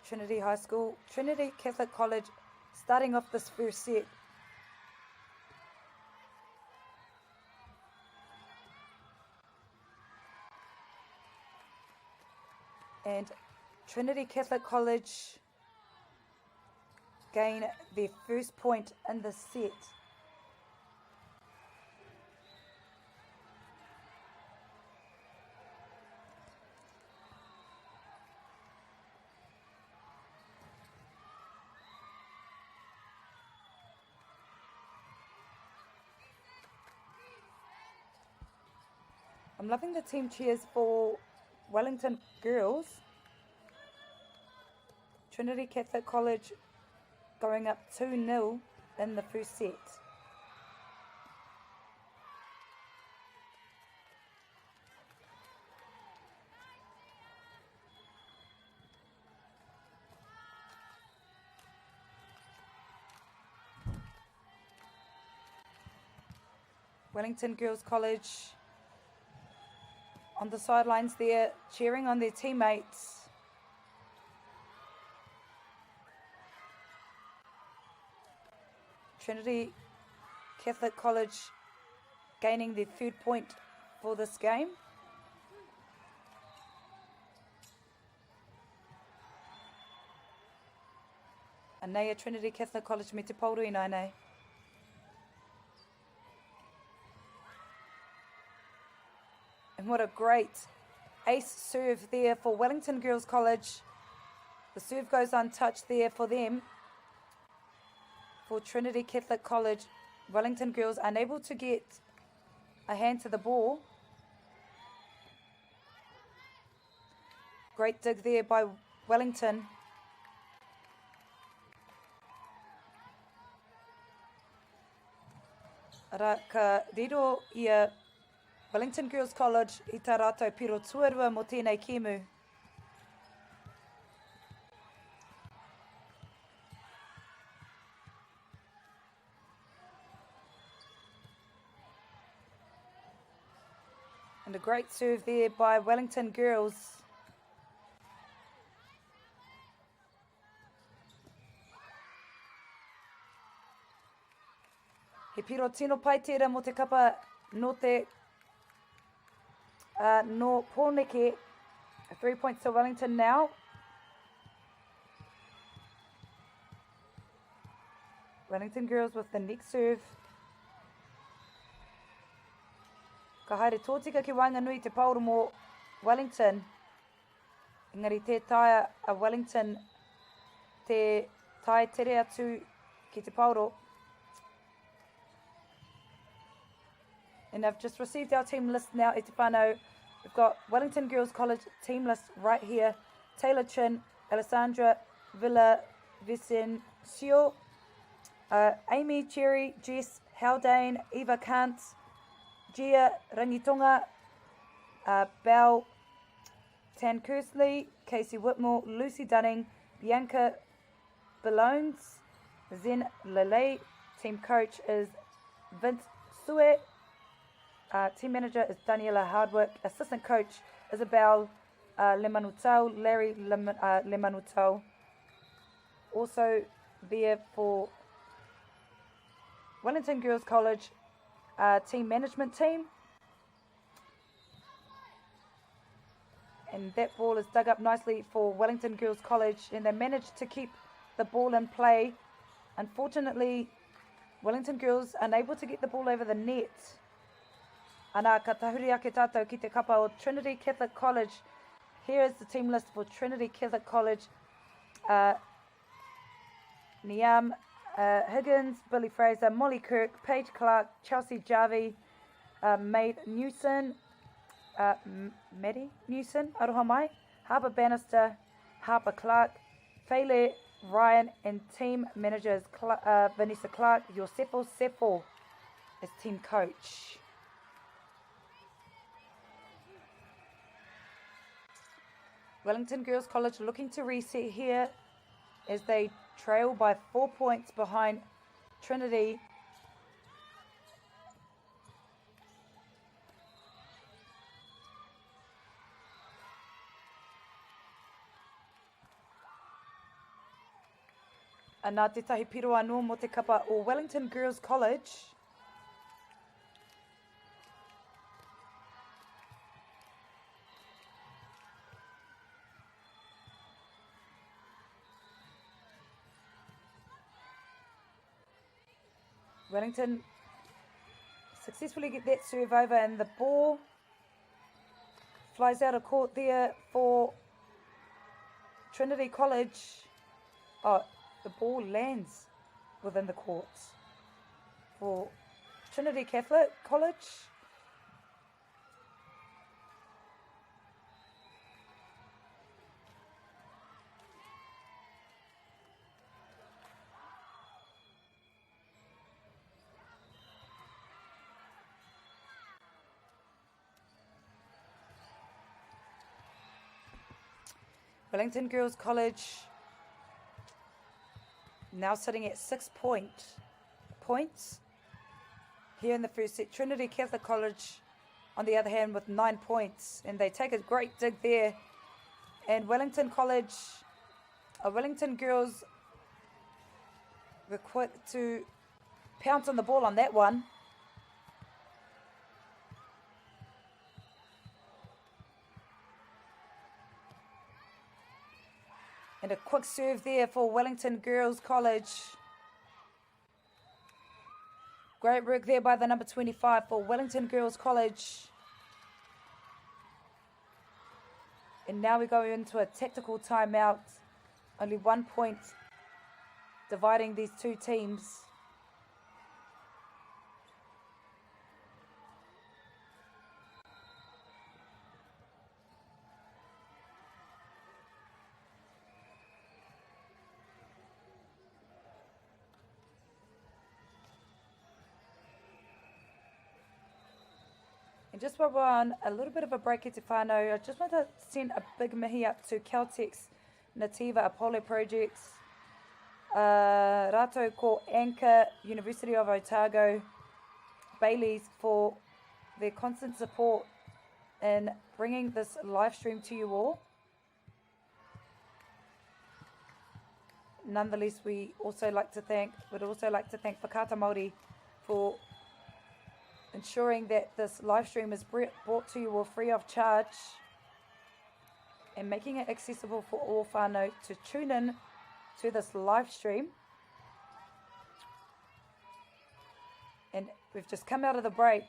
Trinity High School, Trinity Catholic College, starting off this first set. And Trinity Catholic College gain their first point in the set. I'm loving the team cheers for Wellington girls. Trinity Catholic College going up 2 0 in the first set. Wellington Girls College on the sidelines there, cheering on their teammates. Trinity Catholic College gaining their third point for this game. Anei a Trinity Catholic College me te paoro ināianei. And what a great ace serve there for Wellington Girls College. The serve goes untouched there for them. For Trinity Catholic College, Wellington girls unable to get a hand to the ball. Great dig there by Wellington. Arā, ka riro i a Wellington Girls College i tā rātou piro tuarua mō tēnei kēmu. And a great serve there by Wellington Girls. He piro tino pai tērā mō te kapa nō te uh, nō Pōneke. Three points to Wellington now. Wellington girls with the next serve. Ka haere tōtika ki waenganui te paoro mō Wellington. Engari tē taea a Wellington te tae tere atu ki te paoro. And I've just received our team list now, e te whānau. We've got Wellington Girls College team list right here. Taylor Chin, Alessandra Villa Vicencio, uh, Amy Cherry, Jess Haldane, Eva Kant, Gia Rangitonga, uh, Belle. Tankersley, Casey Whitmore, Lucy Dunning, Bianca Balones, Zen Lele. Team coach is Vince Sue. Team manager is Daniela Hardwick. Assistant coach Isabel Lemanutau, Larry Lemanutau. Also there for Wellington Girls College team management team. And that ball is dug up nicely for Wellington Girls College, and they managed to keep the ball in play. Unfortunately, Wellington Girls unable to get the ball over the net. Ana, ka tahuri ake tātou ki te kapa o Trinity Catholic College. Here is the team list for Trinity Catholic College. Niam Higgins, Billy Fraser, Molly Kirk, Paige Clark, Chelsea Jarvie, Maid Newson, Maddie Newson, aroha mai, Harper Bannister, Harper Clark, Faile Ryan, and team managers Vanessa Clark, Yosefo Sefo as team coach. Wellington Girls College looking to reset here as they trail by 4 points behind Trinity. Ana tētahi piro anō mō te kapa o Wellington Girls College. Wellington successfully get that serve over, and the ball flies out of court there for Trinity College. Oh, the ball lands within the court for Trinity Catholic College. Wellington Girls College now sitting at 6 points here in the first set. Trinity Catholic College, on the other hand, with 9 points, and they take a great dig there. And Wellington College, Wellington Girls were quick to pounce on the ball on that one. And a quick serve there for Wellington Girls College. Great work there by the number 25 for Wellington Girls College. And now we go into a tactical timeout. Only 1 point dividing these two teams. And just while we're on a little bit of a break here te whānau, I just want to send a big mihi up to Caltex, Nativa, Apollo Projects, rātou ko Anchor, University of Otago, Bayleys for their constant support in bringing this live stream to you all. Nonetheless, we also like to thank, would also like to thank Whakaata Māori for ensuring that this live stream is brought to you all free of charge and making it accessible for all whānau to tune in to this live stream. And we've just come out of the break,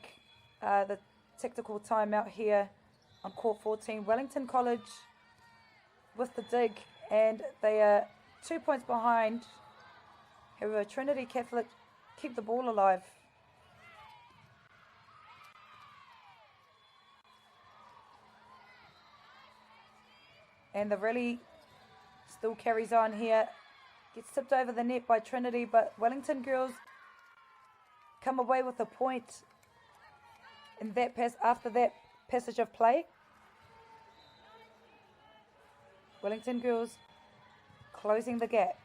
the tactical timeout here on court 14. Wellington College with the dig, and they are 2 points behind. However, Trinity Catholic keep the ball alive. And the rally still carries on here. Gets tipped over the net by Trinity, but Wellington girls come away with a point in that pass after that passage of play. Wellington Girls closing the gap.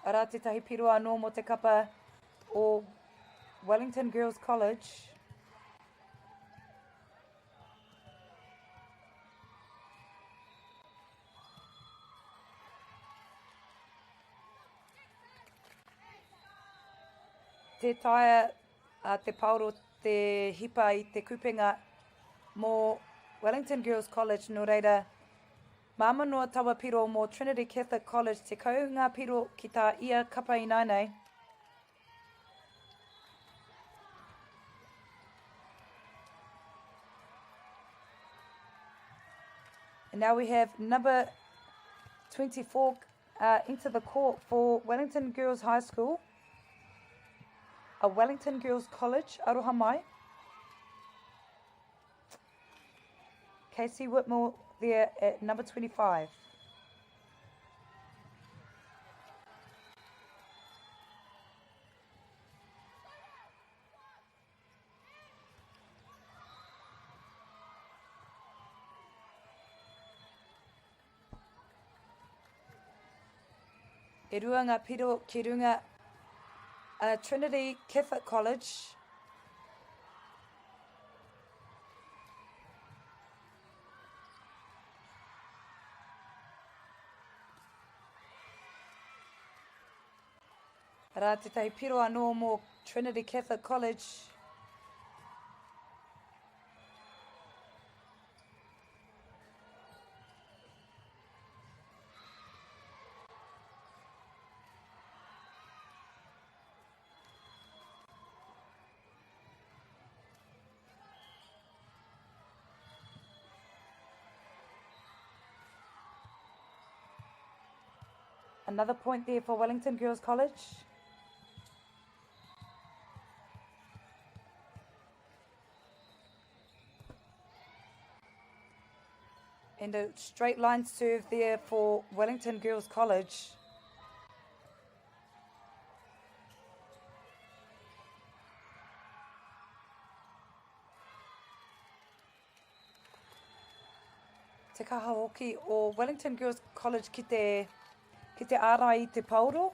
Arā tētahi piro anō mō te kapa o Wellington Girls College. Tē taea a Te Paoro te hipa i te kupenga mō Wellington Girls College, nō reira, māmā noa taua piro mō Trinity Catholic College, 10 ngā piro ki tā ia kapa ināianei. And now we have number 24 uh, into the court for Wellington Girls High School, a Wellington Girls College, aroha mai. Casey Whitmore there at number 25. E rua ngā piro ki runga a Trinity Catholic College. Arā tētahi piro anō mō Trinity Catholic College. Another point there for Wellington Girls College. And a straight line serve there for Wellington Girls College. Te kaha hoki o Wellington Girls College ki te, ki te ārai i te paoro.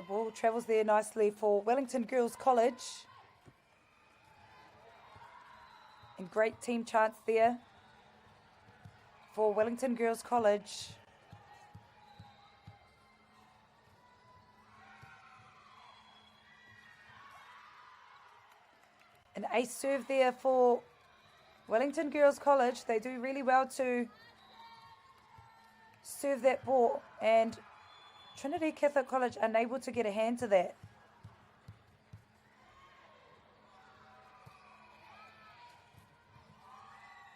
The ball travels there nicely for Wellington Girls College. And great team chance there for Wellington Girls College. An ace serve there for Wellington Girls College. They do really well to serve that ball and Trinity Catholic College unable to get a hand to that.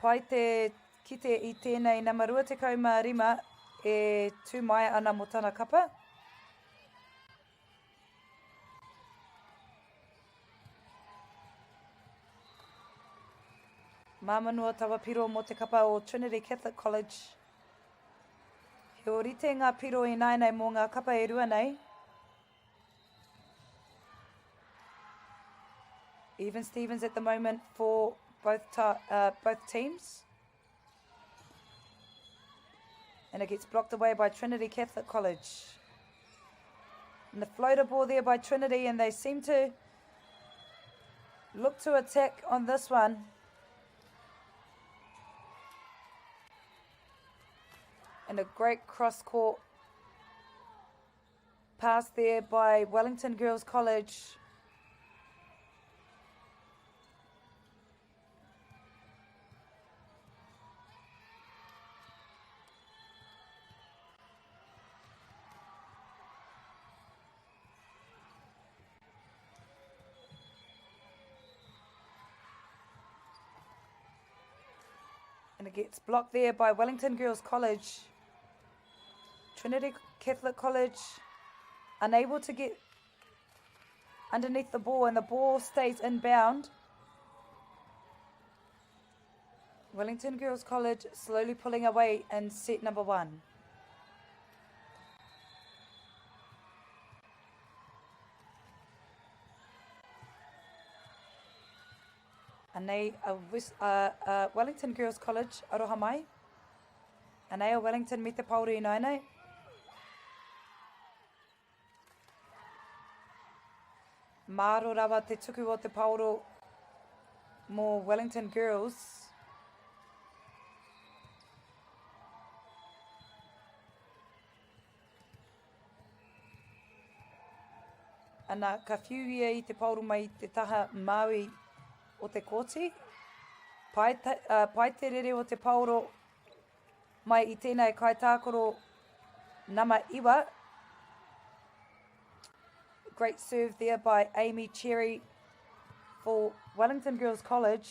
Pai te kite i tēnei nama 25 e tū mai ana mō tana kapa. Māmā noa taua piro mō te kapa o Trinity Catholic College. He ōrite ngā piro ināianei mō ngā kapa e rua nei. Even Stevens at the moment for both, uh, both teams. And it gets blocked away by Trinity Catholic College. And the floater ball there by Trinity, and they seem to look to attack on this one. And a great cross court pass there by Wellington Girls College. And it gets blocked there by Wellington Girls College. Trinity Catholic College unable to get Underneath the ball and the ball stays inbound. Wellington Girls College slowly pulling away in set number one. Anei a, West, a, a Wellington Girls College, aroha mai. Anei a Wellington me te paoro ināianei. Māro rawa te tuku o te paoro mō Wellington Girls. Ana, ka whiu ia i te paoro mai i te taha Māui o te kōti. Pai te, uh, pai te rere o te paoro Mai i tēnei kaitākaro nama 9. Great serve there by Amy Cherry for Wellington Girls College.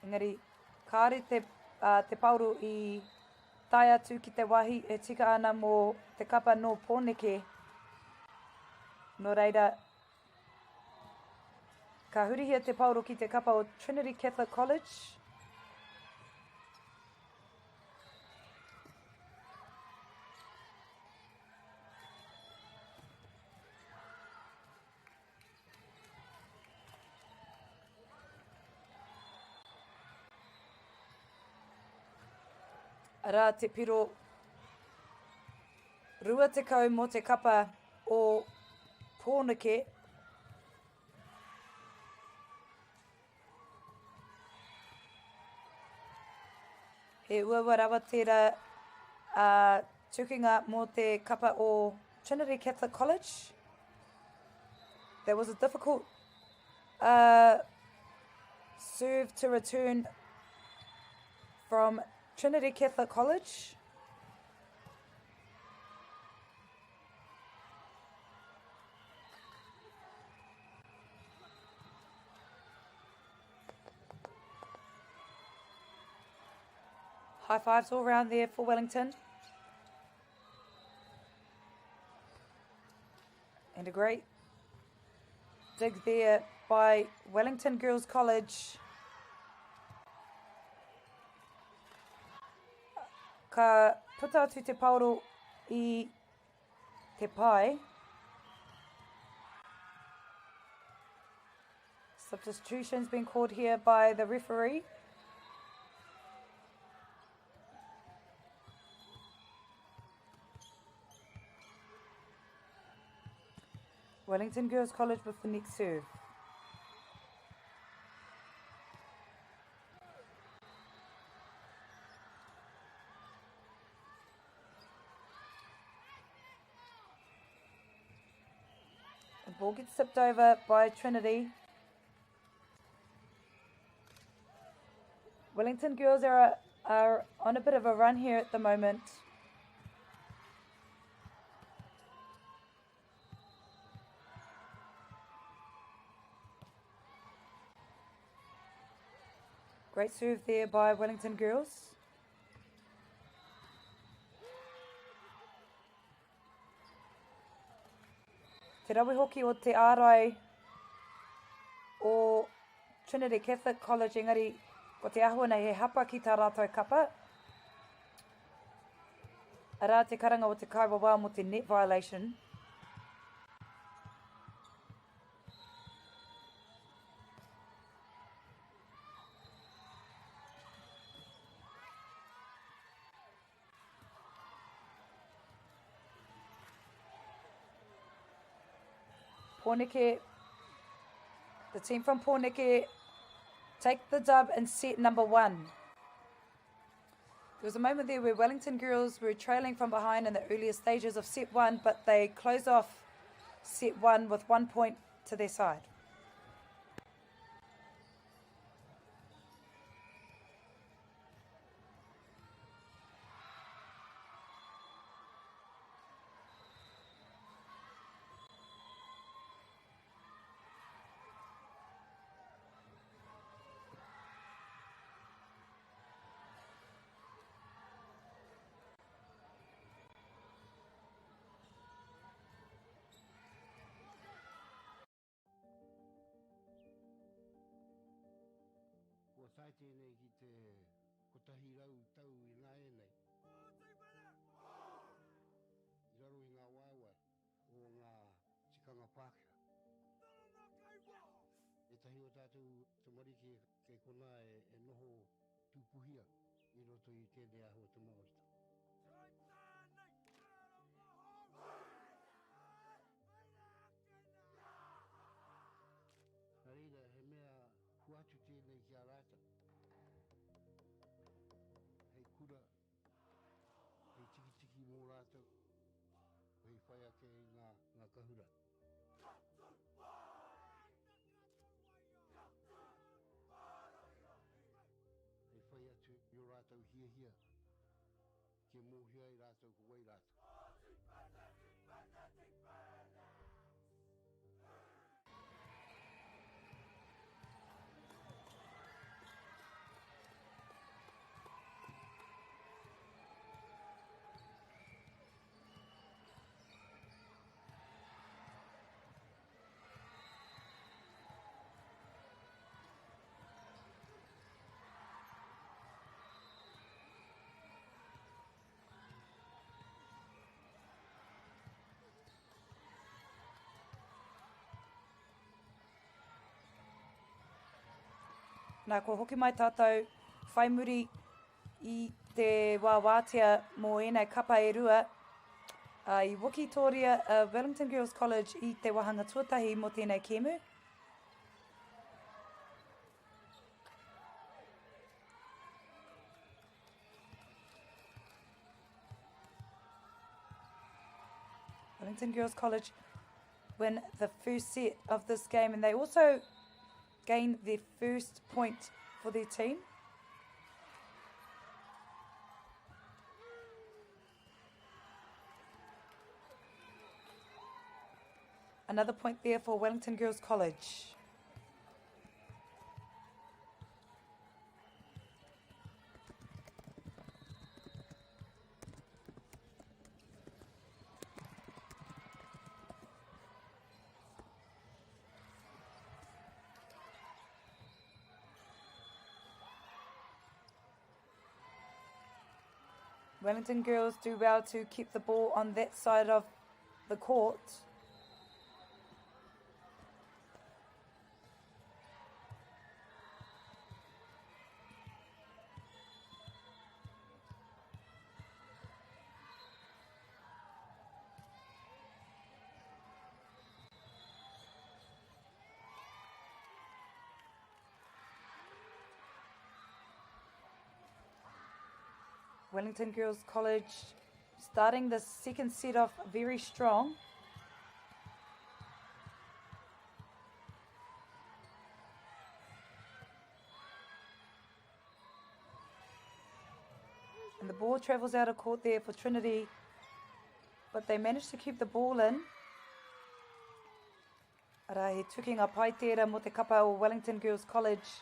Engari, kāre te, uh, te paoro i tae atu ki te wāhi e tika ana mō te kapa nō Pōneke. Nō reira, ka hurihia te paoro ki te kapa o Trinity Catholic College. Arā te piro 20 mō te kapa o Pōneke. He uaua rawa tērā uh, tukinga mō te kapa o Trinity Catholic College. That was a difficult uh, serve to return from Trinity Catholic College. High fives all round there for Wellington. And a great dig there by Wellington Girls College. Ka puta atu te paoro i te pae. Substitution's been called here by the referee. Wellington Girls College with the next serve. The ball gets tipped over by Trinity. Wellington girls are, are on a bit of a run here at the moment. Great serve there by Wellington girls. Te rawe hoki o te ārai o Trinity Catholic College, engari ko te āhua nei he hapa ki tā rātou kapa. Arā te karanga o te kaiwawao mō te net violation. Pōneke, the team from Pōneke take the dub in set number one. There was a moment there where Wellington girls were trailing from behind in the earlier stages of set one, but they closed off set one with one point to their side. tae tēnei ki te 100 tau ināianei. I raro i ngā waewae o ngā tikanga Pākehā. Ētahi o tātou tamariki kei konā e noho tūpuhi ana i roto i tēnei āhua o te Māoritanga. Nā reira, he mea hoatu tēnei ki a rātou hei kura, hei tikitiki mō rātou, hei whai ake i ngā, ngā kahura. Hei whai atu i ō rātou hiahia, kia mōhio ai rātou ko wai rātou. Nā, kua hoki mai tātou whai muri i te wā wātea mō ēnei kapa e rua. I wikitoria a Wellington Girls College i te wāhanga tuatahi mō tēnei kēmu. Wellington Girls College win the first set of this game and they also gain their first point for their team. Another point there for Wellington Girls College. Wellington girls do well to keep the ball on that side of the court. Wellington Girls College starting the second set off very strong. And the ball travels out of court there for Trinity, but they managed to keep the ball in. Arā, he tukinga pai tērā mō te kapa o Wellington Girls College.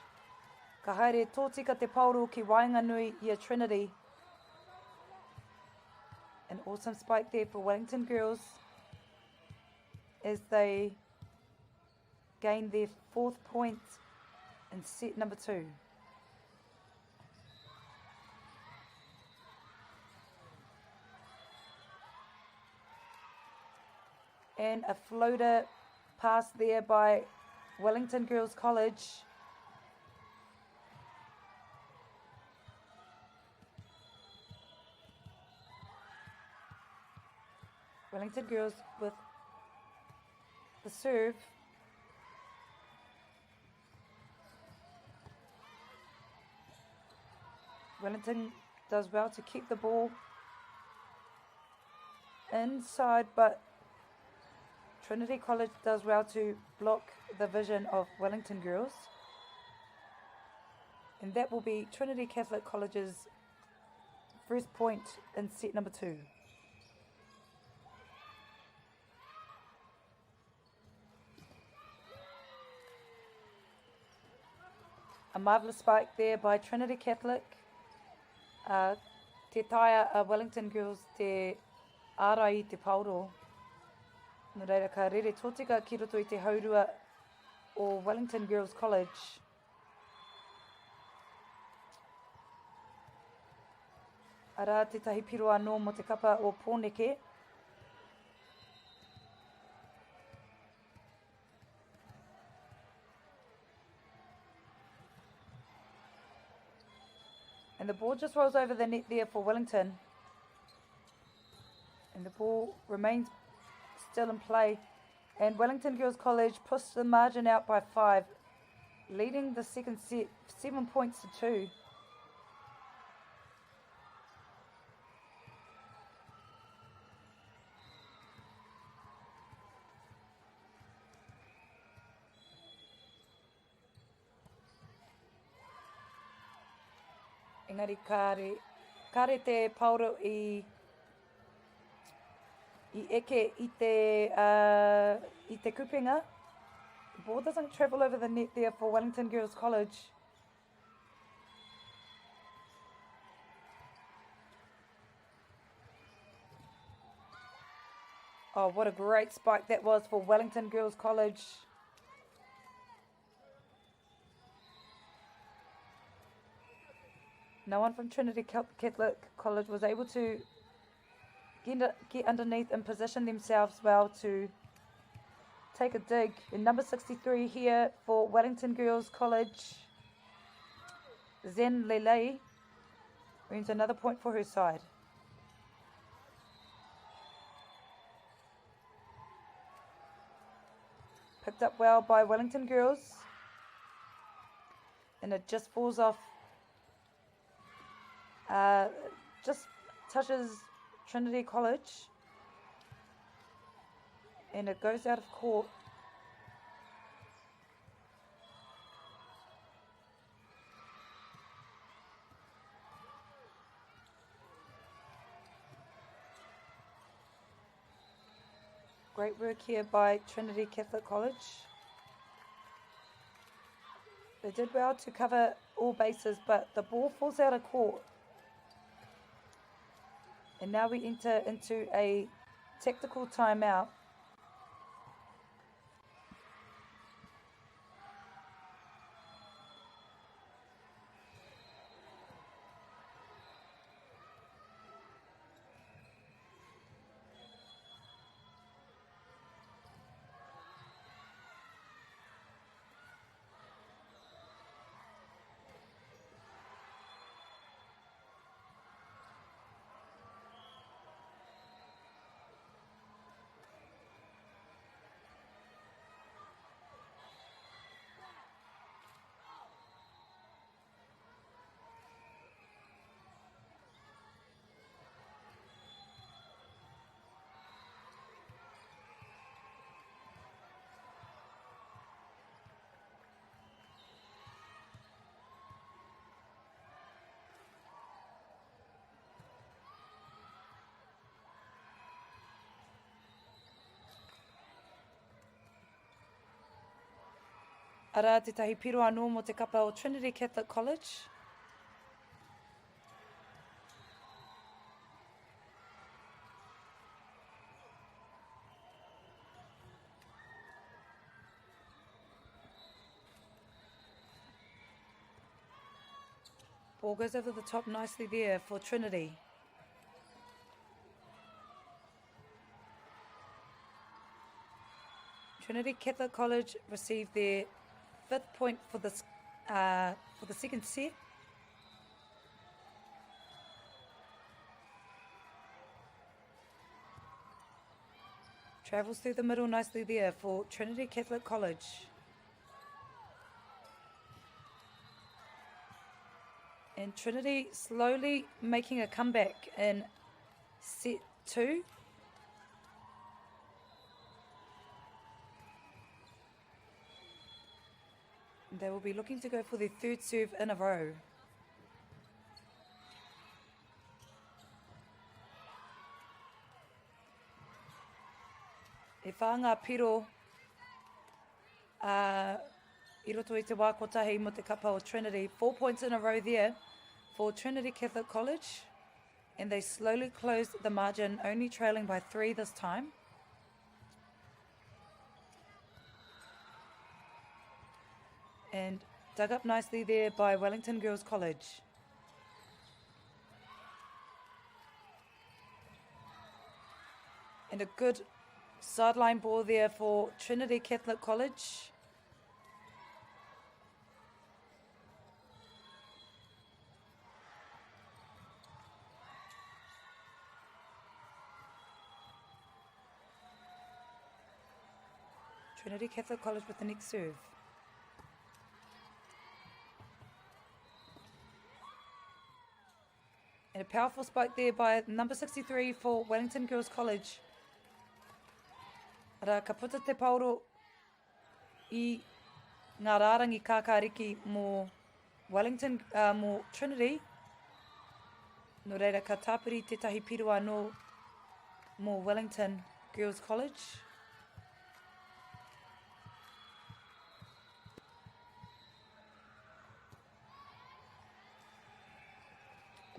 Ka haere tōtika te paoro ki waenganui i a Trinity. An awesome spike there for Wellington Girls as they gain their fourth point in set number two. And a floater pass there by Wellington Girls College. Wellington Girls with the serve. Wellington does well to keep the ball inside, but Trinity College does well to block the vision of Wellington Girls. And that will be Trinity Catholic College's first point in set number two. A marvellous spike there by Trinity Catholic. Uh, te taea a Wellington Girls te ārai i te paoro. Nō reira, ka rere tōtika ki roto i te haurua o Wellington Girls College. Arā tētahi piro anō mō te kapa o Pōneke. And the ball just rolls over the net there for Wellington. And the ball remains still in play. And Wellington Girls College pushed the margin out by five, leading the second set 7 points to 2. Engari kāre, kāre te paoro i, i eke i te, uh, i te kupenga. The ball doesn't travel over the net there for Wellington Girls College. Oh, what a great spike that was for Wellington Girls College. No one from Trinity Catholic College was able to get, get underneath and position themselves well to take a dig. In number 63 here for Wellington Girls College, Zen Lele earns another point for her side. Picked up well by Wellington Girls. And it just falls off. Uh, just touches Trinity College. And it goes out of court. Great work here by Trinity Catholic College. They did well to cover all bases, but the ball falls out of court. And now we enter into a tactical timeout. Arā tētahi piro anō mō te kapa o Trinity Catholic College. Ball goes over the top nicely there for Trinity. Trinity Catholic College received their fifth point for the, uh, for the second set. Travels through the middle nicely there for Trinity Catholic College. And Trinity slowly making a comeback in set two. They will be looking to go for their third serve in a row. E whā ngā piro uh, i roto i te wā kotahi mo te kapa o Trinity. Four points in a row there for Trinity Catholic College. And they slowly closed the margin, only trailing by three this time. And dug up nicely there by Wellington Girls College. And a good sideline ball there for Trinity Catholic College. Trinity Catholic College with the next serve. And a powerful spike there by number 63 for Wellington Girls College. Ara, ka puta te paoro i ngā rārangi kākāriki mō Wellington, uh, mō Trinity. Nō reira, ka tāpiri tētahi piro anō mō Wellington Girls College.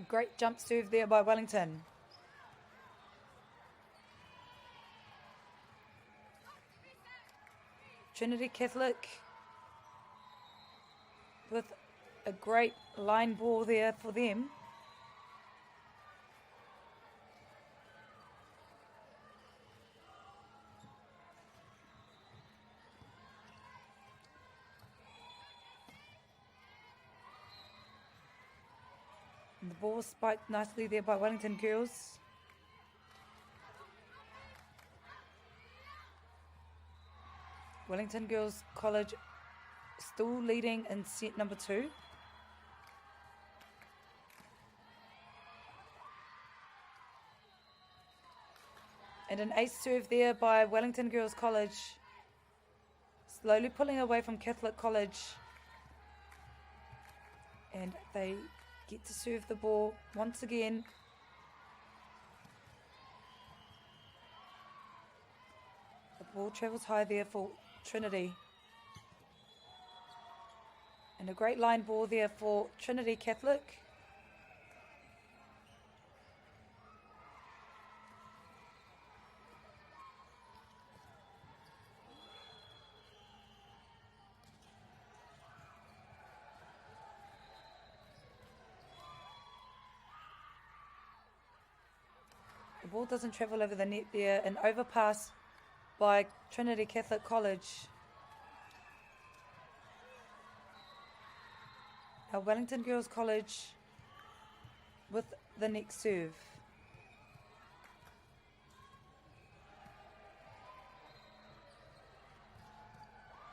Great jump serve there by Wellington. Trinity Catholic with a great line ball there for them. And the ball spiked nicely there by Wellington Girls. Wellington Girls College still leading in set number two. And an ace serve there by Wellington Girls College. Slowly pulling away from Catholic College. And they get to serve the ball once again. The ball travels high there for Trinity. And a great line ball there for Trinity Catholic. The ball doesn't travel over the net there. An overpass by Trinity Catholic College. Now Wellington Girls College with the next serve.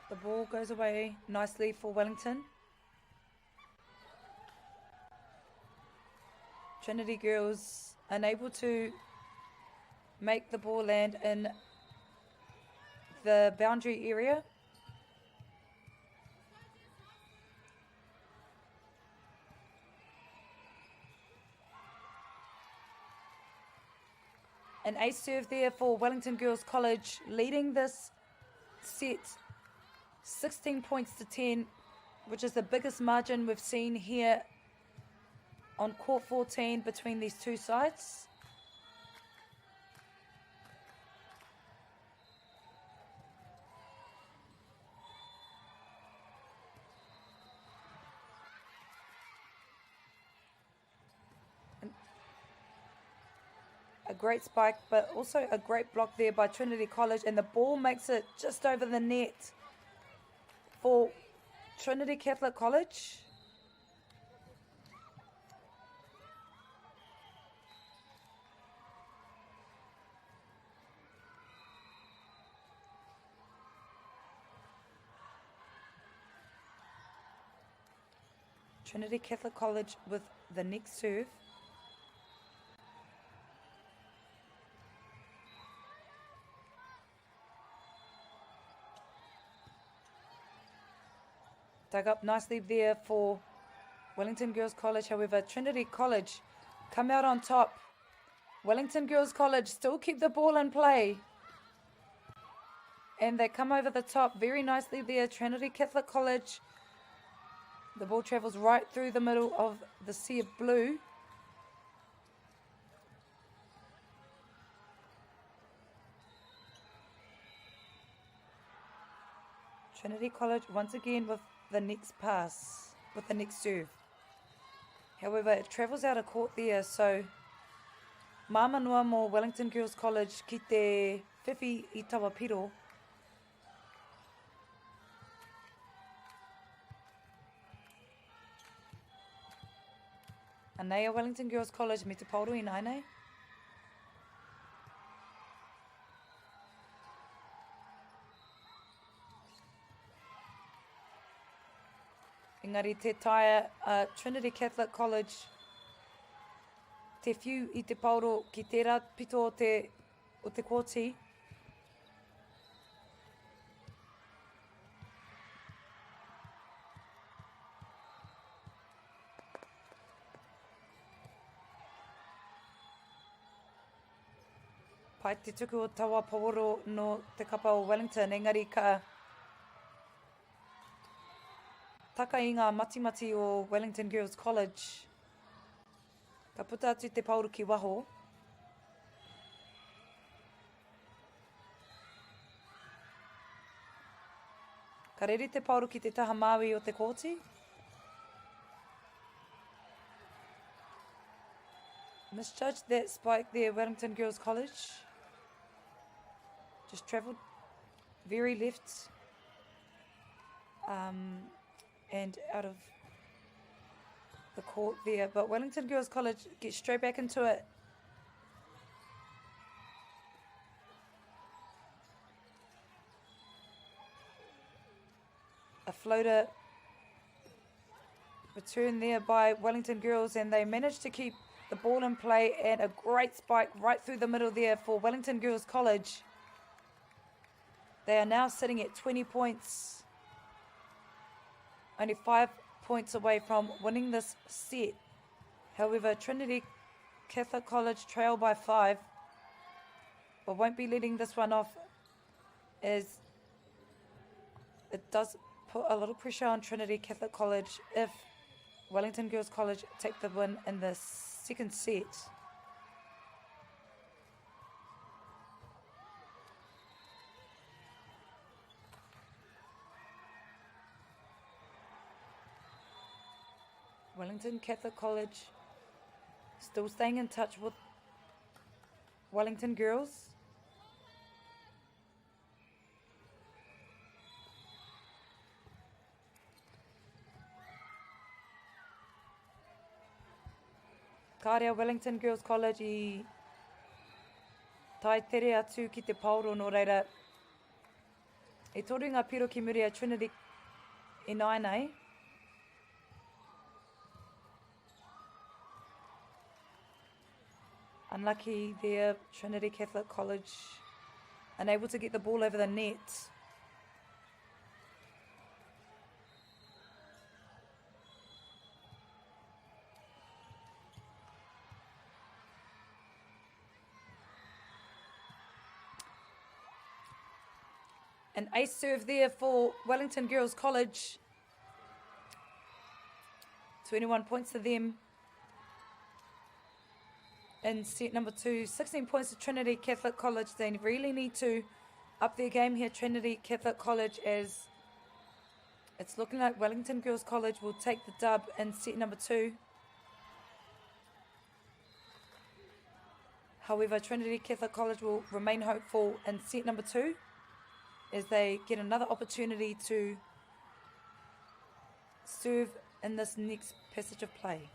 The ball goes away nicely for Wellington. Trinity girls unable to make the ball land in the boundary area. An ace serve there for Wellington Girls College, leading this set 16 points to 10, which is the biggest margin we've seen here on court 14 between these two sides. A great spike, but also a great block there by Trinity College, and the ball makes it just over the net for Trinity Catholic College. Trinity Catholic College with the next serve. Dug up nicely there for Wellington Girls College. However, Trinity College come out on top. Wellington Girls College still keep the ball in play. And they come over the top very nicely there. Trinity Catholic College. The ball travels right through the middle of the sea of blue. Trinity College once again with the next pass, with the next serve. However, it travels out of court there, so Māmā noa mō Wellington Girls College ki te whiwhi i taua piro. Anei a Wellington Girls College me te paoro ināianei. Engari tē taea a Trinity Catholic College te whiu i te paoro ki tērā pito o te, o te kōti. Pai te tuku o taua paoro nō te kapa o Wellington, engari ka taka i ngā matimati o Wellington Girls College. Ka puta atu te paoro ki waho. Ka rere te paoro ki te taha māui o te kōti. Misjudged that spike there, Wellington Girls College. Just travelled very left um, and out of the court there. But Wellington Girls College get straight back into it. A floater return there by Wellington Girls, and they managed to keep the ball in play and a great spike right through the middle there for Wellington Girls College. They are now sitting at 20 points, only 5 points away from winning this set. However, Trinity Catholic College trail by 5, but won't be letting this one off as it does put a little pressure on Trinity Catholic College if Wellington Girls College take the win in the second set. Wellington Catholic College still staying in touch with Wellington Girls. Kāre a Wellington Girls College i tae tere atu ki te paoro nō reira e toru ngā piro ki muri a Trinity ināianei. Unlucky there, Trinity Catholic College unable to get the ball over the net. An ace serve there for Wellington Girls College. 21 points to them in set number 2. 16 points to Trinity Catholic College. They really need to up their game here, Trinity Catholic College, as it's looking like Wellington Girls College will take the dub in set number 2. However, Trinity Catholic College will remain hopeful in set number 2 as they get another opportunity to serve in this next passage of play.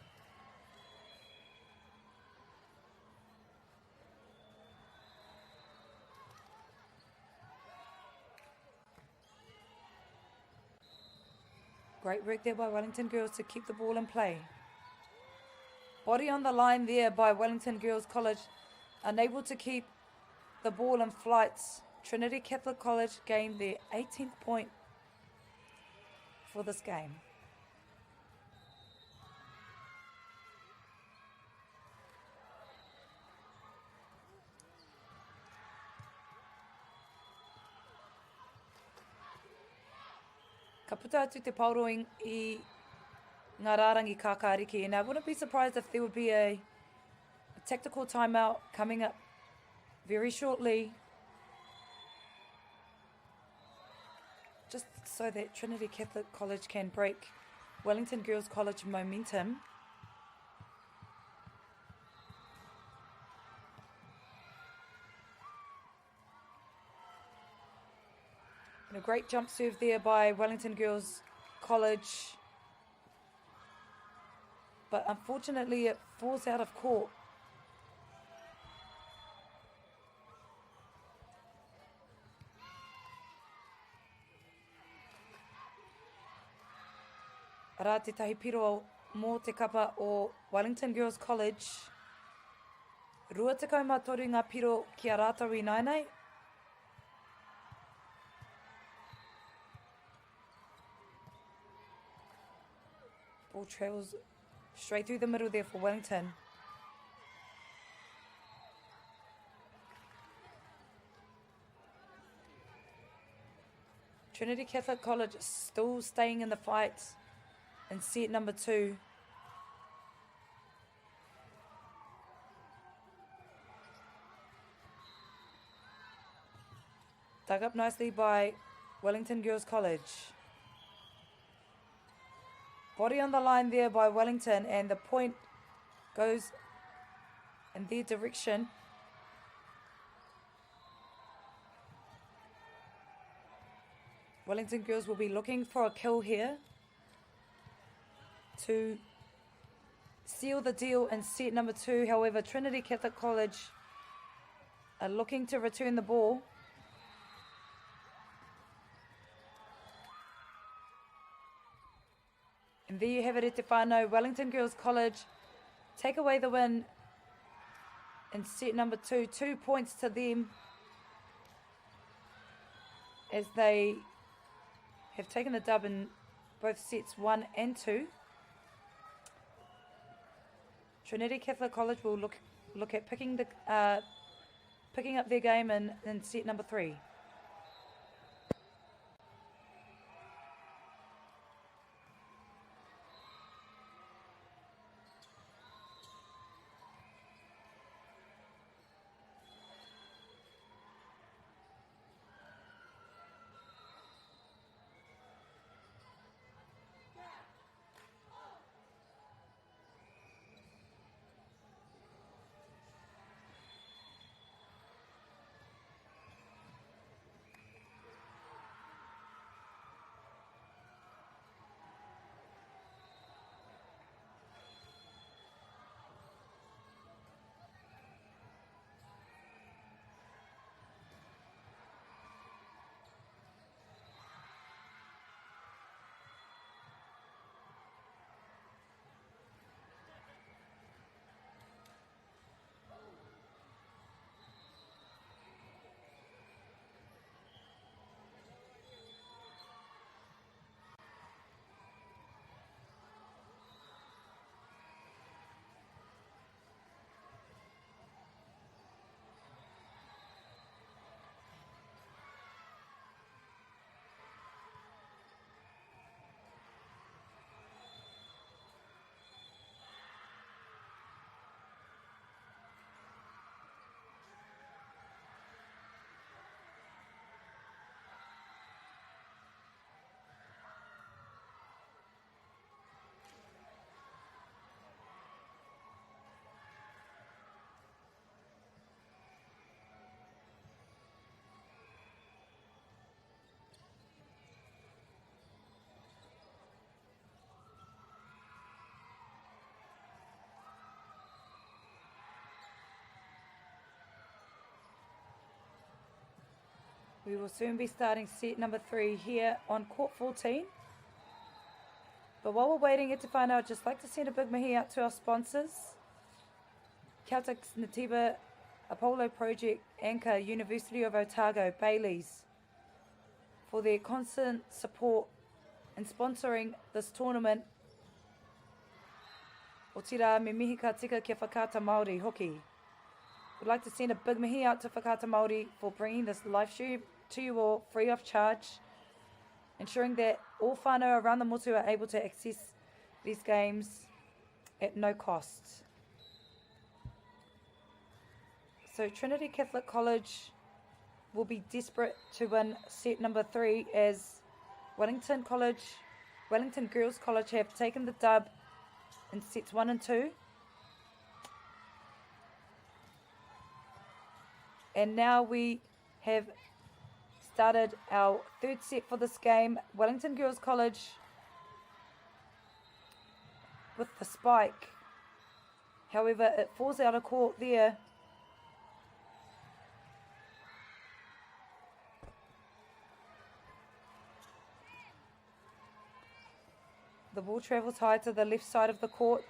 Great work there by Wellington Girls to keep the ball in play. Body on the line there by Wellington Girls College, unable to keep the ball in flight. Trinity Catholic College gained their 18th point for this game. Ka puta atu te paoro i, i ngā rārangi kākāriki, and I wouldn't be surprised if there would be a, a tactical timeout coming up very shortly. Just so that Trinity Catholic College can break Wellington Girls College momentum. And a great jump serve there by Wellington Girls College. But unfortunately, it falls out of court. Arā tētahi piro mō te kapa o Wellington Girls College. 23 ngā piro ki a rātou ināianei. Ball travels straight through the middle there for Wellington. Trinity Catholic College still staying in the fight in set number two. Dug up nicely by Wellington Girls College. Body on the line there by Wellington, and the point goes in their direction. Wellington Girls will be looking for a kill here to seal the deal in set number two. However, Trinity Catholic College are looking to return the ball. And there you have it, te whānau. Wellington Girls College take away the win in set number two. Two points to them as they have taken the dub in both sets one and two. Trinity Catholic College will look look at picking the uh, picking up their game in, in set number three. We will soon be starting set number three here on court 14. But while we're waiting here to find out, I'd just like to send a big mihi out to our sponsors. Caltex Natiba, Apollo Project, Anchor, University of Otago, Bailey's, for their constant support in sponsoring this tournament. Otirā, me mihi ka tika kia whakaata Māori hoki. We'd like to send a big mihi out to Whakaata Māori for bringing this live stream to you all free of charge, ensuring that all whānau around the motu are able to access these games at no cost. So Trinity Catholic College will be desperate to win set number three as Wellington College, Wellington Girls College have taken the dub in sets one and two. And now we have started our third set for this game. Wellington Girls College with the spike. However, it falls out of court there. The ball travels high to the left side of the court.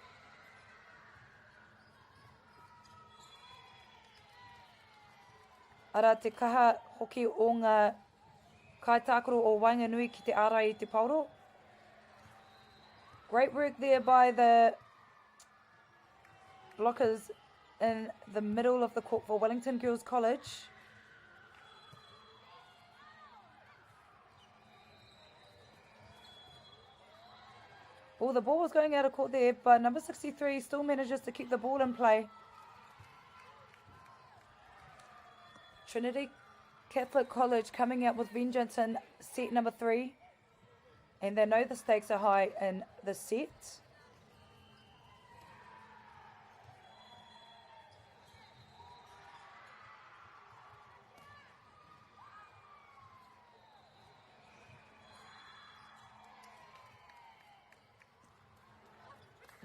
Arā te kaha hoki o ngā kaitākaro o waenganui ki te ārai i te paoro. Great work there by the blockers in the middle of the court for Wellington Girls College. Oh, the ball was going out of court there, but number 63 still manages to keep the ball in play. Trinity Catholic College coming out with vengeance in set number 3. And they know the stakes are high in the set.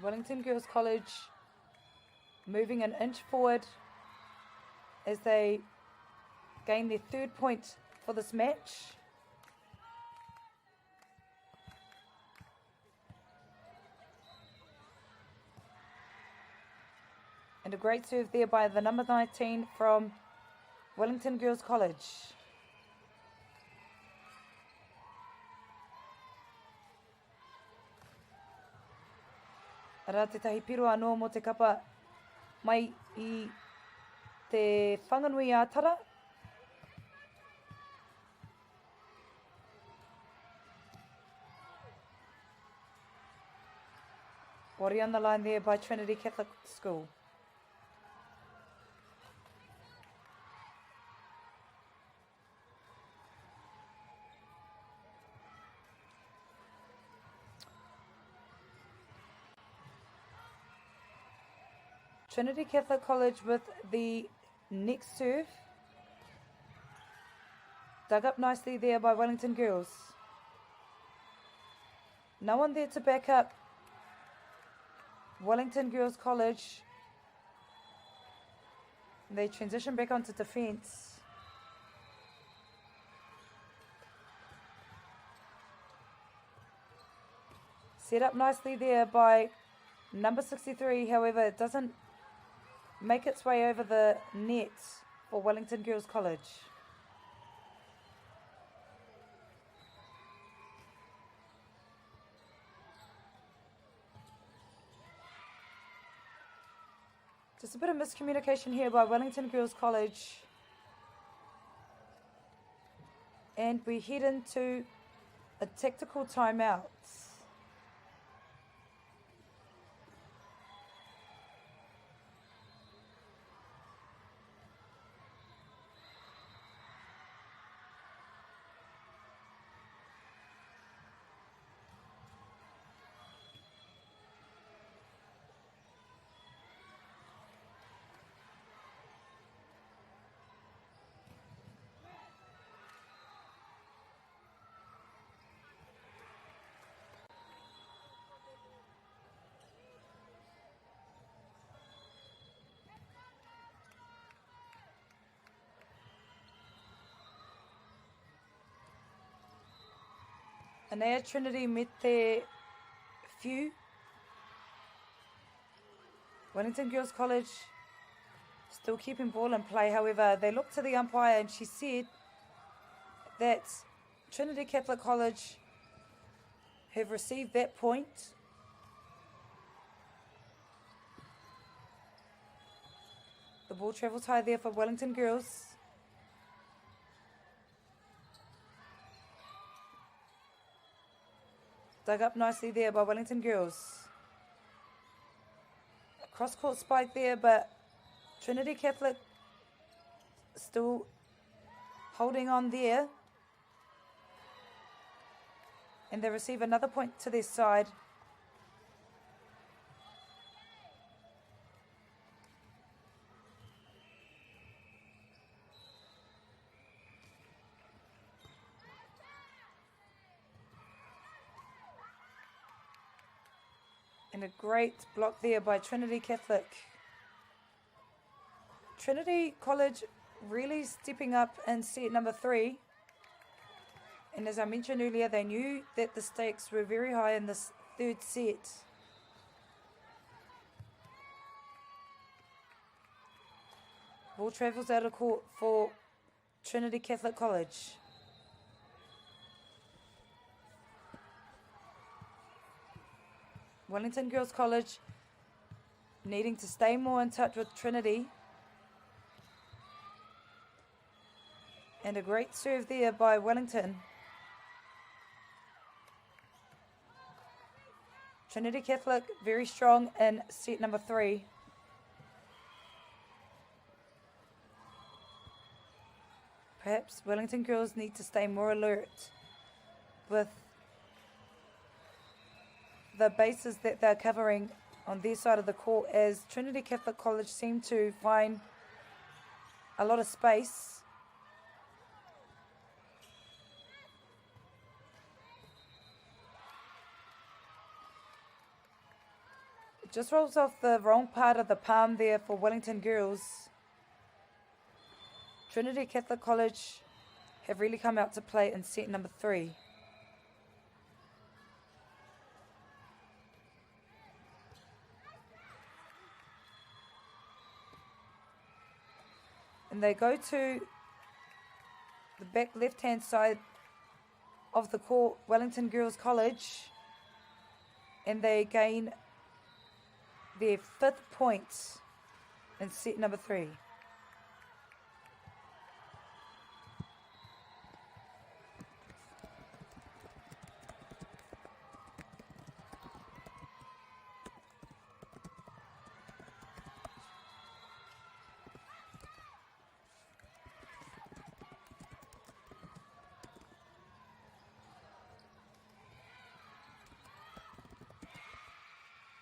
Wellington Girls College moving an inch forward as they gain their third point for this match. And a great serve there by the number 19 from Wellington Girls College. Arā tētahi piro anō mō te kapa mai i te Whanganui a Tara. Body on the line there by Trinity Catholic School. Trinity Catholic College with the next serve. Dug up nicely there by Wellington Girls. No one there to back up Wellington Girls College. They transition back onto defence. Set up nicely there by number 63. However, it doesn't make its way over the net for Wellington Girls College. Just a bit of miscommunication here by Wellington Girls College. And we head into a tactical timeout. Anei a Trinity me te whiu. Wellington Girls College still keeping ball in play. However, they looked to the umpire and she said that Trinity Catholic College have received that point. The ball travels high there for Wellington Girls. Dug up nicely there by Wellington Girls. A cross-court spike there, but Trinity Catholic still holding on there. And they receive another point to their side. And a great block there by Trinity Catholic. Trinity College really stepping up in set number three. And as I mentioned earlier, they knew that the stakes were very high in this third set. Ball travels out of court for Trinity Catholic College. Wellington Girls College needing to stay more in touch with Trinity. And a great serve there by Wellington. Trinity Catholic very strong in set number three. Perhaps Wellington girls need to stay more alert with the bases that they're covering on their side of the court as Trinity Catholic College seem to find a lot of space. It just rolls off the wrong part of the palm there for Wellington girls. Trinity Catholic College have really come out to play in set number three. And they go to the back left hand side of the court, Wellington Girls College, and they gain their fifth point in set number three.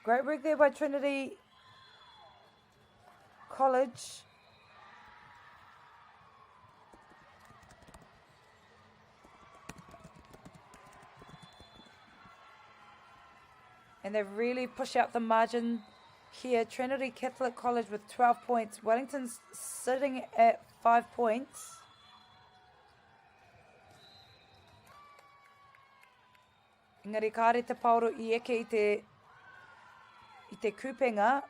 Great work there by Trinity College. And they really push out the margin here. Trinity Catholic College with 12 points. Wellington's sitting at 5 points. Engari kāre te paoro i eke i te, i te kupenga,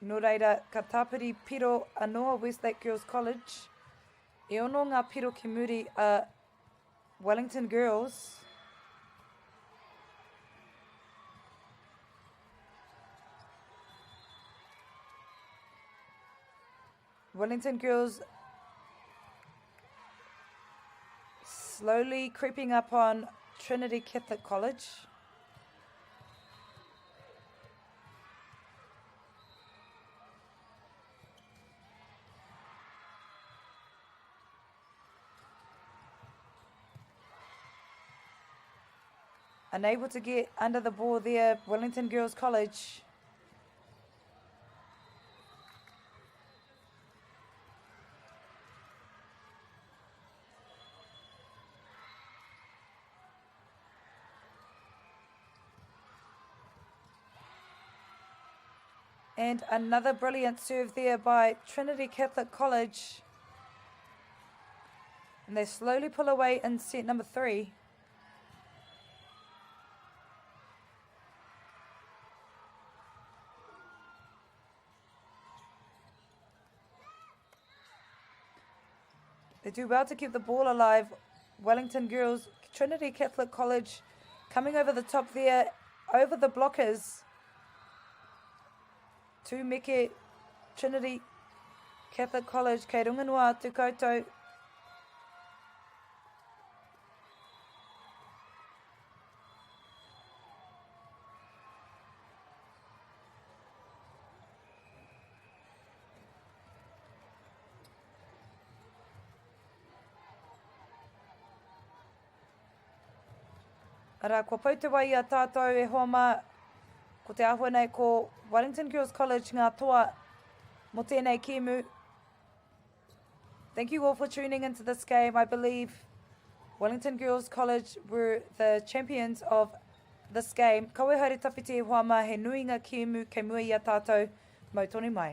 nō reira ka tāpiri piro anō a Westlake Girls College. E ono ngā piro ki muri a Wellington Girls. Wellington Girls slowly creeping up on Trinity Catholic College. Unable to get under the ball there, Wellington Girls College. And another brilliant serve there by Trinity Catholic College. And they slowly pull away in set number three. They do well to keep the ball alive. Wellington Girls, Trinity Catholic College coming over the top there, over the blockers. Tū meke Trinity Catholic College kei runga noa atu koutou. Arā, kua pau te wai i a tātou e hoa mā, ko te āhua nei ko Wellington Girls College ngā toa mō tēnei kēmu. Thank you all for tuning into this game. I believe Wellington Girls College were the champions of this game. Kaua e haere tawhiti e hoa mā, he nui ngā kēmu kei mua i a tātou. Mau tonu mai.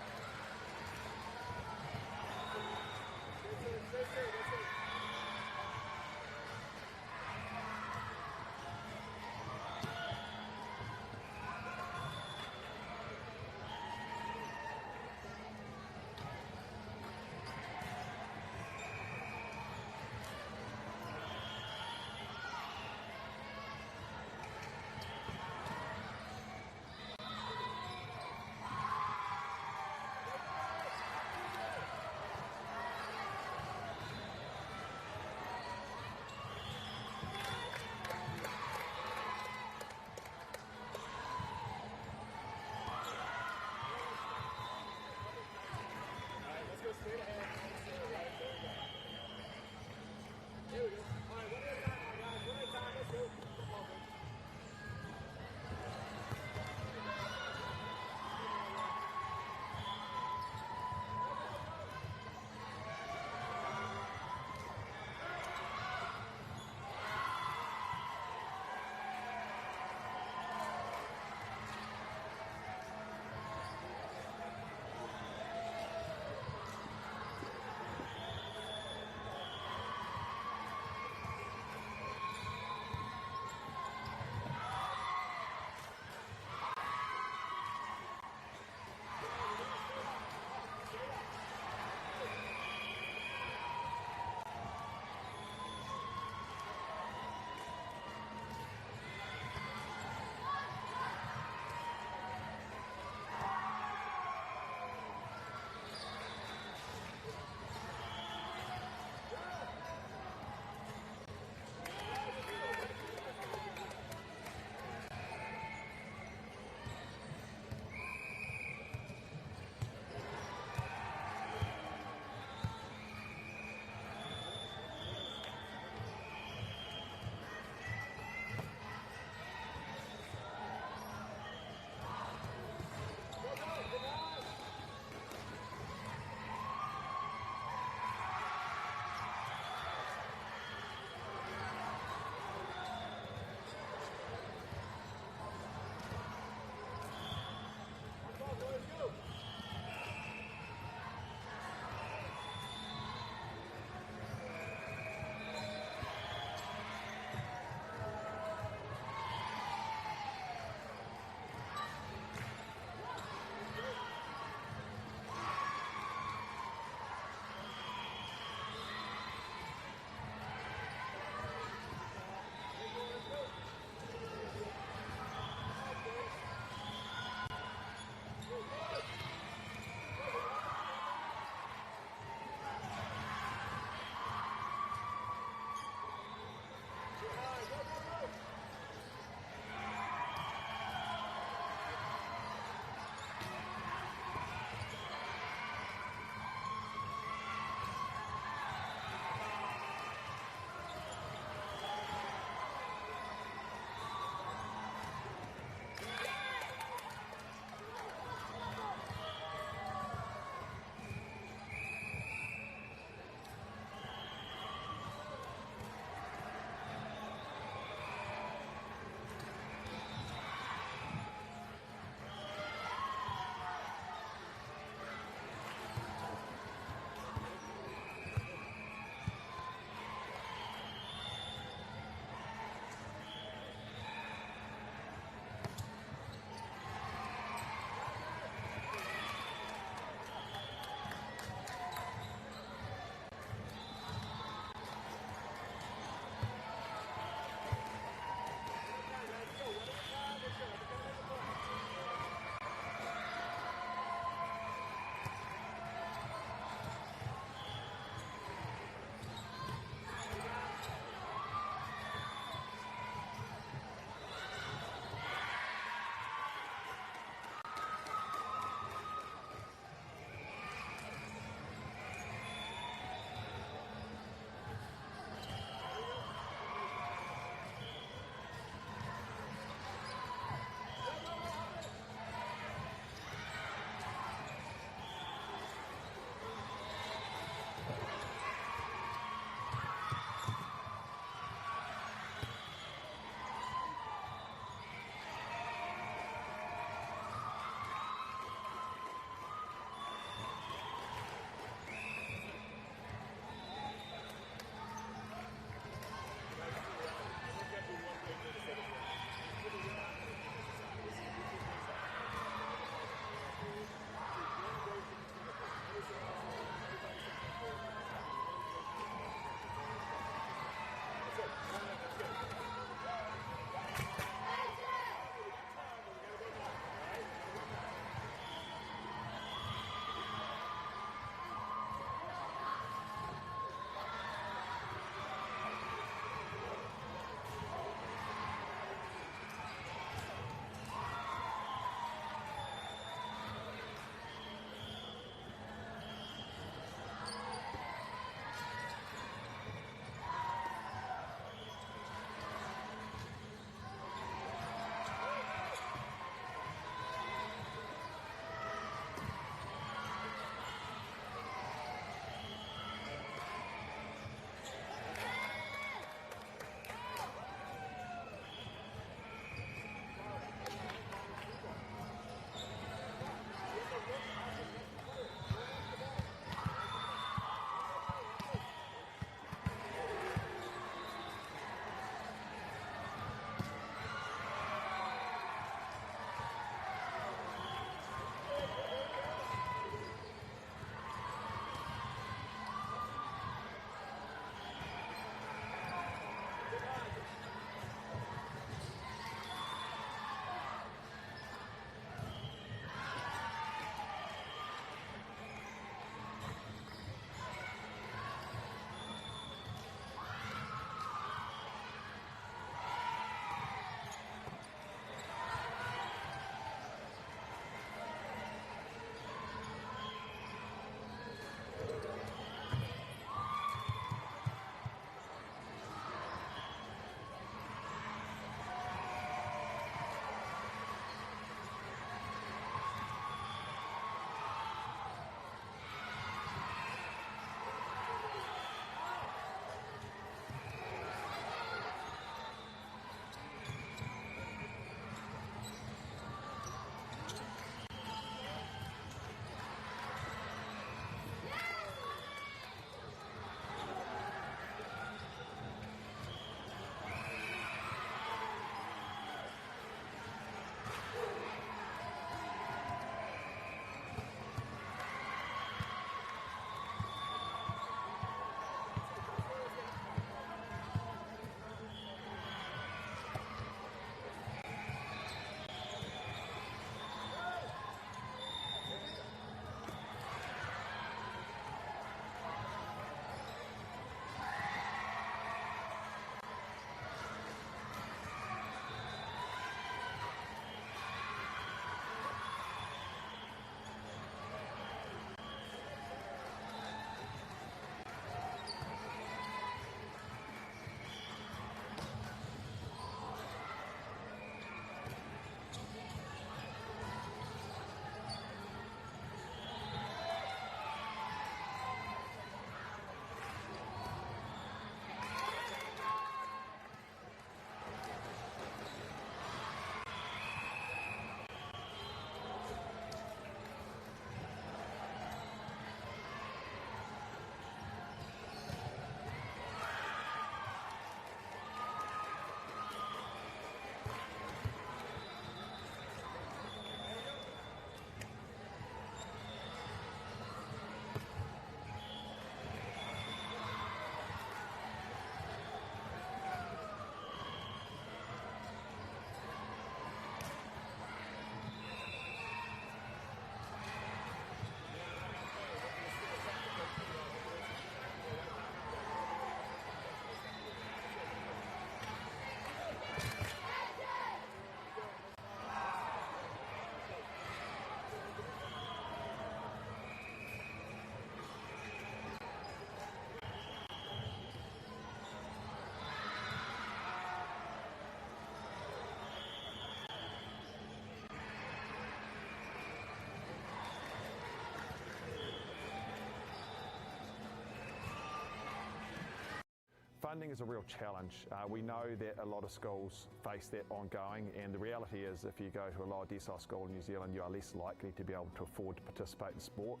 Funding is a real challenge. Uh, we know that a lot of schools face that ongoing, and the reality is if you go to a lower decile school in New Zealand, you are less likely to be able to afford to participate in sport.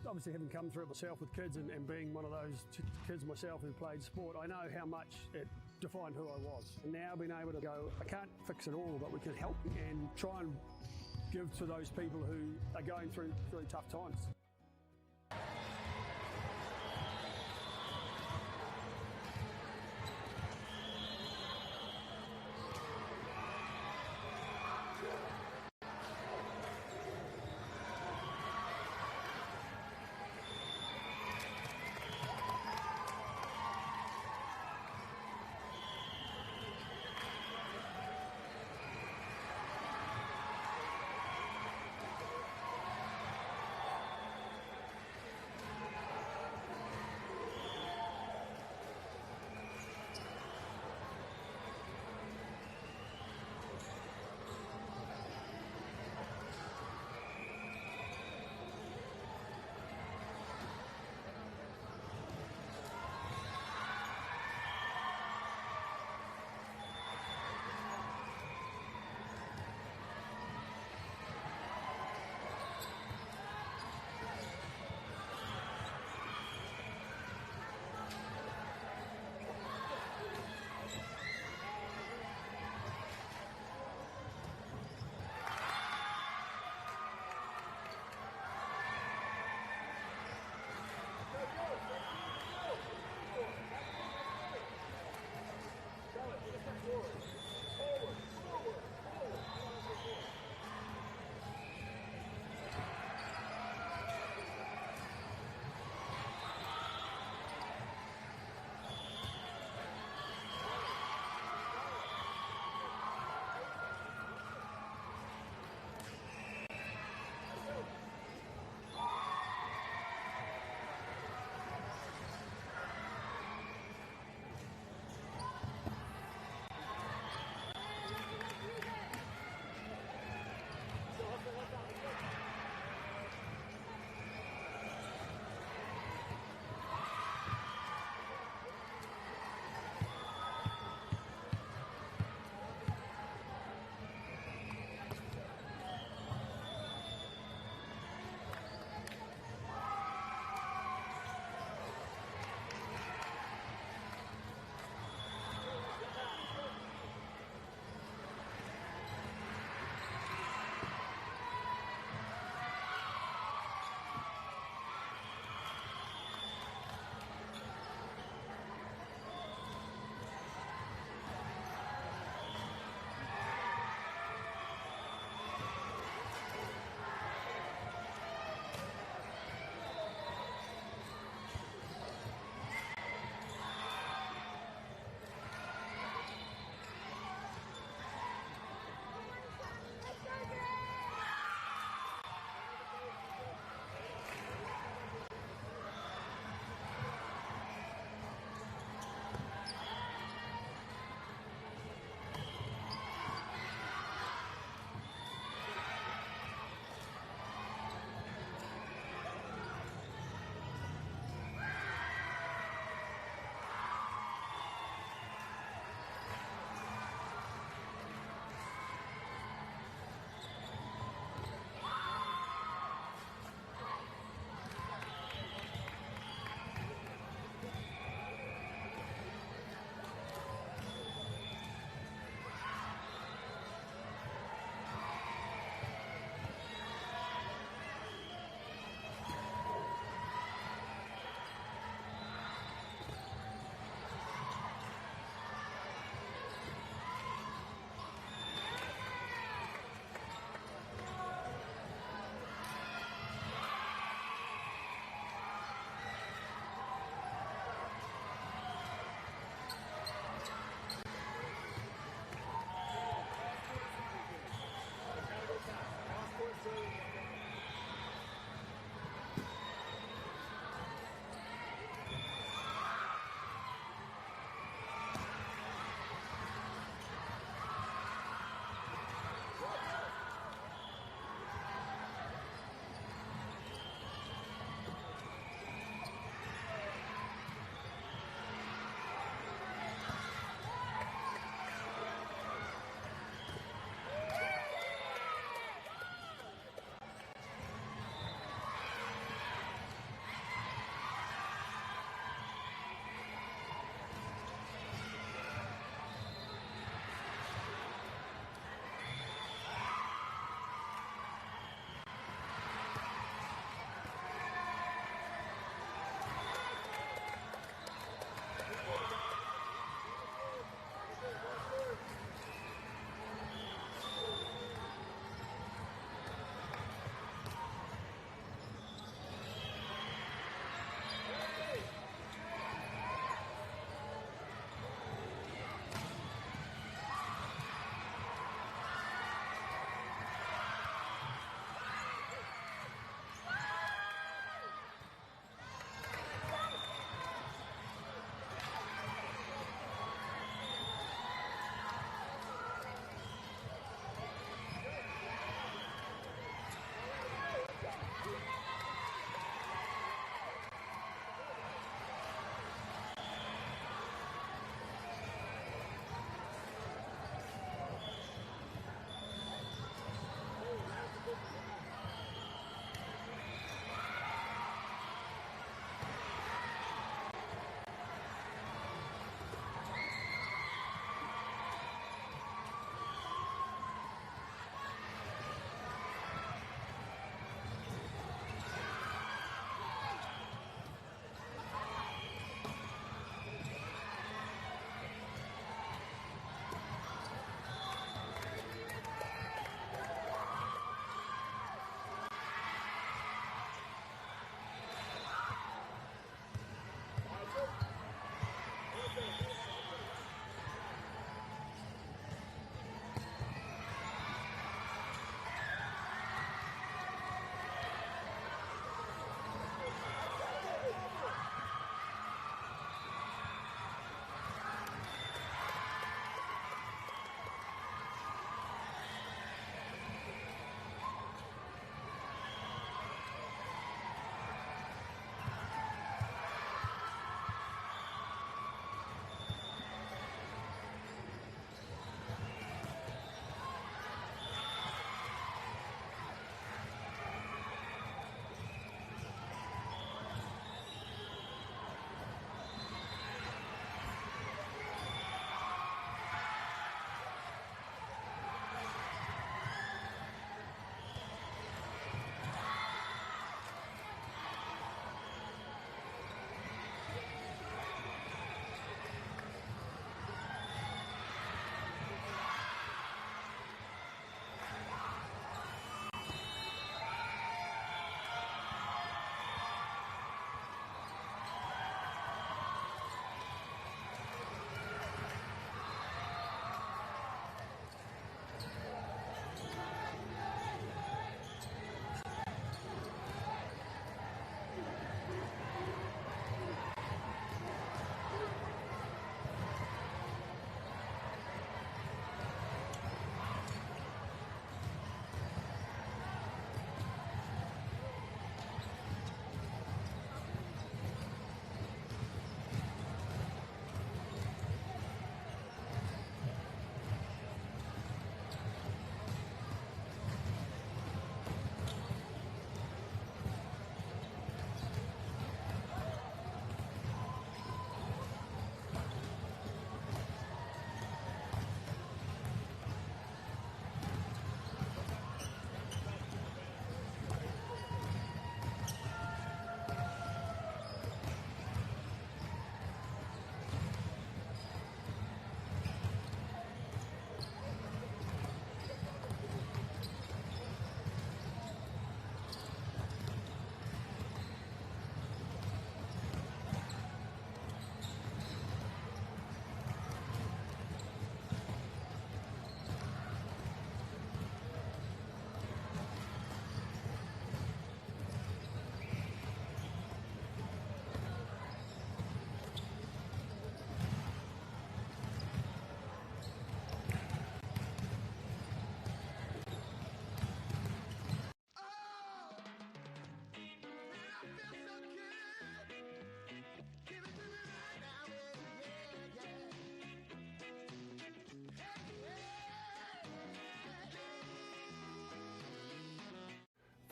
Obviously, having come through it myself with kids and, and being one of those kids myself who played sport, I know how much it defined who I was. And now being able to go, I can't fix it all, but we can help and try and give to those people who are going through really tough times.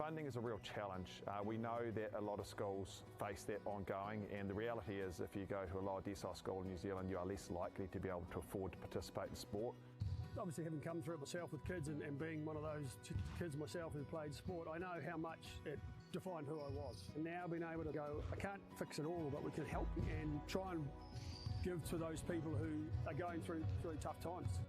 Funding is a real challenge. We know that a lot of schools face that ongoing, and the reality is if you go to a lower decile school in New Zealand, you are less likely to be able to afford to participate in sport. Obviously, having come through it myself with kids and being one of those kids myself who played sport, I know how much it defined who I was. And now being able to go, I can't fix it all, but we can help and try and give to those people who are going through tough times.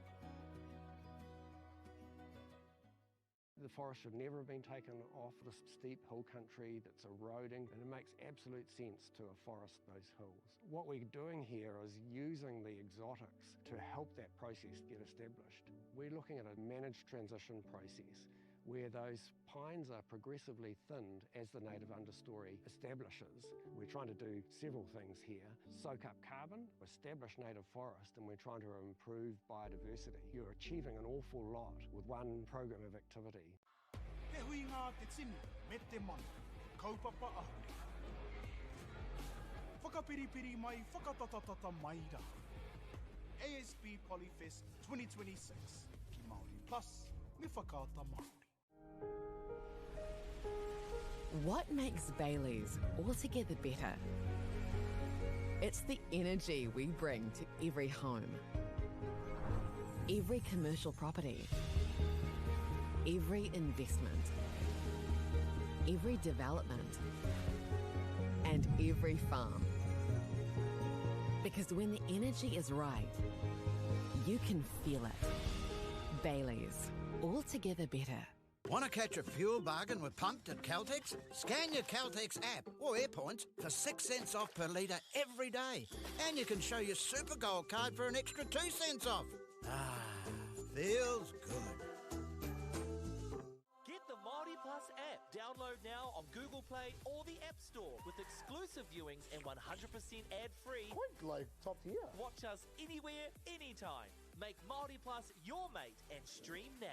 The forest should never have been taken off this steep hill country that's eroding, and it makes absolute sense to afforest those hills. What we're doing here is using the exotics to help that process get established. We're looking at a managed transition process where those pines are progressively thinned as the native understory establishes. We're trying to do several things here. Soak up carbon, establish native forest, and we're trying to improve biodiversity. You're achieving an awful lot with one program of activity. Te huinga te tini me te mana, kaupapa ahurea. Whakapiripiri mai, whakatatatata mai rā. ASB Polyfest 2026 ki Māori Plus me Whakaata Māori. What makes Bayleys altogether better? It's the energy we bring to every home, every commercial property, every investment, every development, and every farm. Because when the energy is right, you can feel it. Bayleys, altogether better. Want to catch a fuel bargain with Pumped at Caltex? Scan your Caltex app or Airpoints for 6 cents off per litre every day. And you can show your Super Gold card for an extra 2 cents off. Ah, feels good. Get the Māori Plus app. Download now on Google Play or the App Store with exclusive viewings and 100% ad-free. Quite like top tier. Watch us anywhere, anytime. Make Māori Plus your mate and stream now.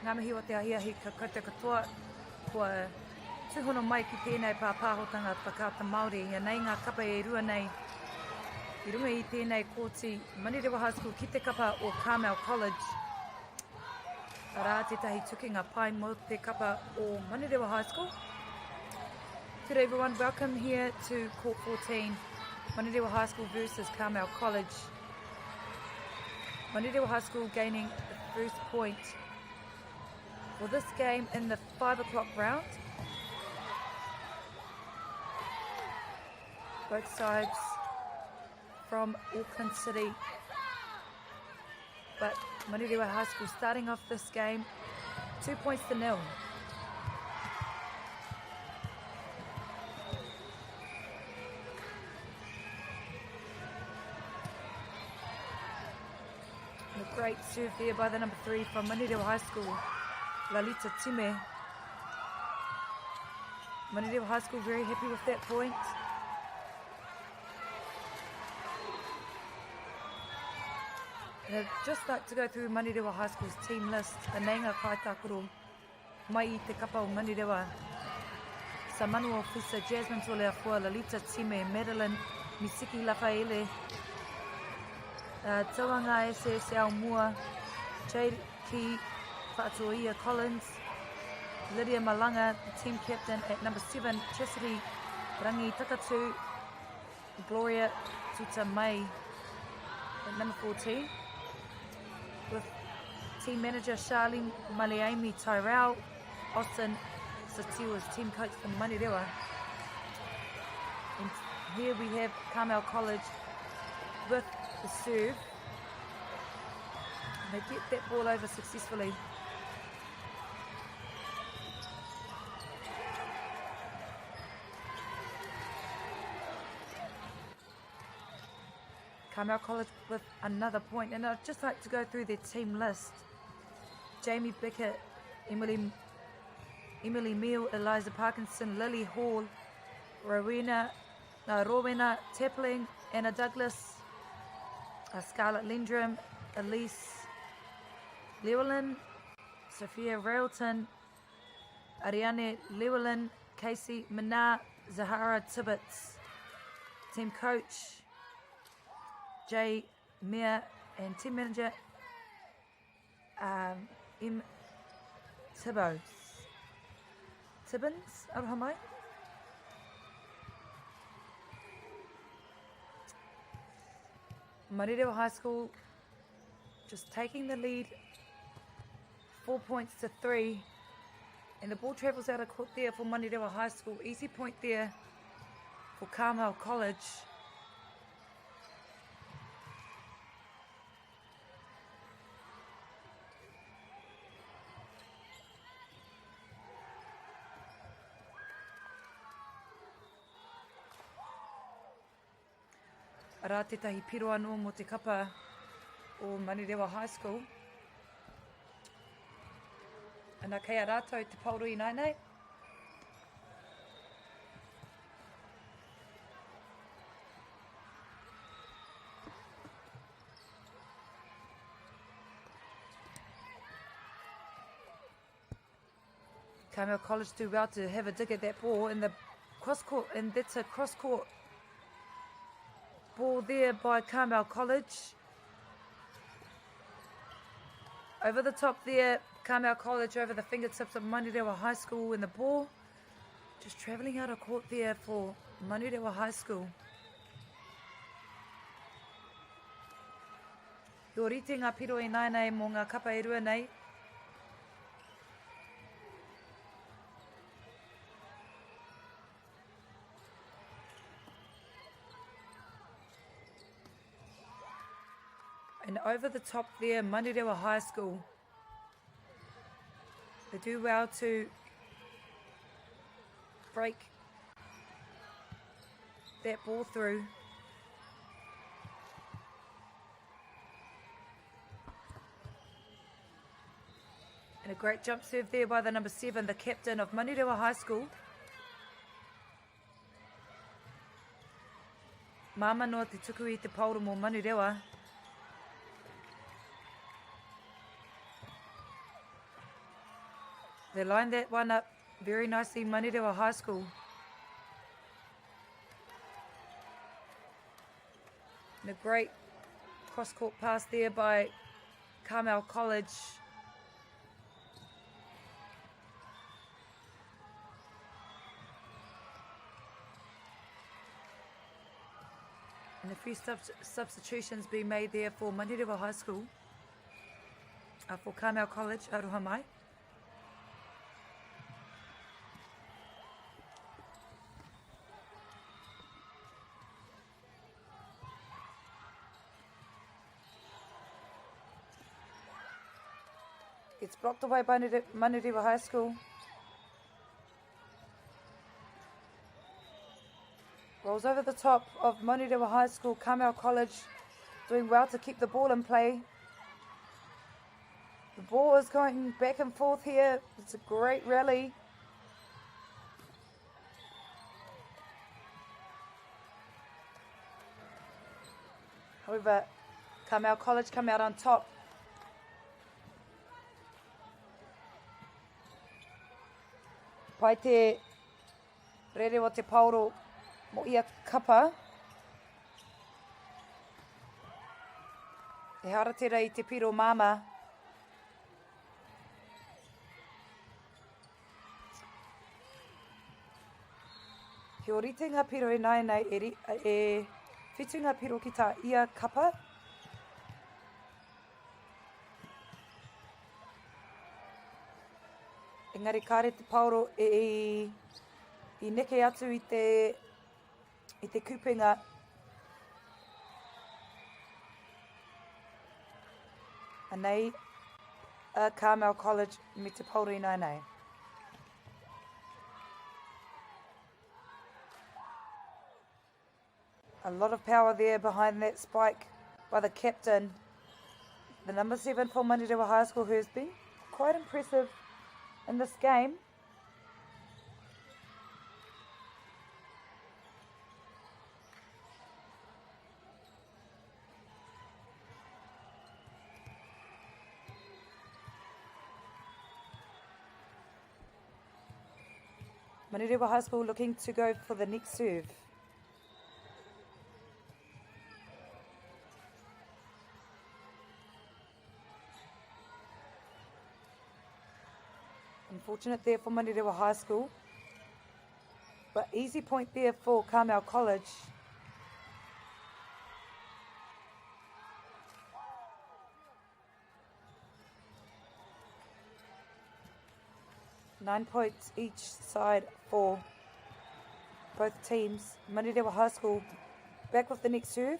Ngā mihi o te ahiahi ka koutou katoa kua tūhono mai ki tēnei pāpāhotanga Whakaata Māori. Anei ngā kapa e rua nei i runga i tēnei kōti Manurewa High School ki te kapa o Carmel College. Arā tētahi tukinga pai mō te kapa o Manurewa High School. Good everyone, welcome here to Court 14, Manurewa High School versus Carmel College. Manurewa High School gaining the first point for this game in the 5 o'clock round. Both sides from Auckland City. But Manurewa High School starting off this game 2 points to nil. And a great serve there by the number 3 from Manurewa High School, Lalita Time. Manurewa High School very happy with that point. And I'd just like to go through Manurewa High School's team list. A nei ngā kaitākaro mai i te kapa o Manurewa. Samanuel Fisa, Jasmine Toleafoa, Lalita Time, Madeline Misiki Lafaele, Tauanga Ese Aumua, Jade Ki Whaatoia Collins, Lydia Malanga, the team captain at number 7, Chastity Rangi Takatu, Gloria Tuta May at number 14, with team manager Charlene Maleami Tyrell, Austin Satiu as team coach for Manurewa. And here we have Carmel College with the serve. And they get that ball over successfully. Carmel College with another point. And I'd just like to go through their team list. Jamie Bickett, Emily Meal, Eliza Parkinson, Lily Hall, Rowena Tapling, Anna Douglas, Scarlett Lendrum, Elise Llewellyn, Sophia Railton, Ariane Llewellyn, Casey Minar, Zahara Tibbetts, team coach Jay Meir, and team manager M. Tibbos. Tibbins, aroha mai. Manurewa High School just taking the lead, 4 points to 3. And the ball travels out of court there for Manurewa High School. Easy point there for Carmel College. Arā tētahi piro anō mō te kapa o Manurewa High School. Ana kei a rātou te paoro ināianei. Carmel College do well to have a dig at that ball in the cross court, and that's a cross court ball there by Carmel College. Over the top there, Carmel College over the fingertips of Manurewa High School in the ball. Just travelling out of court there for Manurewa High School. He orite ngā piro i nāianei mō ngā kapa e rua nei. And over the top there, Manurewa High School. They do well to break that ball through. And a great jump serve there by the number 7, the captain of Manurewa High School. Māma noa te tuku i te paoro mō Manurewa. They lined that one up very nicely, Manurewa High School. And a great cross-court pass there by Carmel College. And a few substitutions being made there for Manurewa High School, for Carmel College, aroha mai. It's blocked away by Manurewa High School. Rolls over the top of Manurewa High School, Carmel College doing well to keep the ball in play. The ball is going back and forth here. It's a great rally. However, Carmel College come out on top. Pai te rere o te paoro mo ia kapa. Ehara tera i te piro māmā. He orite ngā piro ināianei e, e whitu ngā piro ki tā ia kapa. Engari kāre te paoro e, i, i neke atu i te, i te kupenga. Anei a Carmel College me te paoro ināianei. A lot of power there behind that spike by the captain. The number 7 for Manurewa High School, who has been quite impressive in this game. Manurewa High School looking to go for the next serve. Unfortunate there for Manurewa High School. But easy point there for Carmel College. 9 points each side for both teams. Manurewa High School back with the next serve.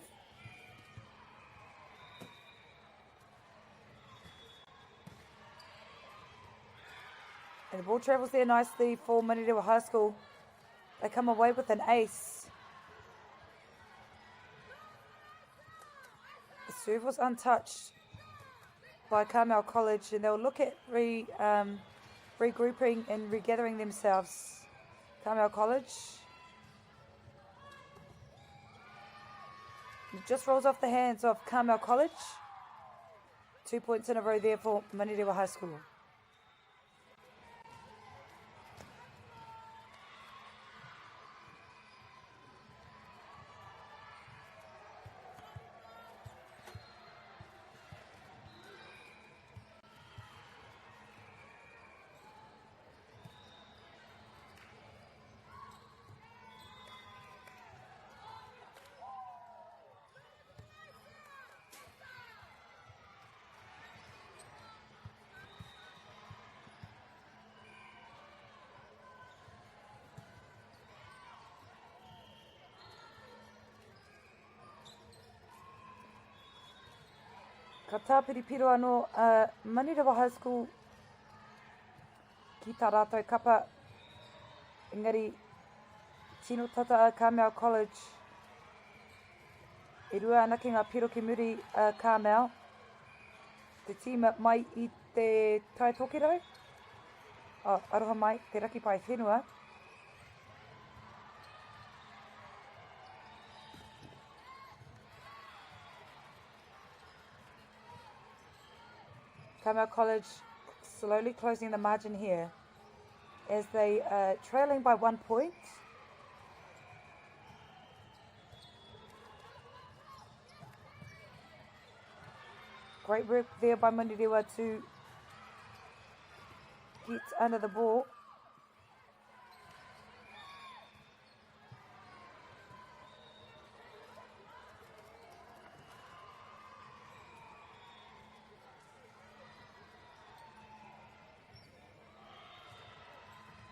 And the ball travels there nicely for Manurewa High School. They come away with an ace. The serve was untouched by Carmel College, and they'll look at regrouping and regathering themselves. Carmel College. It just rolls off the hands of Carmel College. 2 points in a row there for Manurewa High School. Ka tāpiripiro anō a Manurewa High School ki tā rātou kapa, engari tino tata a Carmel College. E rua anake ngā piro ki muri a Carmel, te tīma mai i te Tai Tokerau, oh, aroha mai, te raki pae whenua. Carmel College slowly closing the margin here. as they are trailing by one point. Great work there by Manurewa to get under the ball.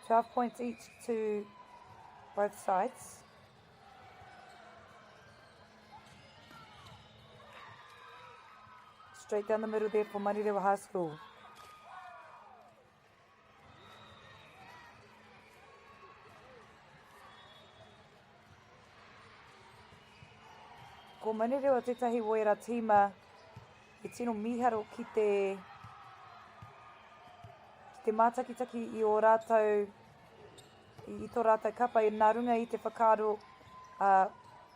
12 points each to both sides. Straight down the middle there for Manurewa High School. Ko Manurewa tētahi o ērā tīma he tino mīharo ki te ki te mātakitaki i ō rātou i tō rātou kapa i nā runga i te whakaaro ā,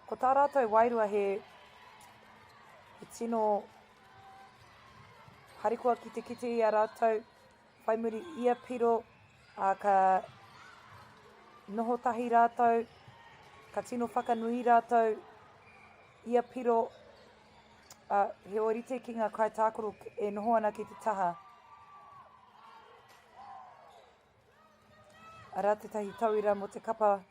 ko tā rātou wairua he he tino harikoa ki te kite i a rātou whai muri ia piro ā, ka noho tahi rātou, ka tino whakanui rātou ia piro Ā, he ōrite ki ngā kaitākaro e noho ana ki te taha. Arā tētahi tauira mō te kapa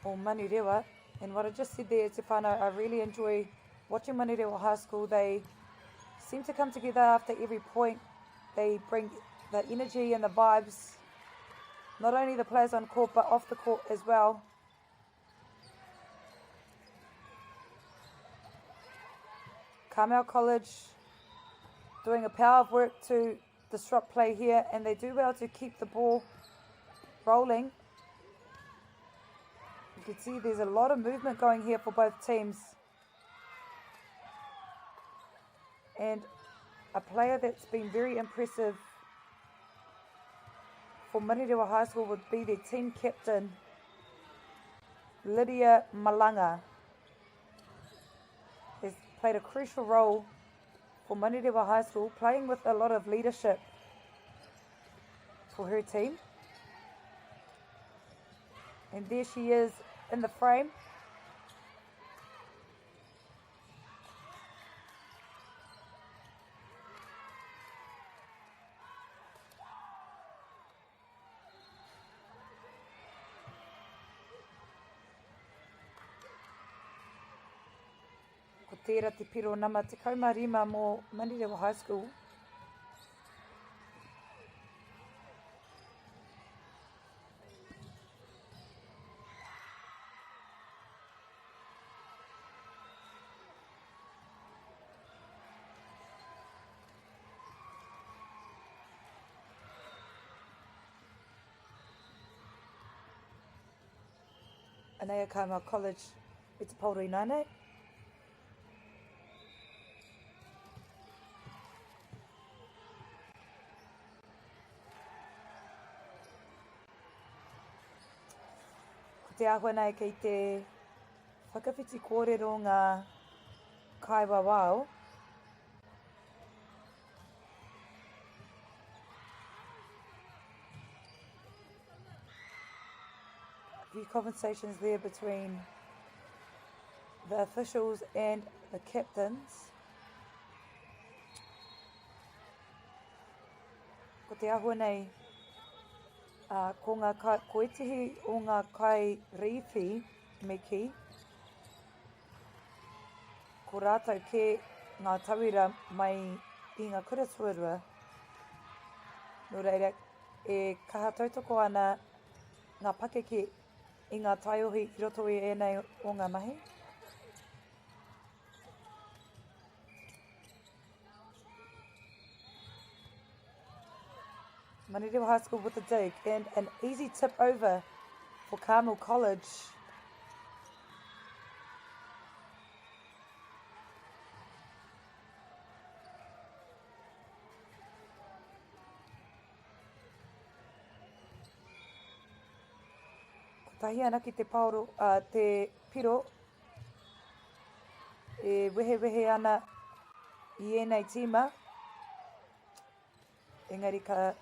o Manurewa. And what I just said there, te whānau, I really enjoy watching Manurewa High School. They seem to come together after every point. They bring the energy and the vibes, not only the players on court, but off the court as well. Carmel College doing a power of work to disrupt play here, and they do well to keep the ball rolling. You can see there's a lot of movement going here for both teams. And a player that's been very impressive for Manurewa High School would be their team captain, Lydia Malanga. Has played a crucial role for Manurewa High School, playing with a lot of leadership for her team. And there she is in the frame. Ko tērā te piro nama 15 mō Manurewa High School. Anei a Carmel College me te paoro ināianei. Ko te āhua nei kei te whakawhiti kōrero ngā kaiwawao. A few conversations there between the officials and the captains. Ko te āhua nei, ā, ko ngā kai, ko ētehi o ngā kai rīwhi me kī, ko rātou kē ngā tauira mai i ngā kura tuarua. Nō reira, e kaha tautoko ana ngā pakeke i ngā taiohi i roto i ēnei o ngā mahi. Manurewa High School with a dig and an easy tip over for Carmel College. Kotahi anake te paoro, uh, te piro e wehewehe ana i ēnei tīma, engari ka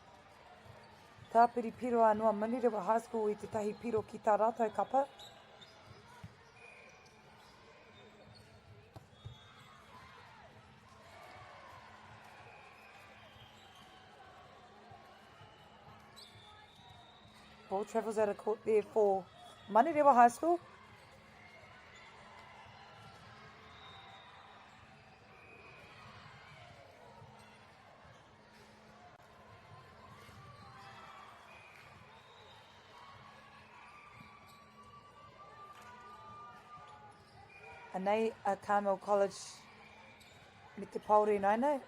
Tāpiri piro anō a Manurewa High School i tētahi piro ki tā rātou kapa. Ball travels out of court there for Manurewa High School. Anei a Carmel College me te Paori Nainai.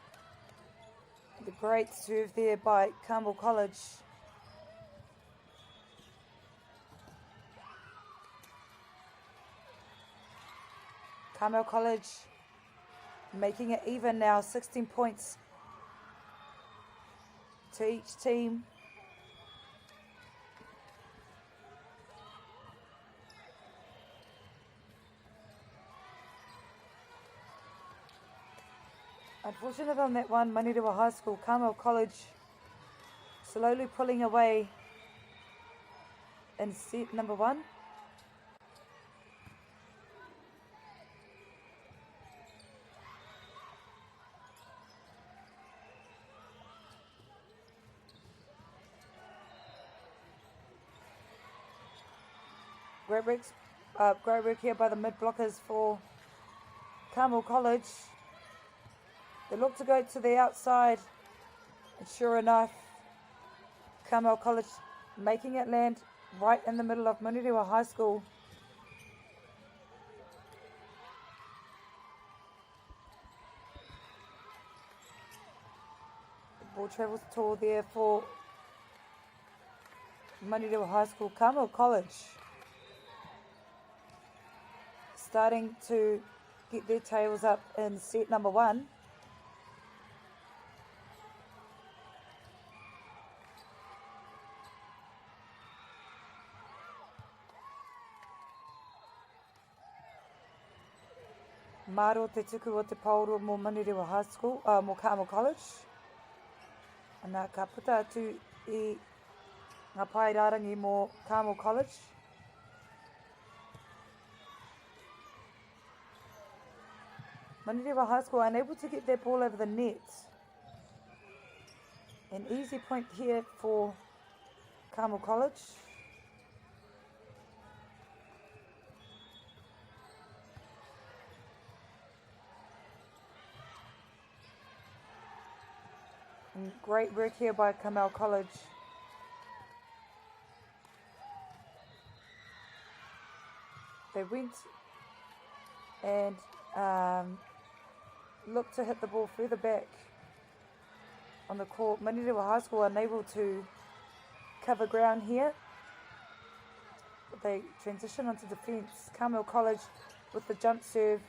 The great serve there by Carmel College. Carmel College making it even now, 16 points to each team. Unfortunate on that one, Manurewa High School, Carmel College slowly pulling away in set number one. Great work, great work here by the mid blockers for Carmel College. They look to go to the outside, and sure enough, Carmel College making it land right in the middle of Manurewa High School. The ball travels tall there for Manurewa High School, Carmel College. Starting to get their tails up in set number one. Maro te tuku o te paoro mō Manurewa High School, uh, mō Carmel College. Ana, ka puta atu i ngā pae rārangi mō Carmel College. Manurewa High School unable to get their ball over the net. An easy point here for Carmel College. And great work here by Carmel College. They went and looked to hit the ball further back on the court. Manurewa High School unable to cover ground here. But they transition onto defence. Carmel College with the jump serve.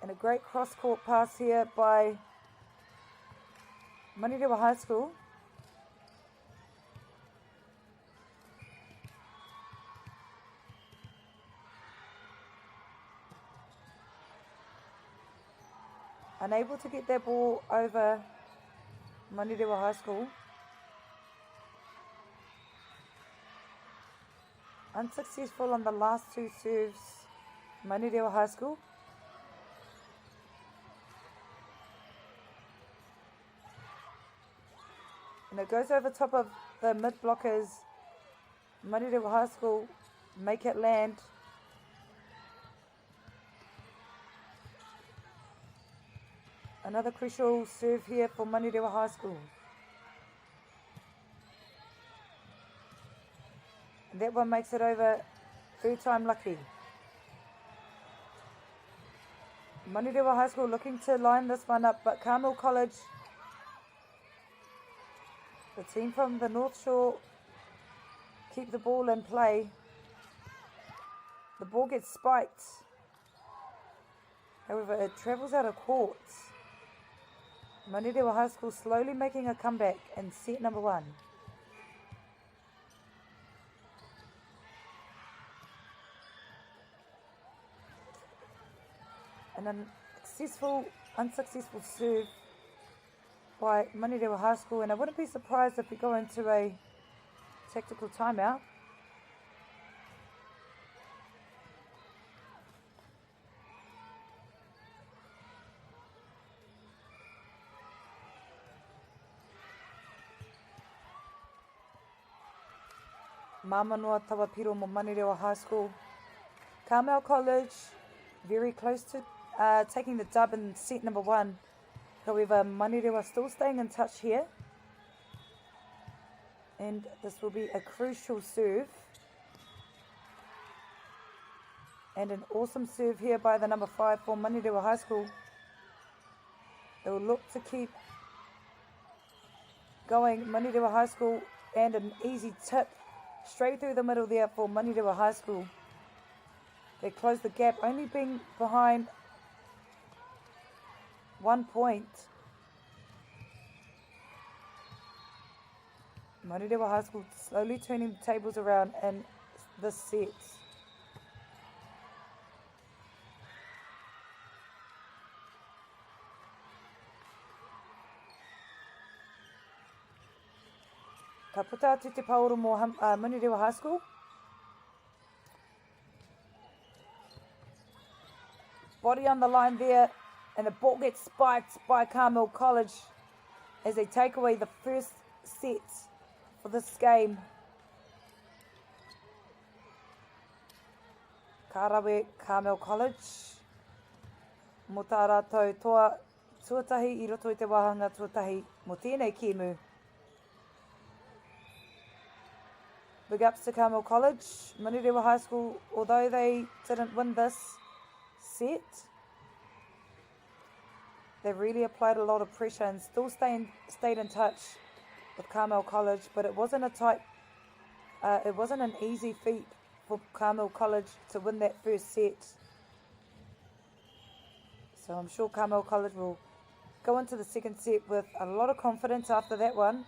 And a great cross-court pass here by Manurewa High School. Unable to get their ball over Manurewa High School. Unsuccessful on the last two serves, Manurewa High School. And it goes over top of the mid blockers. Manurewa High School make it land. Another crucial serve here for Manurewa High School. And that one makes it over third time lucky. Manurewa High School looking to line this one up, but Carmel College, the team from the North Shore, keep the ball in play. The ball gets spiked. However, it travels out of court. Manurewa High School slowly making a comeback in set number one. And an unsuccessful serve. by Manurewa High School, and I wouldn't be surprised if we go into a tactical timeout. Māmanoa taua piro mō Manurewa High School. Carmel College, very close to uh, taking the dub in set number one. However, Manurewa still staying in touch here. And this will be a crucial serve. And an awesome serve here by the number five for Manurewa High School. They will look to keep going. Manurewa High School and an easy tip straight through the middle there for Manurewa High School. They close the gap, only being behind one point. Manurewa High School slowly turning the tables around in this set. Ka puta atu te paoro mō uh, Manurewa High School. Body on the line there, and the ball gets spiked by Carmel College as they take away the first set for this game. Ka rawe Carmel College mō tā rātou toa tuatahi i roto i te wāhanga tuatahi mō tēnei kēmu. Big ups to Carmel College, Manurewa High School, although they didn't win this set, they really applied a lot of pressure and still stayed, stayed in touch with Carmel College, but it wasn't a tight, uh, it wasn't an easy feat for Carmel College to win that first set. So I'm sure Carmel College will go into the second set with a lot of confidence after that one.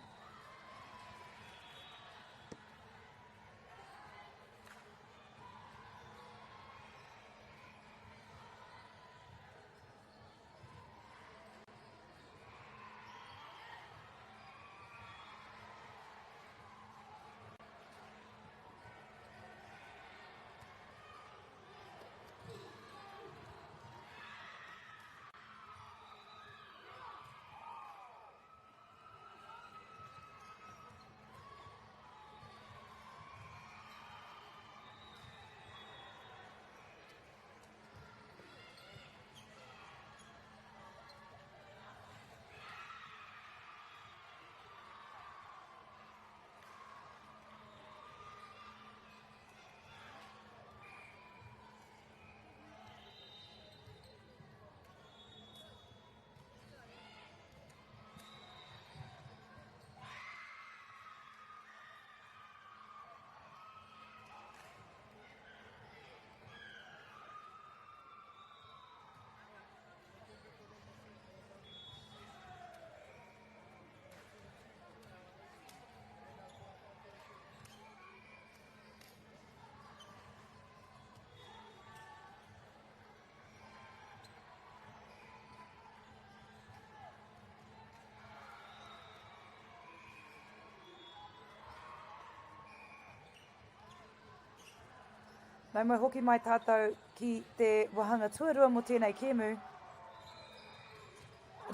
Nau mai hoki mai tātou ki te wāhanga tuarua mō tēnei kēmu.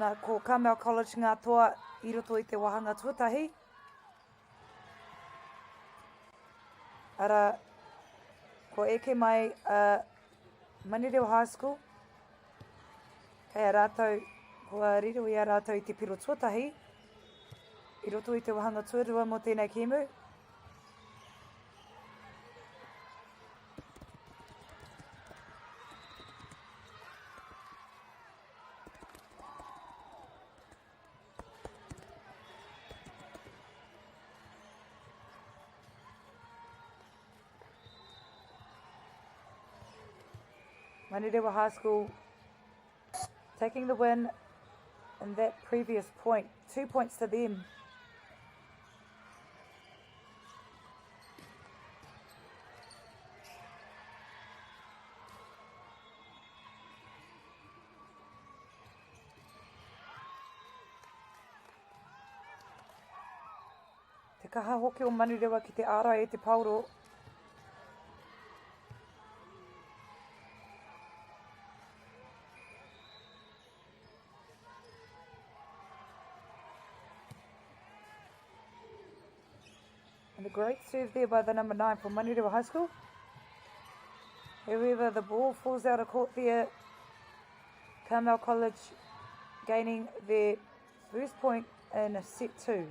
Nā, ko Carmel College ngā toa i roto i te wāhanga tuatahi. Arā, kua eke mai a Manurewa High School, kei a rātou, kua riro i a rātou i te piro tuatahi, i roto i te wāhanga tuarua mō tēnei kēmu. Manurewa High School taking the win in that previous point. Two points to them. kaha hoki o Manurewa ki te ārai i te paoro. And a great serve there by the number 9 for Manurewa High School. However, the ball falls out of court there. Carmel College gaining their first point in set 2.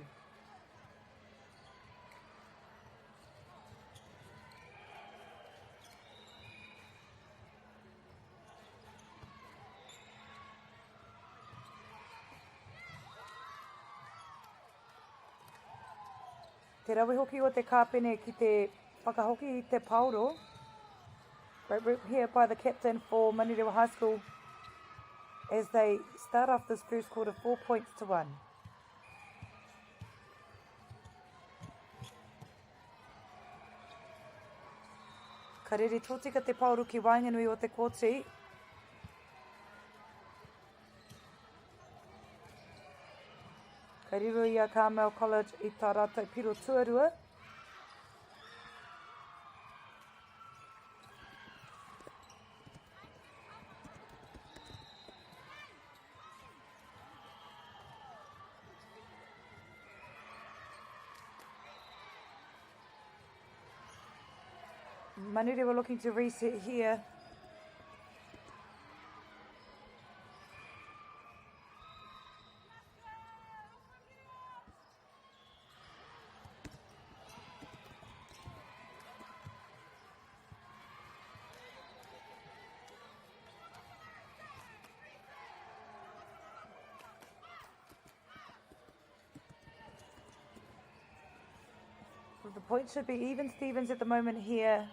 Te rawe hoki o te kāpene ki te whakahoki i te paoro. Great work here by the captain for Manurewa High School as they start off this first quarter 4 points to 1. Ka rere tōtika te paoro ki waenganui o te kōti. Ka riro i a Carmel College i tā rātou piro tuarua. Manurewa looking to reset here. The point should be even Stevens at the moment here.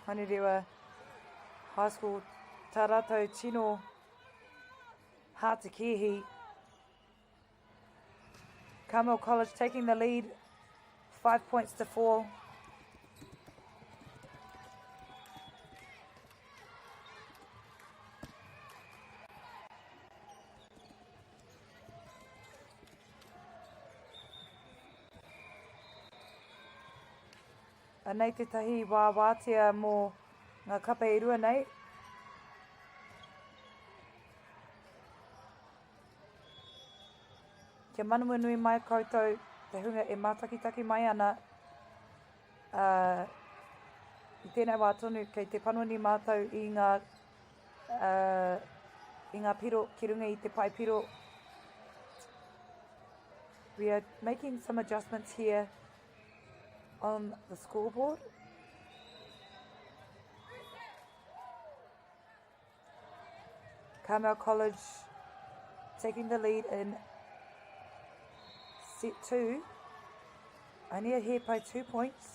Manurewa High School tā rātou tino hātekēhi. Carmel College taking the lead, 5 points to 4. Anei tētahi wā wātea mō ngā kapa e rua nei. Kia manawanui mai koutou te hunga e mātakitaki mai ana, ā, i tēnei wā tonu kei te panoni mātou i ngā, ā, i ngā piro ki runga i te pae piro. We are making some adjustments here on the scoreboard. Carmel College taking the lead in set 2. Only ahead by 2 points.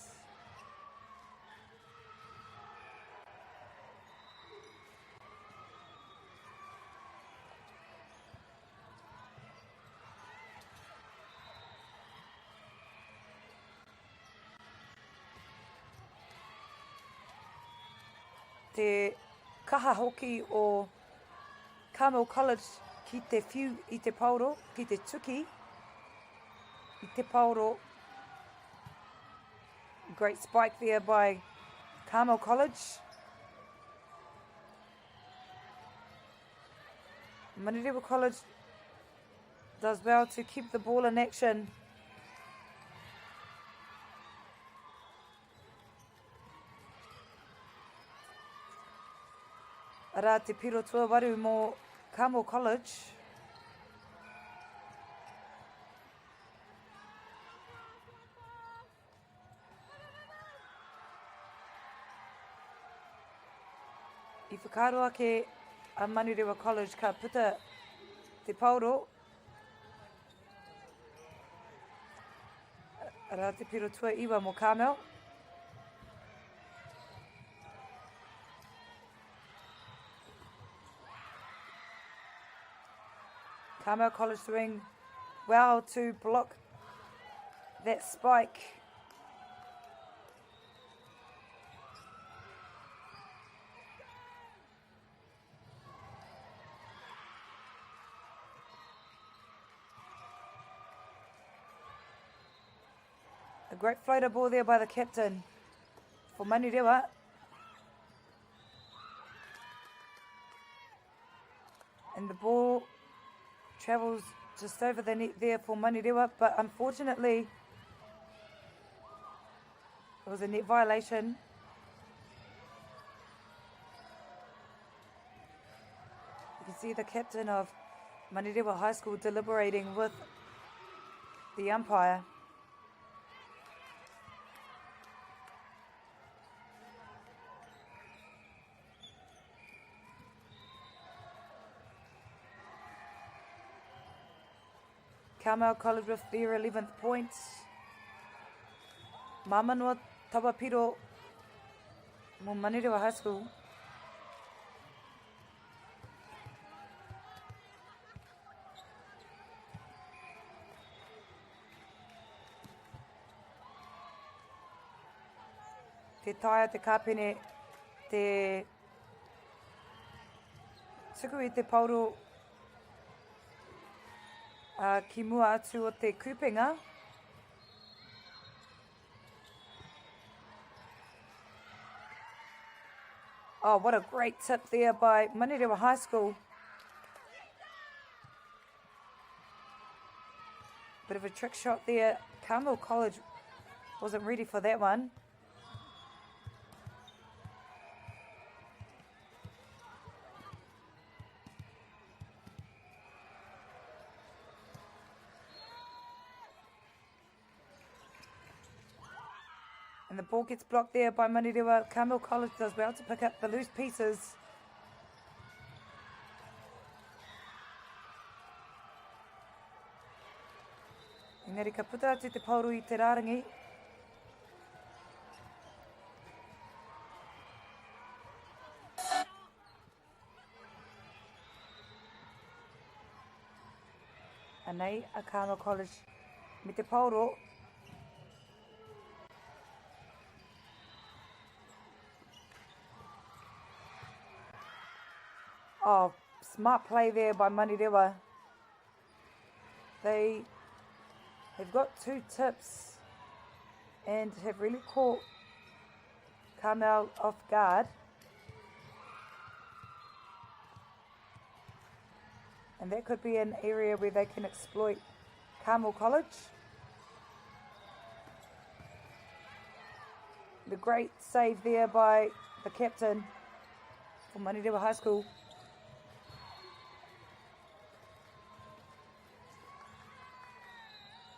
Te kaha hoki o Carmel College ki te whiu i te paoro, ki te tuki i te paoro. Great spike there by Carmel College. Manurewa College does well to keep the ball in action. Arā te piro tuawaru mō Carmel College. I whakaaro ake a Manurewa College ka puta te paoro, arā te piro tuaiwa mō Carmel. Carmel College doing well to block that spike. A great floater ball there by the captain for Manurewa. And the ball travels just over the net there for Manurewa, but unfortunately, it was a net violation. You can see the captain of Manurewa High School deliberating with the umpire. Carmel College with their 11th point. Māmanoa Tawapiro mō Manurewa High School. Te taea te kāpene te tuku i te paoro uh, ki mua atu o te kupenga. Oh, what a great tip there by Manurewa High School. Bit of a trick shot there. Carmel College wasn't ready for that one. And the ball gets blocked there by Manurewa. Carmel College does well to pick up the loose pieces. Engari ka puta atu te paoro i te rārangi. Anei a Carmel College me te paoro. Oh, smart play there by Manurewa. They have got two tips and have really caught Carmel off guard. And that could be an area where they can exploit Carmel College. The great save there by the captain from Manurewa High School.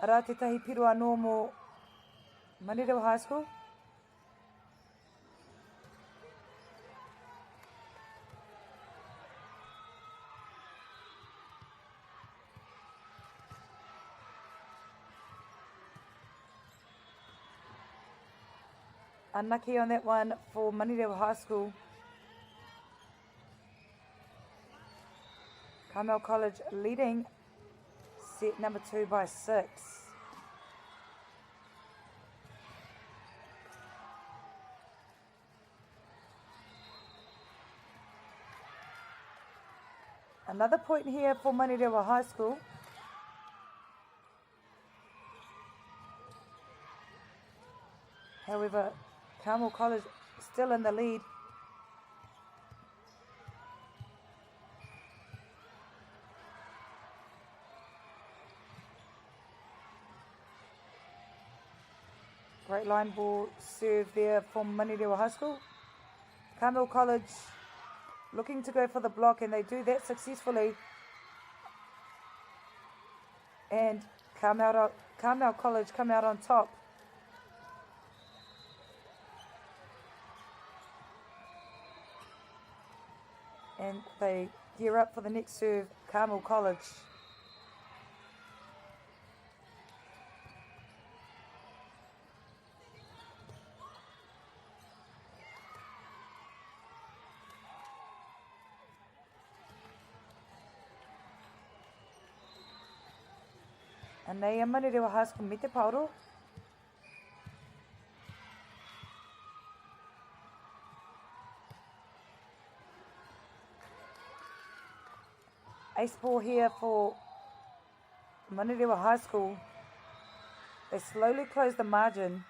Arā tētahi piro anō mō Manurewa High School. Unlucky on that one for Manurewa High School. Carmel College leading set number 2 by 6. Another point here for Manurewa High School. However, Carmel College still in the lead. Great line ball serve there from Manurewa High School. Carmel College looking to go for the block, and they do that successfully. And Carmel, Carmel College come out on top. And they gear up for the next serve, Carmel College. Anei a Manurewa High School me te paoro. Ace ball here for Manurewa High School. They slowly close the margin,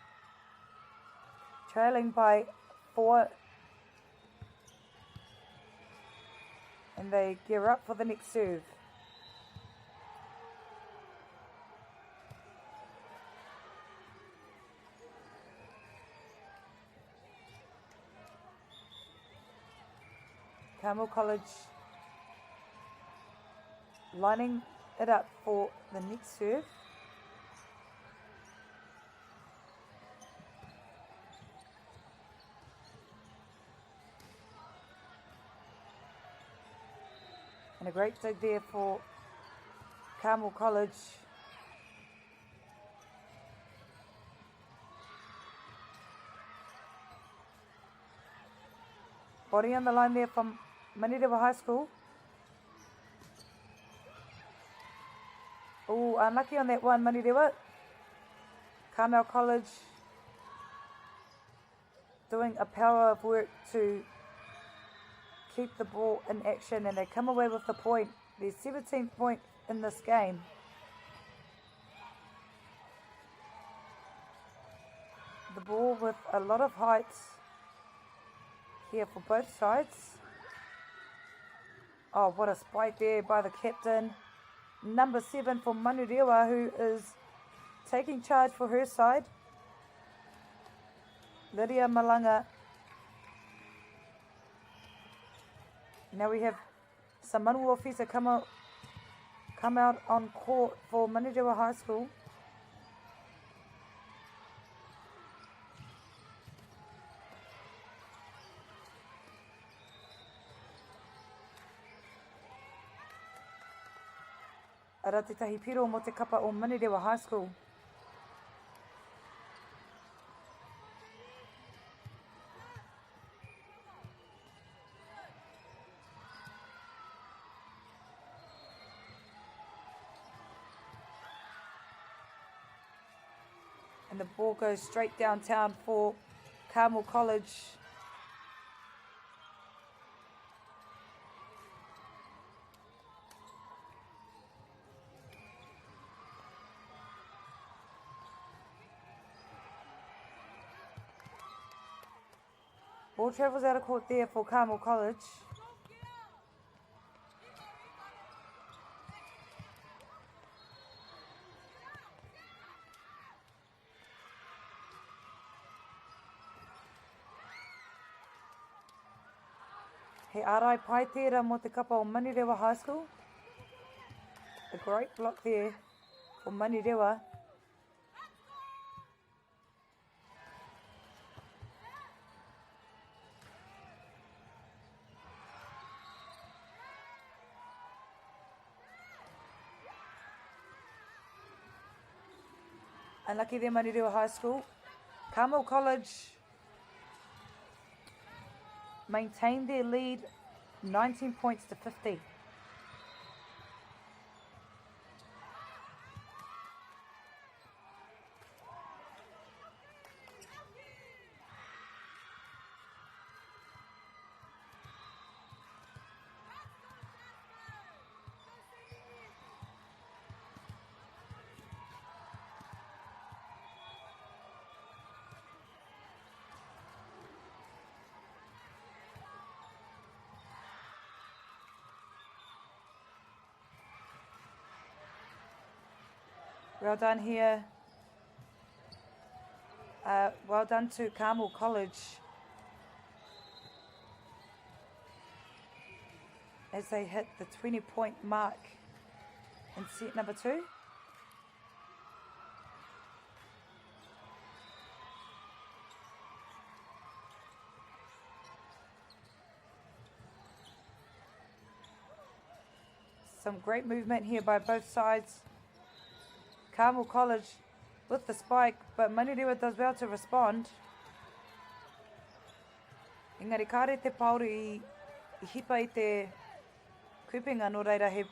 trailing by four. And they gear up for the next serve. Carmel College lining it up for the next serve. And a great dig there for Carmel College. Body on the line there from Manurewa High School. Oh, unlucky on that one, Manurewa. Carmel College doing a power of work to keep the ball in action and they come away with the point, their 17th point in this game. The ball with a lot of height here for both sides. Oh, what a spike there by the captain. Number 7 for Manurewa, who is taking charge for her side. Lydia Malanga. Now we have Samanu Ofisa come out, come out on court for Manurewa High School. Ara tētahi piro mō te kapa o Manurewa High School. And the ball goes straight downtown for Carmel College. Ball travels out of court there for Carmel College. He ārai pai tērā mō te kapa o Manurewa High School. A great block there for Manurewa. Unlucky there, Manurewa High School. Carmel College maintained their lead 19 points to 50. Well done here. Uh, well done to Carmel College as they hit the 20 point mark in set number two. Some great movement here by both sides. Carmel College with the spike, but Manurewa does well to respond. Engari kāre te paori i, i hipa i te kupenga, nō reira he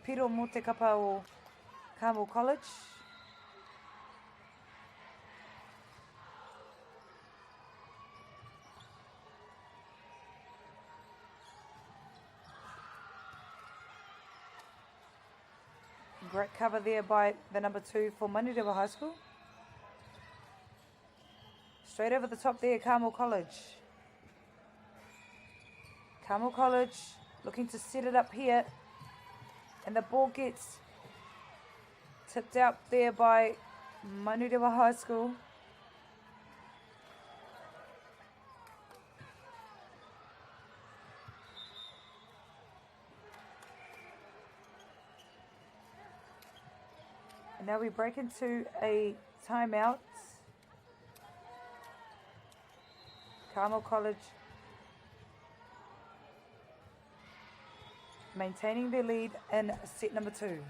piro mō te kapa o Carmel College. Great cover there by the number 2 for Manurewa High School. Straight over the top there, Carmel College. Carmel College looking to set it up here. And the ball gets tipped out there by Manurewa High School. And now we break into a timeout. Carmel College maintaining their lead in set number 2.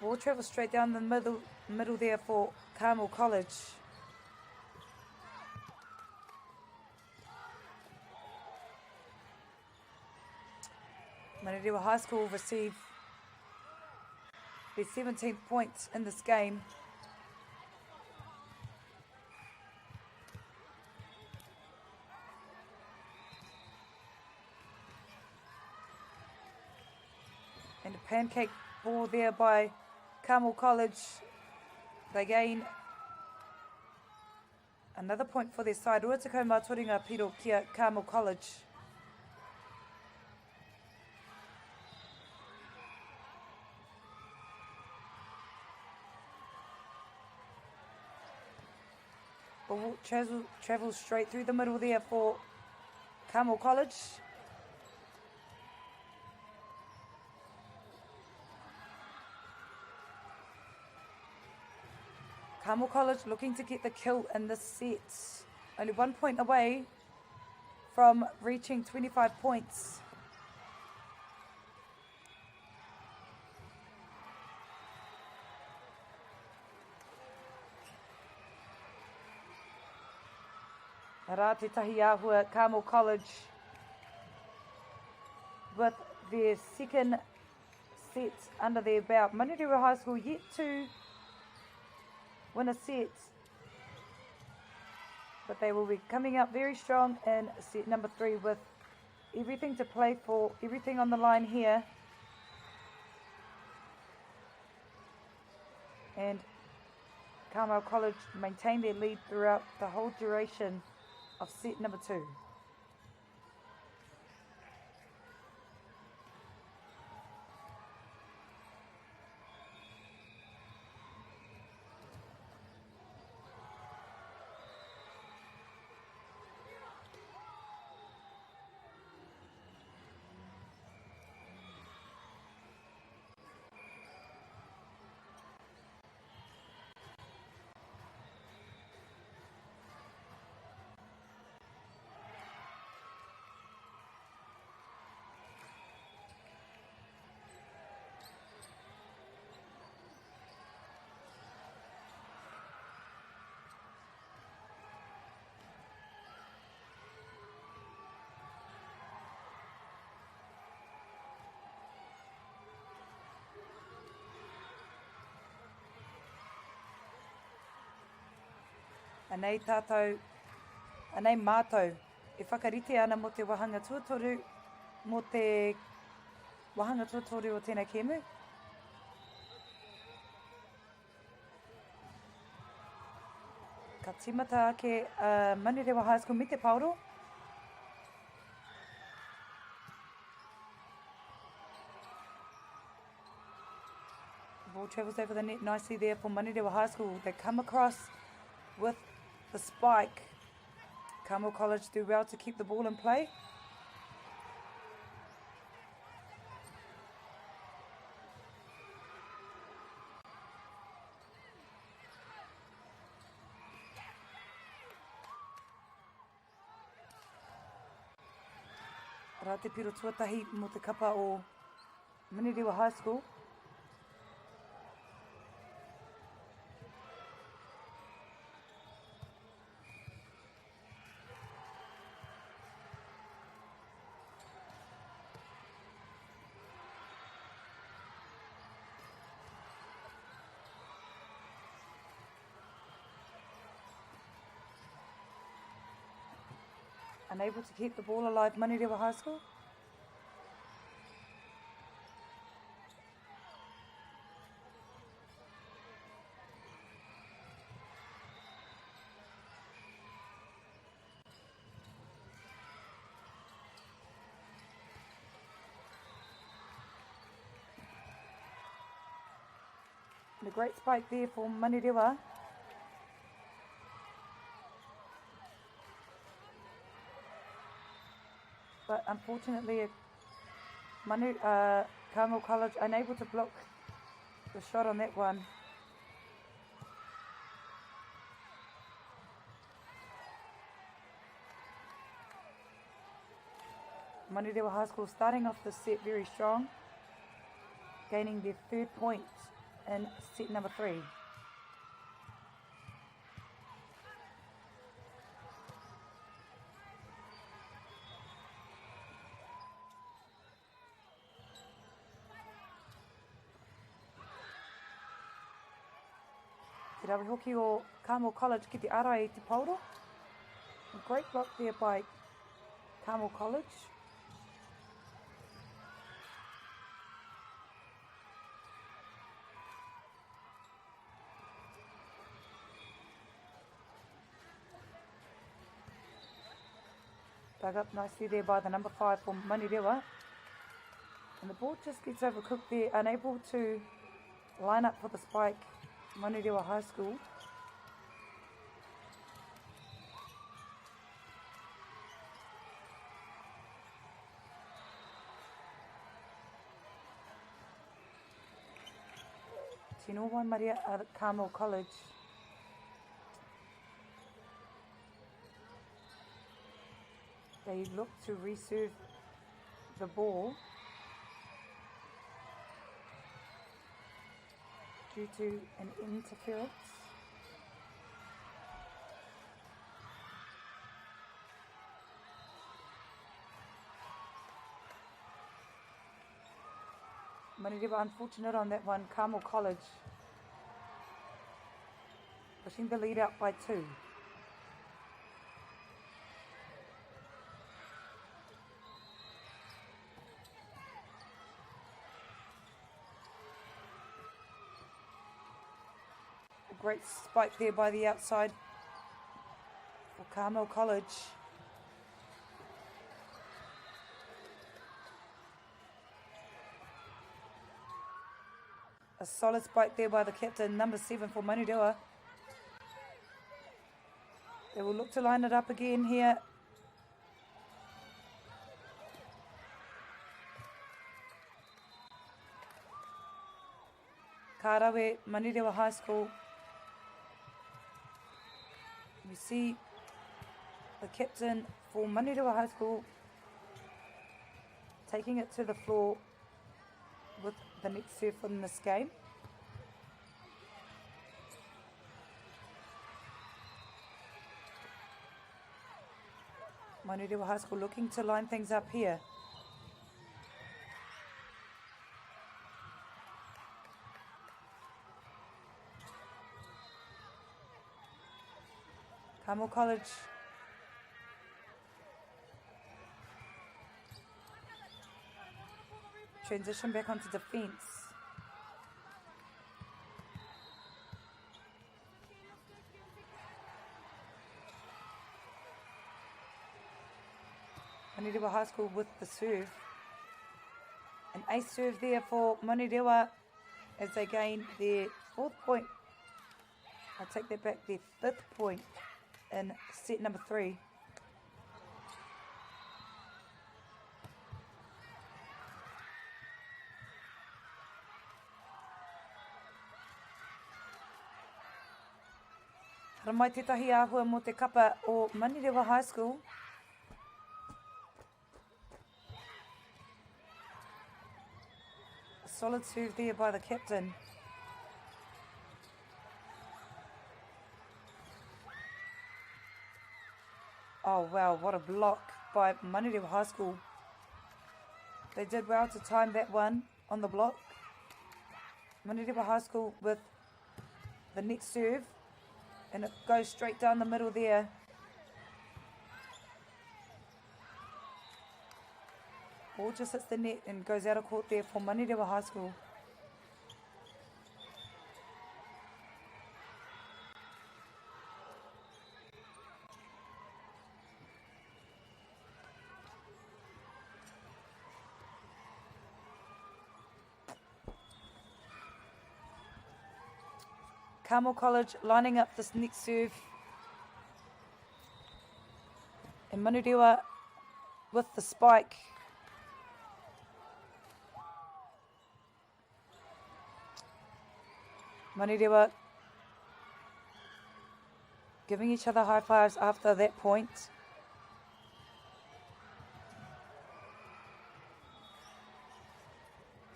Ball travels straight down the middle there for Carmel College. Manurewa High School receive their 17th point in this game. And a pancake ball there by Carmel College. They gain another point for their side. Rua tekau mā toru ngā piro kia Carmel College. Ball travels straight through the middle there for Carmel College. Carmel College looking to get the kill in this set. Only 1 point away from reaching 25 points. Rā te tahi āhua Carmel College with their second set under their belt. Manurewa High School yet to win a set, but they will be coming up very strong in set number 3 with everything to play for, everything on the line here. And Carmel College maintained their lead throughout the whole duration of set number 2. Anei tātou, anei mātou e whakarite ana mō te wāhanga tuatoru, mō te wāhanga tuatoru o tēnei kēmu. Ka tīmata ake a Manurewa High School me te paoro. The ball travels over the net nicely there for Manurewa High School. They come across with the spike. Carmel College do well to keep the ball in play. Arā te piro tuatahi mō te kapa o Manurewa High School. Unable to keep the ball alive, Manurewa High School. And a great spike there for Manurewa. But unfortunately, Manu, uh, Carmel College unable to block the shot on that one. Manurewa High School starting off the set very strong, gaining their third point in set number three. Te rawe hoki o Carmel College ki te arai i te paoro. A great block there by Carmel College. Dug up nicely there by the number 5 for Manurewa. And the ball just gets overcooked there, unable to line up for the spike, Manurewa High School. Tino Waimaria at Carmel College. They look to reserve the ball due to an interference. Manurewa unfortunate on that one. Carmel College pushing the lead out by two. A great spike there by the outside for Carmel College. A solid spike there by the captain, number 7 for Manurewa. They will look to line it up again here. Ka rawe, Manurewa High School. We see the captain for Manurewa High School taking it to the floor with the next serve in this game. Manurewa High School looking to line things up here. Carmel College Transition back onto defence. Manurewa High School with the serve. An ace serve there for Manurewa as they gain their fourth point. I take that back, their fifth point in set number 3. Haramai tētahi āhua mō te kapa o Manurewa High School. A solid serve there by the captain. Oh wow, what a block by Manurewa High School. They did well to time that one on the block. Manurewa High School with the next serve. And it goes straight down the middle there. Ball just hits the net and goes out of court there for Manurewa High School. Carmel College lining up this next serve. And Manurewa with the spike. Manurewa giving each other high fives after that point.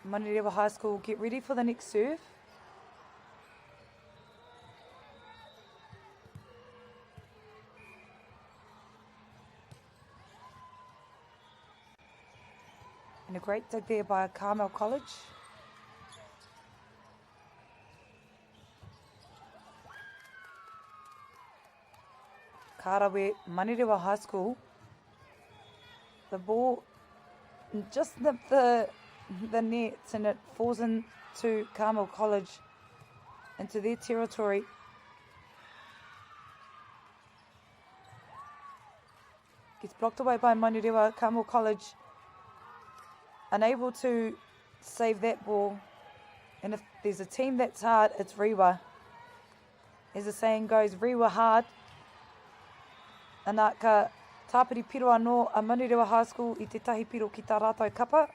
Manurewa High School get ready for the next serve. And a great dig there by Carmel College. Karawe Manurewa High School. The ball just nipped the, the net and it falls into Carmel College, into their territory. Gets blocked away by Manurewa Carmel College. Unable to save that ball. And if there's a team that's hard, it's Rewa. As the saying goes, Rewa hard. Ana ka tāpiri piro anō a Manurewa High School i tētahi piro ki tā rātou kapa.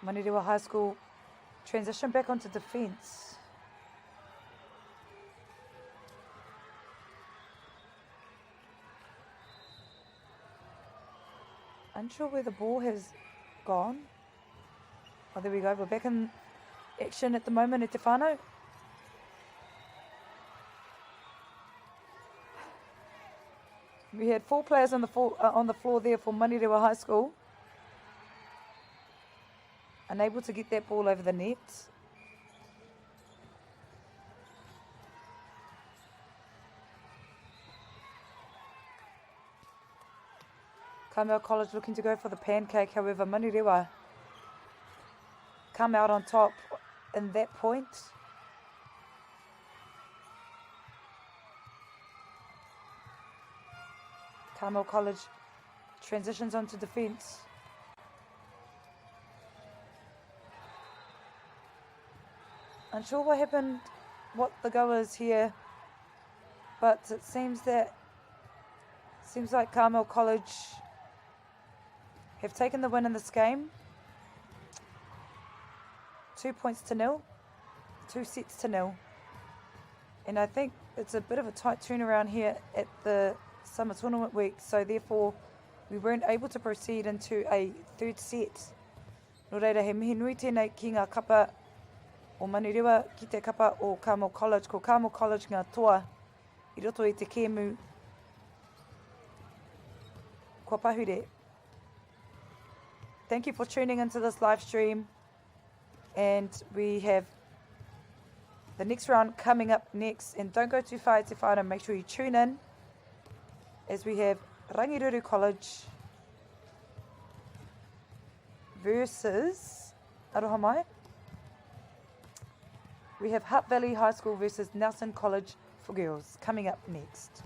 Manurewa High School transition back onto defence. Unsure where the ball has gone. Oh, there we go. We're back in action at the moment at Te Whānau. We had four players on the, floor, uh, on the floor there for Manurewa High School. Unable to get that ball over the net. Carmel College looking to go for the pancake. However, Manurewa come out on top in that point. Carmel College transitions onto defence. Unsure what happened, what the go is here, but it seems that seems like Carmel College have taken the win in this game. 2 points to nil, 2 sets to nil. And I think it's a bit of a tight turnaround here at the summer tournament week, so therefore we weren't able to proceed into a third set. Nō reira, he mihi nui tēnei ki ngā kapa o Manurewa ki te kapa o Carmel College. Ko Carmel College ngā toa i roto i te kēmu kua pahure. Thank you for tuning into this live stream. And we have the next round coming up next. And don't go too far, te whānau. Make sure you tune in as we have Rangiruru College versus Aroha Mai. We have Hutt Valley High School versus Nelson College for Girls coming up next.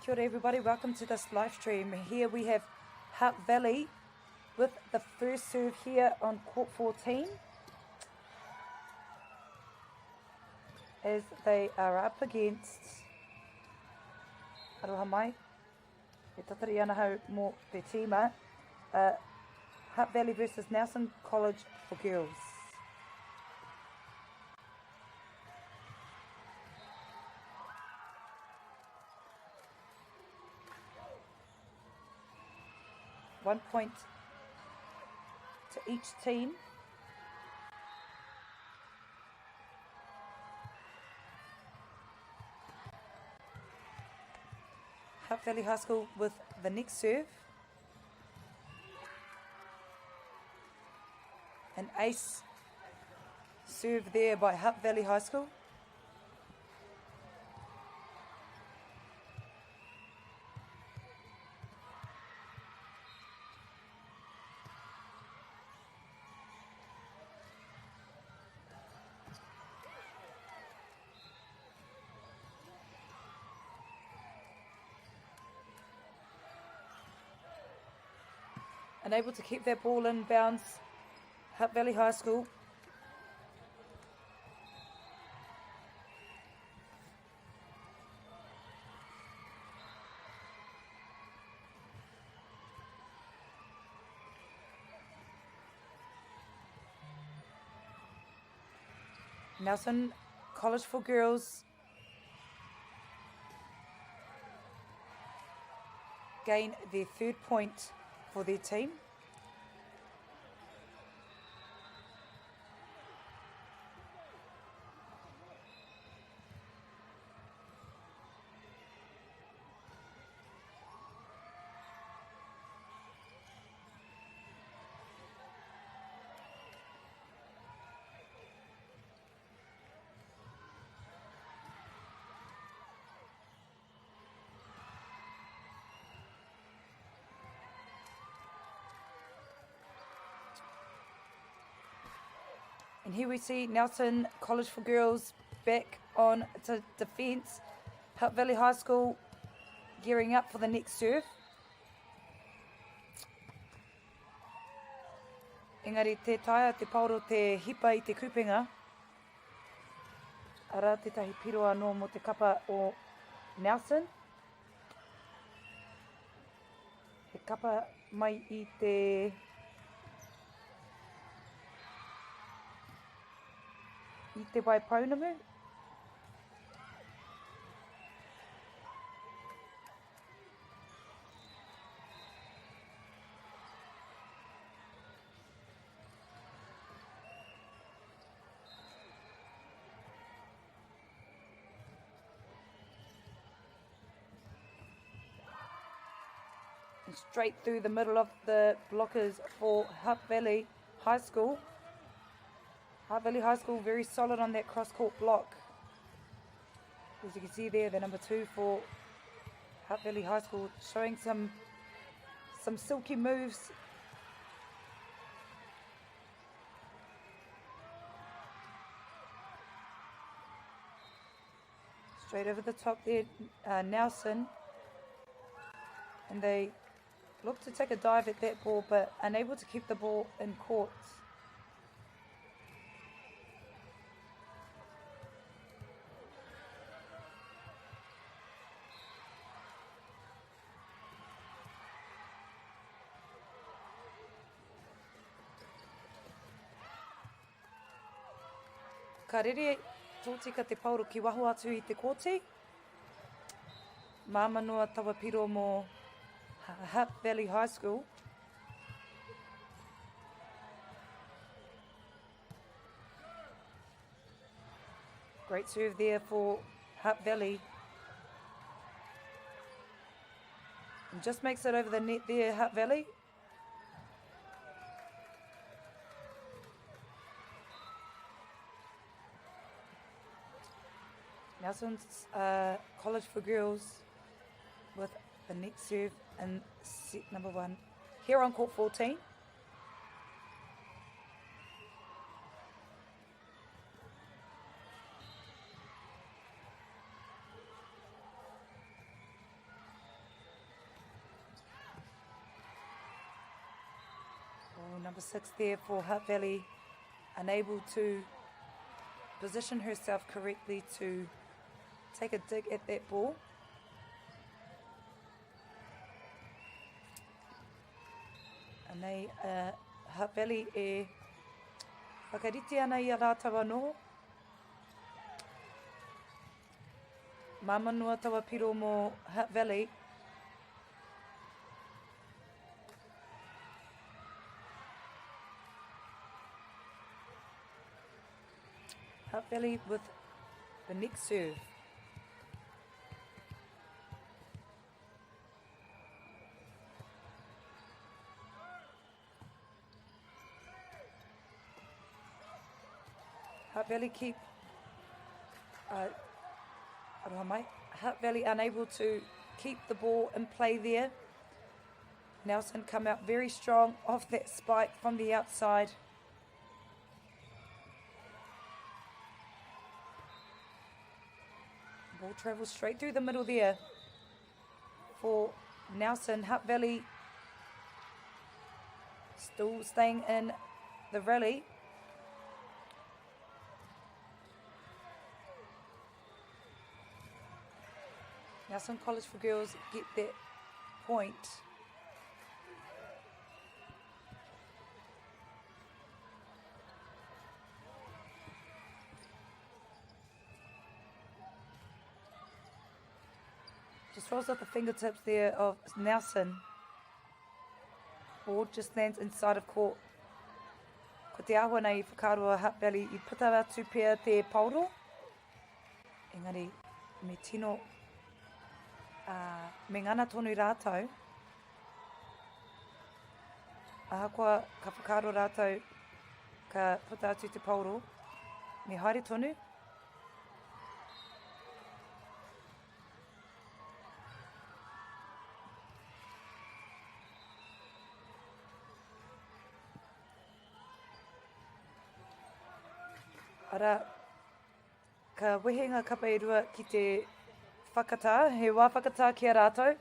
Kia ora everybody, welcome to this live stream. Here we have Hutt Valley with the first serve here on court 14 as they are up against Aroha mai, e tatari ana hau mō te tīma, uh, Hutt Valley versus Nelson College for Girls. One point to each team. Hutt Valley High School with the next serve. An ace serve there by Hutt Valley High School. Unable to keep that ball in bounds, Hutt Valley High School. Nelson College for Girls gain their third point for their team. And here we see Nelson College for Girls back on to defence. Hutt Valley High School gearing up for the next serve. Engari tē taea te paoro te hipa i te kupenga. Arā tētahi piro anō mō te kapa o Nelson. He kapa mai i te i Te Waipounamu. And straight through the middle of the blockers for Hutt Valley High School. Hutt Valley High School very solid on that cross-court block. As you can see there, the number 2 for Hutt Valley High School showing some silky moves. Straight over the top there, Nelson. And they look to take a dive at that ball, but unable to keep the ball in court. Ka rere tōtika te paoro ki waho atu i te kōti. Māmā noa taua piro mō Hutt Valley High School. Great serve there for Hutt Valley. And just makes it over the net there, Hutt Valley. Nelson's College for Girls with the next serve in set number 1 here on court 14. 6 there for Hutt Valley, unable to position herself correctly to take a dig at that ball. Anei a Hutt Valley e whakarite ana i a rātou anō. Māmā noa taua piro mō Hutt Valley. Hutt Valley with the next serve. Hutt Valley keep aroha mai. Hutt Valley unable to keep the ball in play there. Nelson come out very strong off that spike from the outside. Ball travels straight through the middle there for Nelson. Hutt Valley still staying in the rally. Nelson College for Girls get that point. Just rolls off the fingertips there of Nelson. Ball just lands inside of court. Ko te āhua nei i whakaaro a Hutt Valley i puta atu pea te paoro. Engari, me tino, uh, me ngana tonu rātou. Ahakoa ka whakaaro rātou ka puta atu te paoro, me haere tonu. Arā, ka wehe ngā kapa e rua ki te whakatā, he wā whakatā ki a rātou.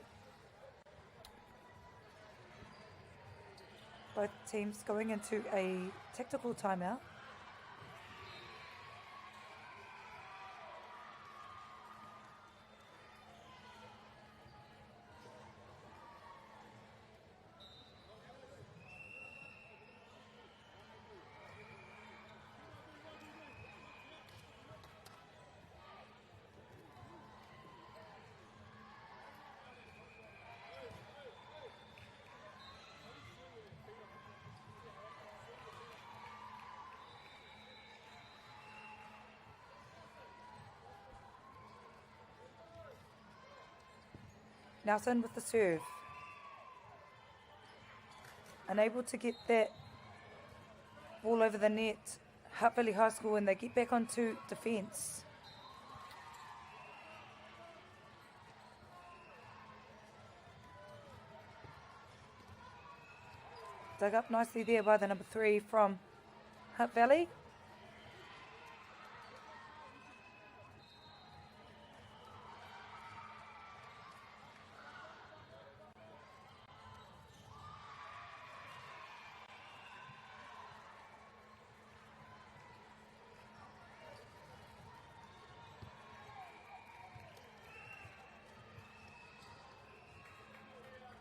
Both teams going into a tactical timeout. Nelson with the serve. Unable to get that ball over the net. Hutt Valley High School and they get back onto defence. Dug up nicely there by the number three from Hutt Valley.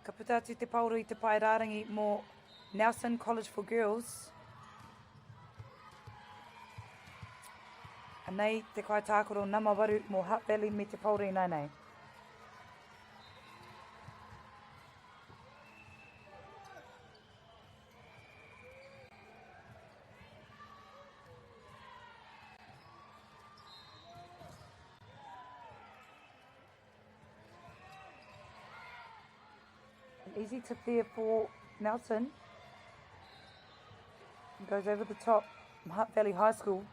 Ka puta atu te paoro i te pae rārangi mō Nelson College for Girls. Anei te kaitākaro nama waru mō Hutt Valley me te paoro ināianei. An easy tip there for Nelson. Goes over the top, Hutt Valley High School.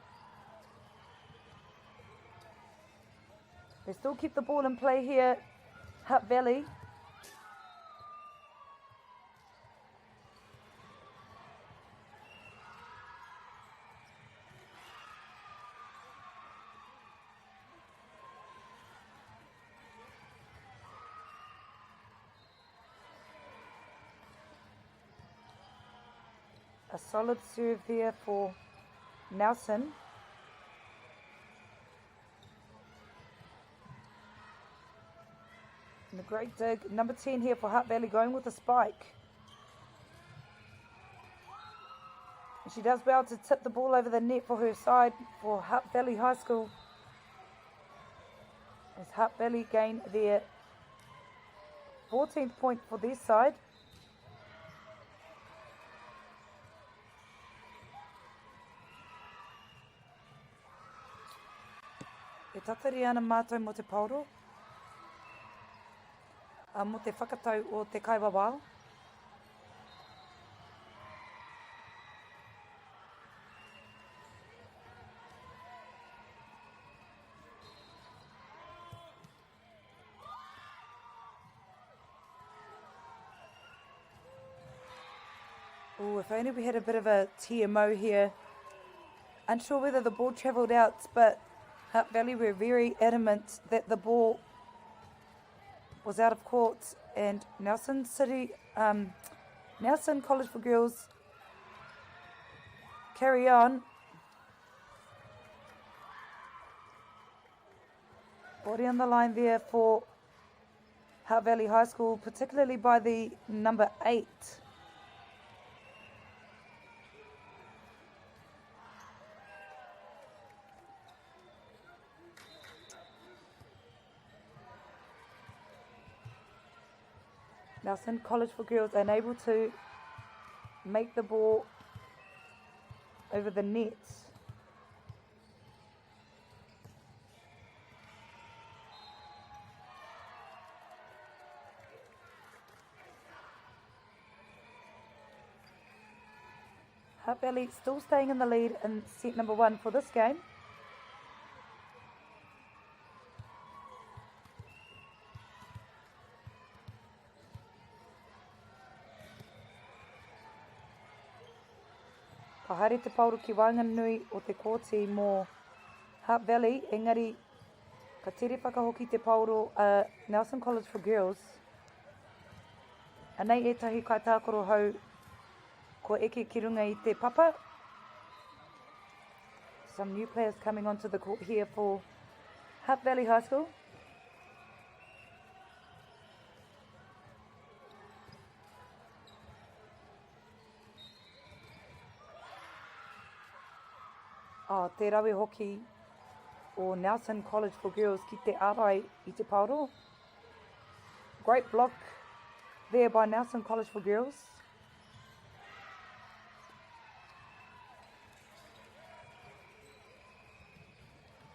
They still keep the ball in play here, Hutt Valley. A solid serve there for Nelson. And a great dig. Number 10 here for Hutt Valley going with a spike. And she does well to tip the ball over the net for her side for Hutt Valley High School. As Hutt Valley gain their 14th point for their side. E tatari ana mātou mō te paoro, ā, mō te whakatau o te kaiwawao. Oh, if only we had a bit of a TMO here. Unsure whether the ball travelled out, but Hutt Valley were very adamant that the ball was out of court and Nelson City, um, Nelson College for Girls carry on. Body on the line there for Hutt Valley High School, particularly by the number 8. Nelson College for Girls unable to make the ball over the net. Hutt Valley still staying in the lead in set number one for this game. Ka haere te paoro ki waenganui o te kōti mō Hutt Valley, engari ka tere whakahoki te paoro a Nelson College for Girls. Anei ētahi kaitākaro hou kua eke ki runga i te papa. Some new players coming onto the court here for Hutt Valley High School. Oh, te rawe hoki o Nelson College for Girls ki te ārai i te paoro. Great block there by Nelson College for Girls.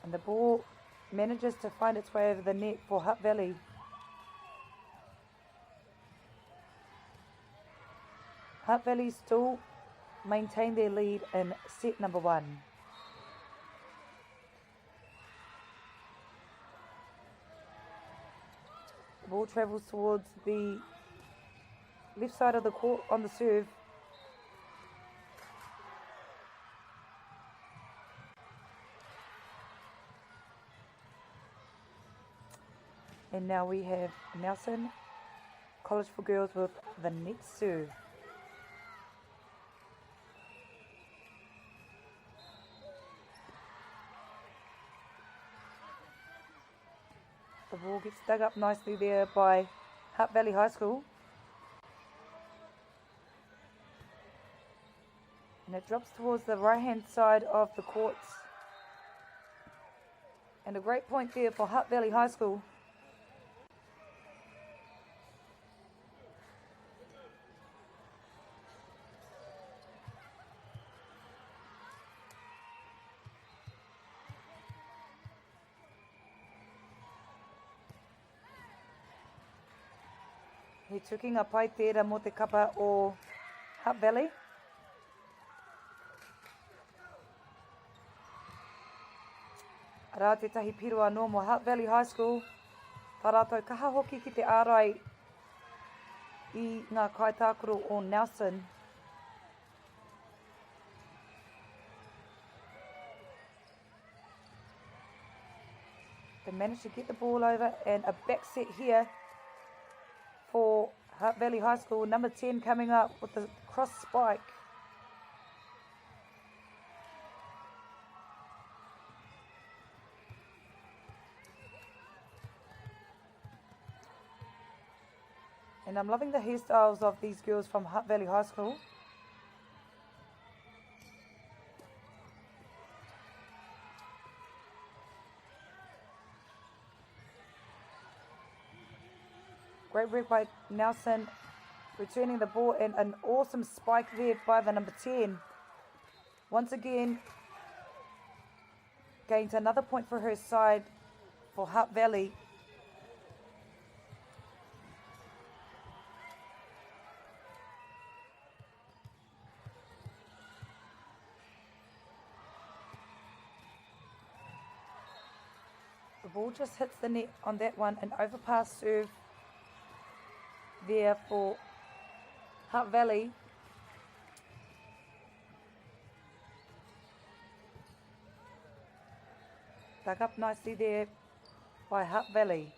And the ball manages to find its way over the net for Hutt Valley. Hutt Valley still maintain their lead in set number one. The ball travels towards the left side of the court on the serve. And now we have Nelson College for Girls with the next serve. The ball gets dug up nicely there by Hutt Valley High School. And it drops towards the right-hand side of the courts. And a great point there for Hutt Valley High School. He tukinga pai tērā mō te kapa o Hutt Valley. Arā tētahi piro anō mō Hutt Valley High School. Tā rātou kaha hoki ki te ārai i ngā kaitākaro o Nelson. They managed to get the ball over and a back set here for Hutt Valley High School. Number 10 coming up with the cross spike. And I'm loving the hairstyles of these girls from Hutt Valley High School. Great work by Nelson, returning the ball and an awesome spike there by the number 10. Once again, gains another point for her side for Hutt Valley. The ball just hits the net on that one. An overpass serve there for Hutt Valley. Dug up nicely there by Hutt Valley.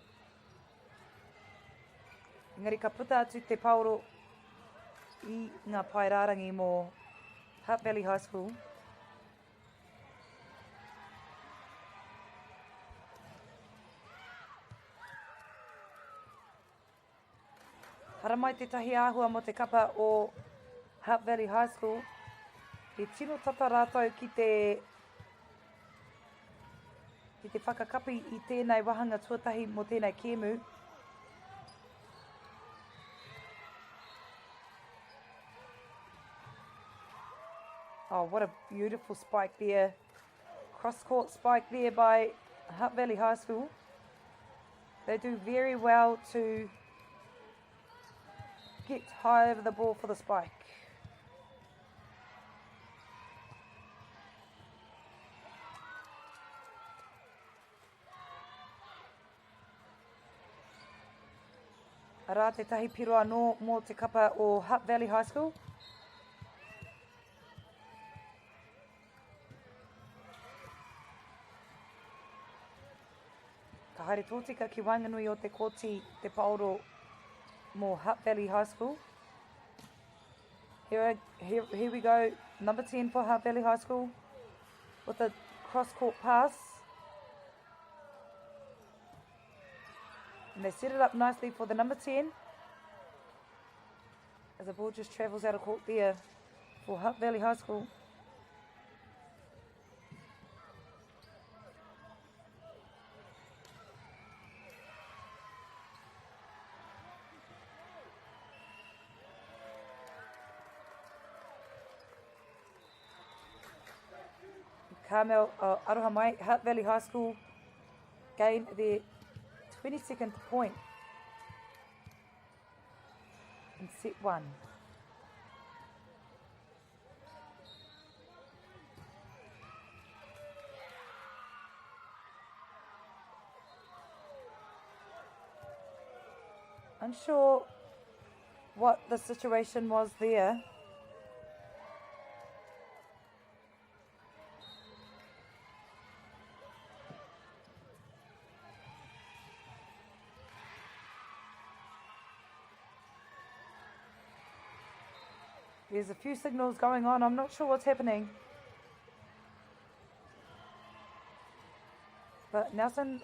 Engari ka puta atu te paoro i ngā pae rārangi mō Hutt Valley High School. Haramai tētahi āhua mō te kapa o Hutt Valley High School. He tino tata rātou ki te ki te whakakapi i tēnei wāhanga tuatahi mō tēnei kēmu. Oh, what a beautiful spike there. Cross-court spike there by Hutt Valley High School. They do very well to get high over the ball for the spike. Arā tētahi piro anō mō te kapa o Hutt Valley High School. Ka haere tōtika ki waenganui o te kōti te paoro mō Hutt Valley High School. Here, here, here we go, number 10 for Hutt Valley High School with a cross-court pass. And they set it up nicely for the number 10. As the ball just travels out of court there for Hutt Valley High School. Carmel uh, Aroha Mai, Hutt Valley High School gain their 22nd point in set one. Unsure what the situation was there. There's a few signals going on. I'm not sure what's happening. But Nelson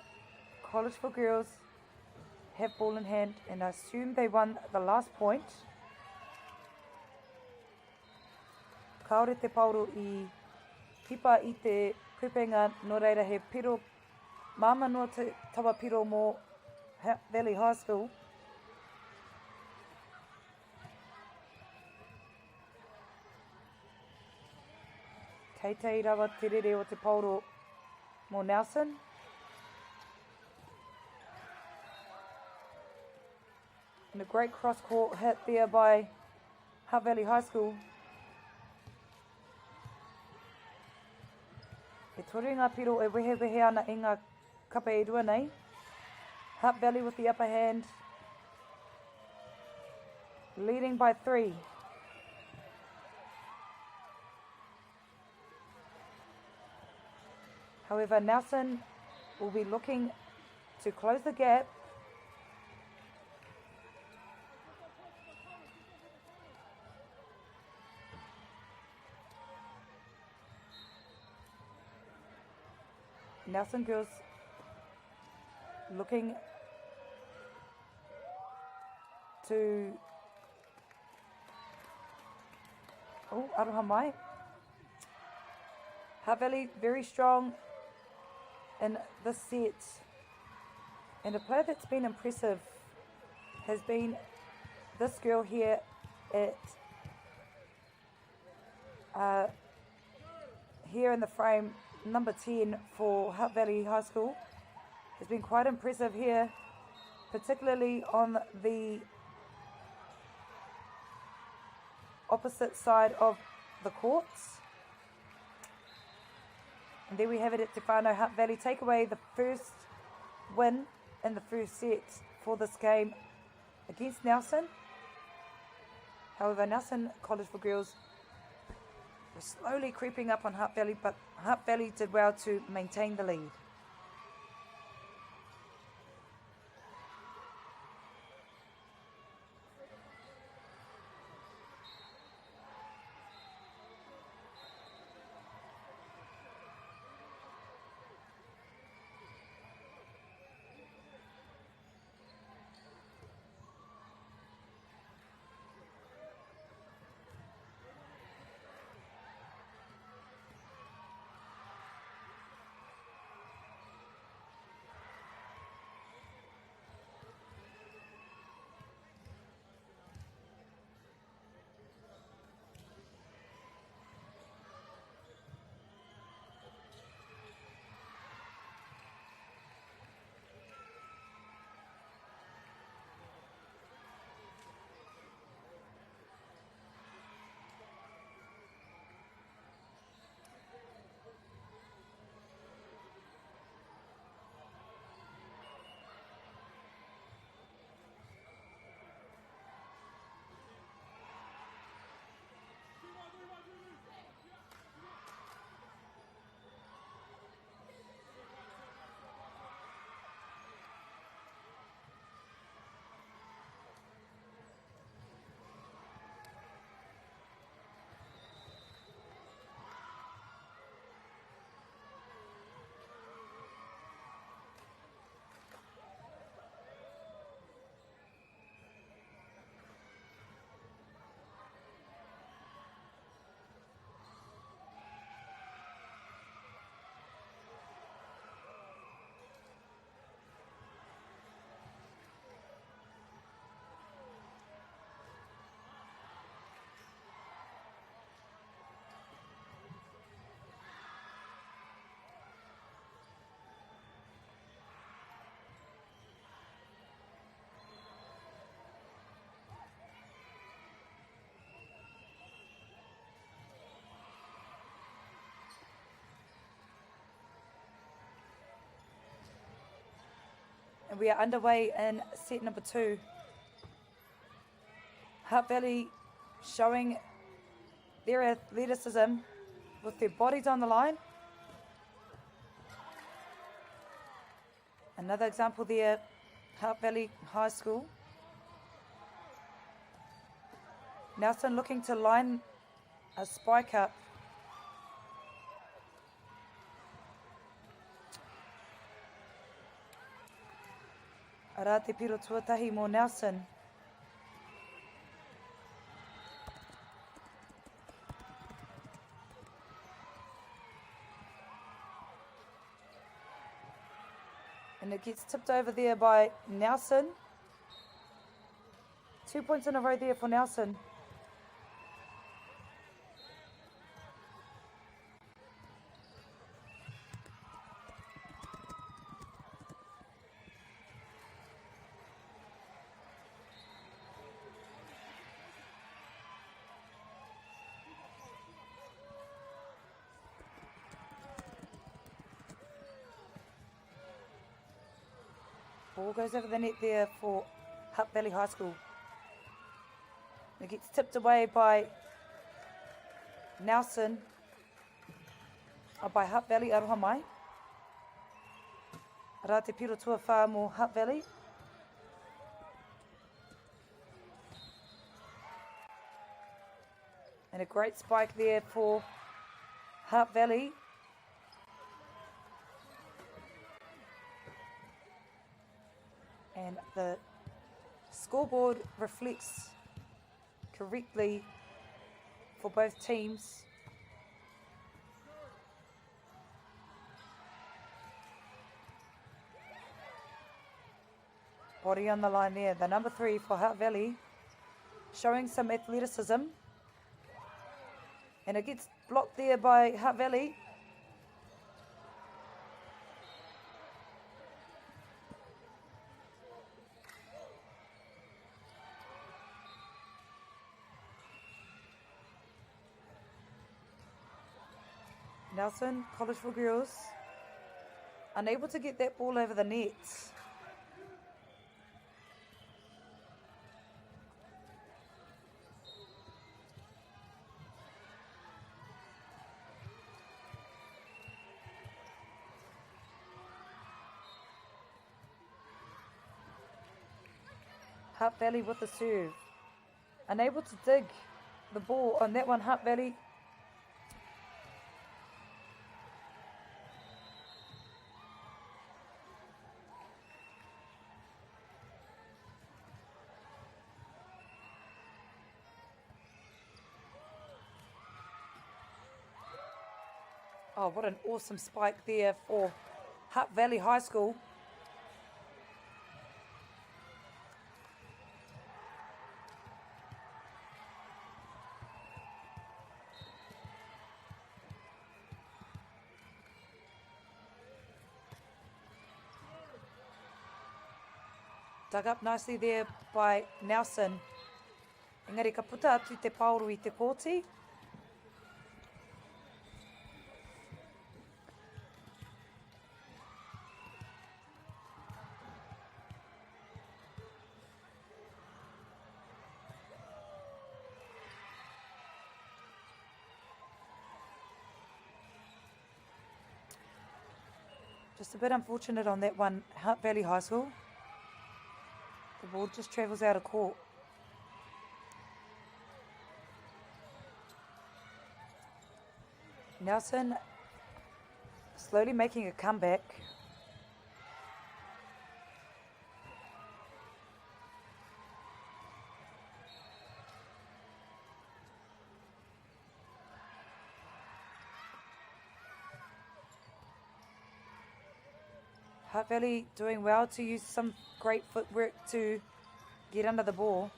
College for Girls have ball in hand and I assume they won the last point. Kāore te paoro i hipa i te kupenga, nō reira he piro māmā noa te tawa piro mō Valley High School. Teitei rawa te rere o te paoro mō Nelson. And a great cross court hit there by Hutt Valley High School. E toru ngā piro e wehewehe ana i ngā kapa e rua nei. Hutt Valley with the upper hand. Leading by three. However, Nelson will be looking to close the gap. Nelson girls looking to... Oh, aroha mai. Hutt Valley very strong in this set. And a player that's been impressive has been this girl here at here in the frame, number 10 for Hutt Valley High School. Has been quite impressive here, particularly on the opposite side of the courts. And there we have it at Te Whānau Hutt Valley. Take away the first win in the first set for this game against Nelson. However, Nelson College for Girls were slowly creeping up on Hutt Valley, but Hutt Valley did well to maintain the lead. And we are underway in set number 2. Hutt Valley showing their athleticism with their bodies on the line. Another example there, Hutt Valley High School. Nelson looking to line a spike up. Arā te piro tuatahi mō Nelson. And it gets tipped over there by Nelson. 2 points in a row there for Nelson. Ball goes over the net there for Hutt Valley High School. It gets tipped away by Nelson, by Hutt Valley, aroha mai. Arā te piro tuawhā mō Hutt Valley. And a great spike there for Hutt Valley. And the scoreboard reflects correctly for both teams. Body on the line there. The number three for Hutt Valley showing some athleticism. And it gets blocked there by Hutt Valley. Nelson, College for Girls, unable to get that ball over the net. Hutt Valley with the serve. Unable to dig the ball on that one, Hutt Valley. Oh, what an awesome spike there for Hutt Valley High School. Dug up nicely there by Nelson. Engari ka puta atu te paoro i te kōti. Just a bit unfortunate on that one, Hutt Valley High School. The ball just travels out of court. Nelson slowly making a comeback. Hutt Valley doing well to use some great footwork to get under the ball.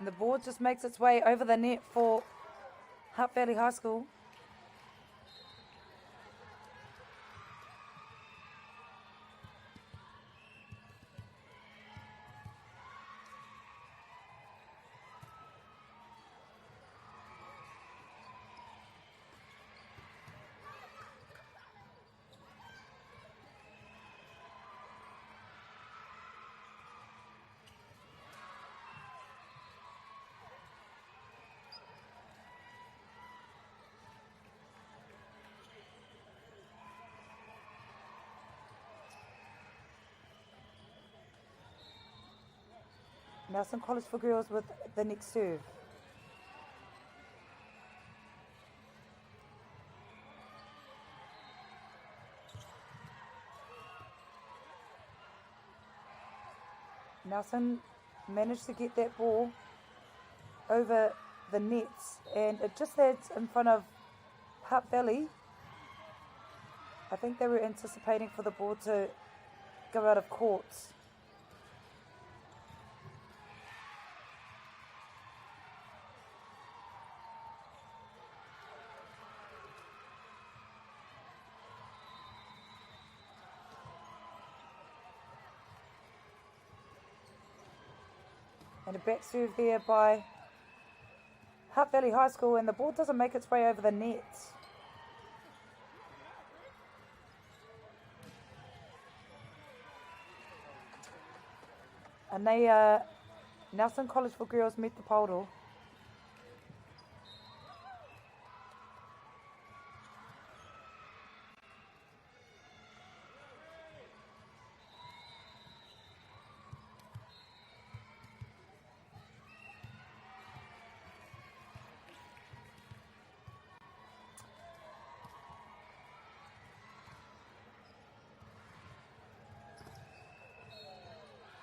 And the ball just makes its way over the net for Hutt Valley High School. Nelson College for Girls with the next serve. Nelson managed to get that ball over the nets and it just lands in front of Hutt Valley. I think they were anticipating for the ball to go out of court. And a back serve there by Hutt Valley High School, and the ball doesn't make its way over the net. And they are Nelson College for Girls me te paoro.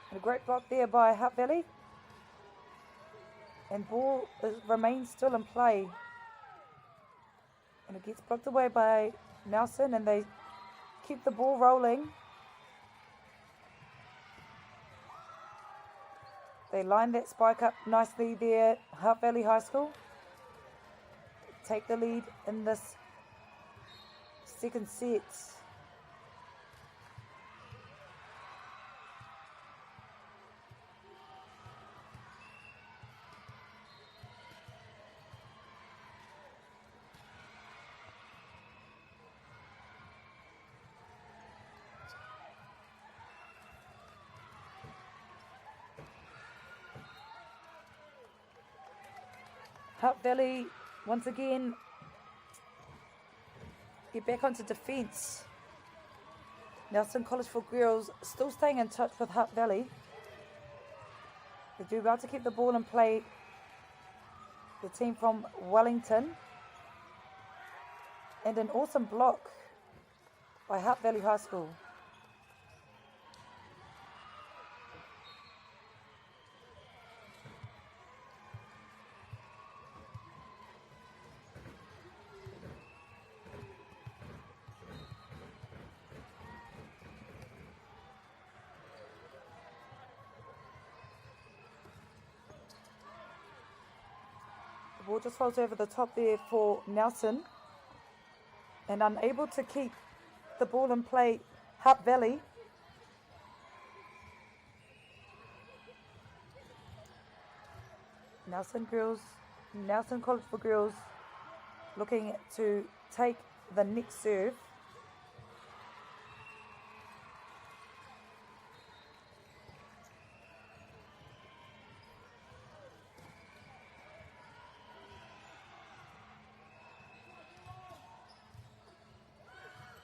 And a great block there by Hutt Valley. And ball is, remains still in play. And it gets blocked away by Nelson and they keep the ball rolling. They line that spike up nicely there, Hutt Valley High School. Take the lead in this second set. Hutt Valley once again get back onto defence. Nelson College for Girls still staying in touch with Hutt Valley. They do well to keep the ball in play. The team from Wellington. And an awesome block by Hutt Valley High School. The ball just rolls over the top there for Nelson. And unable to keep the ball in play, Hutt Valley. Nelson Girls, Nelson College for Girls looking to take the next serve.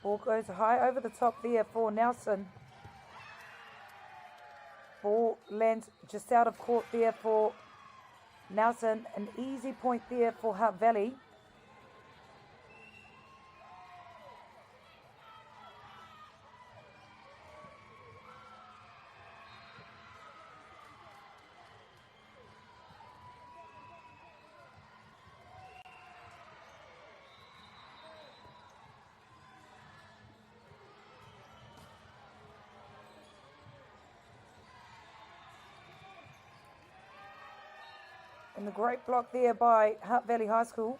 Ball goes high over the top there for Nelson. Ball lands just out of court there for Nelson. An easy point there for Hutt Valley. And the great block there by Hutt Valley High School.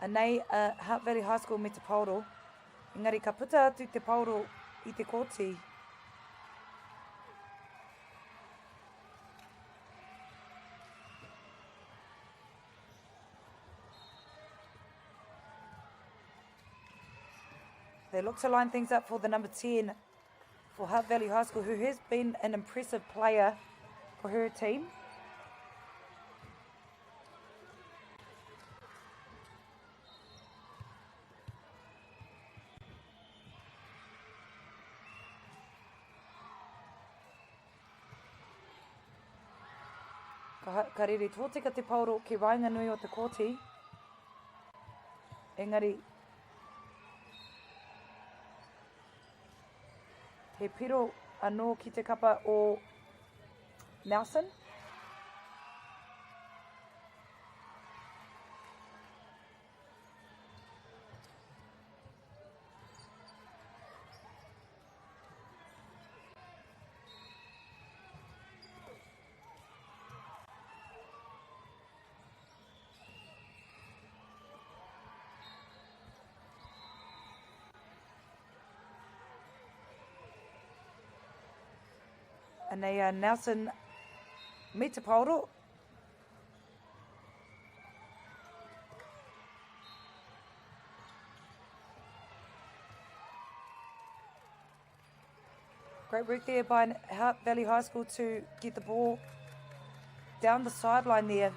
Anei a Hutt Valley High School me te paoro. Engari ka puta atu te paoro i te kōti. They look to line things up for the number 10 for Hutt Valley High School, who has been an impressive player for her team. Ka rere tōtika te paoro ki waenganui o te kōti. Engari, he piro anō ki te kapa o Nelson. Anei a Nelson me te paoro. Great work there by Hutt Valley High School to get the ball down the sideline there.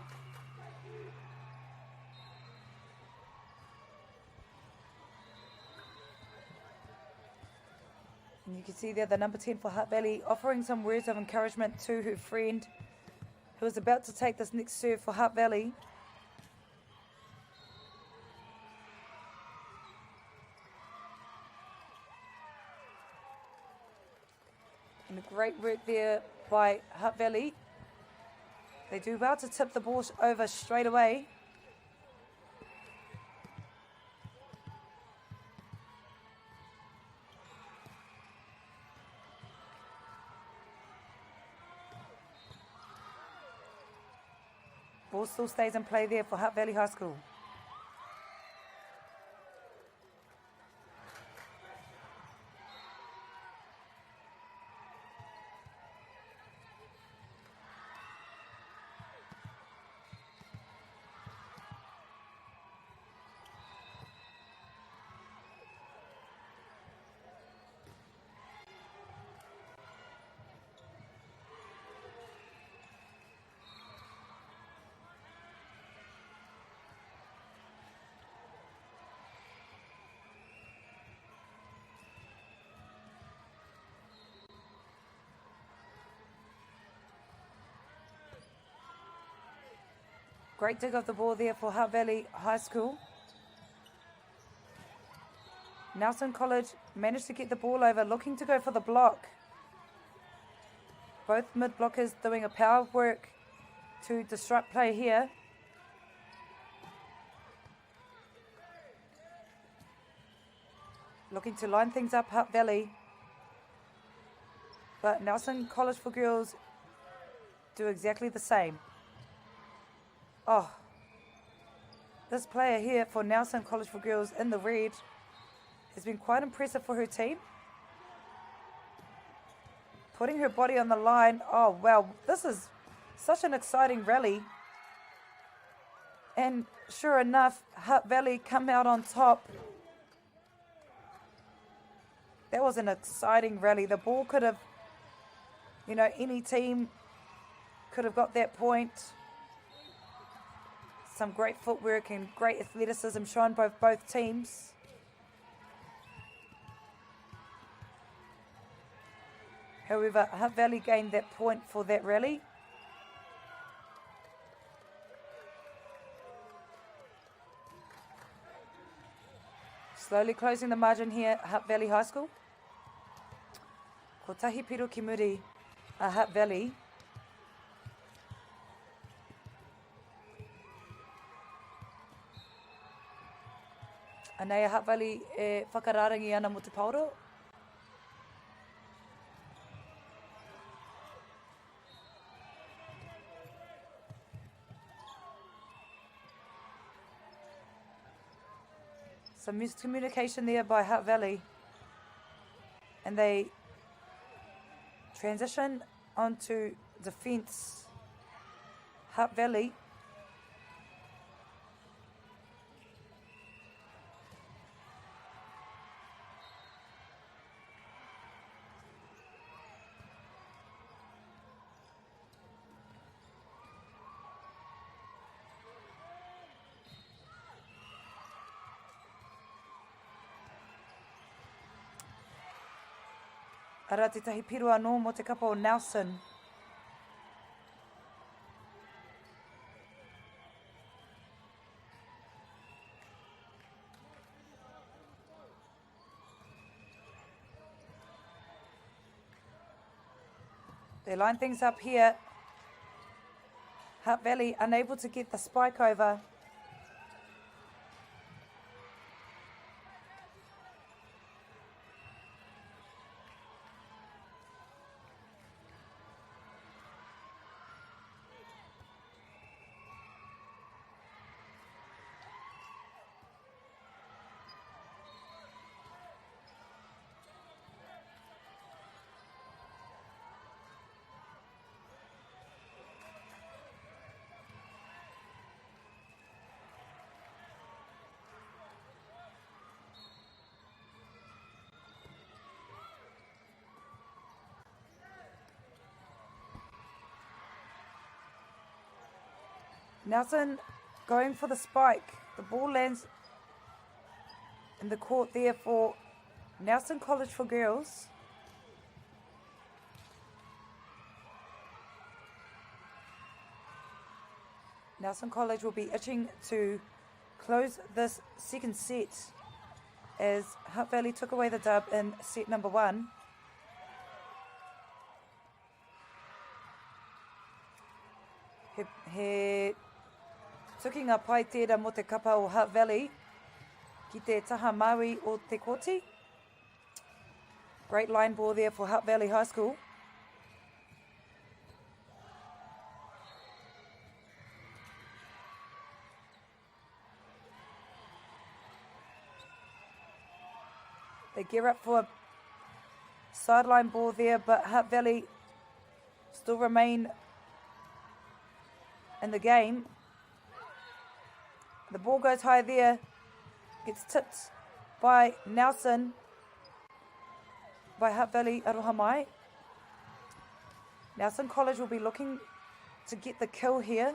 And you can see there the number 10 for Hutt Valley offering some words of encouragement to her friend who is about to take this next serve for Hutt Valley. And a great work there by Hutt Valley. They do well to tip the ball over straight away. Ball still stays in play there for Hutt Valley High School. Great dig of the ball there for Hutt Valley High School. Nelson College managed to get the ball over, looking to go for the block. Both mid blockers doing a power of work to disrupt play here. Looking to line things up, Hutt Valley. But Nelson College for Girls do exactly the same. Oh, this player here for Nelson College for Girls in the red has been quite impressive for her team. Putting her body on the line. Oh, wow. This is such an exciting rally. And sure enough, Hutt Valley come out on top. That was an exciting rally. The ball could have, you know, any team could have got that point. Some great footwork and great athleticism shown by both teams. However, Hutt Valley gained that point for that rally. Slowly closing the margin here, Hutt Valley High School. Ko tahi piro ki muri a Hutt Valley. Anei a Hutt Valley e whakararangi ana mo te paoro. Some miscommunication there by Hutt Valley. And they transition onto defence. Hutt Valley. Arā tētahi piro anō mō te kapa o Nelson. They line things up here. Hutt Valley unable to get the spike over. Nelson going for the spike. The ball lands in the court there for Nelson College for Girls. Nelson College will be itching to close this second set as Hutt Valley took away the dub in set number one. He, he tukinga pai tērā mō te kapa o Hutt Valley ki te taha Maui o te koti. Great line ball there for Hutt Valley High School. They gear up for a sideline ball there, but Hutt Valley still remain in the game. The ball goes high there, gets tipped by Nelson, by Hutt Valley Aroha Mai. Nelson College will be looking to get the kill here.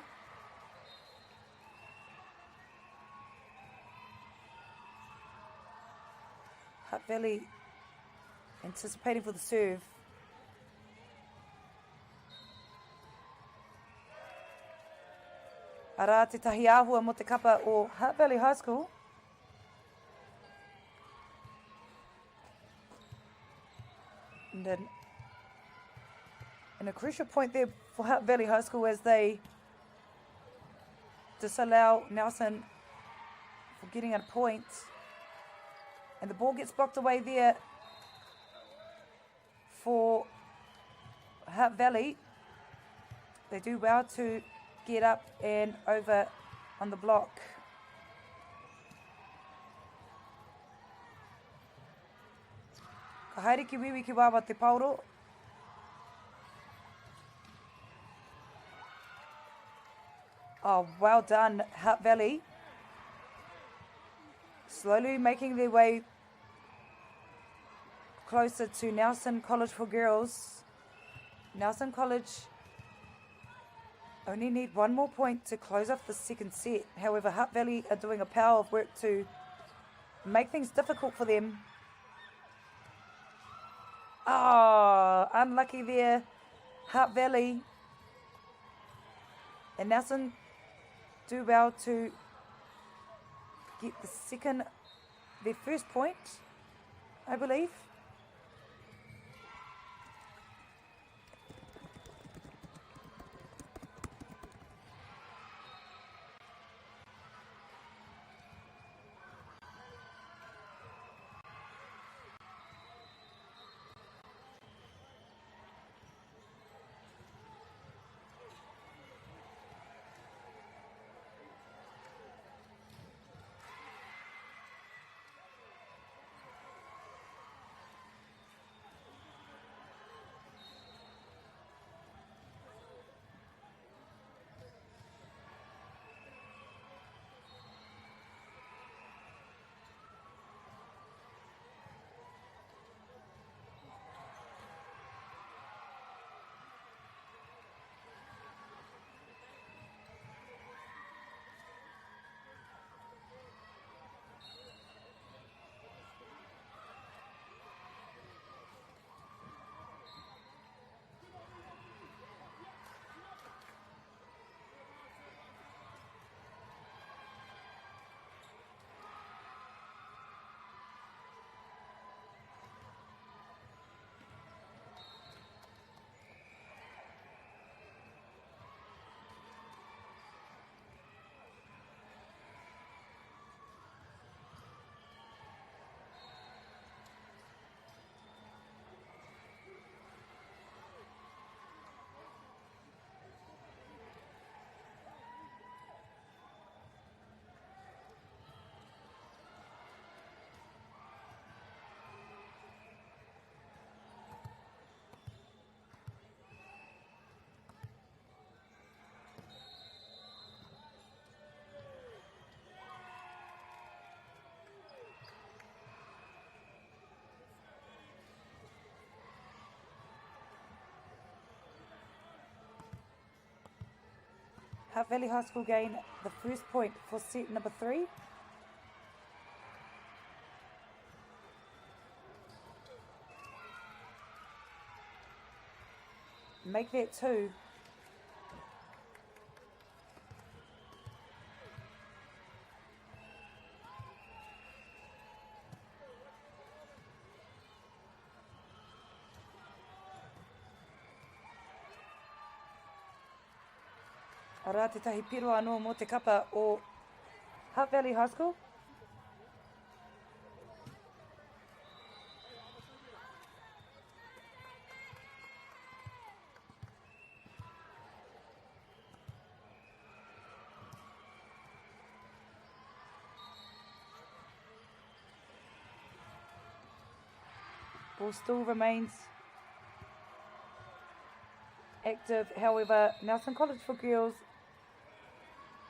Hutt Valley anticipating for the serve. Arā tētahi āhua mō te kapa o Hutt Valley High School. And, an, and a crucial point there for Hutt Valley High School as they disallow Nelson for getting a point. And the ball gets blocked away there for Hutt Valley. They do well to get up and over on the block. Ka haere ki wiwi ki wawa te paoro. Oh, well done, Hutt Valley. Slowly making their way closer to Nelson College for Girls. Nelson College only need one more point to close off the second set. However, Hutt Valley are doing a power of work to make things difficult for them. Oh, unlucky there, Hutt Valley. And Nelson do well to get the second, their first point, I believe. Hutt Valley High School gain the first point for set number 3. Make that 2. Arā tētahi piro anō mō te kapa o Hutt Valley High School. Ball still remains active, however, Nelson College for Girls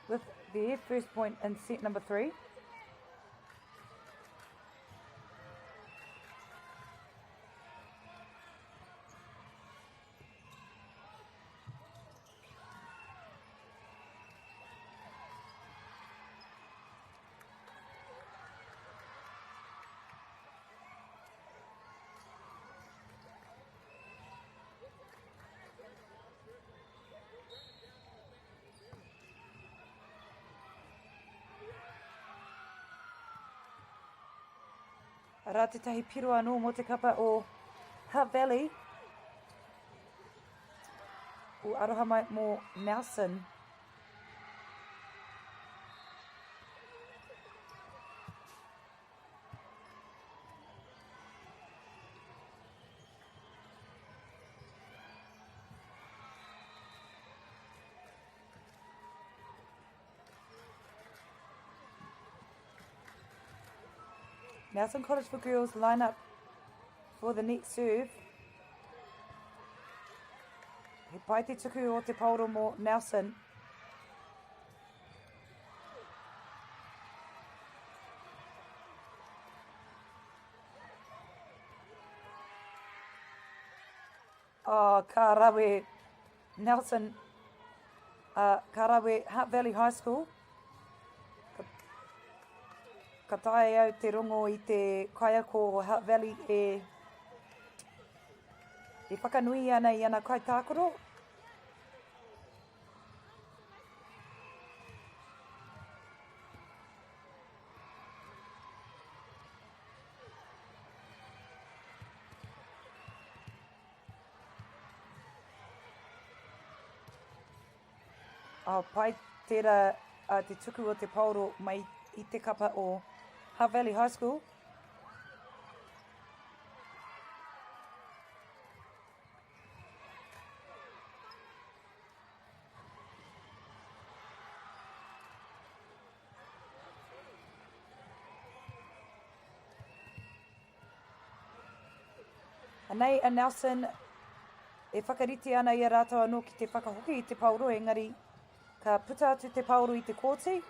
with their first point in set number 3. Arā tētahi piro anō mō te kapa o Hutt Valley. O aroha mai mō Nelson. Nelson College for Girls line up for the next serve. He pai te tuku o te paoro mō Nelson. Oh, ka rawe Nelson, ka rawe Hutt Valley High School. Ka, ka taea e au te rongo i te kaiako o Hutt Valley e, e whakanui ana i ana kaitākaro. Oh, pai tērā te tuku o te paoro mai i te kapa o Hutt Valley High School. Anei a Nelson e whakarite ana i a rātou anō ki te whakahoki i te paoro, engari ka puta atu te paoro i te kōti.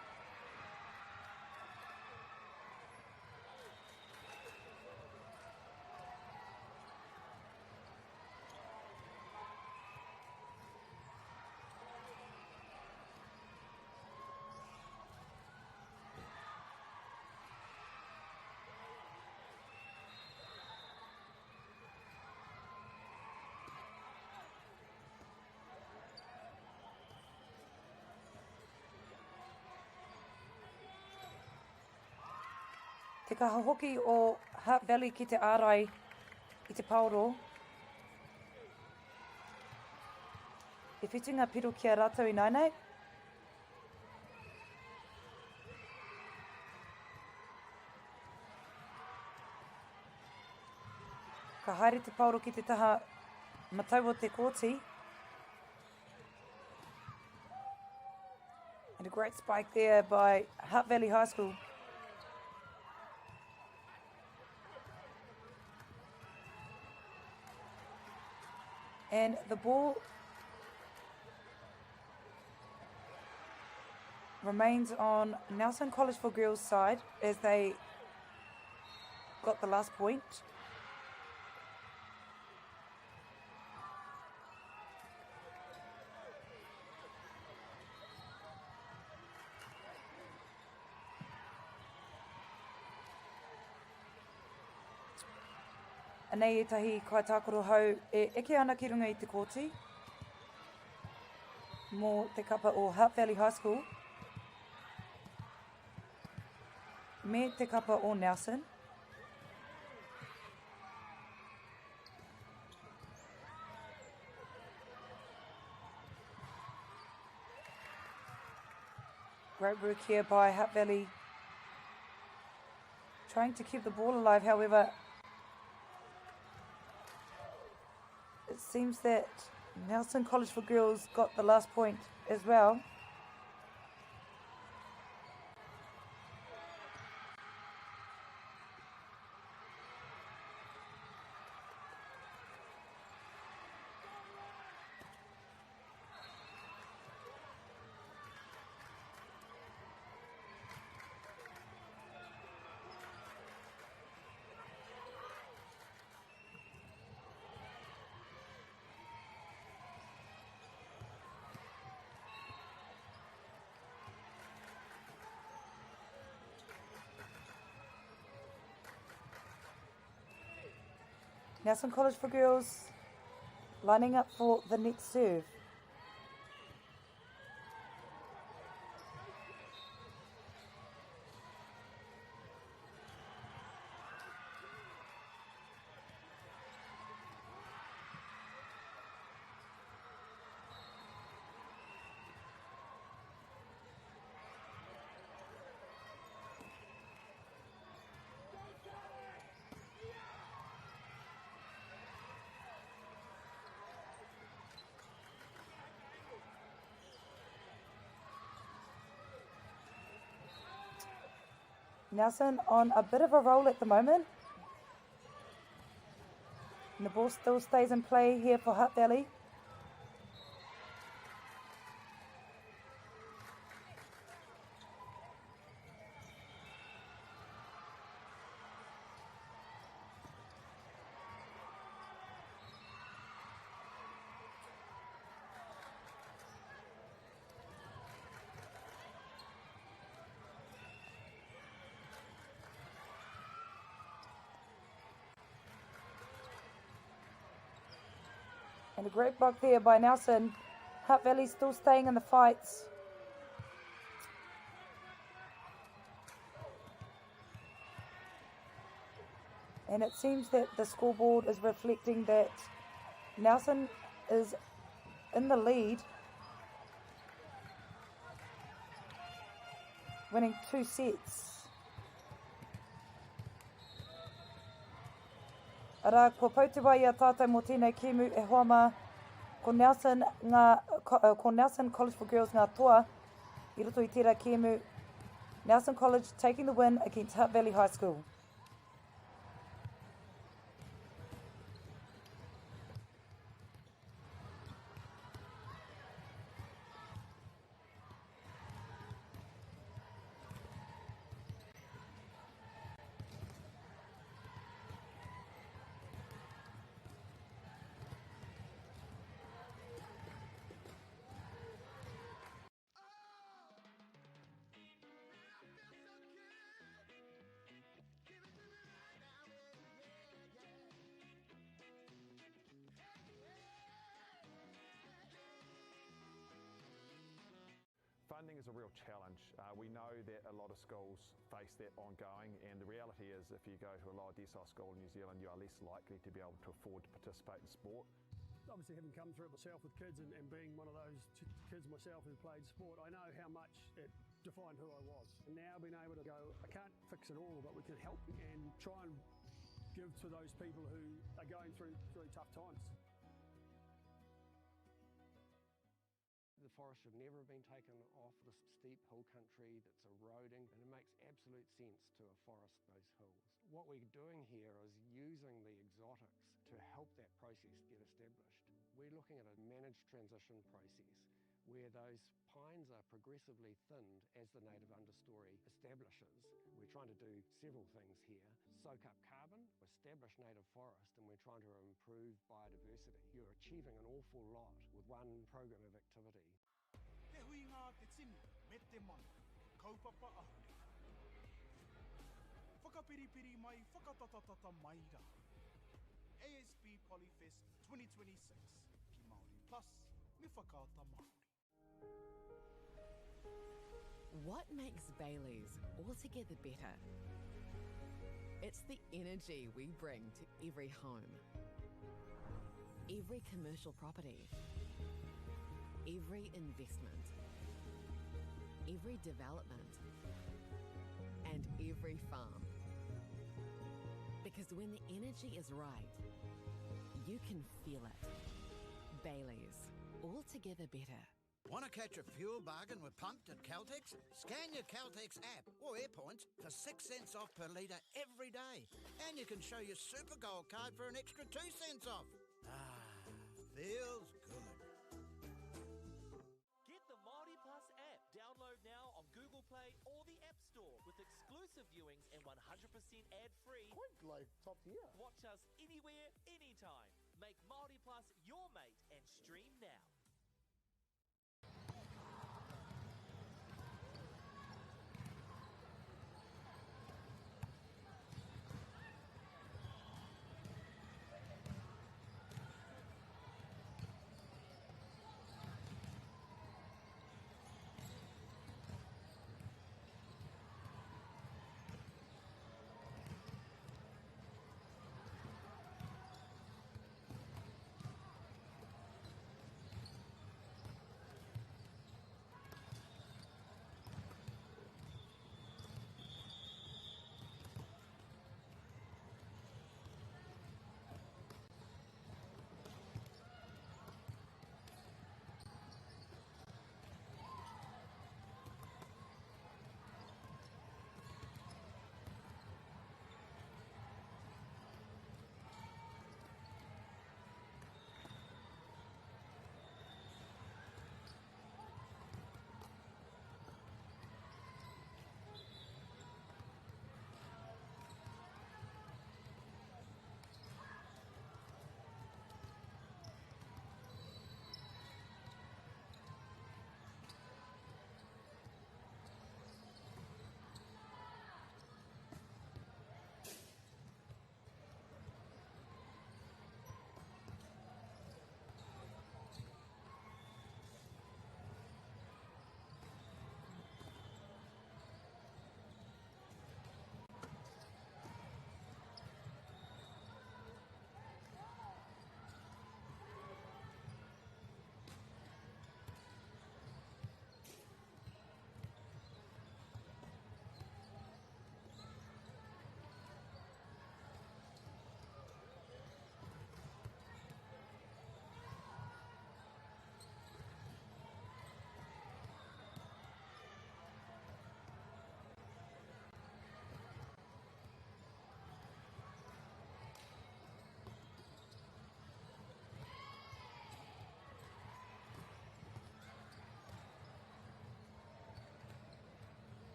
Te kaha hoki o Hutt Valley ki te ārai i te paoro. E whitu ngā piro ki a rātou ināianei. Ka haere te paoro ki te taha matau o te kōti. And a great spike there by Hutt Valley High School. And the ball remains on Nelson College for Girls side as they got the last point. Anei ētahi kaitākaro hou e eke ana ki runga i te kōti mō te kapa o Hutt Valley High School me te kapa o Nelson. Great work here by Hutt Valley. Trying to keep the ball alive, however, it seems that Nelson College for Girls got the last point as well. Nelson College for Girls lining up for the next serve. Nelson on a bit of a roll at the moment. And the ball still stays in play here for Hutt Valley. And a great block there by Nelson. Hutt Valley still staying in the fights. And it seems that the scoreboard is reflecting that Nelson is in the lead, winning two sets. Arā, kua pau te wā i a tātou mō tēnei kēmu e hoa mā, ko Nelson, ngā, ko Nelson College for Girls ngā toa i roto i tērā kēmu. Nelson College taking the win against Hutt Valley High School. Funding is a real challenge. Uh, we know that a lot of schools face that ongoing, and the reality is if you go to a lower decile school in New Zealand, you are less likely to be able to afford to participate in sport. Obviously, having come through it myself with kids and, and being one of those kids myself who played sport, I know how much it defined who I was. And now being able to go, I can't fix it all, but we can help and try and give to those people who are going through, through tough times. The forest should never have been taken off this steep hill country that's eroding, and it makes absolute sense to afforest those hills. What we're doing here is using the exotics to help that process get established. We're looking at a managed transition process where those pines are progressively thinned as the native understory establishes. We're trying to do several things here. Soak up carbon, establish native forest, and we're trying to improve biodiversity. You're achieving an awful lot with one program of activity. Te huinga a te tini me te mano, kaupapa ahurea. Whakapiripiri mai, whakatatatata mai rā. ASB Polyfest 2026 ki Māori Plus me Whakaata Māori. What makes Bailey's altogether better? It's the energy we bring to every home, every commercial property, every investment, every development, and every farm. Because when the energy is right, you can feel it. Bailey's, altogether better. Want to catch a fuel bargain with Pumped at Caltex? Scan your Caltex app or Airpoints for 6 cents off per litre every day. And you can show your Super Gold card for an extra 2 cents off. Ah, feels good. Get the Māori Plus app. Download now on Google Play or the App Store with exclusive viewings and 100% ad-free. Quite like top tier. Watch us anywhere, anytime. Make Māori Plus your mate and stream now.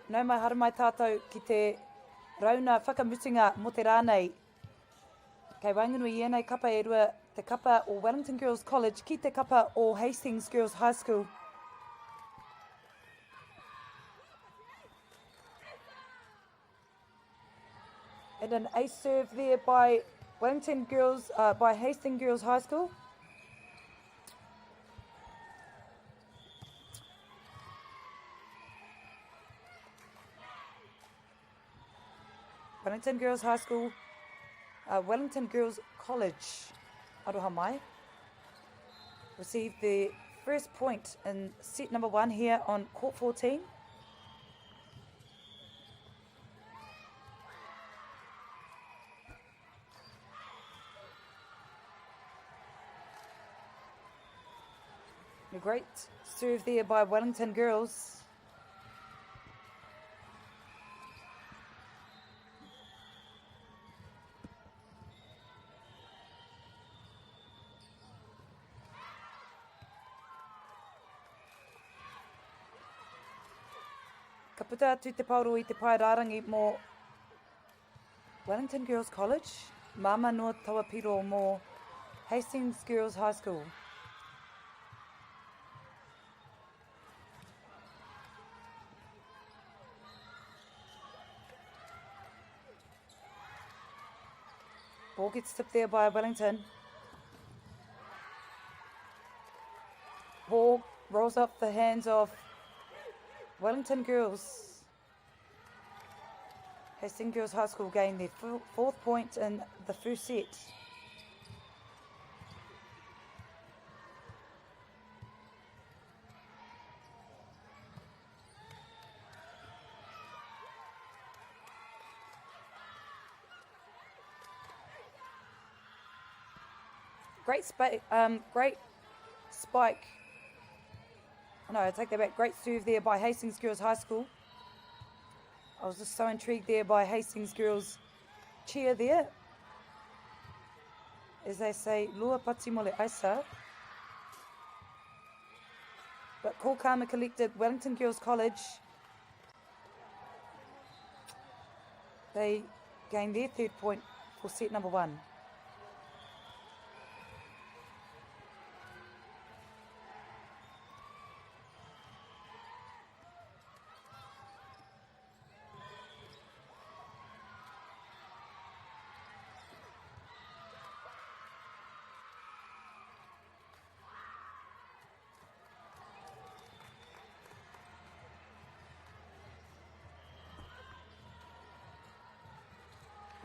Nau mai haere mai tātou ki te rauna whakamutunga mō te rā nei. Kei waenganui i ēnei kapa e rua, te kapa o Wellington Girls College ki te kapa o Hastings Girls High School. And an ace serve there by Wellington Girls, uh, by Hastings Girls High School. Wellington Girls High School, uh, Wellington Girls College, aroha mai, received the first point in set number one here on court 14. A great serve there by Wellington Girls. Ka puta atu te paoro i te pae rārangi mō Wellington Girls College, māmā noa taua piro mō Hastings Girls High School. Ball gets tipped there by Wellington. Ball rolls up the hands of Wellington Girls. Hastings Girls High School gained their fourth point in the first set. Great, spa- um, great spike. No, I take that back. Great serve there by Hastings Girls High School. I was just so intrigued there by Hastings Girls cheer there. As they say, Lua pati mole aisa. But Cool Karma collected Wellington Girls College. They gained their third point for set number one.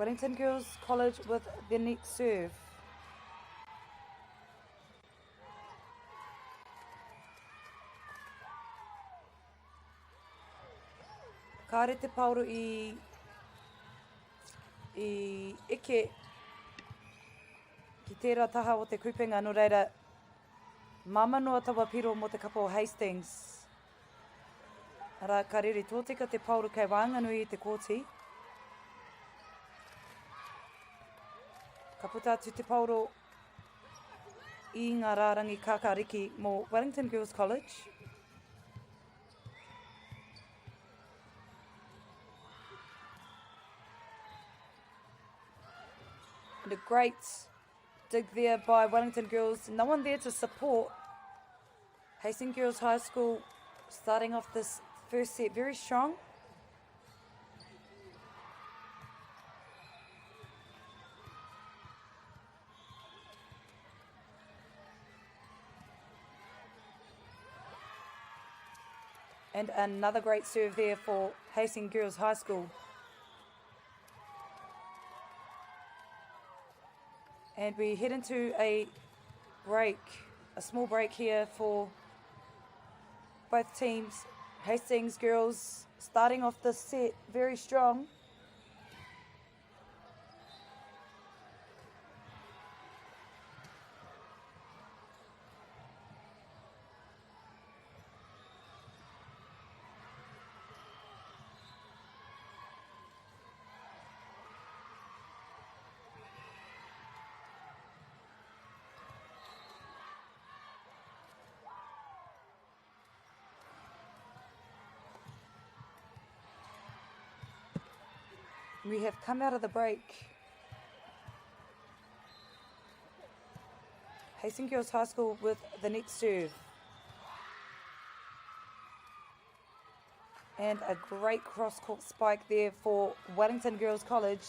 Wellington Girls College with the next serve. Kāre te paoro i, i eke ki tērā taha o te kupenga, nō reira, māmā noa taua piro mō te kapa o Hastings. Arā, ka rere tōtika te paoro kei waenganui i te kōti. Ka puta atu te paoro i ngā rārangi kākāriki mō Wellington Girls College. And a great dig there by Wellington Girls. No one there to support. Hastings Girls High School starting off this first set very strong. And another great serve there for Hastings Girls High School. And we head into a break, a small break here for both teams. Hastings girls starting off this set very strong. We have come out of the break. Hastings Girls High School with the next serve. And a great cross-court spike there for Wellington Girls College.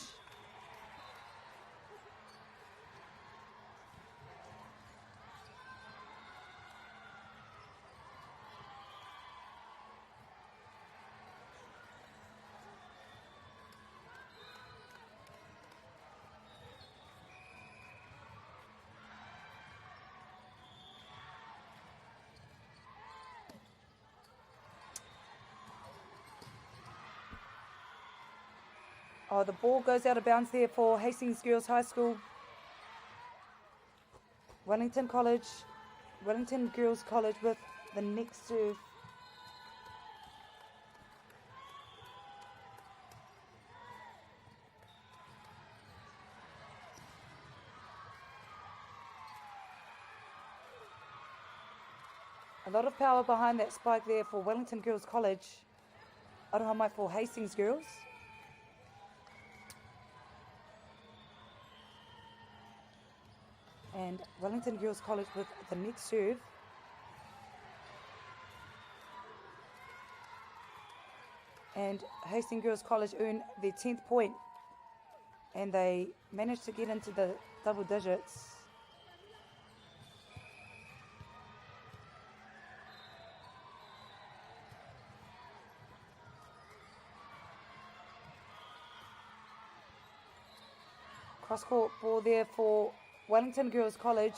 Oh, the ball goes out of bounds there for Hastings Girls High School. Wellington College, Wellington Girls College with the next serve. A lot of power behind that spike there for Wellington Girls College. Aroha mai for Hastings Girls. And Wellington Girls College with the next serve. And Hastings Girls College earn their 10th point. And they managed to get into the double digits. Cross-court ball there for Wellington Girls College.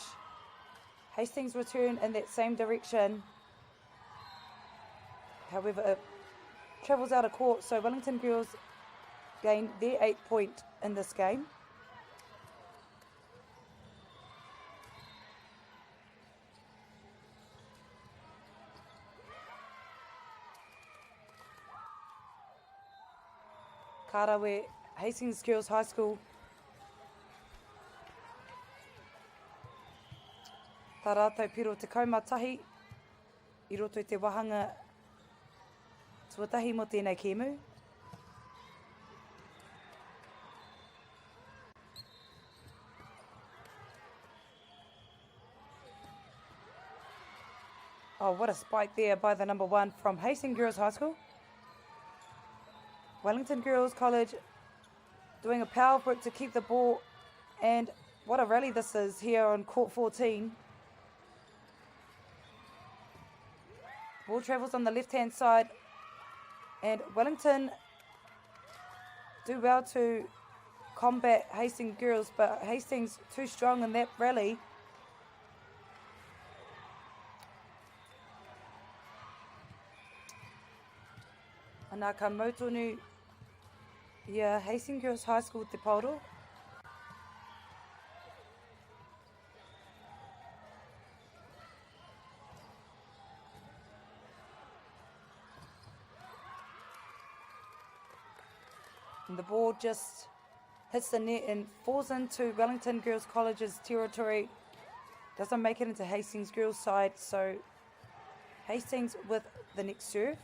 Hastings return in that same direction. However, it travels out of court, so Wellington Girls gain their 8th point in this game. Ka rawe Hastings Girls High School. Tā rātou piro 11 i roto i te wāhanga tuatahi mō tēnei kēmu. Oh, what a spike there by the number 1 from Hastings Girls High School. Wellington Girls College doing a power work to keep the ball, and what a rally this is here on court 14. Ball travels on the left-hand side, and Wellington do well to combat Hastings Girls, but Hastings too strong in that rally. Ana ka mau tonu i a Hastings Girls High School te paoro. And the ball just hits the net and falls into Wellington Girls College's territory. Doesn't make it into Hastings Girls' side, so Hastings with the next serve.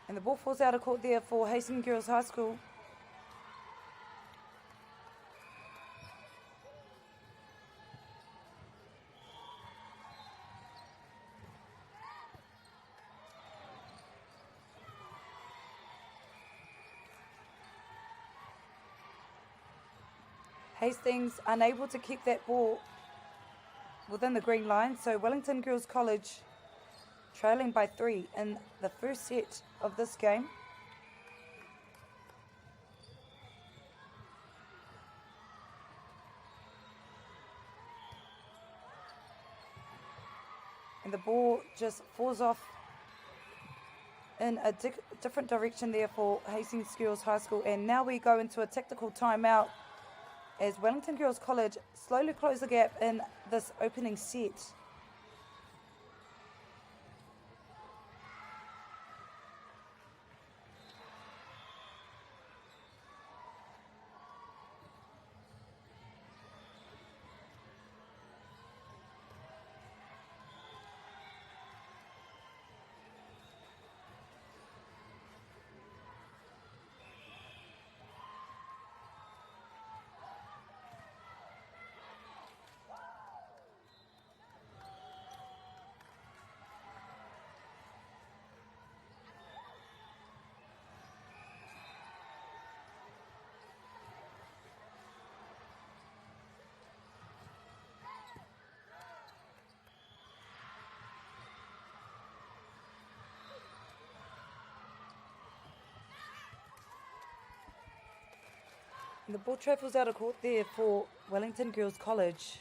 And the ball falls out of court there for Hastings Girls High School. Hastings unable to keep that ball within the green line, so Wellington Girls College trailing by 3 in the first set of this game. And the ball just falls off in a different direction there for Hastings Girls High School. And now we go into a tactical timeout as Wellington Girls College slowly close the gap in this opening set. And the ball travels out of court there for Wellington Girls College.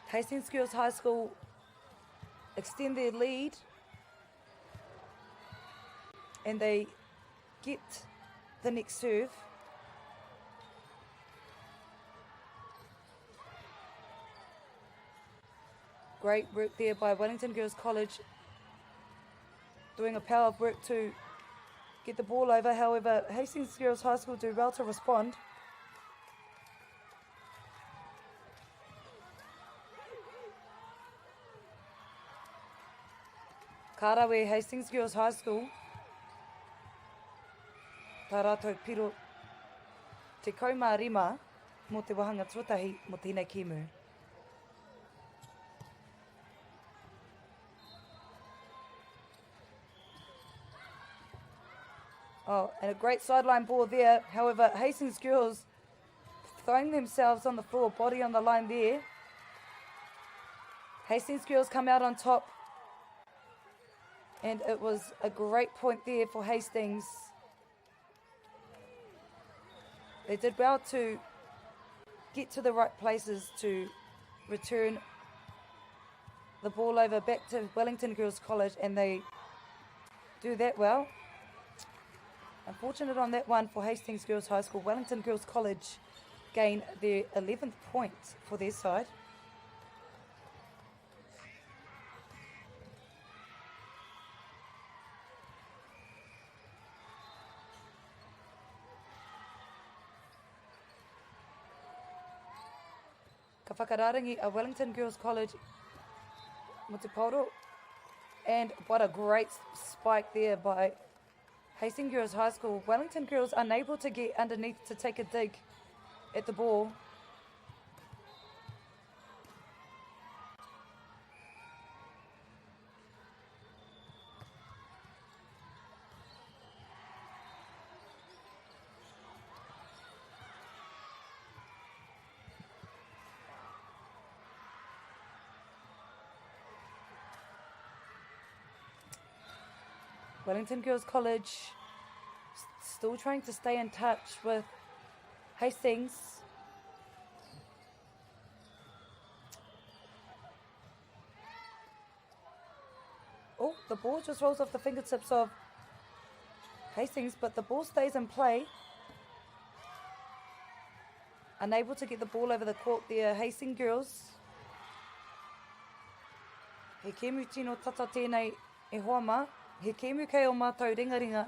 Hastings Girls High School extend their lead and they get the next serve. Great work there by Wellington Girls College, doing a power of work to get the ball over. However, Hastings Girls High School do well to respond. Ka rawe Hastings Girls High School. Tā rātou piro 15 mō te wāhanga tuatahi mō tēnei kēmu. Oh, and a great sideline ball there. However, Hastings girls throwing themselves on the floor, body on the line there. Hastings girls come out on top. And it was a great point there for Hastings. They did well to get to the right places to return the ball over back to Wellington Girls College, and they do that well. Unfortunate on that one for Hastings Girls High School. Wellington Girls College gain their 11th point for their side. Ka whakararangi a Wellington Girls College mo te paoro. And what a great spike there by Hastings Girls High School. Wellington Girls unable to get underneath to take a dig at the ball. Wellington Girls College still trying to stay in touch with Hastings. Oh, the ball just rolls off the fingertips of Hastings, but the ball stays in play. Unable to get the ball over the court there, Hastings girls. He kēmu tino tata tēnei e hoa mā. He kēmu kei o mātou ringaringa.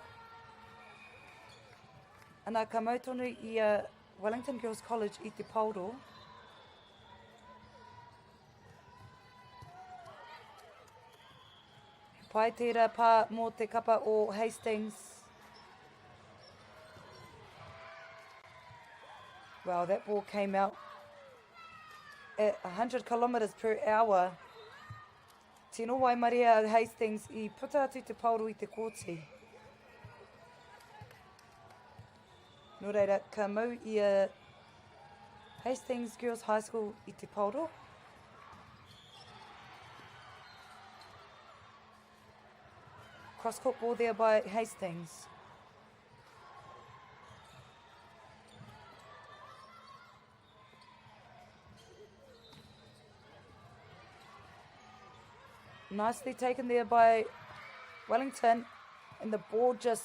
Ana ka mau tonu i a Wellington Girls College i te paoro. He pai tērā pā mō te kapa o Hastings. Well, that ball came out at 100 kilometres per hour. Tino waimaria a Hastings i puta atu te paoro i te kōti. Nō reira, ka mau i a Hastings Girls High School i te paoro. Cross-court ball there by Hastings. Nicely taken there by Wellington. And the ball just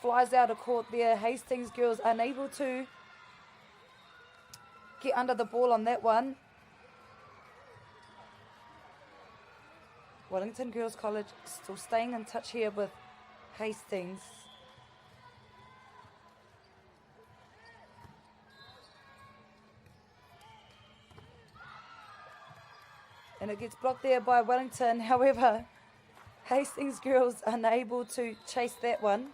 flies out of court there. Hastings girls unable to get under the ball on that one. Wellington Girls College still staying in touch here with Hastings. And it gets blocked there by Wellington. However, Hastings girls unable to chase that one.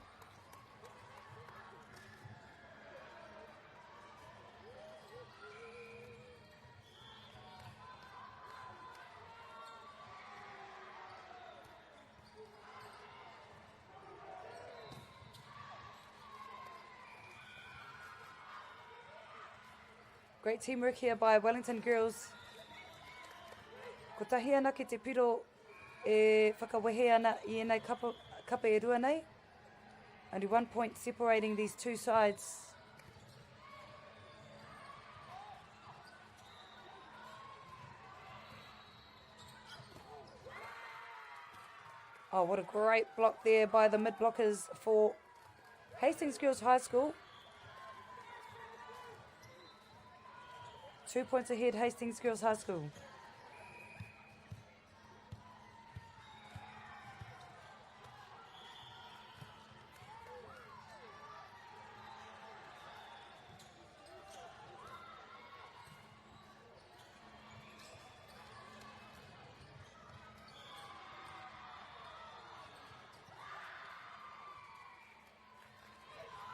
Great teamwork here by Wellington Girls. Kotahi anake te piro e whakawehe ana i enei kapa, kapa e rua nei. Only one point separating these two sides. Oh, what a great block there by the mid blockers for Hastings Girls High School. 2 points ahead, Hastings Girls High School.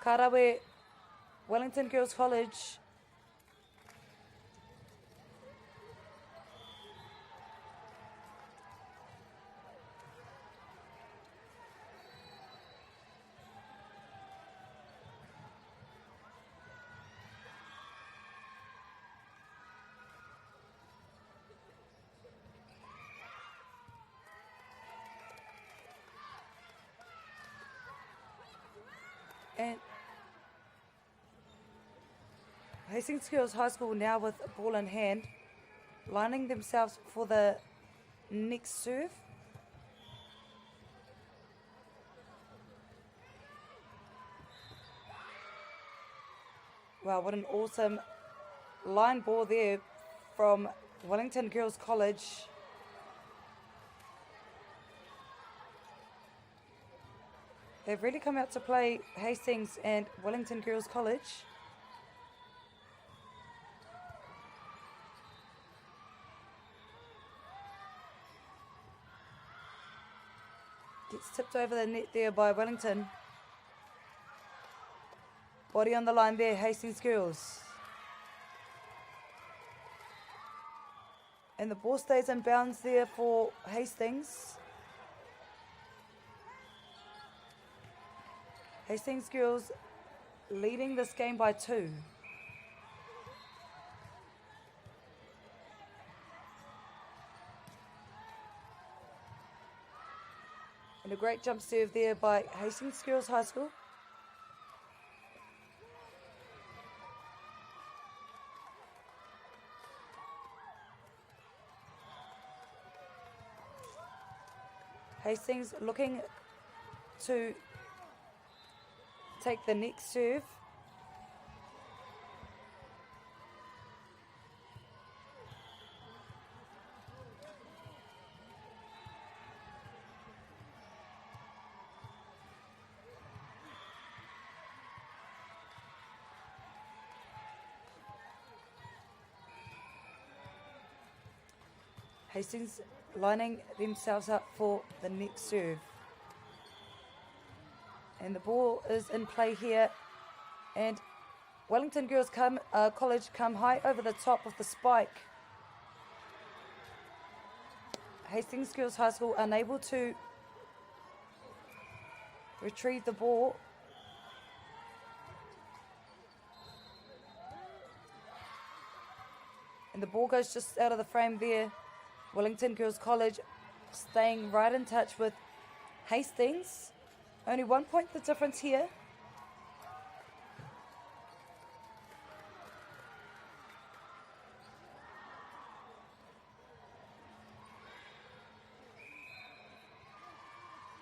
Ka rawe Wellington Girls College And Hastings Girls High School now with ball in hand, lining themselves for the next serve. Wow, what an awesome line ball there from Wellington Girls College. They've really come out to play Hastings and Wellington Girls College. Gets tipped over the net there by Wellington. Body on the line there, Hastings Girls. And the ball stays in bounds there for Hastings. Hastings Girls leading this game by 2. And a great jump serve there by Hastings Girls High School. Hastings looking to take the next serve. Hastings lining themselves up for the next serve. And the ball is in play here. And Wellington Girls College come high over the top of the spike. Hastings Girls High School unable to retrieve the ball. And the ball goes just out of the frame there. Wellington Girls College staying right in touch with Hastings. Only 1 point the difference here.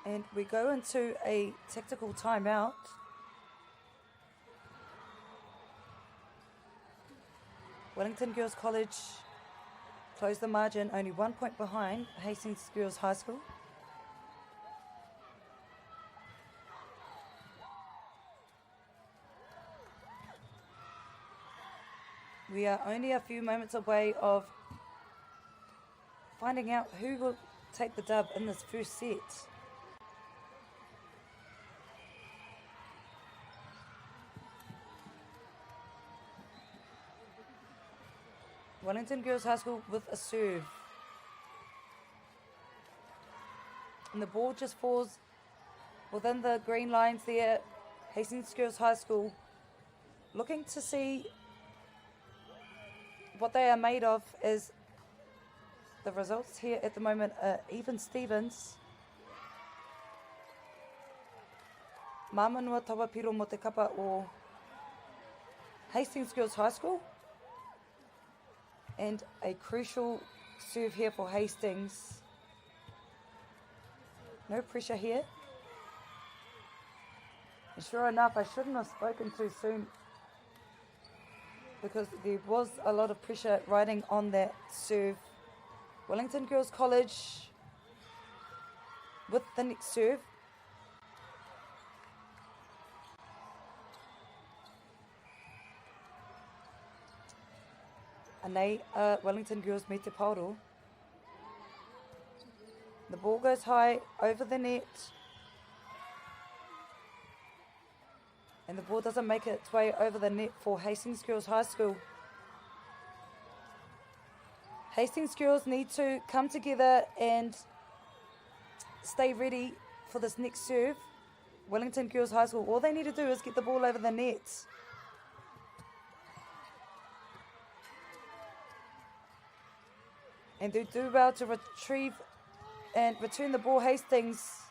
And we go into a tactical timeout. Wellington Girls College close the margin, only 1 point behind Hastings Girls High School. We are only a few moments away of finding out who will take the dub in this first set. Wellington Girls High School with a serve. And the ball just falls within the green lines there. Hastings Girls High School looking to see what they are made of is the results here at the moment are even Stevens. Māmanua Tawapiro mo te kapa o Hastings Girls High School. And a crucial serve here for Hastings. No pressure here. And sure enough, I shouldn't have spoken too soon because there was a lot of pressure riding on that serve. Wellington Girls College with the next serve. Anei a Wellington Girls me te paoro. The ball goes high over the net. And the ball doesn't make its way over the net for Hastings Girls High School. Hastings Girls need to come together and stay ready for this next serve. Wellington Girls High School, all they need to do is get the ball over the net. And they do well to retrieve and return the ball, Hastings.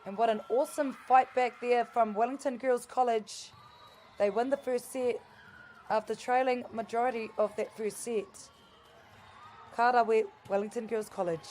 And what an awesome fight back there from Wellington Girls College. They win the first set after trailing majority of that first set. Ka rawe, Wellington Girls College.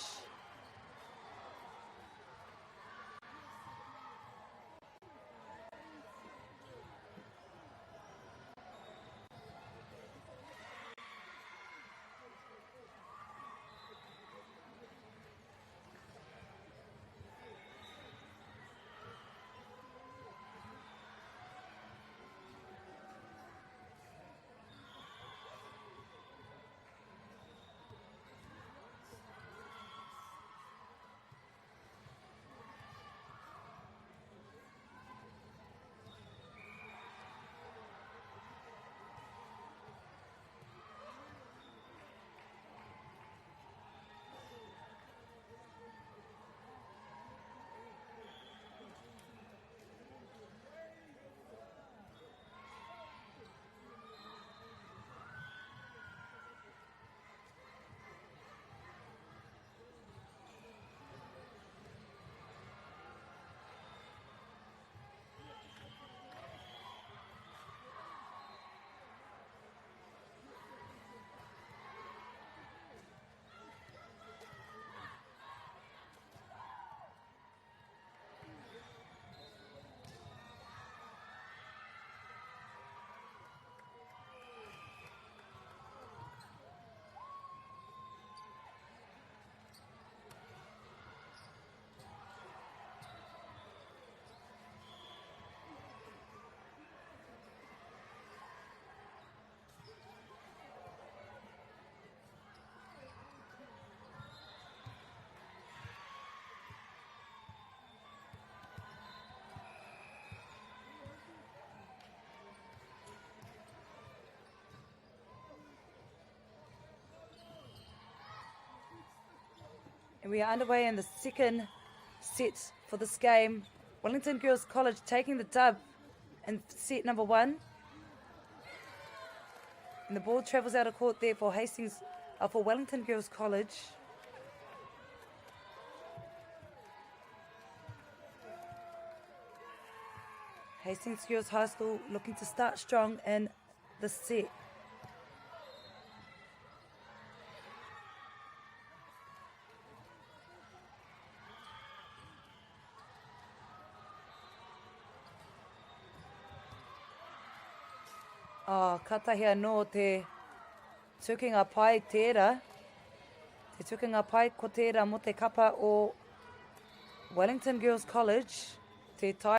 And we are underway in the second set for this game. Wellington Girls College taking the dub in set number one. And the ball travels out of court there for Hastings, uh, for Wellington Girls College. Hastings Girls High School looking to start strong in the set. Oh, katahi anō te tukinga pai tērā. Te tukinga pai ko tērā mō te kapa o Wellington Girls College. Te tai.